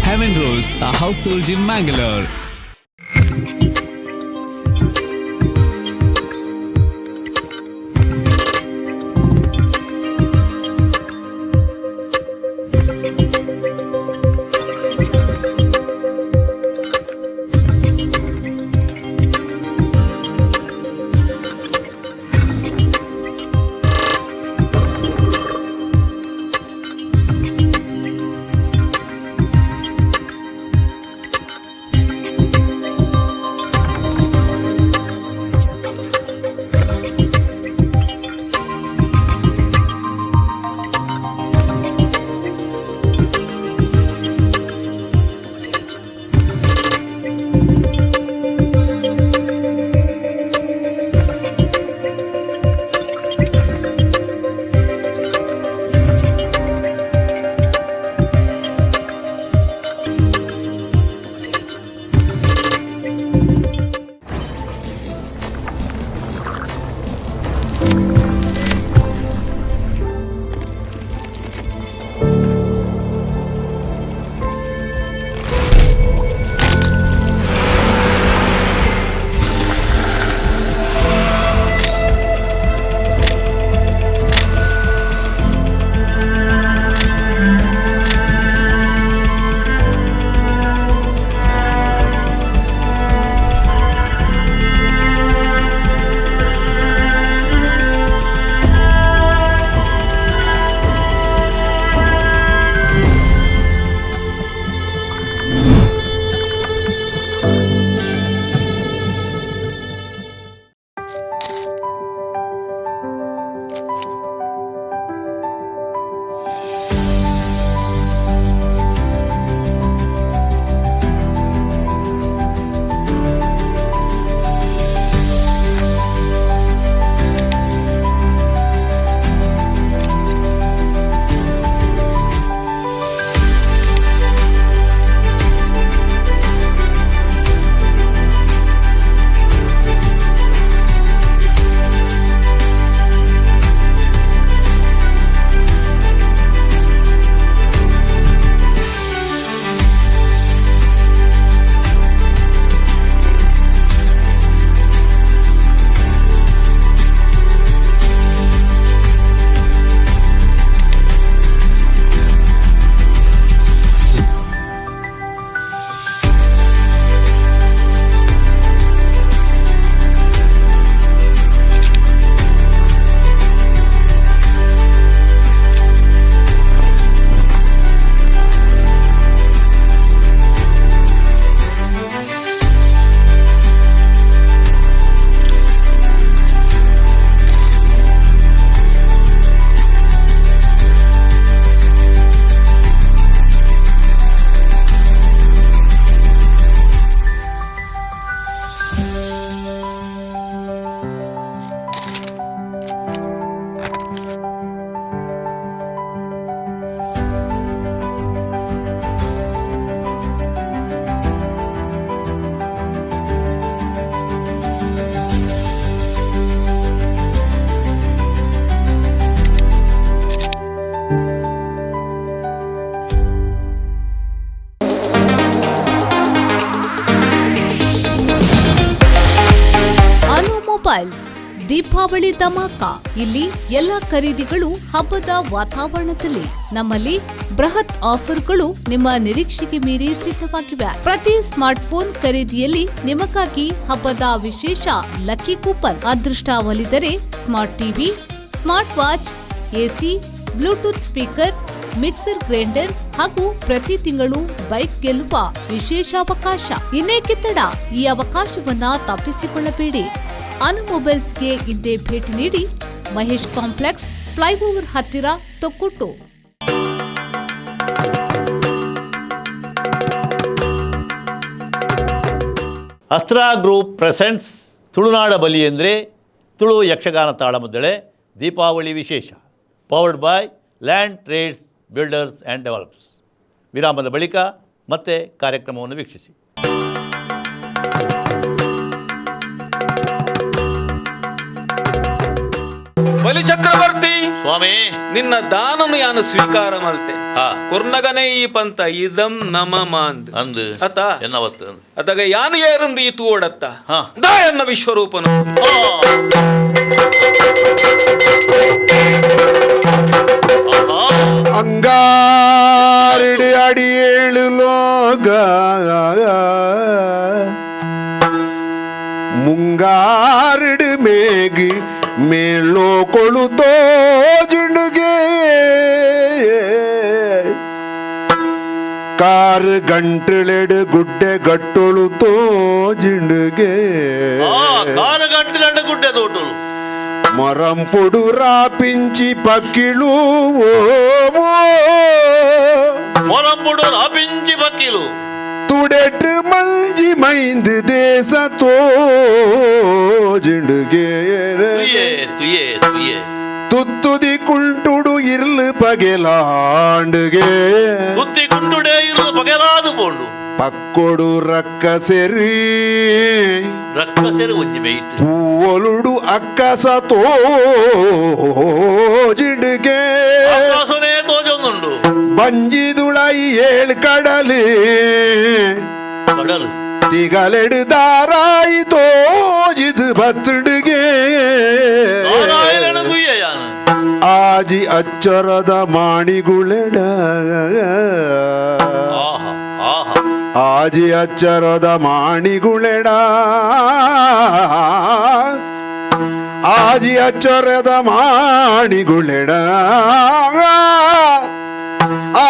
Heaven Rose, a household in Mangalore. Mobiles Deepavali dhamaka. ಇಲ್ಲಿ ಎಲ್ಲ ಖರೀದಿಗಳು ಹಬ್ಬದ ವಾತಾವರಣದಲ್ಲಿ. ನಮ್ಮಲ್ಲಿ ಬೃಹತ್ ಆಫರ್ಗಳು ನಿಮ್ಮ ನಿರೀಕ್ಷೆಗೆ ಮೀರಿ ಸಿದ್ಧವಾಗಿವೆ. ಪ್ರತಿ ಸ್ಮಾರ್ಟ್ಫೋನ್ ಖರೀದಿಯಲ್ಲಿ ನಿಮಗಾಗಿ ಹಬ್ಬದ ವಿಶೇಷ ಲಕ್ಕಿ ಕೂಪನ್. ಅದೃಷ್ಟ ಒಲಿದರೆ smart TV, smart watch, AC, Bluetooth speaker, mixer grinder ಹಾಗೂ ಪ್ರತಿ ತಿಂಗಳು ಬೈಕ್ ಗೆಲ್ಲುವ ವಿಶೇಷ ಅವಕಾಶ. ಇನ್ನೇಕೆ ತಡ? ಈ ಅವಕಾಶವನ್ನ ತಪ್ಪಿಸಿಕೊಳ್ಳಬೇಡಿ. ಅನು ಮೊಬೈಲ್ಸ್ಗೆ ಇಂದೇ ಭೇಟಿ ನೀಡಿ. ಮಹೇಶ್ ಕಾಂಪ್ಲೆಕ್ಸ್, ಫ್ಲೈಓವರ್ ಹತ್ತಿರ, ತೊಕ್ಕೊಟ್ಟು. ಅಸ್ತ್ರ ಗ್ರೂಪ್ ಪ್ರೆಸೆಂಟ್ಸ್ ತುಳುನಾಡ ಬಲಿ ಎಂದರೆ ತುಳು ಯಕ್ಷಗಾನ ತಾಳಮದ್ದಳೆ ದೀಪಾವಳಿ ವಿಶೇಷ, powered by land trades builders and develops. ವಿರಾಮದ ಬಳಿಕ ಮತ್ತೆ ಕಾರ್ಯಕ್ರಮವನ್ನು ವೀಕ್ಷಿಸಿ. ಬಲಿ ಚಕ್ರವರ್ತಿ ಸ್ವಾಮಿ, ನಿನ್ನ ದಾನನು ಯಾನು ಸ್ವೀಕಾರ ಮಲ್ತೆ. ಕೊರ್ನಗನೇ ಈ ಪಂತ ಇದಂ ನಮ ಮಾಂದ್ ಅಂದು ಅತ ಎನ್ನವತ್ತು ಅದಾಗ ಯಾನು ಏರಂದು ಈ ತೂವಡತ್ತ ದಾ ಎನ್ನ ವಿಶ್ವರೂಪನು. ಅಂಗಾರಿಡಿ ಅಡಿ ಏಳು ಲೋಗ ಮುಂಗಾರಿಡು ಮೇಗಿ ಮೇಳೋ ಕೊಳುತೋ ಜಿಂಡುಗೆ ಕಾರು ಗಂಟಲೆಡು ಗುಡ್ಡೆ ಗಟ್ಟೊಳು ತೋ ಜಿಂಡುಗೆ ಕಾರು ಗಂಟಲೆಡು ಗುಡ್ಡೆ ತೋಟಳು ಮರಂಪೊಡು ರಾಪಿಂಚಿ ಪಕ್ಕಿಳು ಮೊರಂಪುಡು ರಾಪಿಂಚಿ ಪಕ್ಕಿಲು ತುಡೆಟ್ಟು ಮಂಜಿ ಮೈಂದು ದೇಶ ತೋಜಿಂಡುಗೆ ತುಯೇ ತುಯೇ ತುತ್ತುದಿ ಕುಂಟುಡು ಇರ್ಲು ಪಗೆಲಾಂಡುಗೆ ತುತ್ತಿ ಕುಂಟುಡೇ ಇರ್ಲು ಪಗೆಲಾದು ಪೋಂಡು ಪಕ್ಕೊಡು ರಕ್ಕ ಸೆರಿ ರಕ್ಕ ಸೆರಿ ಒಂಜಿ ಮೇಯ್ತು ಪೂವೊಲುಡು ಅಕ್ಕಸ ತೋಜಿಂಡುಗೆ ಆಕಾಶನೇ ತೋಜೊಂದುಂಡು ಬಂಜಿದುಳೈ ಏಳ್ ಕಡಲಿ ಕಡಲು ತಿಗಲೆಡು ದಾರಾಯಿ ತೋಜಿದು ಬತ್ತುಡುಗೆ ಆಜಿ ಅಚ್ಚರದ ಮಾಣಿಗುಳೆಡ ಆಜಿ ಅಚ್ಚರದ ಮಾಣಿಗುಳೆಡ ಆಜಿ ಅಚ್ಚರದ ಮಾಣಿಗುಳೆಡ ಆ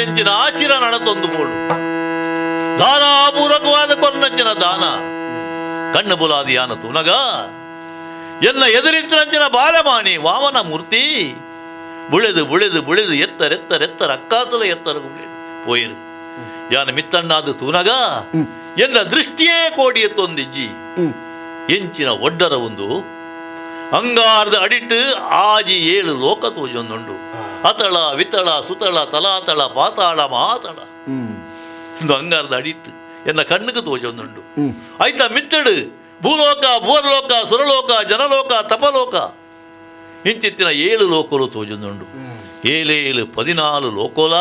ಎಂಚಿನ ಆಚಿರ ನಡತೊಂದು ಬೋಡು ಧಾರಾಪೂರಕವಾದ ಕೊನ್ನಂಚಿನ ದಾನ ಕಣ್ಣು ಬುಲಾದಿಯಾನ ತುನಗ ಎನ್ನ ಎದುರಿತ್ತರಂಚಿನ ಬಾಲಮಾನಿ ವಾಮನ ಮೂರ್ತಿ ಬುಳೆದು ಬುಳೆದು ಬುಳೆದು ಎತ್ತರೆತ್ತರೆತ್ತರ ಅಕ್ಕಾಸಲ ಎತ್ತರ ಬುಳೆದು ಪೋಯಿರು ಯಾನ ಮಿತ್ತಣ್ಣಾದ ತೂನಗ ಎನ್ನ ದೃಷ್ಟಿಯೇ ಕೋಡಿ ಎತ್ತೊಂದಿಜ್ಜಿ ಎಂಚಿನ ಒಡ್ಡರ ಒಂದು ಅಂಗಾರದ ಅಡಿಟ್ಟು ಆಜಿ ಏಳು ಲೋಕ ತೋಜೊಂದುಂಡು ಅತಳ ವಿತಳ ಸುತಳ ತಲಾತಳ ಪಾತಾಳ ಮಾತಳ ಅಂಗಾರದ ಅಡಿಟ್ಟು ಎನ್ನ ಕಣ್ಣುக்கு ತೋಜೊಂದುಂಡು ಆಯ್ತಾ ಮಿತ್ತಡು ಭೂಲೋಕ ಭೂವರ್ಲೋಕ ಸುರಲೋಕ ಜನಲೋಕ ತಪಲೋಕ ಇಂಚಿತ್ತಿನ ಏಳು ಲೋಕಲು ತೋಜೊಂದುಂಡು ಏಳೇಳು 14 ಲೋಕೋಲ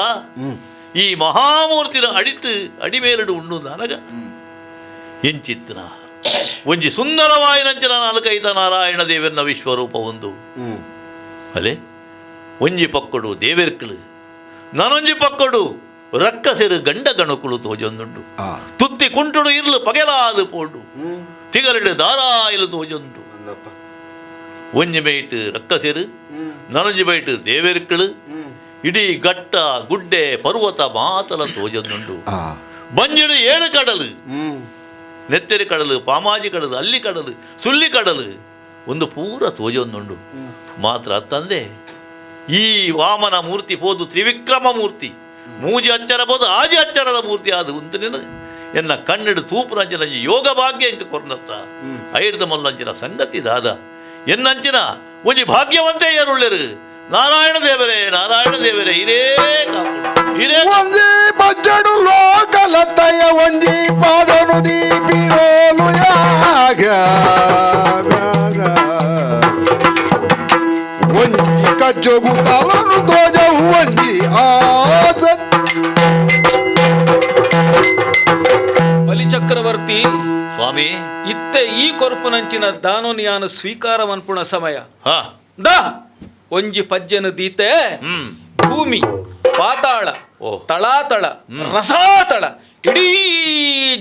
ಈ ಮಹಾಮೂರ್ತಿನ ಅಡಿಟ್ಟು ಅಡಿಮೇಲಡು ಉಂಡು ನನಗ ಎಂಚಿತ್ತಿನ ಒಂಜಿ ಸುಂದರವಾಯಿನಂಚಿನ ನಾಲ್ಕೈತ ನಾರಾಯಣ ದೇವನ್ನ ವಿಶ್ವರೂಪ ಒಂದು ಅಲೆ ಒಂಜಿ ಪಕ್ಕಡು ದೇವೆರ್ಕಳು ನಾನೊಂಜಿ ಪಕ್ಕಡು ರಕ್ಕಸೆರು ಗಂಡ ಗಣಕುಳು ತೋಜೊಂದುಂಡು ತುತ್ತಿ ಕುಂಟುಡು ಇರ್ಲು ಪಗೆಲಾದು ಪೋಂಡು ತಿಗರಡು ದಾರಾಯಿಲು ತೋಜೊಂದು ಒಂಜಿ ಬೈಟ್ ರಕ್ಕಸೆರು ನನೊಂಜಿ ಬೈಟ್ ದೇವೆರ್ಕಳು ಇಡೀ ಗಟ್ಟ ಗುಡ್ಡೆ ಪರ್ವತ ಮಾತಲ ತೋಜೊಂದುಂಡು ಬಂಜಿಡು ಏಳು ಕಡಲು ನೆತ್ತೆರಿ ಕಡಲು ಪಾಮಾಜಿ ಕಡಲು ಅಲ್ಲಿ ಕಡಲು ಸುಳ್ಳಿ ಕಡಲು ಒಂದು ಪೂರ ತೋಜೊಂದುಂಡು ಮಾತ್ರ ತಂದೆ ಈ ವಾಮನ ಮೂರ್ತಿ ಪೋದು ತ್ರಿವಿಕ್ರಮ ಮೂರ್ತಿ ಮೂಜಿ ಅಚ್ಚರ ಬೋದು ಆಜಿ ಅಚ್ಚರದ ಮೂರ್ತಿ ಅದು ಉಂಟು ಎನ್ನ ಕಣ್ಣಿಡು ತೂಪುನಂಚಿನ ಯೋಗ ಭಾಗ್ಯ ಇಂಕ ಕೊರ್ನತ್ತ ಐರ್ದ ಮಲ್ಲಂಚಿನ ಸಂಗತಿ ದಾದ ಎನ್ನಂಚಿನ ಒಂಜಿ ಭಾಗ್ಯವಂತೆ ಏರುಳ್ಳೆರು ನಾರಾಯಣ ದೇವರೇ ನಾರಾಯಣ ದೇವರೇ ಇರೇ ಇರೇ ಒಂಜಿ ಬಜ್ಜಡು ಲೋಕಲತ್ತಯ ಒಂಜಿ ಪಾದನು ದೀಪಿರೋಲು ಯಾಗ ಒಂಜಿ ಸ್ವಾಮಿ ಇತ್ತೆ ಈ ಕೊರ್ಪುನಂಚಿನ ದಾನೋನಿಯಾನ ಸ್ವೀಕಾರ ಮನ್ಪುಣ ಸಮಯ ದಾ ಒಂಜಿ ಪಜ್ಜೆನು ದೀತೆ ಭೂಮಿ ಪಾತಾಳ ತಳಾತಳ ರಸಾತಳ ಇಡೀ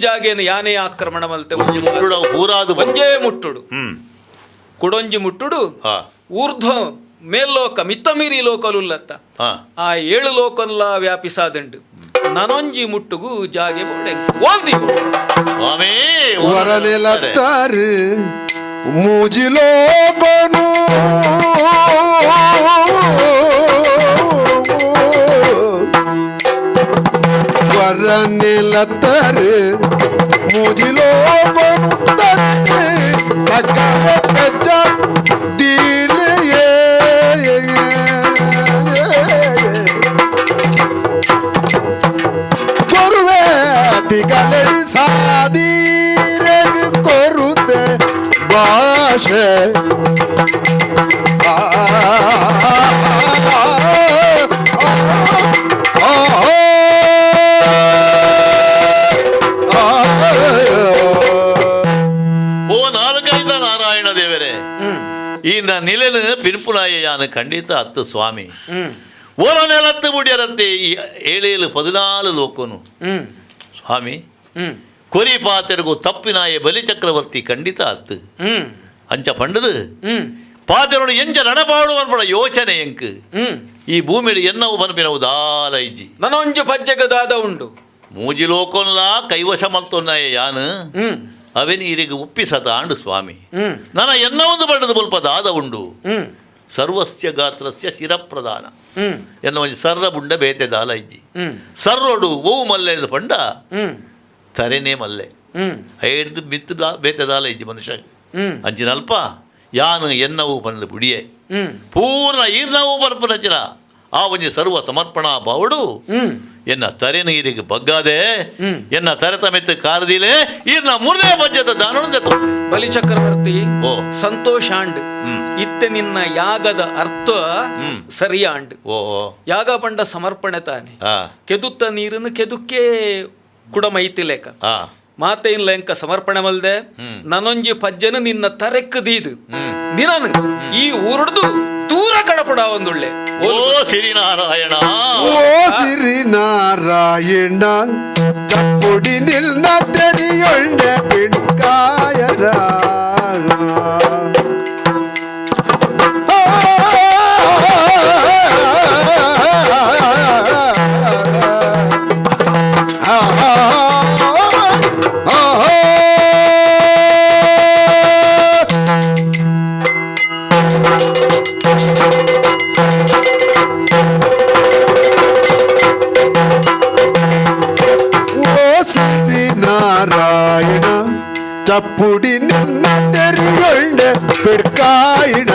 ಜಾಗೇನು ಯಾನೇ ಆಕ್ರಮಣ ಮಲ್ತೆ ಒಂಜೇ ಮುಟ್ಟುಡು ಕುಡೊಂಜಿ ಮುಟ್ಟುಡು ಊರ್ಧ್ವ ಮೇಲ್ಲೋಕ ಮಿತ್ತಮೀರಿ ಲೋಕಲುಲ್ಲತ್ತ ಆ ಏಳು ಲೋಕಲ್ಲ ವ್ಯಾಪಿಸಾದಂಡು ನನೊಂಜಿ ಮುಟ್ಟುಗು ಜಾಗೆ ಬೋಡೆ ಓಲ್ದಿ ವರನೆಲತ್ತಾರೆ ಮೂಜಿಲೋಕನು ವರನೆಲತ್ತಾರೆ ಮೂಜಿಲೋಕನು ತಟ್ಟೆ ತಕ್ಕ ಪೆಚ್ಚ ದೀಲೆಯೇ ಕೊರುವೆ ಅತಿಗಲಡಿ ಸಾದೀರೆಗ್ ಕೊರುತೆ ಭಾಷೆ ಓ ನಾಲ್ಕೈದ ನಾರಾಯಣ ದೇವರೇ, ಈ ನಿಲೆನು ಪಿನ್ಪುನಾಯ ಖಂಡಿತ ಅತ್ತು ಸ್ವಾಮಿ. ಓರ ನೆಲತ್ತು ಮುಡಿಯರತ್ತೆ ಈ ಏಳೇಳು 14 ಲೋಕನು ಸ್ವಾಮಿ. ಕೊರಿ ಪಾತೆರಗು ತಪ್ಪಿನಾಯ ಬಲಿಚಕ್ರವರ್ತಿ ಖಂಡಿತ ಅತ್ತು ಅಂಚ ಪಂಡದು ಪಾತೆರೋಡು ಎಂಚ ನಡಪಾಡು ಅನ್ಪಡ ಯೋಚನೆ ಎಂಕ್ ಈ ಭೂಮಿಯಲ್ಲಿ ಎನ್ನವು ಬನ್ಪಿನವು ದಾಲ ಇಜ್ಜಿ ನನೊಂಜು ಪಜ್ಜೆಗದಾದ ಉಂಡು ಮೂಜಿ ಲೋಕೊನ್ಲಾ ಕೈವಶ ಮಲ್ತೊನ್ನಾಯ ಯಾನು ಅವೆನಿ ಇರಿಗೆ ಒಪ್ಪಿಸದ ಆಂಡು ಸ್ವಾಮಿ. ನನ್ನ ಎನ್ನ ಒಂದು ಬಣ್ಣದ ಮುಲ್ಪ ದಾದ ಉಂಡು ಸರ್ವಸ್ಯ ಗಾತ್ರಸ್ಯ ಶಿರಪ್ರಧಾನ ಎನ್ನ ಒಂಜಿ ಸರ್ರ ಬುಂಡ ಬೇತೆ ದಾಲ ಇಜ್ಜಿ ಸರ್ರೋಡು ಓವು ಮಲ್ಲೆ ಪಂಡ ತರೆನೇ ಮಲ್ಲೆ ಐದು ಮಿತ್ತು ಬೇತೆ ದಾಲ ಇಜ್ಜಿ ಮನುಷ್ಯ ಅಂಚಿನಲ್ಪ ಯಾನು ಎನ್ನವು ಪಂಡ ಬುಡಿಯೆ ಪೂರ್ಣ ಈರ್ನವು ಬರ್ಪುನಂಚಿನ ಆ ಒಂಜಿ ಸರ್ವ ಸಮರ್ಪಣಾ ಬಾವುಡು ಎನ್ನ ತರೆ ನೀರಿಗೆ ಬಗ್ಗಾದೆ ಎನ್ನ ತರೆ ತಮೆತ್ತು ಕಾರದಿಲೆ ಈರ್ನ ಮೂರನೇ ಪಂಚದ ದಾನೊಂದೆ ಬಲಿ ಚಕ್ರವರ್ತಿ ಸಂತೋಷಾಂಡ್ ಇತ್ತೆ ನಿನ್ನ ಯಾಗದ ಅರ್ಥ ಸರಿಯಾಂಡ್. ಯಾಗ ಪಂಡ ಸಮರ್ಪಣೆ ತಾನೆ ಕೆದುತ್ತ ನೀರನ್ನು ಕೆದುಕ್ಕೆ ಕುಡ ಮೈತಿಲೇಕ ಮಾತೇನ್ ಲೆಂಕ ಸಮರ್ಪಣೆ ಮಲ್ದೆ ನನೊಂಜಿ ಪಜ್ಜನು ನಿನ್ನ ತರೆಕ್ ದೀದು ನಿನನು ಈ ಊರುಡ್ದು ದೂರ ಕಡಪಡ ಒಂದುಳ್ಳೆ. ಓ ಸಿರಿನಾರಾಯಣ ಓ ಸಿರಿನಾರಾಯಣ ಚಪ್ಪುಡಿ ನಿಲ್ನ ತೆರಿಯೊಂಡೆ ಪಿಣ್ಕಾಯರ ನಾರಾಯಣ ಚಪ್ಪುಡಿ ನಿನ್ನ ತೆರಿಯೊಂಡೆ ಬಿಡ್ಕಾಯಿಣ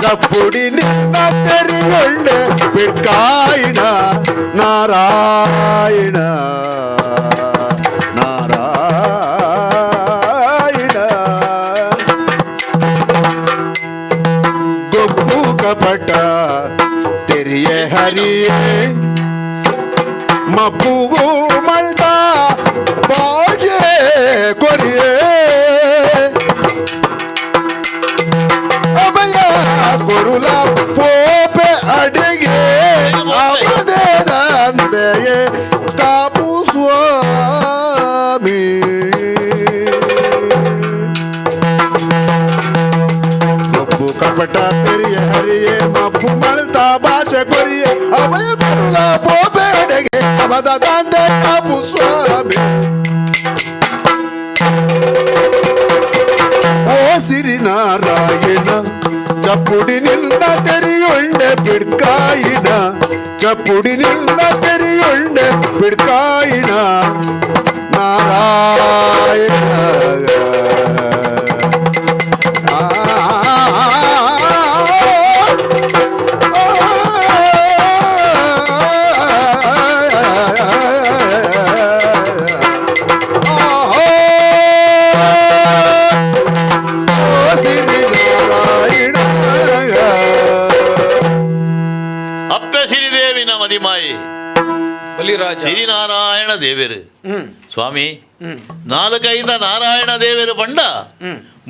ಚಪ್ಪುಡಿ ನಿನ್ನ ತೆರಿಯೊಂಡೆ ಬಿಡ್ಕಾಯಿಣ ನಾರಾಯಣ ನಾರಾಯಣ ಗೊಪ್ಪು ಕಪಟ ತೆರಿಯ ಹರಿಯೇ ಮಬ್ಬುಗೂ ಮಲ್ದ ಬಾಜೆ ಕೊರಿಯೇ ಅಭಯ ಕೊರುಲ ಪೋಪೆ ಅಡಿಗೆ ಅವದೇದಂತೆಯೇ ಕಾಪು ಸ್ವಾಮಿ ಗೊಬ್ಬು ಕಪಟ ತೆರಿಯ ಹರಿಯೇ ಮಬ್ಬು ಮಲ್ದ ಬಾಜೆ ಕೊರಿಯೇ ಅಭಯ ಕೊರುಲ ಪೋಪೆ ಅಡಿಗೆ ಅವದ ಕಾಪು ಸ್ವಾಮಿ. ಓ ಸಿರಿನಾರಾಯಣ ಚಪ್ಪುಡಿ ನಿನ್ನ ತೆರಿಯೊಂಡೆ ಬಿಡ್ಕಾಯಿನ ಚಪ್ಪುಡಿ ನಿನ್ನ ತೆರಿಯೊಂಡೆ ಬಿಡ್ಕಾಯಿನ ನಾರಾಯಣ Baliraja Sri Narayana ದೇವರು ಸ್ವಾಮಿ ನಾಲ್ಕೈದ ನಾರಾಯಣ ದೇವರು ಬಂಡ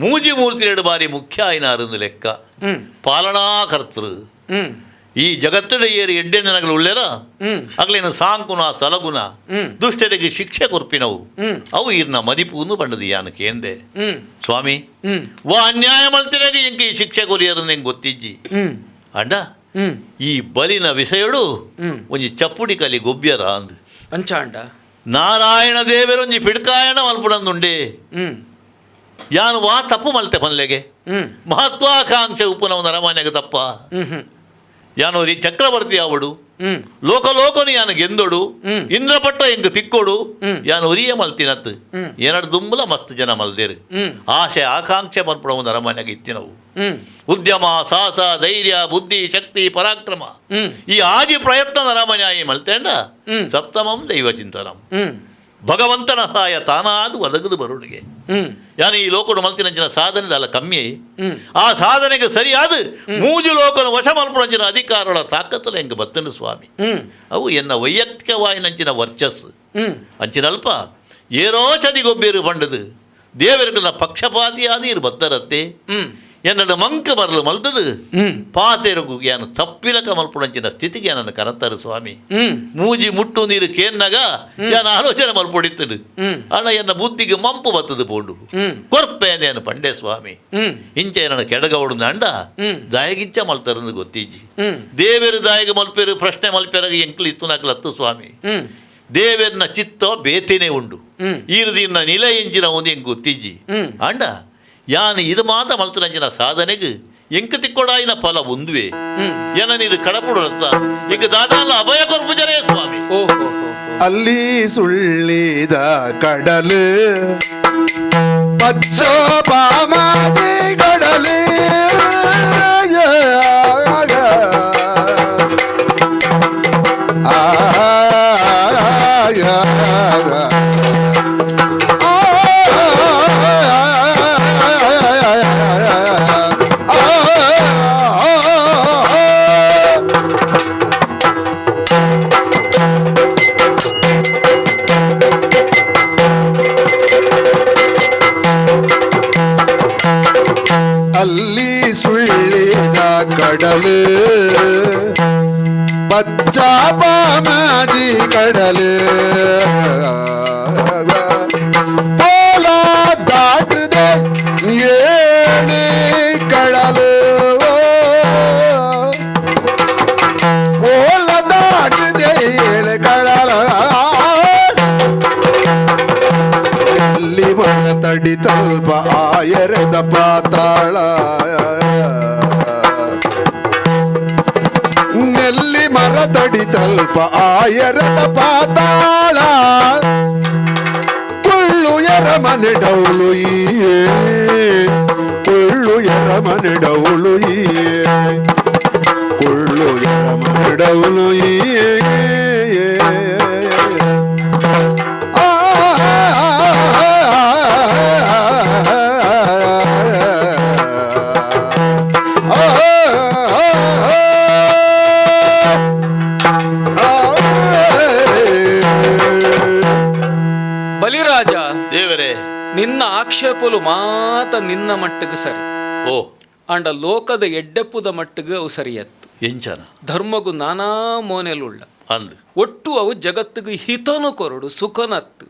ಮೂಜಿ ಮೂರ್ತಿ ಎರಡು ಬಾರಿ ಮುಖ್ಯ ಆಯ್ನಾರಂದು ಲೆಕ್ಕ ಪಾಲನಾಕರ್ತೃ ಈ ಜಗತ್ತಿನ ಏರಿ ಎಡ್ಡೆ ಜನಗಳು ಉಳ್ಳೇರ ಅಗ್ಲೇನು ಸಾಂಕುನ ಸಲಗುನ ದುಷ್ಟರಿಗೆ ಶಿಕ್ಷೆ ಕೊರ್ಪಿನವು ಅವು ಇರ್ನ ಮದಿಪೂನು ಬಂಡದು ಯಾನು ಕೇಂದೆ ಸ್ವಾಮಿ ವಾ ಅನ್ಯಾಯ ಮಲ್ತಿರಾಗ ಎಂಕ ಈ ಶಿಕ್ಷೆ ಕೊರಿಯರನ್ನ ಹೆಂಗೆ ಗೊತ್ತಿಜ್ಜಿ ಅಂಡ ಈ ಬಲಿನ ವಿಷಯಡು ಒಂಜಿ ಚಪ್ಪುಡಿ ಕಲಿ ಗೊಬ್ಬ್ಯರ ಅಂದ್ ಅಂಚಾಂಡ ನಾರಾಯಣ ದೇವರೊಂಜಿ ಪಿಡ್ಕಾಯಣ ಮಲ್ಪುಡಂದುಂಡೆ ಯಾನು ವಾ ತಪ್ಪು ಮಲ್ತೆ ಪನ್ಲೆಗೆ ಮಹತ್ವಾಕಾಂಕ್ಷೆ ಉಪ್ಪುನವು ನರಮಾನ್ಯಗ ತಪ್ಪ ಯಾನು ರೀ ಚಕ್ರವರ್ತಿ ಆವಡು ಲೋಕ ಲೋಕನು ಯಾನು ಗೆಂದೊಡು ಇಂದ್ರಪಟ್ಟ ಎಂಗ್ ತಿಕ್ಕೊಡು ಯಾನು ಒರಿಯ ಮಲ್ತಿನತ್ತು ಏನಡು ದುಂಬುಲ ಮಸ್ತ್ ಜನ ಮಲ್ದೇರು ಆಶೆ ಆಕಾಂಕ್ಷೆ ಮಲ್ಪಡವು ನರಮಾನ್ಯಗ ಇತ್ತಿನವು ಉದ್ಯಮ ಸಾಹಸ ಧೈರ್ಯ ಬುದ್ಧಿ ಶಕ್ತಿ ಪರಾಕ್ರಮ ಈ ಆಜಿ ಪ್ರಯತ್ನ ನರಮನ್ಯಾಯಿ ಮಲ್ತೇಂಡ ಸಪ್ತಮಂ ದೈವ ಚಿಂತನಂ ಭಗವಂತನ ಸಹಾಯ ತಾನಾದು ಒದಗದು ಬರುಡಿಗೆ ಯಾನು ಈ ಲೋಕಡು ಮಲ್ತಿನಂಚಿನ ಸಾಧನೆ ಅಲ್ಲ ಕಮ್ಮಿ ಆ ಸಾಧನೆಗೆ ಸರಿಯಾದ ಮೂಜು ಲೋಕನು ವಶ ಮಲ್ಪುಣಂಚಿನ ಅಧಿಕಾರಗಳ ತಾಕತ್ತಲ ಹೆಂಗೆ ಬತ್ತನು ಸ್ವಾಮಿ ಅವು ಎನ್ನ ವೈಯಕ್ತಿಕವಾಯಿನಂಚಿನ ವರ್ಚಸ್ಸು ಅಂಚಿನಲ್ಪ ಏರೋ ಚದಿಗೊಬ್ಬೇರು ಬಂಡದು ದೇವರುಗಳ ಪಕ್ಷಪಾತಿಯಾದ ಇರು ಬತ್ತರತ್ತೆ ಎನ್ನಡ ಮಂಕ ಬರಲು ಮಲ್ತದು ಪಾತೆರುಗು ಯಾನು ತಪ್ಪಿಲಕ ಮಲ್ಪುಣಂಚಿನ ಸ್ಥಿತಿಗೆ ನನ್ನ ಕರತಾರೆ ಸ್ವಾಮಿ ಮೂಜಿ ಮುಟ್ಟು ನೀರು ಕೇನ್ನಾಗ ಯಾನ ಆಲೋಚನೆ ಮಲ್ಪೊಡಿತ್ತದು ಅಣ್ಣ ಎನ್ನ ಬುದ್ಧಿಗೆ ಮಂಪು ಬತ್ತದು ಪೋಂಡು ಕೊರ್ಪೇನೇನು ಪಂಡೆ ಸ್ವಾಮಿ ಇಂಚ ನನ್ನ ಕೆಡಗೌಡು ಅಂಡ ದಾಯಗಿಂಚ ಮಲ್ತಾರಂದು ಗೊತ್ತಿಜ್ಜಿ ದೇವೇರು ದಾಯಗ ಮಲ್ಪೇರು ಪ್ರಶ್ನೆ ಮಲ್ಪೆರಗ ಎಂಕ್ಲು ಇತ್ತು ನಾಕಲತ್ತು ಸ್ವಾಮಿ ದೇವೇರ್ನ ಚಿತ್ತ ಬೇತೇನೆ ಉಂಡು ಈರುದಿನ ನಿಲ ಎಂಚಿನ ಒಂದು ಹೆಂಗೆ ಗೊತ್ತಿಜ್ಜಿ ಅಂಡ ಯಾನು ಇದು ಮಾತ ಮಲ್ತನಂಚಿನ ಸಾಧನೆಗೆ ಎಂಕ ತಿಕ್ಕೊಡಾಯಿನ ಫಲ ಒಂದುವೆ ಏನ ನೀರು ಕಡಪುಡತ್ತ ಈಗ ದಾದಾಲ ಅಭಯ ಕೊರ್ಪುಜರೇ ಸ್ವಾಮಿ. ಅಲ್ಲಿ ಸುಳ್ಳಿದ ಕಡಲು ಪಚ್ಚ ಪಾಮಾದಿ ಕಡಲು ಅಲ್ಲಿ ಸುಳ್ಳಿದ ಕಡಲು ಪಚ್ಚ ಪಾಮಾದಿ ಕಡಲು ಪೋಲ ದಾಟದೆ ಏಣಿ ಕಡಲು ಪೋಲ ದಾಟದೆ ಏಳು ಕಡಲು ಅಲ್ಲಿ ಮನ ತಡಿ ತಲ್ಪ ಆಯರದ ಪಾತಾಳ ನೆಲ್ಲಿ ಮರ ತಡಿ ತಲ್ಪ ಆಯರದ ಪಾತಾಳ ಕುಳ್ಳು ಎರಮನೆ ಡೌಲು ಈಯೇ ಕುಳ್ಳು ಎರಮನೆ ಡೌಲು ಈಯೇ ಕುಳ್ಳು ಎರಮನೆ ಡೌಲು ಈಯೇ ಬಲಿರಾಜ ದೇವರೇ, ನಿನ್ನ ಆಕ್ಷೇಪಲು ಮಾತ ನಿನ್ನ ಮಟ್ಟಿಗೆ ಸರಿ. ಓ ಅಂಡ ಲೋಕದ ಎಡ್ಡೆಪ್ಪುದ ಮಟ್ಟಿಗೆ ಅವು ಸರಿಯತ್ತು. ಎಂಚನ ಧರ್ಮಗು ನಾನಾ ಮೋನೆಲುಳ್ಳ ಅಂದು ಒಟ್ಟು ಅವು ಜಗತ್ತಿಗೆ ಹಿತನು ಕೊರಡು ಸುಖನತ್ತು.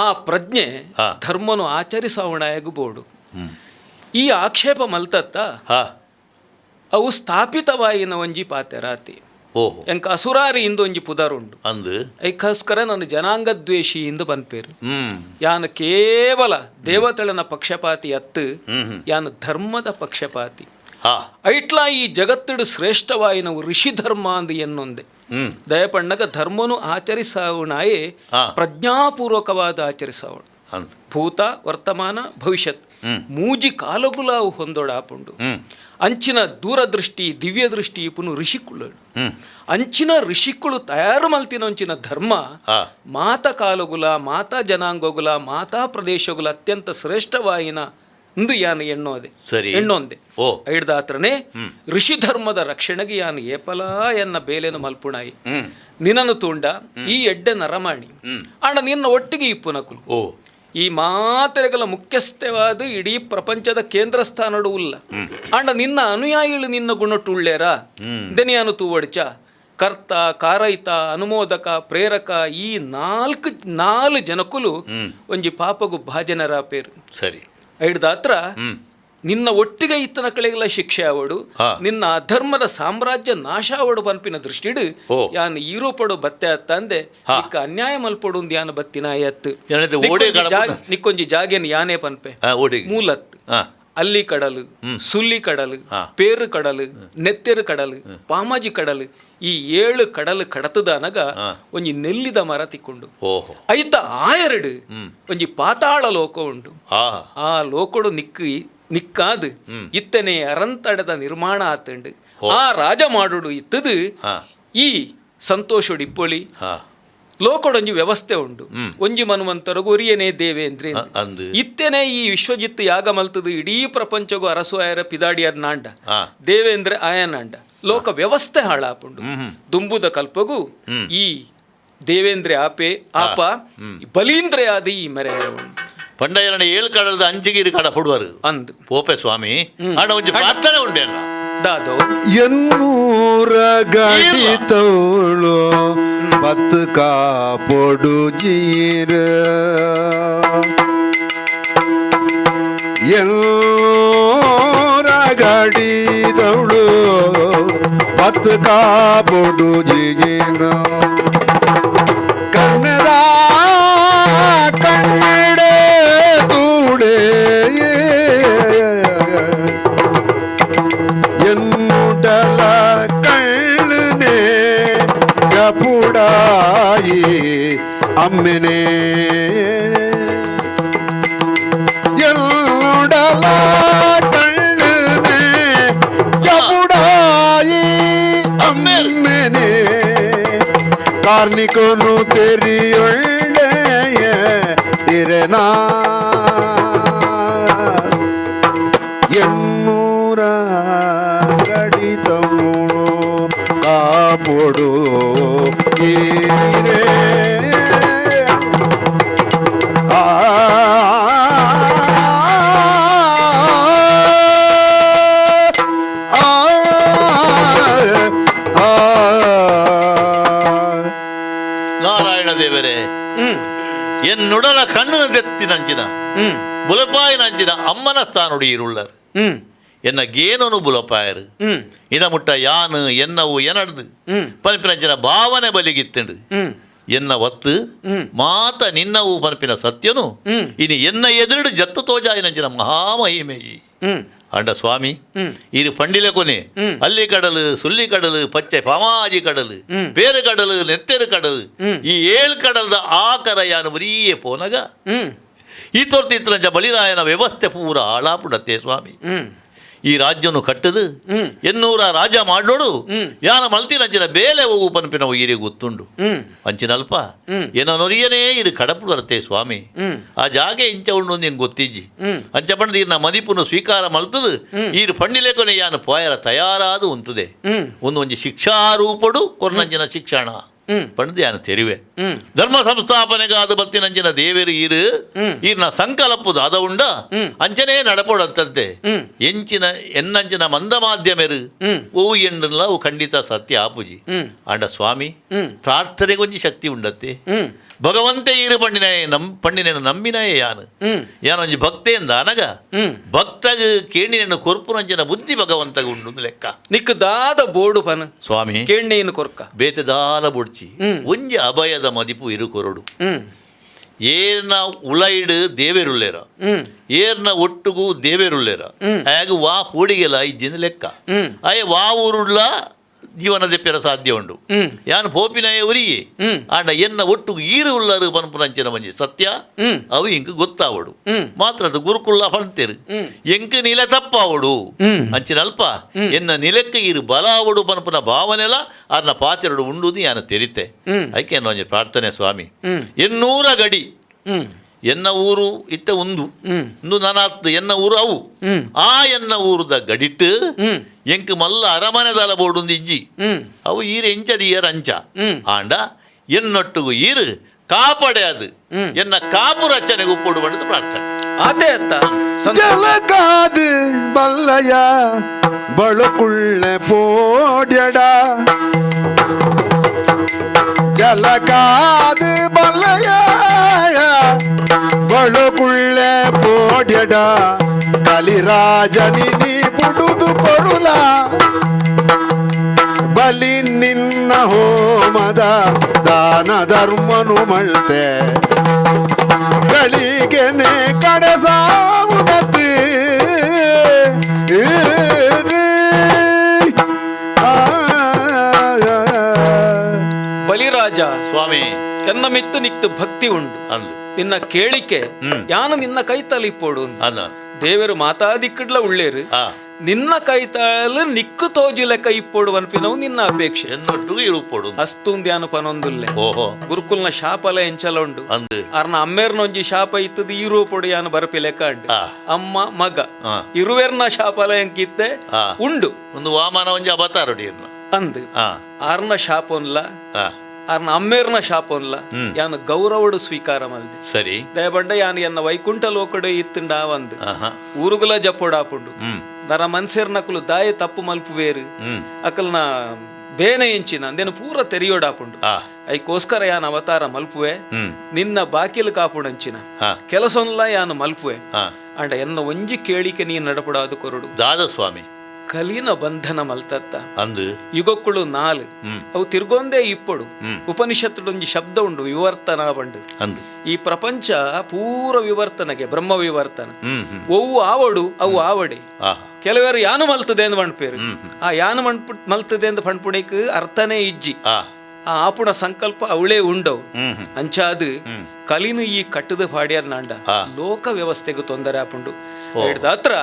ಆ ಪ್ರಜ್ಞೆ ಧರ್ಮನು ಆಚರಿಸವಣಾಯಗು ಬೋಡು. ಈ ಆಕ್ಷೇಪ ಮಲ್ತತ್ತ ಅವು ಸ್ಥಾಪಿತವಾಯಿನ ಒಂಜಿ ಪಾತೆರಾತಿ. ಓಹೋ ಎಂಕ ಅಸುರಾರಿ ಇಂದು ಒಂಜಿ ಪುದರುಂಡು ಅಂದು ಐಕೋಸ್ಕರ ನಾನು ಜನಾಂಗದ್ವೇಷಿ ಎಂದು ಬನ್ಪೇರು. ಯಾನು ಕೇವಲ ದೇವತೆಳನ ಪಕ್ಷಪಾತಿ ಅತ್ತು, ಯಾನು ಧರ್ಮದ ಪಕ್ಷಪಾತಿ. ಐಟ್ಲಾ ಈ ಜಗತ್ತಿಡು ಶ್ರೇಷ್ಠವಾಯಿನವು ಋಷಿ ಧರ್ಮ ಅಂದು ಎನ್ನೊಂದೆ. ದಯಪಣ್ಣಗ ಧರ್ಮನು ಆಚರಿಸವಣಾಯೇ ಪ್ರಜ್ಞಾಪೂರ್ವಕವಾದ ಆಚರಿಸವಳು. ಭೂತ ವರ್ತಮಾನ ಭವಿಷ್ಯತ್ ಮೂಜಿ ಕಾಲಗುಲಾವು ಹೊಂದೊಡಾಪುಂಡು. ಅಂಚಿನ ದೂರದೃಷ್ಟಿ ದಿವ್ಯ ದೃಷ್ಟಿ ಪುನು ಋಷಿಕುಳು. ಅಂಚಿನ ಋಷಿಕುಳು ತಯಾರು ಮಲ್ತಿನ ಅಂಚಿನ ಧರ್ಮ ಮಾತ ಕಾಲಗುಲ ಮಾತಾ ಜನಾಂಗಗುಲ ಮಾತಾ ಪ್ರದೇಶಗುಲ ಅತ್ಯಂತ ಶ್ರೇಷ್ಠವಾಯಿನ ಇಂದು ಯಾನು ಎಣ್ಣೋದೆ ಸರಿ. ಎಣ್ಣೊಂದೆ. ಓ. ಐಡ್ದಾತ್ರನೇ ಋಷಿ ಧರ್ಮದ ರಕ್ಷಣೆಗೆ ಯಾನು ಏಪಲ ಎನ್ನ ಬೇಲೆನು ಮಲ್ಪುಣಾಯಿ ನಿನ್ನನ್ನು ತೂಂಡ ಈ ಎಡ್ಡೆ ನರಮಾಣಿ ಅಣ್ಣ ನಿನ್ನ ಒಟ್ಟಿಗೆ ಇಪ್ಪುನಕುಲು. ಓ. ಈ ಮಾತೆರೆಗಲ ಮುಖ್ಯಸ್ಥವಾದ ಇಡೀ ಪ್ರಪಂಚದ ಕೇಂದ್ರ ಸ್ಥಾನಡು ಉಲ್ಲ ಅಣ್ಣ ನಿನ್ನ ಅನುಯಾಯಿಗಳು ನಿನ್ನ ಗುಣಟುಳ್ಳೇರ ದೆನಿಯಾನು ತೂವಡ್ಚ ಕರ್ತ ಕಾರೈತ ಅನುಮೋದಕ ಪ್ರೇರಕ ಈ ನಾಲ್ಕು ಜನಕುಲು ಒಂಜಿ ಪಾಪಗು ಭಾಜನರ ಪೇರು. ಸರಿ. ಐಡ್ದಾತ್ರ ನಿನ್ನ ಒಟ್ಟಿಗೆ ಇತ್ತನ ಕಳೆಗೆಲ್ಲ ಶಿಕ್ಷೆ ಅವಡು, ನಿನ್ನ ಅಧರ್ಮದ ಸಾಮ್ರಾಜ್ಯ ನಾಶ ಅವಡು ಪನ್ಪಿನ ದೃಷ್ಟಿಡು ಯಾನ್ ಈರೋಪಡು ಬತ್ತೆ ಅತ್ತಂದೆ ನಿಕ್ಕ ಅನ್ಯಾಯ ಮಲ್ಪಡು ಯಾನ್ ಬತ್ತಿನ ಎತ್ತು ನಿಕ್ಕೊಂಜಿ ಜಾಗೆನ್ ಯಾನೇ ಪನ್ಪೆ ಮೂಲತ್ ಅಲ್ಲಿ ಕಡಲು ಸುಲ್ಲಿ ಕಡಲು ಪೇರು ಕಡಲು ನೆತ್ತೆರು ಕಡಲು ಪಾಮಾಜಿ ಕಡಲು ಈ 7 ಕಡಲು ಕಡತದಾನಗ ಒಂಜಿ ನೆಲ್ಲಿದ ಮರ ತಿಕ್ಕೊಂಡು ಐತ ಆಯರಡು ಒಂಜಿ ಪಾತಾಳ ಲೋಕ ಉಂಡು. ಆ ಲೋಕಡು ನಿಕ್ಕಾದು ಇತ್ತನೆ ಅರಂತಡದ ನಿರ್ಮಾಣ ಆತಂಡು ಆ ರಾಜ ಮಾಡುಡು ಇತ್ತದು ಈ ಸಂತೋಷಡು ಇಪ್ಪೊಳಿ ಲೋಕಡೊಂಜಿ ವ್ಯವಸ್ಥೆ ಉಂಡು. ಒಂಜಿ ಮನುವಂತರಗು ಒರಿಯನೇ ದೇವೇಂದ್ರೆ ಇತ್ತನೆ ಈ ವಿಶ್ವಜಿತ್ ಯಾಗ ಮಲ್ತದು ಇಡೀ ಪ್ರಪಂಚಗೂ ಅರಸು ಆಯರ ಪಿದಾಡಿಯರ್ ನಾಂಡ ದೇವೇಂದ್ರ ಆಯನಾಂಡ ಲೋಕ ವ್ಯವಸ್ಥೆ ಹಾಳಾಪುಂಡು. ದುಂಬುದ ಕಲ್ಪಗೂ ಈ ದೇವೇಂದ್ರ ಆಪೆ ಆಪ ಬಲೀಂದ್ರೆ ಆದಿ ಈ ಮೆರೆ ಪಂಡ ಎರಡ ಏಳು ಕಡಲದ ಅಂಚಿಗಿರಿ ಕಡ ಪುಡುವರು ಅಂದು ಪೋಪೆ ಸ್ವಾಮಿ ಅಣ್ಣ ಒಂಜಿ ಪ್ರಾರ್ಥನೆ ಉಂಡೆ ದಾದೋ ಎನ್ನೂರ ಗಡಿತವಳು ಬತ್ಕ ಪೊಡು ಜೀರ ಎನ್ನೂರ ಗಡಿತವಳು ಬತ್ಕ ಪೊಡು ಜೀರ ಕನ್ನಡ ಕನ್ನಡ ತೂಡೆ ಎನ್ನುಡಲ ಕಣ್ಣನೆ ಜಪುಡಾಯಿ ಅಮ್ಮನೆ ಎನ್ನುಡಲ ಕಣ್ಣನೆ ಜಪುಡಾಯಿ ಅಮ್ಮನೆ ಕಾರ್ಣಿಕನು ತೆರಿಯೊಳ್ಳೆಯ ಇರನಾ ಎನ್ನೂರ ಗಡಿತವಳು ಕಾಪೊಡು ಆ ನಾರಾಯಣ ದೇವರೇ, ಎನ್ನುಡಲ ಕಣ್ಣು ದೆತ್ತಿನಂಚಿನ ಬುಲಪಾಯಿನಂಚಿನ ಅಮ್ಮನ ಸ್ಥಾನೊಡಿ ಇರುಳ್ಳರು ಎನ್ನ ಗೇನನು ಬುಲಪಾಯರು ಇನ ಮುಟ್ಟ ಯಾನು ಎನ್ನವು ಎನಡ್ದು ಪನ್ಪಿನಂಚಿನ ಭಾವನೆ ಬಲಿಗಿತ್ತಂಡು ಎನ್ನ ಒತ್ತು ಮಾತ ನಿನ್ನವು ಪನ್ಪಿನ ಸತ್ಯನು ಇನಿ ಎನ್ನ ಎದುರುಡು ಜತ್ತು ತೋಜಾಯಿನಂಚಿನ ಮಹಾಮಹಿಮೆಯಿ ಅಂಡ ಸ್ವಾಮಿ ಇದು ಪಂಡಿಲೆ ಕೊನೆ ಅಲ್ಲಿ ಕಡಲು ಸುಲ್ಲಿ ಕಡಲು ಪಚ್ಚೆ ಪಾಮಾಜಿ ಕಡಲು ಬೇರೆ ಕಡಲು ನೆತ್ತೆರು ಕಡಲು ಈ ಏಳು ಕಡಲದ ಆಕರ ಯಾನು ಬರೀಯೇ ಪೋನಗ ಈ ತೊರ್ತಿತ್ತಲಂಚ ಬಲಿರಾಯನ ವ್ಯವಸ್ಥೆ ಪೂರ ಹಾಳಾಪುಡತ್ತೆ ಸ್ವಾಮಿ. ಈ ರಾಜ್ಯನು ಕಟ್ಟದು ಎನ್ನೂರ ರಾಜ ಮಾಡೋಡು ಯಾನ ಮಲ್ತಿನಂಚಿನ ಬೇಲೆ ಹೋಗು ಪನ್ಪಿನ ಈರಿಗೆ ಗೊತ್ತುಂಡು ಅಂಚಿನಲ್ಪ ಏನೊರಿಯನೇ ಇರು ಕಡಪು ಬರುತ್ತೆ ಸ್ವಾಮಿ. ಆ ಜಾಗೆ ಇಂಚ ಉಂಡು ನಿಂಗೆ ಗೊತ್ತಿಜ್ಜಿ ಅಂಚ ಪಂಡದ ಈರ್ನ ಮದಿಪುನು ಸ್ವೀಕಾರ ಮಲ್ತದು ಈರು ಪಂಡಿಲೇಕೊನೆ ಯಾನು ಪೋಯರ ತಯಾರಾದ ಉಂತದೆ ಒಂದು ಒಂಜಿ ಶಿಕ್ಷಾರೂಪಡು ಕೊರ್ನಂಚಿನ ಶಿಕ್ಷಣ ಪಂಡದ ಯಾನು ತೆರಿವೆ ಧರ್ಮ ಸಂಸ್ಥಾಪನೆಗಾದ ಬತ್ತಿನಂಚಿನ ದೇವರು ಈರು ಈರ್ನ ಸಂಕಲ್ಪದ ಅದ ಉಂಡ ಅಂಚನೇ ನಡಪೋಡಂತಂತೆ ಎಂಚಿನ ಎನ್ನಂಚಿನ ಮಂದ ಮಾಧ್ಯಮರು ಓ ಎಂಡಲ್ಲ ಅವು ಖಂಡಿತ ಸತ್ಯ ಆಪುಜಿ ಅಂಡ ಸ್ವಾಮಿ ಪ್ರಾರ್ಥನೆಗೊಂಜಿ ಶಕ್ತಿ ಉಂಡತ್ತೆ ಭಗವಂತೆ ಈರು ಪಂಡಿನ ಪಂಡಿನ ನಂಬಿನಯೇ ಯಾನು ಯಾನೊಂಜಿ ಭಕ್ತೆಯಿಂದ ಅನಗ ಭಕ್ತಗ ಕೇಣಿನ ಕೊರ್ಪುನಂಚಿನ ಬುದ್ಧಿ ಭಗವಂತಗ ಉಂಡು ಲೆಕ್ಕ ನಿಕ್ಕದಾದ ಬೋಡು ಪನ ಸ್ವಾಮಿ ಕೇಣ್ಣೆಯನ್ನು ಕೊರ್ಕ ಬೇತೆದಾಲ ಬುಡ್ಚಿ ಒಂಜಿ ಅಭಯದ ಮದಿಪು ಇರು ಕೊರಡು ಏರ್ನ ಉಲೈಡು ದೇವೆರುಳ್ಳೇರ ಏರ್ನ ಒಟ್ಟುಗು ದೇವೆರುಳ್ಳೇರ ಆಗ ವಾ ಪೂಡಿಗೆಲ ಇದ್ದಿನ ಲೆಕ್ಕ ಅಯ್ಯ ವಾ ಊರುಳ್ಳ ಜೀವನದ ಪೆರ ಸಾಧ್ಯ ಉಂಡು ಯಾನು ಪೋಪಿನ ಉರಿಯೇ ಆಂಡ ಎನ್ನ ಒಟ್ಟುಗು ಈರು ಉಳ್ಳರು ಪನ್ಪುನಂಚಿನ ಮಂಜಿ ಸತ್ಯ ಅವು ಇಂಕ್ ಗೊತ್ತಾವಡು ಮಾತ್ರ ಅದು ಗುರುಕುಳ್ಳ ಪಂತೇರು ಎಂಕ್ ನಿಲೆ ತಪ್ಪಾವಡು ಅಂಚಿನ ಅಲ್ಪ ಎನ್ನ ನಿಲಕ್ಕೆ ಈರು ಬಲ ಆವಡು ಪನ್ಪುನ ಭಾವನೆಲ ಅರ್ನ ಪಾತೆರಡು ಉಂಡುದು ಯಾನು ತೆರಿತೆ ಐಕೆ ಒಂಜಿ ಪ್ರಾರ್ಥನೆ ಸ್ವಾಮಿ. ಎನ್ನೂರ ಗಡಿ ಎನ್ನ ಊರು ಇತ್ತ ಉಂದು ಉಂದು ನಾನಾತ್ ಎನ್ನ ಊರು ಅವು ಆ ಎನ್ನ ಊರುದ ಗಡಿಟ್ಟು ಎಂಕ್ ಮಲ್ಲ ಅರಮನೆದಾಲ ಬೋಡುಂದು ಇಜ್ಜಿ ಅವು ಈರು ಎಂಚದಿ ಏರ್ ಅಂಚ ಆಂಡ ಎನ್ನೊಟ್ಟುಗು ಈರು ಕಾಪಡೆ ಅದು ಎನ್ನ ಕಾಪು ರಚನೆಗೆ ಉಪ್ಪುಡು ಪಂಡದು ಪ್ರಾರ್ಥನೆ ಆತೆ ಅತ್ತ ಜಲಗಾದು ಬಲ್ಲಯ ಬಳುಕುಳ್ಳೆ ಪೋಡ್ಯಡ ಜಲಗಾದು ಬಲ್ಲಯ ಬಳುಕುಳ್ಳೆ ಪೋಡ್ಯಡ ಕಲಿರಾಜನಿ ನೀ ಬುಡುದು ಕೊರುಲ ಬಲಿ ನಿನ್ನ ಹೋಮದ ದಾನ ಧರ್ಮನು ಮಳ್ತೆ ಗಳಿಗೆನೆ ಕಡೆಸಾವುದತಿ ಬಲಿರಾಜ ಸ್ವಾಮಿ ಎನ್ನ ಮಿತ್ತು ನಿಕ್ತು ಭಕ್ತಿ ಉಂಡು ಅಂದು ನಿನ್ನ ಕೇಳಿಕೆ ಯಾನು ನಿನ್ನ ಕೈ ತಲಿಪೋಡು ಅಂದ ದೇವರು ಮಾತಾದಿಕ್ಕಡ್ಲ ಉಳ್ಳೇರು ನಿನ್ನ ಕೈತಾಳು ನಿಕ್ಕು ತೋಜು ಲೆಕ್ಕ ಇಪ್ಪೋಡು ಅನ್ಪಿನವು ನಿನ್ನ ಅಪೇಕ್ಷೆ ಎನ್ನೊಟ್ಟು ಇರುಪೋಡು ಅಸ್ತುಂದು ಯಾನು ಪನೊಂದುಲ್ಲೆ ಓಹೋ ಗುರುಕುಲ್ನ ಶಾಪಲ ಎಂಚಲ ಉಂಡು ಅಂದು ಅರ್ನ ಅಮ್ಮೇರ್ನೊಂಜಿ ಶಾಪ ಇತ್ತದು ಈ ರೂಪೊಡು ಯಾನು ಬರಪಿ ಲೆಕ್ಕ ಉಂಡು ಅಮ್ಮ ಮಗ ಇರುವೆರ್ನ ಶಾಪಲ ಎಂಕಿತ್ತೆ ಉಂಡು ಒಂದು ವಾಮನ ಒಂಜಿ ಅವತಾರಡಿ ಅಂದು ಆರ್ನ ಶಾಪೊನ್ಲ ಆರ್ನ ಅಮ್ಮೇರ್ನ ಶಾಪೊನ್ಲ ಯಾನು ಗೌರವಡು ಸ್ವೀಕಾರ ಮಲ್ದೆ ಸರಿ ದಯಬಂಡ ಯಾನು ಎನ್ನ ವೈಕುಂಠ ಲೋಕಡೆ ಇತ್ತುಂಡ ಒಂದು ಊರುಗುಲ ಜಪ್ಪೊಡಾಪುಂಡು ನರ ಮನ್ಸೇರ್ನಕುಲು ದಾಯ ತಪ್ಪು ಮಲ್ಪುವೇರು ಅಕಲ್ನ ಬೇನೆ ಎಂಚಿನ ಅಂದೇನು ಪೂರ ತೆರಿಯೋಡಾಪುಂಡು ಐಕೋಸ್ಕರ ಯಾನ್ ಅವತಾರ ಮಲ್ಪುವೆ ನಿನ್ನ ಬಾಕಿಲು ಕಾಪುಡಂಚಿನ ಕೆಲಸೊನ್ಲ ಯಾನು ಮಲ್ಪುವೆ ಅಂಡ ಎನ್ನ ಒಂಜಿ ಕೇಳಿಕೆ ನೀ ನಡಪಡಾದು ಕೊರಡು ದಾದ ಸ್ವಾಮಿ ಕಲಿನ ಬಂಧನ ಮಲ್ತತ್ತ ಅಂದು ಯುಗಕ್ಕುಳು ನಾಲ್ ಅವು ತಿರ್ಗೊಂದೇ ಇಪ್ಪಡು ಉಪನಿಷತ್ತುಡೊಂಜಿ ಶಬ್ದ ಉಂಡು ವಿವರ್ತನ ಬಂಡು ಅಂದು ಈ ಪ್ರಪಂಚ ಪೂರ ವಿವರ್ತನೆಗೆ ಬ್ರಹ್ಮ ವಿವರ್ತನ ಒವ್ವು ಆವಡು ಅವು ಆವಡೆ ಕೆಲವರು ಯಾನು ಮಲ್ತದೆ ಎಂದು ಪಣ್ಪೇರು ಆ ಯಾನು ಮಣ್ಪು ಮಲ್ತದೆ ಎಂದು ಪಣ್ಪುಣಿಕ್ ಅರ್ಥನೇ ಇಜ್ಜಿ ಆ ಆಪುಣ ಸಂಕಲ್ಪ ಅವಳೇ ಉಂಡವು ಅಂಚಾದು ಕಲಿನು ಈ ಕಟ್ಟದ ಪಾಡ್ಯಾರ್ ನಾಂಡ ಲೋಕ ವ್ಯವಸ್ಥೆಗೆ ತೊಂದರೆ ಆಪುಂಡು ಹತ್ರ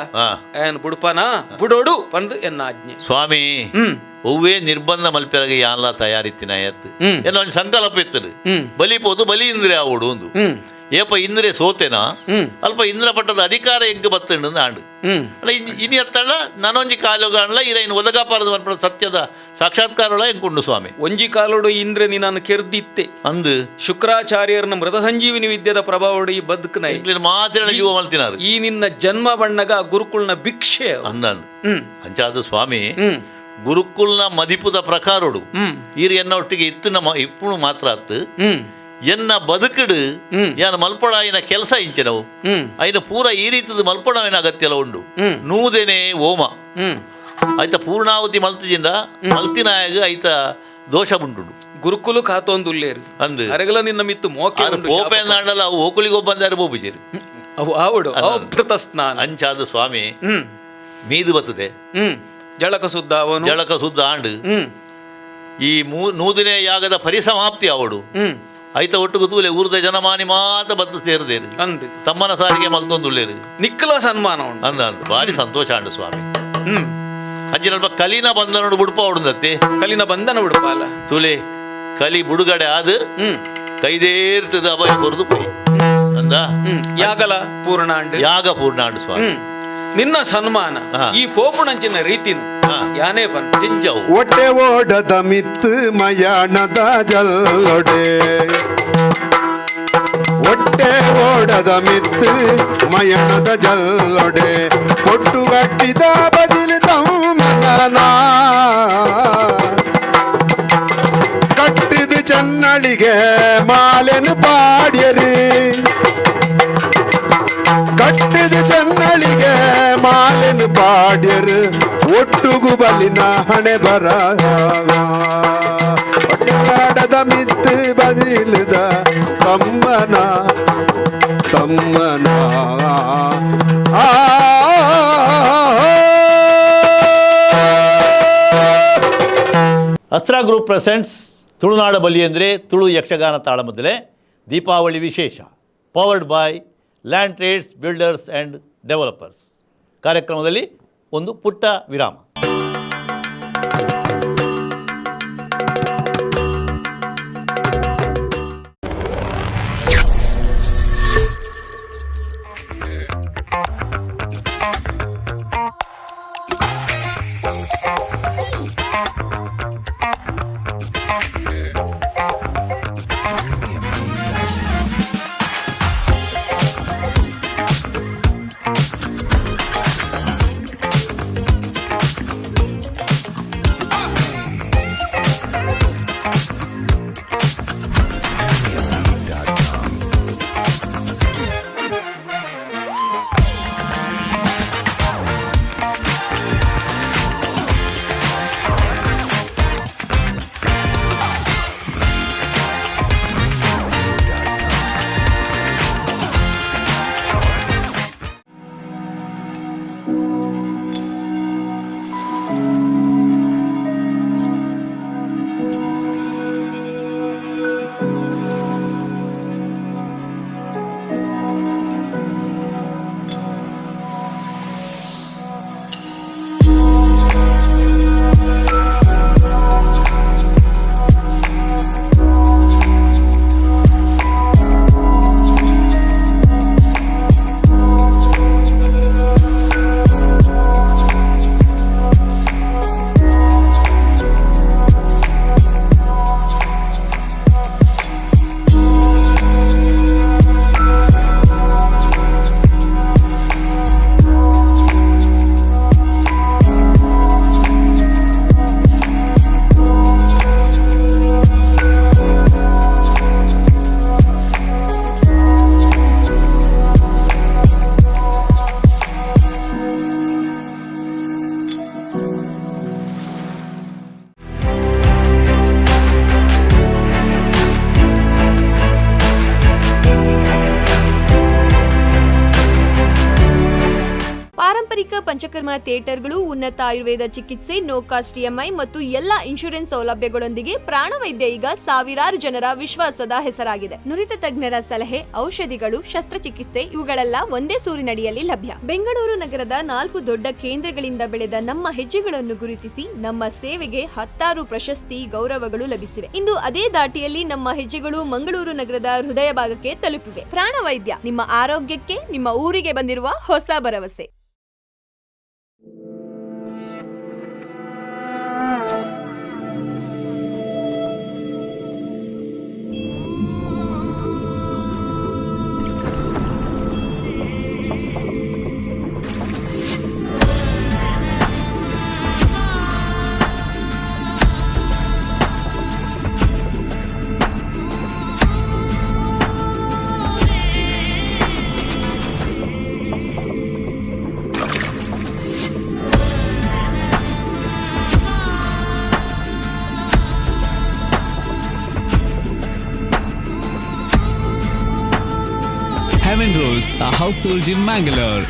ಏನ್ ಬುಡ್ಪನಾ ಬುಡೋಡು ಪಂದು ಎನ್ನ ಆಜ್ಞೆ ಸ್ವಾಮಿ ಒವ್ವೇ ನಿರ್ಬಂಧ ಮಲ್ಪೆರಗ ಯಾನ್ಲ ತಯಾರಿತ್ತಿನ ಎತ್ತು ಎಲ್ಲ ಒಂದು ಸಂಕಲ್ಪ ಇತ್ತದು ಬಲಿ ಪೋದು ಬಲಿ ಇಂದ್ರೆ ಆವಡು ಒಂದು ಏಪ ಇಂದ್ರೆ ಸೋತೆನಾ ಅಲ್ಪ ಇಂದ್ರ ಪಟ್ಟದ ಅಧಿಕಾರ ಎಂಕ್ ಬತ್ತಂಡು ಆಂಡು ಅಲ್ಲ ಇನಿ ಅತ್ತಲ್ಲ ನಾನೊಂಜಿ ಕಾಲುಗಾಣಲ ಇರ ಇನ್ನು ಒದಗಾಪಾರದ ಮನ್ಪಡ ಸತ್ಯದ ಸಾಕ್ಷಾತ್ಕಾರಳ ಎಂಕುಂಡು ಸ್ವಾಮಿ ಒಂಜಿ ಕಾಲೋಡು ಇಂದ್ರೆ ನೀನು ಕೆರ್ದಿತ್ತೆ ಅಂದು ಶುಕ್ರಾಚಾರ್ಯರನ ಮೃತ ಸಂಜೀವಿನಿ ವಿದ್ಯೆದ ಪ್ರಭಾವಡು ಈ ಬದುಕನ ಮಾತ್ರ ಜೀವ ಮಲ್ತಿನಾರು ಈ ನಿನ್ನ ಜನ್ಮ ಬಣ್ಣಗ ಗುರುಕುಲ್ನ ಭಿಕ್ಷೆ ಅಂದ ಅಂಚಾದ ಸ್ವಾಮಿ ಗುರುಕುಲ್ನ ಮದಿಪುದ ಪ್ರಕಾರೋಡು ಈರ್ ಎನ್ನ ಒಟ್ಟಿಗೆ ಇತ್ತಿನ ಇಪ್ಪುಣು ಮಾತ್ರ ಅತ್ತು ಎನ್ನ ಬದುಕಡು ಯಾನ ಮಲ್ಪಡ ಐನ ಕೆಲಸ ಇಂಚಿನವು ಐನ ಪೂರ ಈ ರೀತಿದ ಮಲ್ಪಡವಿನ ಅಗತ್ಯಲ ಉಂಡು ನೂದೆನೆ ಓಮ ಆಯ್ತ ಪೂರ್ಣಾವತಿ ಮಲ್ತಿಜಿಂದ ಮಲ್ತಿನಾಯಗ ಐತ ದೋಷ ಉಂಟು ಗುರುಕುಲು ಕಾತೊಂದುಲ್ಲೇರು ಅಂದು ಅರಗಲ ನಿನ್ನ ಮಿತ್ತು ಮೋಕೆ ಪೋಪೆ ನಾಡಲ್ಲ ಅವು ಓಕುಳಿಗೊಬ್ಬಂದಾರು ಬೋಬುಜೇರು ಅವು ಆವಡು ಅವಭೃತ ಸ್ನಾನ ಅಂಚಾದ ಸ್ವಾಮಿ ಮೀದು ಬತ್ತದೆ ಜಳಕ ಸುದ್ದ ಅವನು ಜಳಕ ಸುದ್ದ ಆಂಡು ಈ ನೂದನೇ ಯಾಗದ ಪರಿಸಮಾಪ್ತಿ ಅವಡು ಐತ ಒಟ್ಟು ತೂಲೆ ಊರ್ದ ಜನಮಾನಿ ಮಾತ ಬದ್ದು ಸೇರದೇರು ಅಂದು ತಮ್ಮನ ಸಾರಿಗೆ ಮಲ್ತೊಂದುಳ್ಳೇರು ನಿಕ್ಕಲ ಸನ್ಮಾನ ಉಂಡು ಅಂದ ಅಂದ ಭಾರಿ ಸಂತೋಷ ಆಂಡು ಸ್ವಾಮಿ ಅಂಚಿನಲ್ಪ ಕಲಿನ ಬಂಧನ ಬುಡ್ಪ ಉಡುಂದತ್ತೆ ಕಲಿನ ಬಂಧನ ಬಿಡುಪಾಲ ತುಲೆ ಕಲಿ ಬುಡುಗಡೆ ಆದು ಕೈದೇರ್ತದ ಅಭಯ ಕೊರದು ಪೋಯಿ ಅಂದ ಯಾಗಲ ಪೂರ್ಣಾಂಡು ಯಾಗ ಪೂರ್ಣಾಂಡು ಸ್ವಾಮಿ ನಿನ್ನ ಸನ್ಮಾನ ಈ ಪೋಪುಣಂಚಿನ ರೀತಿನ ಯಾನೇ ಬಂದ ಒಟ್ಟೆ ಓಡದ ಮಿತ್ತು ಮಯಾಣದ ಜಲ್ಲೊಡೆ ಒಟ್ಟೆ ಓಡದ ಮಿತ್ತು ಮಯಣದ ಜಲ್ಲೊಡೆ ಒಟ್ಟು ಕಟ್ಟಿದ ಬದಿಲು ತಮ್ಮನ ಕಟ್ಟಿದ ಚೆನ್ನಳಿಗೆ ಮಾಲೆನು ಪಾಡ್ಯರಿ ಕಟ್ಟಿದ ಚೆನ್ನಳಿಗೆ ಮಾಲೆನು ಪಾಡ್ಯರು ಒಟ್ಟುಗು ಬಲಿನ ಹಣೆ ಬರ ಒಟ್ಟಾಡದ ಮಿತ್ತು ಬದಿಲದ ತಮ್ಮನ ತಮ್ಮನ ಆ ಅಸ್ತ್ರ ಗ್ರೂಪ್ ಪ್ರೆಸೆಂಟ್ಸ್ ತುಳುನಾಡ ಬಲಿ ಅಂದರೆ ತುಳು ಯಕ್ಷಗಾನ ತಾಳಮದ್ದಲೆ ದೀಪಾವಳಿ ವಿಶೇಷ powered by land trades builders and developers. ಕಾರ್ಯಕ್ರಮದಲ್ಲಿ ಒಂದು ಪುಟ್ಟ ವಿರಾಮ. ಪಾರಂಪರಿಕ ಪಂಚಕರ್ಮ ಥಿಯೇಟರ್ಗಳು, ಉನ್ನತ ಆಯುರ್ವೇದ ಚಿಕಿತ್ಸೆ, ನೋ ಕಾಸ್ಟ್ ಇಎಂಐ ಮತ್ತು ಎಲ್ಲಾ ಇನ್ಶೂರೆನ್ಸ್ ಸೌಲಭ್ಯಗಳೊಂದಿಗೆ ಪ್ರಾಣವೈದ್ಯ ಈಗ ಸಾವಿರಾರು ಜನರ ವಿಶ್ವಾಸದ ಹೆಸರಾಗಿದೆ. ನುರಿತ ತಜ್ಞರ ಸಲಹೆ, ಔಷಧಿಗಳು, ಶಸ್ತ್ರಚಿಕಿತ್ಸೆ ಇವುಗಳೆಲ್ಲ ಒಂದೇ ಸೂರಿನಡಿಯಲ್ಲಿ ಲಭ್ಯ. ಬೆಂಗಳೂರು ನಗರದ 4 ದೊಡ್ಡ ಕೇಂದ್ರಗಳಿಂದ ಬೆಳೆದ ನಮ್ಮ ಹೆಜ್ಜೆಗಳನ್ನು ಗುರುತಿಸಿ ನಮ್ಮ ಸೇವೆಗೆ ಹತ್ತಾರು ಪ್ರಶಸ್ತಿ ಗೌರವಗಳು ಲಭಿಸಿವೆ. ಇಂದು ಅದೇ ದಾಟಿಯಲ್ಲಿ ನಮ್ಮ ಹೆಜ್ಜೆಗಳು ಮಂಗಳೂರು ನಗರದ ಹೃದಯ ಭಾಗಕ್ಕೆ ತಲುಪಿವೆ. ಪ್ರಾಣವೈದ್ಯ, ನಿಮ್ಮ ಆರೋಗ್ಯಕ್ಕೆ ನಿಮ್ಮ ಊರಿಗೆ ಬಂದಿರುವ ಹೊಸ ಭರವಸೆ. Heaven Rose, a household in Mangalore.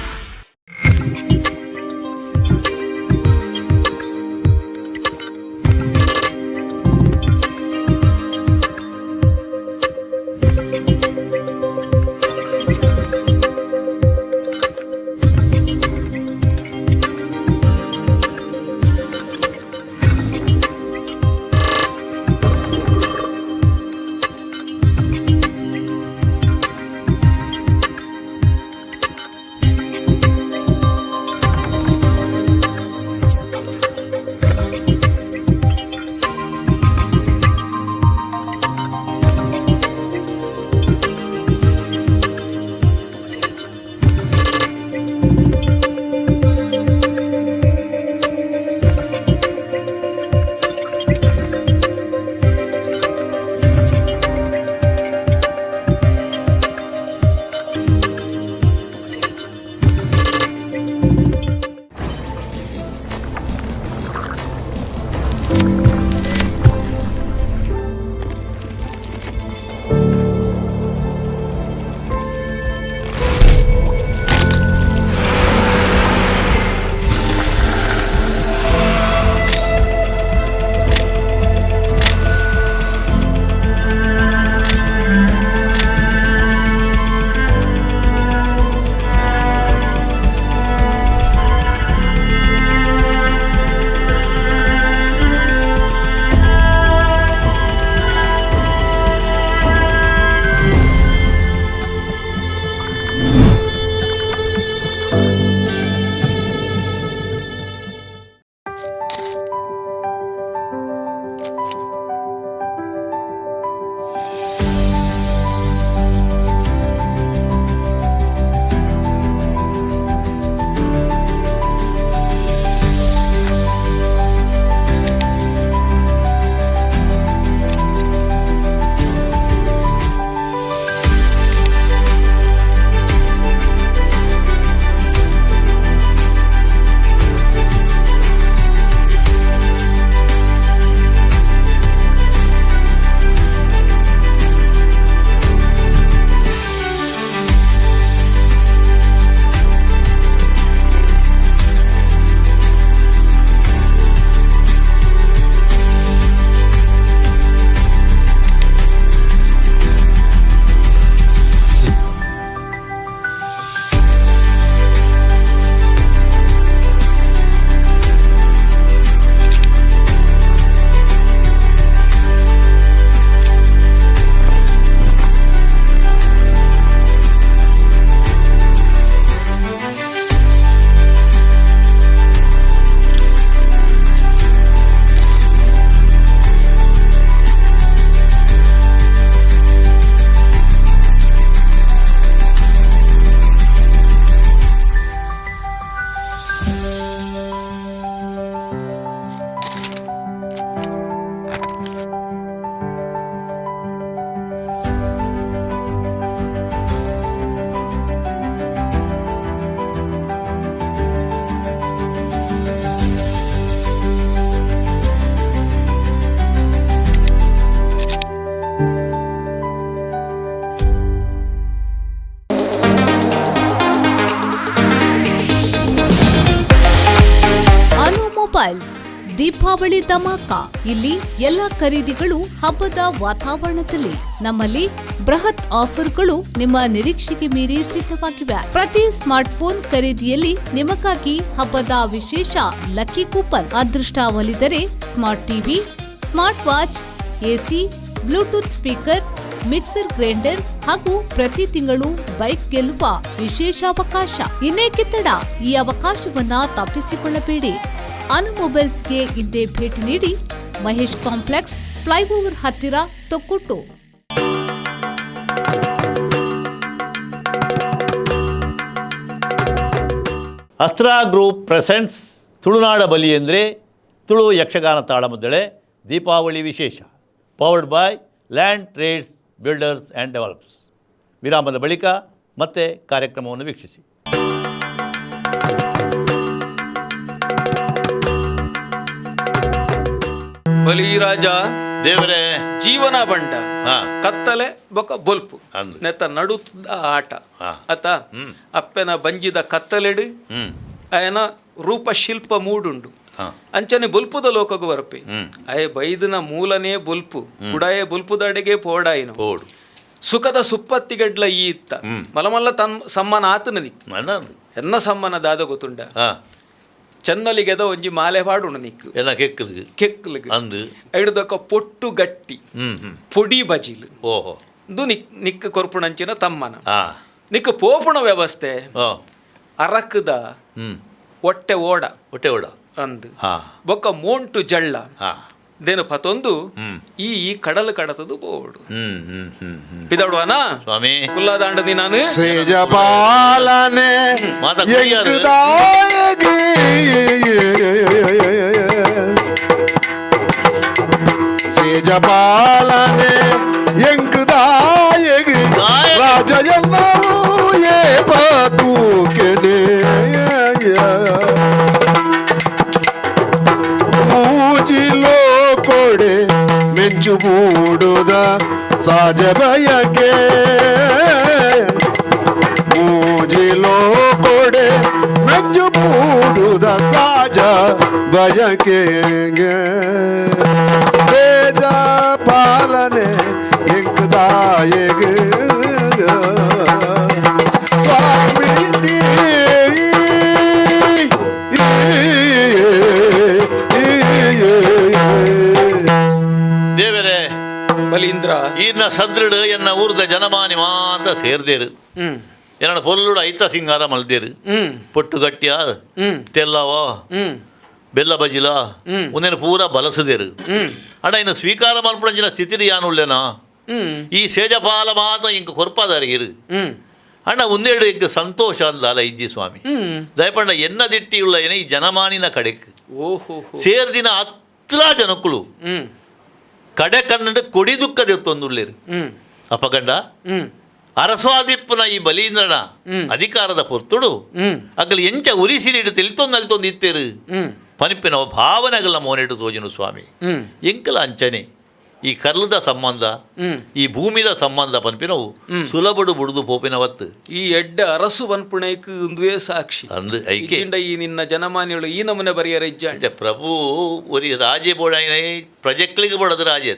Mobiles Deepavali dhamaka. ಇಲ್ಲಿ ಎಲ್ಲ ಖರೀದಿಗಳು ಹಬ್ಬದ ವಾತಾವರಣದಲ್ಲಿ. ನಮ್ಮಲ್ಲಿ ಬೃಹತ್ ಆಫರ್ಗಳು ನಿಮ್ಮ ನಿರೀಕ್ಷೆಗೆ ಮೀರಿ ಸಿದ್ಧವಾಗಿವೆ. ಪ್ರತಿ ಸ್ಮಾರ್ಟ್ಫೋನ್ ಖರೀದಿಯಲ್ಲಿ ನಿಮಗಾಗಿ ಹಬ್ಬದ ವಿಶೇಷ ಲಕ್ಕಿ ಕೂಪನ್. ಅದೃಷ್ಟ ಒಲಿದರೆ smart TV, smart watch, AC, Bluetooth speaker, mixer grinder ಹಾಗೂ ಪ್ರತಿ ತಿಂಗಳು ಬೈಕ್ ಗೆಲ್ಲುವ ವಿಶೇಷ ಅವಕಾಶ. ಇನ್ನೇಕೆ ತಡ? ಈ ಅವಕಾಶವನ್ನ ತಪ್ಪಿಸಿಕೊಳ್ಳಬೇಡಿ. ಅನು ಮೊಬೈಲ್ಸ್ಗೆ ಇಂದೇ ಭೇಟಿ ನೀಡಿ. ಮಹೇಶ್ ಕಾಂಪ್ಲೆಕ್ಸ್, ಫ್ಲೈಓವರ್ ಹತ್ತಿರ, ತೊಕ್ಕೊಟ್ಟು. ಅಸ್ತ್ರ ಗ್ರೂಪ್ ಪ್ರೆಸೆಂಟ್ಸ್ ತುಳುನಾಡ ಬಲಿ ಎಂದರೆ ತುಳು ಯಕ್ಷಗಾನ ತಾಳಮದ್ದಳೆ ದೀಪಾವಳಿ ವಿಶೇಷ, powered by land trades builders and develops. ವಿರಾಮದ ಬಳಿಕ ಮತ್ತೆ ಕಾರ್ಯಕ್ರಮವನ್ನು ವೀಕ್ಷಿಸಿ. ಬಲಿ ರಾಜ ದೇವರೇ, ಜೀವನ ಬಂಡ ಕತ್ತಲೆ ಬೊಕ ಬೊಲ್ಪು ನೆತ್ತ ನಡುತ್ತ ಆಟ ಅತ ಅಪ್ಪೆನ ಬಂಜಿದ ಕತ್ತಲೆಡು ಅಯನ ರೂಪ ಶಿಲ್ಪ ಮೂಡುಂಡು. ಅಂಚನೆ ಬೊಲ್ಪುದ ಲೋಕಗು ಬರಪೆ ಅಯ ಬೈದನ ಮೂಲನೇ ಬೊಲ್ಪು ಕುಡಾಯ ಬೊಲ್ಪುದಡೆಗೆ ಪೋಡಾಯಿನ ಸುಖದ ಸುಪ್ಪತ್ತಿಗಡ್ಲ ಈ ಇತ್ತ ಮಲಮಲ್ಲ ತನ್ ಸಮ್ಮನ ಆತನ ದಿಕ್ಕು ಎನ್ನ ಸಮ್ಮನ ದಾದ ಗೊತ್ತುಂಡ ಚೆನ್ನಲಿಗೆದ ಒಂಜಿ ಮಾಲೆ ಪಾಡುಣ ನಿಕ್ಕು ಕೆಕ್ಕಲಿಗೆ ಐಡ್ದೊಕ್ಕ ಪೊಟ್ಟು ಗಟ್ಟಿ ಪೊಡಿ ಬಜಿಲು ಇದು ನಿಕ್ ನಿಕ್ಕ ಕೊರ್ಪುಣಂಚಿನ ತಮ್ಮನ ನಿಕ್ಕ ಪೋಪುಣ ವ್ಯವಸ್ಥೆ ಅರಕದ ಒಟ್ಟೆ ಓಡ ಒಟ್ಟೆ ಓಡ ಅಂದು ಬೊಕ್ಕ ಮೋಂಟು ಜಳ್ಳ ದೇನು ಪತೊಂದು ಈ ಕಡಲು ಕಡತದು ಬೋಡು ಪಿದಡುವನ ಸ್ವಾಮಿ ಕುಲ್ಲಾದಾಂಡದಿ ನಾನು ಸೇಜಪಾಲನೆ ಸೇಜಪಾಲನೆ ಎಂಕುದಾಯಗಿ ರಾಜಯನ್ನೂ ಏಪತೂಕೆನೆ ಮೂಜಿಲೋ ಕೊಡೆ ಮೆಂಚು ಮೂಡುದ ಸಾಜ ಬಯಕೆ ಮೂಜಿಲೋ ಕೊಡೆ ಮೆಂಚು ಮೂಡುದ ಸಾಜ ಬಯಕೆ ತೇಜ ಪಾಲನೆ ಎಂಕುದಾಯಗೆ ಸ್ವಾಮಿ. ದೇವರೇ ಬಲೀಂದ್ರ, ಈರ್ನ ಸದೃಢ ಎನ್ನ ಊರ್ದ ಜನಮಾನಿ ಮಾತ ಸೇರ್ದೇರು, ಎನ್ನ ಪೊಲ್ಲುಡು ಐತ ಸಿಂಗಾರ ಮಲ್ದೇರು, ಪೊಟ್ಟು ಗಟ್ಟಿಯ ತೆಲ್ಲವ ಬೆಲ್ಲ ಬಜಿಲ ಒಂದೇನು ಪೂರ ಬಲಸದೇರು. ಅಣ್ಣ ಇನ್ನು ಸ್ವೀಕಾರ ಮಲ್ಪುಣಂಚಿನ ಸ್ಥಿತಿ ಯಾನುಲ್ಲೇನಾ ಈ ಸೇಜಪಾಲ ಮಾತ ಇಂಕ ಕೊರ್ಪಾದಾರ ಇರು ಅಣ್ಣ ಒಂದೆರಡು ಇಂಕ ಸಂತೋಷ ಅಂದಾಲ ಇಜ್ಜಿ ಸ್ವಾಮಿ. ದಯಪಂಡ ಎನ್ನ ದಿಟ್ಟಿಯುಳ್ಳ ಏನೇ ಈ ಜನಮಾನಿನ ಕಡೆಕ್ ಸೇರ್ದಿನ ಅತ್ಲ ಜನಕ್ಕಳು ಕಡೆ ಕನ್ನಡ ಕೊಡಿ ದುಃಖದೆತ್ತೊಂದುಳ್ಳೇರು. ಅಪಗಂಡ ಅರಸ್ವಾದಿಪ್ಪನ ಈ ಬಲೀಂದ್ರನ ಅಧಿಕಾರದ ಪೊರ್ತುಡು ಅಗಲಿ ಎಂಚ ಉರಿಸಿರಿಡು ತಿಳಿತೊಂದು ಅಲ್ತೊಂದು ಇತ್ತೇರು ಪನಿಪಿನ ಭಾವನೆಗಳ ಮೋನೆಡು ತೋಜಿನು ಸ್ವಾಮಿ. ಎಂಕಲ ಅಂಚನೆ ಈ ಕರ್ಲದ ಸಂಬಂಧ ಈ ಭೂಮಿದ ಸಂಬಂಧ ಪನ್ಪಿನವು ಸುಲಭಡು ಬುಡುದು ಪೋಪಿನವತ್ತು ಈ ಎಡ್ಡ ಅರಸು ಪನ್ಪುಣೈಕ್ ಒಂದುವೇ ಸಾಕ್ಷಿ ಅಂದು ಐಕೆ ಈ ನಿನ್ನ ಜನಮಾನಿಗಳು ಈ ನಮೂನೆ ಬರೆಯರ ಇಜ್ಜ ಪ್ರಭು ಒರಿ ರಾಜೆ ಬೋಡಾಯಿನ ಪ್ರಜೆಕ್ಲಿಗೆ ಬೋಡದು ರಾಜೆ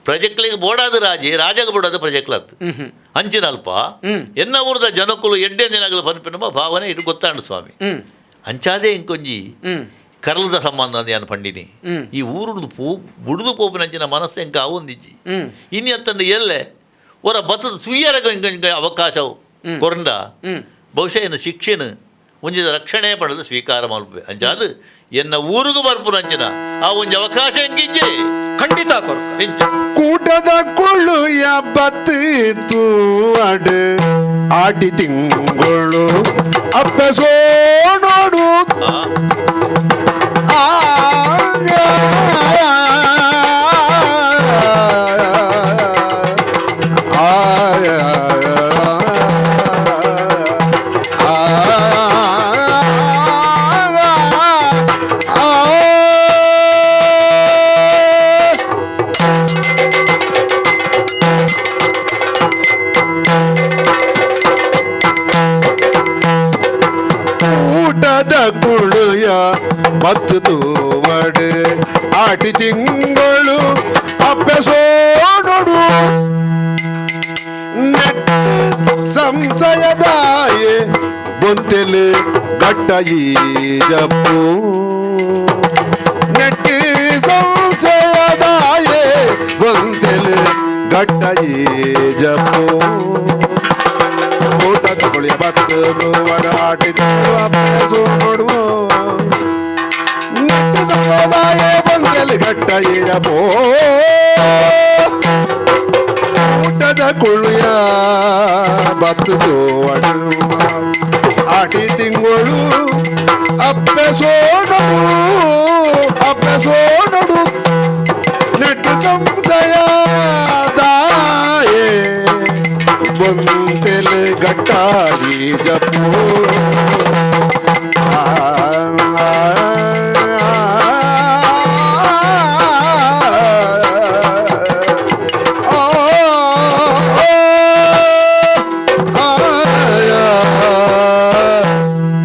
ಪ್ರಜೆಕ್ಲಿಗೆ ಬೋಡಾದ ರಾಜೆ ರಾಜಗೆ ಬೋಡಾದ ಪ್ರಜೆಕ್ಲತ್ತು ಅಂಚಿನಲ್ಪ ಎನ್ನ ಊರದ ಜನಕ್ಕುಲು ಎಡ್ಡೆ ದಿನಗಳು ಪನ್ಪಿನಮ್ಮ ಭಾವನೆ ಇಡು ಗೊತ್ತಾಂಡು ಸ್ವಾಮಿ. ಅಂಚಾದೇ ಇಂಕೊಂಜಿ ಕರ್ಲದ ಸಂಬಂಧ ಅಂದ ಪಂಡಿನಿ ಈ ಊರುಡು ಪೂ ಬುಡುದು ಪೋಪಿನಂಚಿನ ಮನಸ್ಸು ಎಂಕ ಆವೊಂದಿಜ್ಜಿ ಇನ್ನು ಅತ್ತಂದು ಎಲ್ಲೆ ಒರ ಬತ್ತದ ಸುಯ್ಯರಗ ಇಂಕ ಅವಕಾಶ ಕೊರಂಡ ಬಹುಶಃ ಎನ್ನ ಶಿಕ್ಷೆನು ಒಂಜಿದ ರಕ್ಷಣೆ ಪಡೆದು ಸ್ವೀಕಾರ ಮಲ್ಪೆ ಅಂಚಾದು ಎನ್ನ ಊರುಗು ಬರ್ಪುನಂಚಿನ ಆ ಒಂಜಿ ಅವಕಾಶ ಎಂಕಿಜ್ಜೆ ಖಂಡಿತ ಕೊರ್ಕ ಇಂಚ ಕೂಟದ ಕುಳ್ಳು ಬತ್ತಿತ್ತು ಅಡು ಆಟಿ ತಿಂಗಳು ಅಪ್ಪಸೋ ನೋಡು ಊಟದ ಕುಳುಯ ಬತ್ತು ತೂವಡು ಆಟಿ ತಿಂಗಳು ಅಪ್ಪೆಸೋಡೊಡು ನೆಟ್ಟ ಸಂಶಯದಾಯೆ ಬೊಂತೆಲು ಗಟ್ಟ ಈಜಪ್ಪು ನೆಟ್ಟಿ ಸಂಶಯದಾಯೆ ಬೊಂತೆಲು ಗಟ್ಟ ಈಜಪ್ಪು ಊಟದ ಕುಳಿಯ ಬತ್ತು ತೂವಡು ಆಟಿ ತಿಂಗಳು ಅಪ್ಪೆಸೋಡುವ ನೆಟ್ಟ ಸಂಶಯದಾಯೆ ಬೊಂತೆಲು ಗಟ್ಟ ಈಜಪ್ಪು ಊಟದ ಕುಳಿಯ ಬತ್ತು ತೋವಡು ಆಟಿ ತಿಂಗಳು ಅಪ್ಪೆಸೋಡಡು ಅಪ್ಪೆಸೋಡಡು ನೆಟ್ಟು ಸಂಶಯ ದಾಯೆ ಬೊಂತೆಲೆ ಗಟ್ಟಾಗಿ ಜಪ್ಪು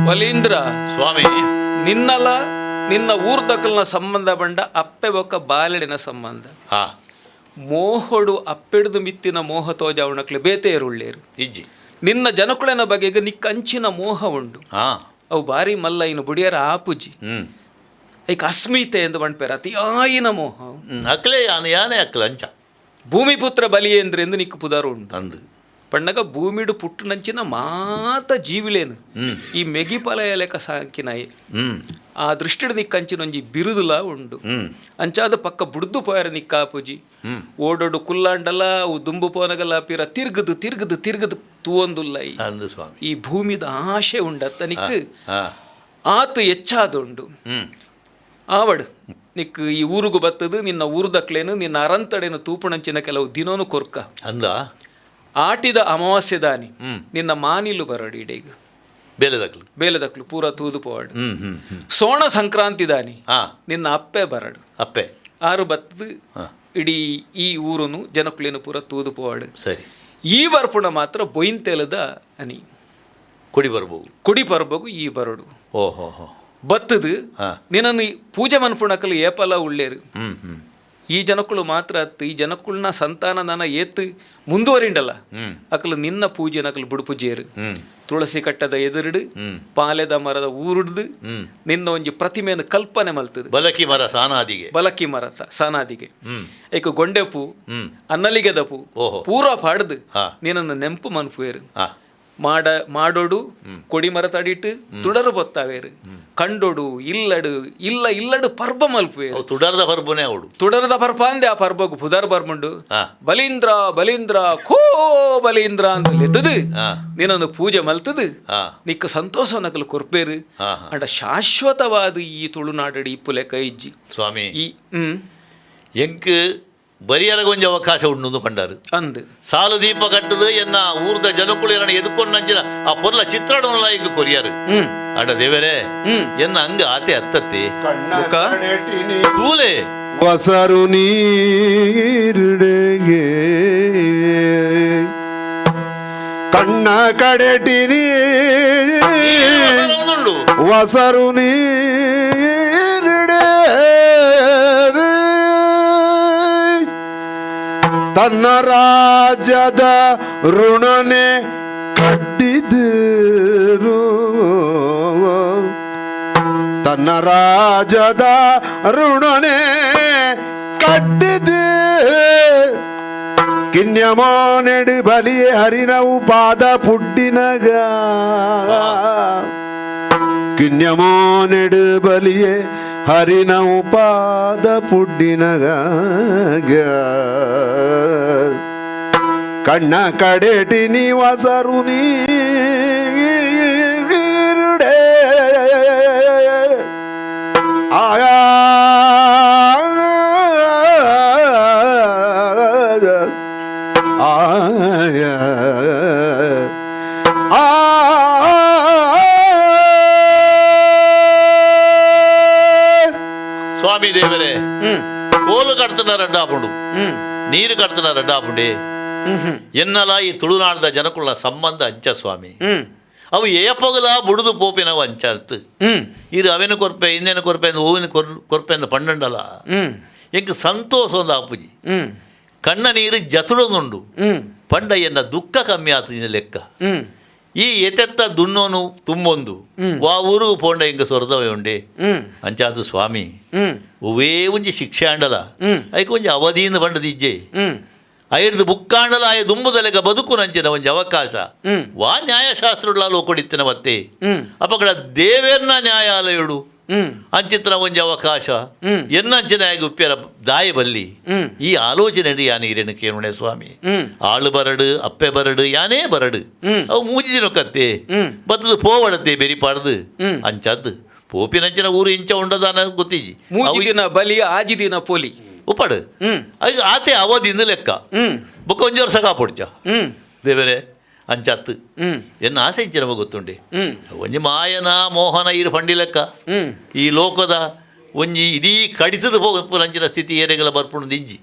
ಬಲೀಂದ್ರ ಸ್ವಾಮಿ, ನಿನ್ನಲ ನಿನ್ನ ಊರ್ದಕಲ್ನ ಸಂಬಂಧ ಬಂಡ ಅಪ್ಪೆ ಬೊಕ್ಕ ಬಾಲೆಡಿನ ಸಂಬಂಧ. ಮೋಹಡು ಅಪ್ಪೆಡ್ದು ಮಿತ್ತಿನ ಮೋಹ ತೋಜಾವಣಕ್ಲೆ ಬೇತೆಯರುಳ್ಳೇರು ಇಜ್ಜಿ. ನಿನ್ನ ಜನಕುಳೆನ ಬಗೆಗೆ ನಿಕ್ಕಂಚಿನ ಮೋಹ ಉಂಡು. ಅವು ಬಾರಿ ಮಲ್ಲ ಇನ್ನು ಬುಡಿಯರ ಆಪುಜಿ. ಐಕ್ ಅಸ್ಮಿತೆ ಎಂದು ಬಂಡ್ಪೇರ ಅತಿಯಾಯಿನ ಮೋಹ. ಅಕ್ಲೆ ಯಾನೆ ಯಾನೆ ಅಕ್ಲ ಅಂಚ ಭೂಮಿಪುತ್ರ ಬಲಿಯೇಂದ್ರ ಎಂದು ನಿಕ್ಕು ಪುದಾರು ಉಂಡು. ಅಂದು ಪಣ್ಣಗ ಭೂಮಿಡು ಪುಟ್ಟುನಂಚಿನ ಮಾತ ಜೀವಿಲೇನು ಈ ಮೆಗಿಪಲಯ ಲೆಕ್ಕ ಸಾಕಿನಾಯಿ. ಆ ದೃಷ್ಟಿಡು ನಿಕ್ಕಂಚಿನೊಂಜಿ ಬಿರುದುಲ ಉಂಡು. ಅಂಚಾದ ಪಕ್ಕ ಬುಡ್ದು ಪೋಯರ ನಿಕ್ಕಾಪುಜಿ. ಓಡೋಡು ಕುಲ್ಲಾಂಡಲ ಅವು ದುಂಬು ಪೋನಗಲ ಪಿರ ತಿರ್ಗದು ತಿರ್ಗದು ತಿರ್ಗದು ತೂವೊಂದುಲ್ಲ. ಅಂದು ಸ್ವಾಮಿ ಈ ಭೂಮಿದ ಆಶೆ ಉಂಡತ್ತ ನಿಕ್ಕು ಆತು ಹೆಚ್ಚಾದುಂಡು. ಆವಡು ನಿಕ್ಕು ಈ ಊರುಗು ಬತ್ತದು ನಿನ್ನ ಊರುದಕ್ಲೇನು ನಿನ್ನ ಅರಂತಡೆನು ತೂಪುಣಂಚಿನ ಕೆಲವು ದಿನೋನು ಕೊರ್ಕ ಅಂದ ಆಟಿದ ಅಮಾವಾಸ್ಯೆ ದಾನಿ ನಿನ್ನ ಮಾನಿಲು ಬರಡು ಇಡೀಗ ಬೇಲೆದಕ್ಲು ಬೇಲೆದಕ್ಲು ಪೂರ ತೂದು ಪೋವಾಡು. ಸೋಣ ಸಂಕ್ರಾಂತಿ ದಾನಿ ನಿನ್ನ ಅಪ್ಪೆ ಬರಡು ಅಪ್ಪೆ ಆರು ಬತ್ತದು ಇಡೀ ಈ ಊರುನು ಜನಕುಲೇನು ಪೂರ ತೂದು ಪೋವಾಡು. ಸರಿ ಈ ಬರ್ಪುಣ ಮಾತ್ರ ಬೊಯಿಂತೆಲದ ಅನಿ ಕುಡಿ ಬರ್ಬೋದು ಕುಡಿ ಪರ್ಬಗು ಈ ಬರಡು ಓಹೋ ಹೋ ಬತ್ತದು ನಿನ್ನನ್ನು ಪೂಜೆ ಮನ್ಪುಣಕಲು ಏಪಲ ಉಳ್ಳೇರು. ಈ ಜನಕ್ಕಳು ಮಾತ್ರ ಅತ್ತು ಈ ಜನಕ್ಕುಳ್ನ ಸಂತಾನ ನನ ಏತ್ತು ಮುಂದುವರಿಂಡಲ್ಲ ಅಕಲು ನಿನ್ನ ಪೂಜೆ ನಕಲು ಬುಡುಪುಜೇರು. ತುಳಸಿ ಕಟ್ಟದ ಎದುರುಡು ಪಾಲೆದ ಮರದ ಊರುಡ್ದು ನಿನ್ನ ಒಂಜಿ ಪ್ರತಿಮೆಯನ್ನು ಕಲ್ಪನೆ ಮಲ್ತದು ಬಲಕಿ ಮರ ಸಾನಾದಿಗೆ ಬಲಕಿ ಮರ ಸಾನಾದಿಗೆ ಏಕ ಗೊಂಡೆಪು ಅನ್ನಲಿಗೆದ ಪೂ ಪೂರ ಪಾಡ್ದು ನಿನ್ನನ್ನು ನೆಂಪು ಮನ್ಪುವೇರು. ಮಾಡೋಡು ಕೊಡಿ ಮರ ತಡಿಟ್ಟು ತುಡರು ಬೊತ್ತಾವೇರು ಕಂಡೋಡು ಇಲ್ಲಡು ಇಲ್ಲ ಇಲ್ಲಡು ಪರ್ಬ ಮಲ್ಪುವೇರು. ತುಡರದ ಪರ್ಬನೇ ಅವಡು ತುಡರದ ಪರ್ಪ ಅಂದೆ ಆ ಪರ್ಬಗು ಪುದರ್ ಬರ್ಮುಂಡು ಬಲೀಂದ್ರ ಬಲೀಂದ್ರ ಖೋ ಬಲೀಂದ್ರ ಅಂತ ಲೆತ್ತದು ನಿನ್ನನ್ನು ಪೂಜೆ ಮಲ್ತದು ನಿಕ್ಕ ಸಂತೋಷ ನಕಲು ಕೊರ್ಪೇರು. ಅಂಡ ಶಾಶ್ವತವಾದ ಈ ತುಳುನಾಡಡಿ ಇಪ್ಪುಲೆ ಕೈಜ್ಜಿ ಸ್ವಾಮಿ ಈ ಎಂಕ್ ಬರಿಯರಗೊಂಜಿ ಅವಕಾಶ ಉಂಡು ಪಂಡಾರು ಅಂದು ಸಾಲು ದೀಪ ಕಟ್ಟದು ಎನ್ನ ಊರ್ದ ಜನಕುಳು ಎನ್ನ ಎದುಕೊಂಡು ಆ ಪೊರ್ಲ ಚಿತ್ರಣವನ್ನ ಈಗ ಕೊರಿಯಾರು. ಅಡ ದೇವರೇ ಎನ್ನ ಅಂಗ ಆತೆ ಅತ್ತತ್ತಿ ತೂಲೆ ವಸರು ನೀರುಡೆಗೆ ಕಣ್ಣ ಕಡೆಟಿನಿ ವಸರು ನೀರುಡೆ ತನ್ನ ರಾಜ್ಯದ ಋಣನೆ ಕಟ್ಟಿದರು ತನ್ನ ರಾಜ್ಯದ ಋಣನೆ ಕಟ್ಟಿದೆ ಕಿನ್ಯಮೋನೆಡು ಬಲಿಯೇ ಹರಿನವು ಪಾದ ಪುಡ್ಡಿನಗ ಕಿನ್ಯಮೋನೆಡು ಬಲಿಯೇ ಹರಿನವು ಪಾದ ಪುಡ್ಡಿನಗ ಕಣ್ಣ ಕಡೆಟಿ ನೀವಸರು ನೀರುಡೆ ಆಯಾ ಆಯ ಆ ಸ್ವಾಮಿ ದೇವರೇ, ಕೋಲು ಕಟ್ತನ ರಡ್ಡಾಪುಂಡು, ನೀರು ಕಟ್ತನ ರಡ್ಡಾಪುಂಡೆ ಎನ್ನಲ ಈ ತುಳುನಾಡದ ಜನಕುಳ ಸಂಬಂಧ ಅಂಚ ಸ್ವಾಮಿ. ಅವು ಏಪಗಲ ಬುಡುದು ಪೋಪಿನವು ಅಂಚತ್ ಇರು ಅವೇನು ಕೊರ್ಪೆ ಇನ್ನೇನು ಕೊರ್ಪೆ ಹೂವಿನ ಕೊರ್ಪೆ ಅಂದ ಪಂಡಂಡಲ ಎಂಕ್ ಸಂತೋಷ ಒಂದು ಆಪುಜಿ ಕಣ್ಣ ನೀರು ಜತುಡೊಂದುಂಡು ಪಂಡ ಎನ್ನ ದುಃಖ ಕಮ್ಮಿ ಆತು ಲೆಕ್ಕ ಈ ಎತೆತ್ತ ದುನ್ನೋನು ತುಂಬೊಂದು ವಾ ಊರುಗು ಪೋಂಡ ಇಂಕ ಸೊರದವೇ ಉಂಡೆ ಅಂಚಾದು ಸ್ವಾಮಿ ಒವೇ ಒಂಜಿ ಶಿಕ್ಷೆ ಆಂಡಲ ಐಕ್ ಒಂಜಿ ಅವಧಿಯಿಂದ ಪಂಡದ ಇಜ್ಜೆ ಐರ್ದು ಬುಕ್ಕಾಂಡಲ ಆಯ ದುಂಬುದಲೆಗ ಬದುಕು ನಂಚಿನ ಒಂಜಿ ಅವಕಾಶ ವಾ ನ್ಯಾಯಶಾಸ್ತ್ರುಡ್ಲ ಲೋಕೊಡಿತ್ತಿನ ಮತ್ತೆ ಅಪಕಡ ದೇವೇರ್ನ ನ್ಯಾಯಾಲಯುಡು ಅಂಚಿತ್ರ ಒಂಜಿ ಅವಕಾಶ ಎನ್ನಂಚಿನ ಉಪ್ಪಿಯರ ದಾಯ ಬಲ್ಲಿ ಈ ಆಲೋಚನೆ ಯಾನೆ ಇರೇನು ಕೇಳುಣೆ ಸ್ವಾಮಿ ಆಳು ಬರಡು ಅಪ್ಪೆ ಬರಡು ಯಾನೇ ಬರಡು ಅವು ಮೂಜಿ ದಿನಕ್ಕತ್ತೆ ಬತ್ತದು ಪೋವಡತ್ತೆ ಬೆರಿಪಾಡ್ದು ಅಂಚದ್ದು ಪೋಪಿನಂಚಿನ ಊರು ಇಂಚ ಉಂಡದಾನ ಗೊತ್ತಿಜಿ ಮೂಜಿ ದಿನ ಬಲಿ ಆಜಿ ದಿನ ಪೋಲಿ ಉಪ್ಪಾಡು ಆತೆ ಅವಧಿಂದ ಲೆಕ್ಕ ಬೊಕ್ಕ ಒಂಜಿ ವರ್ಷ ಕಾಪೊಡ್ಚ ದೇವರೇ ಅಂಚತ್ತು ಎನ್ನ ಆಸೆ ಇಂಚ ನಮಗೆ ಗೊತ್ತುಂಡೆ ಒಂಜಿ ಮಾಯನ ಮೋಹನ ಇರು ಫಂಡಿ ಲೆಕ್ಕ ಈ ಲೋಕದ ಒಂಜಿ ಇಡೀ ಕಡಿತದ ಹೋಗಂಚಿನ ಸ್ಥಿತಿ ಏರೆಗಳ ಬರ್ಪುಂಡು ಇಜ್ಜಿ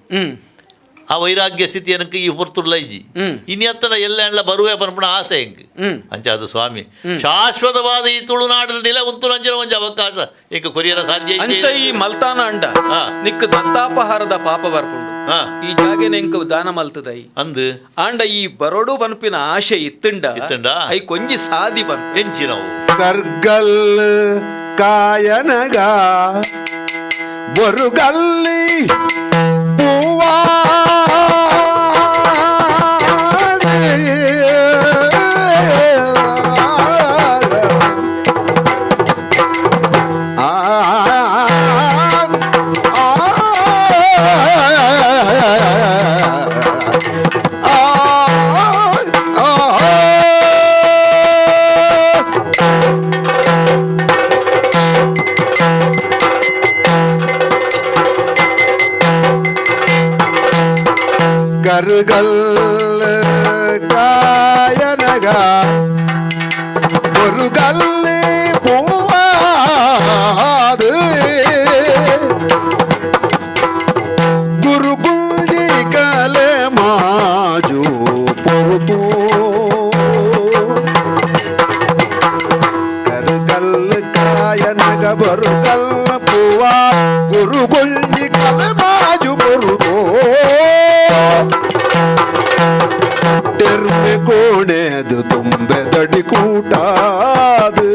ಆ ವೈರಾಗ್ಯ ಸ್ಥಿತಿ ಏನಕ್ಕೆ ಈ ಹೊರ್ತುಡ್ಲ ಇಜ್ಜಿ ಇನ್ಯತ್ತದ ಎಲ್ಲ ಎಲ್ಲ ಬರುವೆ ಪನ್ಪುಣ ಆಸೆ ಎಂಕ್ ಅಂಚಾದು ಸ್ವಾಮಿ ಶಾಶ್ವತವಾದ ಈ ತುಳುನಾಡಲ್ಲಿ ನೆಲೆ ಉಂತು ನಂಚಿನ ಒಂಜಿ ಅವಕಾಶ ಇಂಕ ಕೊರಿಯರ ಸಾಧ್ಯ ಅಂಚ ಈ ಮಲ್ತಾನ ಅಂಡ ನಿಕ್ ದತ್ತಾಪಹಾರದ ಪಾಪ ಬರ್ಪುಂಡು ಈ ಜಾಗೆನ ಎಂಕ್ ದಾನ ಮಲ್ತದೈ ಅಂದು ಆಂಡ ಈ ಬರೋಡು ಪನ್ಪಿನ ಆಶೆ ಇತ್ತುಂಡ I ಕೊಂಜಿ ಸಾದಿ ಪನ್ಪು ಎಂಚಿನವು ಕರ್ಗಲ್ ಕಾಯನಗ ಬರುಗಲ್ಲಿ ಪೂವಾ ಕರುಗಲ್ ಕಾಯನಗ ಬರುಗಲ್ಲಿ ಪೂವಾದು ಗುರುಗುಂಜಿ ಕಲೆ ಮಾಜು ಪೊರುತು ಕರುಗಲ್ ಕಾಯನಗ ಬರುಗಲ್ ಪೂವಾ ಗುರುಗುಂಜಿ ಕಲೆ ಮಾಜು ಪೊರುತು ತೆರ್ಮೆ ಕೋಣೆದು ತುಂಬೆ ದಡಿ ಕೂಟಾದು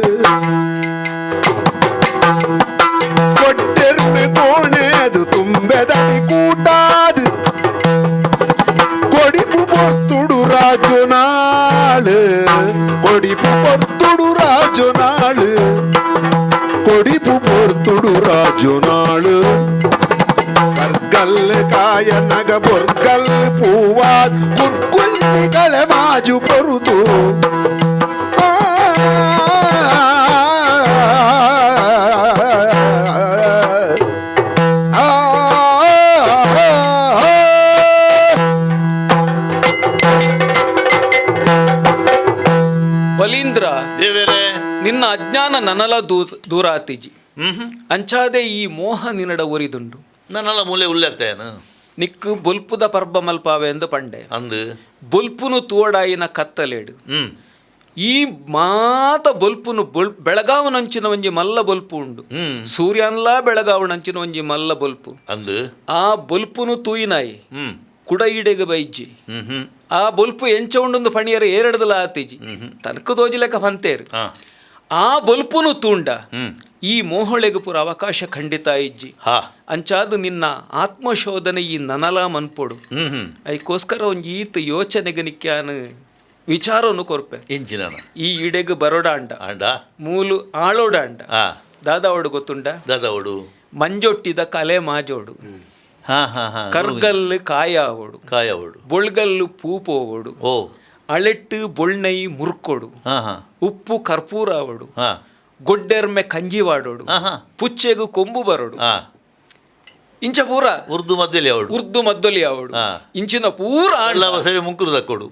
ಕೊಟ್ಟೆರ್ಮೆ ಕೋಣೆದು ತುಂಬೆ ದಡಿ ಕೂಟಾದು ಕೊಡಿಪು ಪೊರ್ತುಡು ರಾಜು ನಾಳು ಕೊಡಿಪು ಪೊರ್ತುಡು ರಾಜು ನಾಳು ಕೊಡಿಪು ಪೊರ್ತುಡು ರಾಜು ನಾಳು ಕರ್ಗಲ್ ಕಾಯ ನಗ ಬೊರ್ಗಲ್ ಪೂವಾ ಕುರ್ಕುಲ್ಲಿಗಳ ಮಾಜು ಪೊರುತು ಬಲೀಂದ್ರ ದೇವರೇ ನಿನ್ನ ಅಜ್ಞಾನ ನನಲ ದೂರ ಆತಿಜಿ ಅಂಚಾದೆ ಈ ಮೋಹ ನಿನ್ನಡ ಒರಿದುಂಡು ನನ್ನೆಲ್ಲ ಮೂಲೆ ಉಲ್ಲೆತ್ತೇನು ನಿಕ್ಕು ಬೊಲ್ಪುದ ಪರ್ಬ ಮಲ್ಪಾವೆ ಎಂದು ಪಂಡೆ ಅಂದು ಬೊಲ್ಪುನು ತೋಡಾಯಿನ ಕತ್ತಲೇಡು ಈ ಮಾತ ಬೊಲ್ಪುನು ಬೆಳಗಾವನಂಚಿನ ಒಂಜಿ ಮಲ್ಲ ಬೊಲ್ಪು ಉಂಡು ಸೂರ್ಯನ್ಲಾ ಬೆಳಗಾವನಂಚಿನ ಒಂಜಿ ಮಲ್ಲ ಬೊಲ್ಪು ಅಂದು ಆ ಬೊಲ್ಪುನು ತೂಯಿನಾಯಿ ಕುಡ ಈಡೆಗೆ ಬೈಜ್ಜಿ ಆ ಬೊಲ್ಪು ಎಂಚ ಉಂಡೊಂದು ಪಣಿಯರ ಏರಡದಲ ಆತಿಜಿ ತನಕ ತೋಜಿಲೆಕ್ಕ ಪಂತೇರು ಆ ಬೊಲ್ಪುನು ತೂಂಡ ಈ ಮೋಹಳೆಗೆ ಪುರ ಅವಕಾಶ ಖಂಡಿತ ಇಜ್ಜಿ ಅಂಚಾದು ನಿನ್ನ ಆತ್ಮಶೋಧನೆ ಈ ನನಲ ಮನ್ಪೊಡು ಐಕೋಸ್ಕರ ಒಂಜಿ ಈತ ಯೋಚನೆಗೆ ನಿಕ್ಯಾನು ವಿಚಾರವನ್ನು ಕೊರ್ಪೆ ಇಂಚಿನ ಈ ಇಡೆಗ್ ಬರೋಡಾಂಡ ಆಂಡ ಮೂಲು ಆಳೋಡಾಂಡ ದಾದಾವಡು ಗೊತ್ತುಂಡ ದಾದಾವಡು ಮಂಜೊಟ್ಟಿದ ಕಲೆ ಮಾಜೋಡು ಹಾ ಹಾ ಹಾ ಕರ್ಗಲ್ಲು ಕಾಯಾವಡು ಕಾಯಾವಡು ಬೊಳ್ಗಲ್ಲು ಪೂಪೋವಡು ಓ ಅಳೆಟ್ಟು ಬೊಳ್ನೈ ಮುರ್ಕೊಡು ಹಾ ಹಾ ಉಪ್ಪು ಕರ್ಪೂರ ಅವಡು ಹಾ ಗೊಡ್ಡೆರ್ಮೆ ಕಂಜಿವಾಡೋಡು ಪುಚ್ಚೆಗು ಕೊಂಬು ಬರೋಡು ಇಂಚ ಪೂರ ಉರ್ದು ಮದ್ದಲಿ ಅವಡು ಉರ್ದು ಮದ್ದಲಿ ಅವಡು ಇಂಚಿನ ಪೂರ ಸೇವೆ ಮುಂಕುರು ದಕ್ಕೊಡು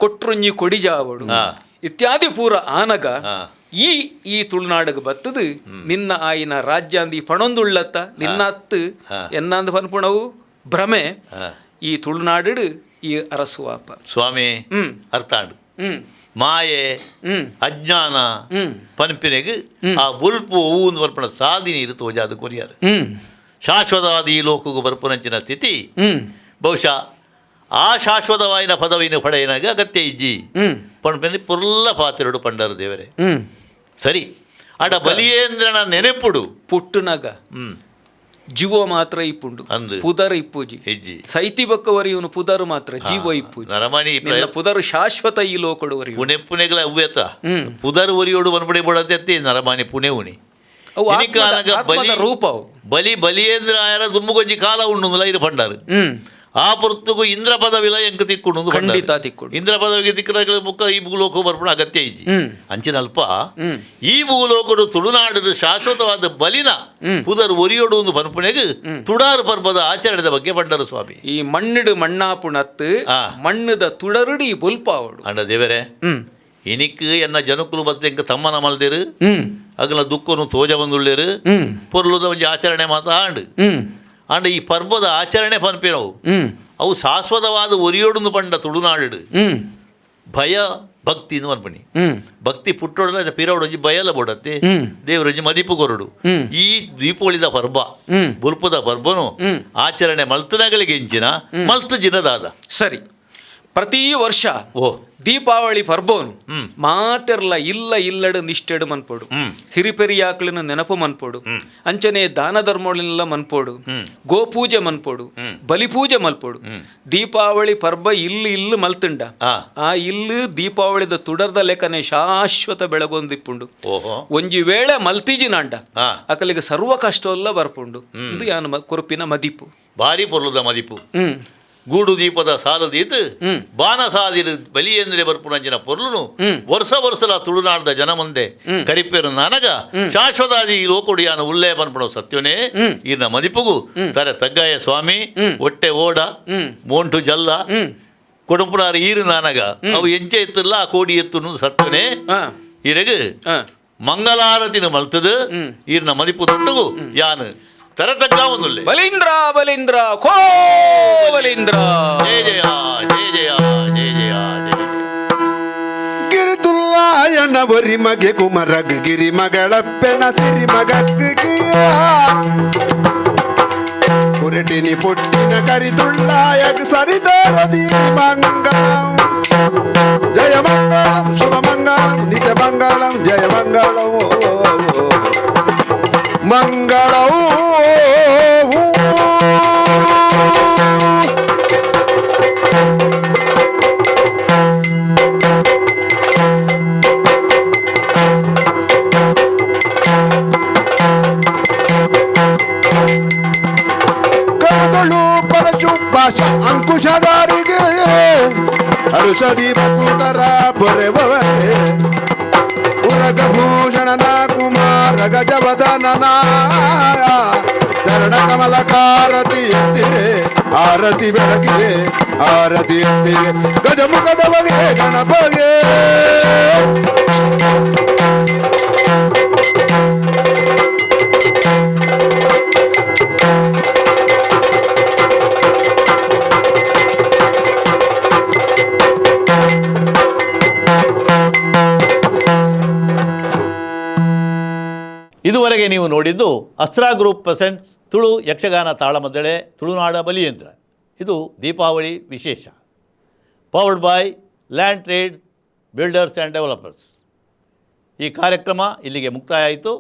ಕೊಟ್ರುಂಜಿ ಕೊಡಿಜಾವಡು ಇತ್ಯಾದಿ ಪೂರ ಆನಗ ಈ ಈ ತುಳುನಾಡಗ ಬತ್ತದು ನಿನ್ನ ಆಯಿನ ರಾಜ್ಯಾಂದಿ ಪಣೊಂದುಳ್ಳತ್ತ ನಿನ್ನ ಅತ್ತು ಎನ್ನಂದು ಪನ್ಪುಣವು ಭ್ರಮೆ ಈ ತುಳುನಾಡು ಈ ಅರಸುವಾಪ ಸ್ವಾಮಿ ಅರ್ಥಾಂಡು ಮಾಯೆ ಅಜ್ಞಾನ ಪನ್ಪಿನೆಗ್ ಆ ಬುಲ್ಪು ಹೂವು ಬರ್ಪಣ ಸಾದಿ ನೀರು ತೋಜಾದ ಕೊರಿಯಾರು. ಶಾಶ್ವತವಾದ ಈ ಲೋಕಗೂ ಬರ್ಪುನಂಚಿನ ಸ್ಥಿತಿ ಬಹುಶಃ ಆ ಶಾಶ್ವತವಾಯಿನ ಪದವಿನ ಪಡೆಯನಾಗ ಅಗತ್ಯ ಇಜ್ಜಿ ಪನ್ಪಿನ ಪುರ್ಲ ಪಾತಿರಡು ಪಂಡರು ದೇವರೇ. ಸರಿ ಅಡ ಬಲಿಯೇಂದ್ರನ ನೆನೆಪುಡು ಪುಟ್ಟುನಗ ಜೀವ ಮಾತ್ರ ಇಪ್ಪುಂಡು ಪುದರ್ ಇಪ್ಪುಜಿ ಇಜ್ಜಿ ಸೈತಿ ಬಕ್ಕವರಿ ಇವನು ಪುದರ್ ಮಾತ್ರ ಜೀವ ಇಪ್ಪುಜಿ ನರಮಣಿ ಪುದರ್ ಶಾಶ್ವತ ಈ ಲೋಕಡುವರಿ ಪುಣೆ ಪುಣೆಗಳ ಅವ್ಯತ ಪುದರ್ ಒರಿಯೋಡು ಬನ್ಪಡೆ ಬೋಡತ್ತೆ ನರಮಾನಿ ಪುಣೆ ಉಣಿ ಬಲಿ ರೂಪ ಬಲಿ ಬಲಿಯೇಂದ್ರ ಆಯರ ದುಮ್ಮುಗೊಂಜಿ ಕಾಲ ಉಂಡು ಇರು ಪಂಡಾರು. ಆ ಪೊರ್ತುಗು ಇಂದ್ರ ಪದವಿಲ ಎಂಕ ತಿಕ್ಕೊಂಡು ಖಂಡಿತ ತಿಕ್ಕೊಂಡು ಇಂದ್ರ ಪದವಿಗೆ ತಿಕ್ಕಡ ಬುಕ್ಕ ಈ ಭೂಲೋಕ ಬರ್ಪಣ ಅಗತ್ಯ ಇಜ್ಜಿ. ಅಂಚಿನ ಅಲ್ಪ ಈ ಭೂಲೋಕಡು ತುಳುನಾಡು ಶಾಶ್ವತವಾದ ಬಲಿನ ಪುದರ್ ಒರಿಯೋಡು ಒಂದು ಪನ್ಪುಣೆಗ್ ತುಡಾರು ಪರ್ಬದ ಆಚರಣೆದ ಬಗ್ಗೆ ಪಂಡರು ಸ್ವಾಮಿ. ಈ ಮಣ್ಣಿಡು ಮಣ್ಣಾಪುಣತ್ತು ಮಣ್ಣದ ತುಡರುಡು ಈ ಬುಲ್ಪಾವಡು ಅಂಡ ದೇವರೇ ಇನಿಕ್ ಎನ್ನ ಜನಕುಲು ಬತ್ತೆ ಎಂಕ ತಮ್ಮನ ಮಲ್ದಿರು ಅಗಲ ದುಃಖನು ತೋಜ ಬಂದುಳ್ಳೇರು ಪೊರ್ಲುದ ಒಂಜಿ ಆಚರಣೆ ಮಾತ ಆಂಡು ಅಂಡ ಈ ಪರ್ಬದ ಆಚರಣೆ ಪನ್ಪಿನವು ಅವು ಶಾಶ್ವತವಾದ ಒರಿಯೋಡುಂದು ಪಂಡ ತುಳುನಾಡು ಭಯ ಭಕ್ತಿ ಪನ್ಪಣಿ ಭಕ್ತಿ ಪುಟ್ಟೋಡ ಪಿರೋಡೊಂಜಿ ಭಯಲ ಬೋಡತ್ತೆ ದೇವರೊಂಜಿ ಮದಿಪು ಕೊರಡು. ಈ ದೀಪಾವಳಿದ ಪರ್ಬ ಬುಲ್ಪದ ಪರ್ಬನು ಆಚರಣೆ ಮಲ್ತನಗಲಿಗೆ ಇಂಚಿನ ಮಲ್ತು ಜಿನದಾದ. ಸರಿ, ಪ್ರತಿ ವರ್ಷ ದೀಪಾವಳಿ ಪರ್ಬನು ಮಾತೆರ್ಲ ಇಲ್ಲ ಇಲ್ಲಡು ನಿಷ್ಠೆಡು ಮನ್ಪೋಡು, ಹಿರಿಪೆರಿಯಾಕ್ಲಿನ ನೆನಪು ಮನ್ಪೋಡು, ಅಂಚನೆ ದಾನ ಧರ್ಮಗಳಿನೆಲ್ಲ ಮನ್ಪೋಡು, ಗೋಪೂಜೆ ಮನ್ಪೋಡು, ಬಲಿಪೂಜೆ ಮಲ್ಪೋಡು. ದೀಪಾವಳಿ ಪರ್ಬ ಇಲ್ಲು ಇಲ್ಲು ಮಲ್ತುಂಡ ಆ ಇಲ್ಲು ದೀಪಾವಳಿದ ತುಡರ್ದ ಲೆಕ್ಕನೆ ಶಾಶ್ವತ ಬೆಳಗೊಂದಿಪ್ಪುಂಡು. ಒಂಜಿ ವೇಳೆ ಮಲ್ತಿಜಿನಾಂಡ ಅಕಲಿಗೆ ಸರ್ವ ಕಷ್ಟವೆಲ್ಲ ಬರ್ಪುಂಡು. ಇದು ಯಾನು ಕುರುಪಿನ ಮದಿಪು, ಭಾರಿ ಪೊರ್ಲುದ ಮದಿಪು. ಗೂಡು ದೀಪದ ಸಾಲು ದೀತು ಬಾನ ಸಾದಿರು ಬಲಿಯೇಂದ್ರೆ ಬರ್ಪುನಂಜಿನ ಪೊರ್ಲುನು ವರ್ಷ ವರ್ಷಲ ತುಳುನಾಡ್ದ ಜನ ಮುಂದೆ ಕರಿಪೇರು ನನಗ ಶಾಶ್ವತಾದಿ ಈ ಲೋಕೊಡಿಯಾನ ಉಲ್ಲೇ ಪನ್ಪುಣ ಸತ್ಯನೇ ಈರ್ನ ಮದಿಪುಗು ತರೆ ತಗ್ಗಾಯ ಸ್ವಾಮಿ. ಒಟ್ಟೆ ಓಡ ಮೋಂಟು ಜಲ್ಲ ಕೊಡುಪುನಾರು ಈರು ನಾನಗ ಅವು ಎಂಚೆ ಎತ್ತಲ್ಲ ಆ ಕೋಡಿ ಎತ್ತು ಸತ್ಯನೇ ಈರೆಗು ಮಂಗಲಾರತಿನ ಮಲ್ತದು ಈರ್ನ ಮದಿಪು ತೊಟ್ಟುಗು ಯಾನು ತರತಗ್ಗ ಬಲೀಂದ್ರ ಬಲೀಂದ್ರ ಕೋ ಬಲೀಂದ್ರ. ಜಯ ಜಯ ಜಯ ಜಯ ಜಯ ಜಯ ಜಯ. ಗಿರಿದುಲ್ಲಾಯನ ಒರಿ ಮಗೆ ಕುಮರಗ್ ಗಿರಿ ಮಗಳಪ್ಪೆನ ಸಿರಿ ಮಗಕ್ಕಿಯ ಕುರಟಿನಿ ಪುಟ್ಟಿನ ಕರಿದುಳ್ಳಾಯಗ್ ಸರಿದಾರದಿ ಮಂಗಳಂ ಜಯ ಮಂಗಳಂ ಶುಭ ಮಂಗಳಂ ನಿಜ ಮಂಗಳಂ ಜಯ ಮಂಗಳಂ ಮಂಗಳಂ. ಕರುಗಳು ಪರಶು ಪಾಶ ಅಂಕುಶದಾರಿಗೆ ಹರುಷದಿ ಬಕುತರ ಪೊರೆವರೆ ಉರಗಭೂಷಣನ ಕುಮಾರ ಗಜವದನನ ಚರಣ ಕಮಲಕಾರತಿ ಎತ್ತಿರೆ ಆರತಿ ಬೆಳಗಿದೆ ಆರತಿ ಎತ್ತಿರೆ ಗಜಮುಖದ ಬಗೆ ಗಣಪಗೆ. ಇದುವರೆಗೆ ನೀವು ನೋಡಿದ್ದು ಅಸ್ತ್ರ ಗ್ರೂಪ್ ಪ್ರೆಸೆಂಟ್ಸ್ ತುಳು ಯಕ್ಷಗಾನ ತಾಳಮದ್ದಳೆ ತುಳುನಾಡ ಬಲಿಯೇಂದ್ರ. ಇದು ದೀಪಾವಳಿ ವಿಶೇಷ. Powered by land trade builders and developers. ಈ ಕಾರ್ಯಕ್ರಮ ಇಲ್ಲಿಗೆ ಮುಕ್ತಾಯ ಆಯಿತು.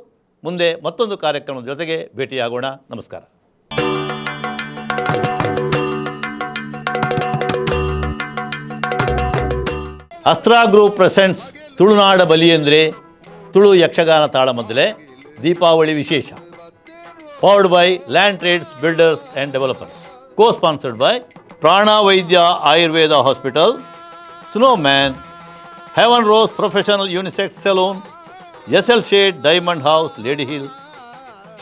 ಮುಂದೆ ಮತ್ತೊಂದು ಕಾರ್ಯಕ್ರಮದ ಜೊತೆಗೆ ಭೇಟಿಯಾಗೋಣ. ನಮಸ್ಕಾರ. ಅಸ್ತ್ರ ಗ್ರೂಪ್ ಪ್ರೆಸೆಂಟ್ಸ್ ತುಳುನಾಡ ಬಲಿಯೇಂದ್ರೆ ತುಳು ಯಕ್ಷಗಾನ ತಾಳಮದ್ದಳೆ ದೀಪಾವಳಿ ವಿಶೇಷ. Powered by land trades builders and developers. Co sponsored by Prana Vaidya Ayurveda hospital, snowman, heaven rose professional unisex salon, S L shade diamond house lady hill,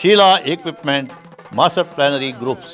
Sheela equipment, master planary groups.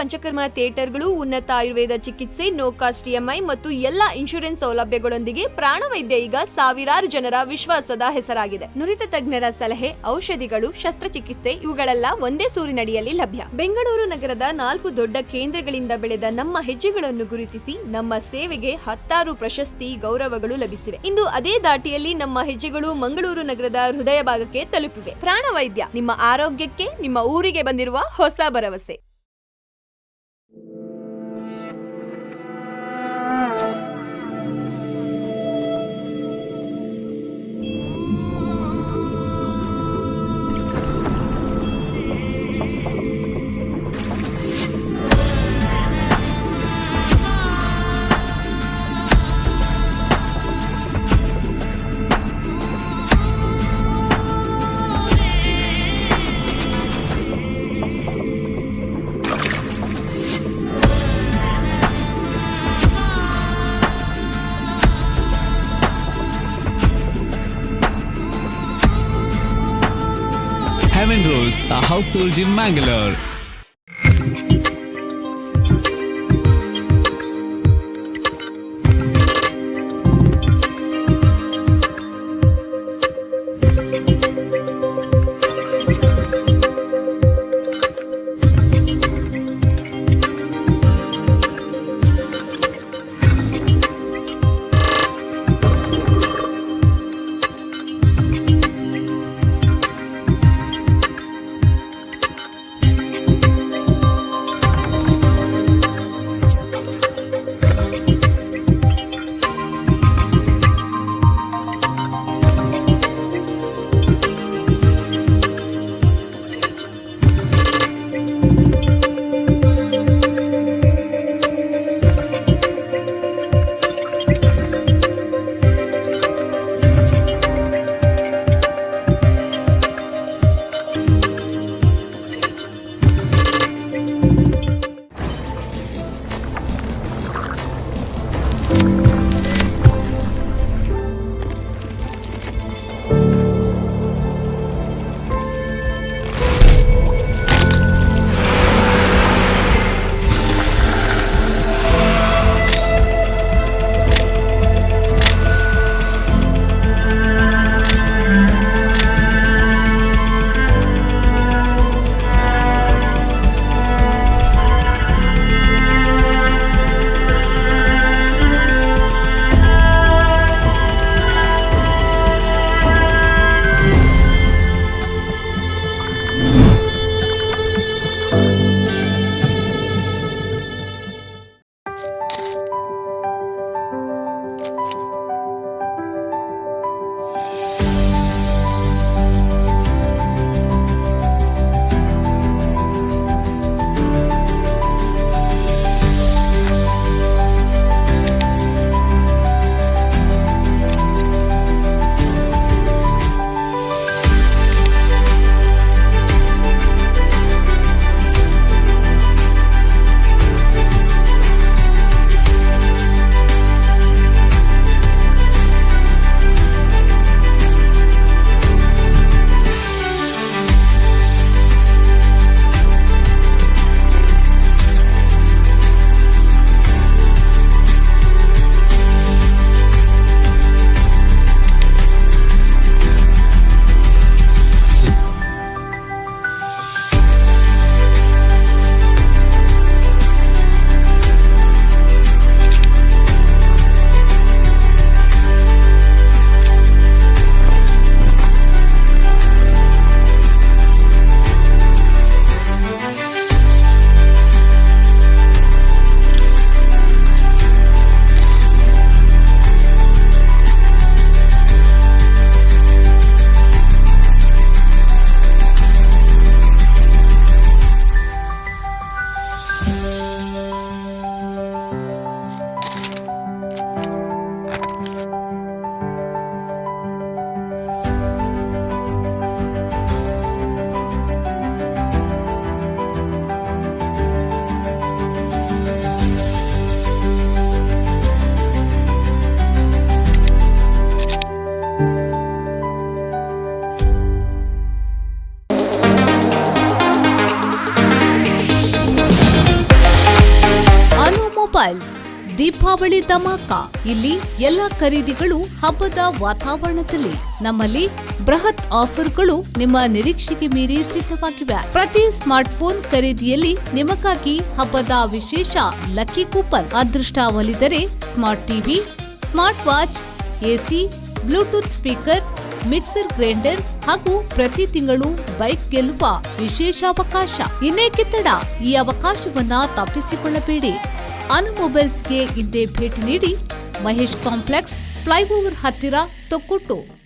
Panchakarma ಥಿಯೇಟರ್ಗಳು, ಉನ್ನತ ಆಯುರ್ವೇದ ಚಿಕಿತ್ಸೆ, no cost EMI ಮತ್ತು ಎಲ್ಲಾ insurance ಸೌಲಭ್ಯಗಳೊಂದಿಗೆ ಪ್ರಾಣವೈದ್ಯ ಈಗ ಸಾವಿರಾರು ಜನರ ವಿಶ್ವಾಸದ ಹೆಸರಾಗಿದೆ. ನುರಿತ ತಜ್ಞರ ಸಲಹೆ, ಔಷಧಿಗಳು, ಶಸ್ತ್ರಚಿಕಿತ್ಸೆ ಇವುಗಳೆಲ್ಲ ಒಂದೇ ಸೂರಿನಡಿಯಲ್ಲಿ ಲಭ್ಯ. ಬೆಂಗಳೂರು ನಗರದ 4 ದೊಡ್ಡ ಕೇಂದ್ರಗಳಿಂದ ಬೆಳೆದ ನಮ್ಮ ಹೆಜ್ಜೆಗಳನ್ನು ಗುರುತಿಸಿ ನಮ್ಮ ಸೇವೆಗೆ ಹತ್ತಾರು ಪ್ರಶಸ್ತಿ ಗೌರವಗಳು ಲಭಿಸಿವೆ. ಇಂದು ಅದೇ ದಾಟಿಯಲ್ಲಿ ನಮ್ಮ ಹೆಜ್ಜೆಗಳು ಮಂಗಳೂರು ನಗರದ ಹೃದಯ ಭಾಗಕ್ಕೆ ತಲುಪಿವೆ. ಪ್ರಾಣವೈದ್ಯ, ನಿಮ್ಮ ಆರೋಗ್ಯಕ್ಕೆ ನಿಮ್ಮ ಊರಿಗೆ ಬಂದಿರುವ ಹೊಸ ಭರವಸೆ. Heaven Rose, a household in Mangalore. Deepavali dhamaka. ಇಲ್ಲಿ ಎಲ್ಲ ಖರೀದಿಗಳು ಹಬ್ಬದ ವಾತಾವರಣದಲ್ಲಿ. ನಮ್ಮಲ್ಲಿ ಬೃಹತ್ ಆಫರ್ಗಳು ನಿಮ್ಮ ನಿರೀಕ್ಷೆಗೆ ಮೀರಿ ಸಿದ್ಧವಾಗಿವೆ. ಪ್ರತಿ ಸ್ಮಾರ್ಟ್ಫೋನ್ ಖರೀದಿಯಲ್ಲಿ ನಿಮಗಾಗಿ ಹಬ್ಬದ ವಿಶೇಷ ಲಕ್ಕಿ ಕೂಪನ್. ಅದೃಷ್ಟ ಒಲಿದರೆ smart TV, smart watch, AC, Bluetooth speaker, mixer grinder ಹಾಗೂ ಪ್ರತಿ ತಿಂಗಳು ಬೈಕ್ ಗೆಲ್ಲುವ ವಿಶೇಷ ಅವಕಾಶ. ಇನ್ನೇಕೆ ತಡ, ಈ ಅವಕಾಶವನ್ನ ತಪ್ಪಿಸಿಕೊಳ್ಳಬೇಡಿ. ಅನು ಮೊಬೈಲ್ಸ್ಗೆ ಇಂದೇ ಭೇಟಿ ನೀಡಿ. ಮಹೇಶ್ ಕಾಂಪ್ಲೆಕ್ಸ್, ಫ್ಲೈಓವರ್ ಹತ್ತಿರ, ತೊಕ್ಕೊಟ್ಟು.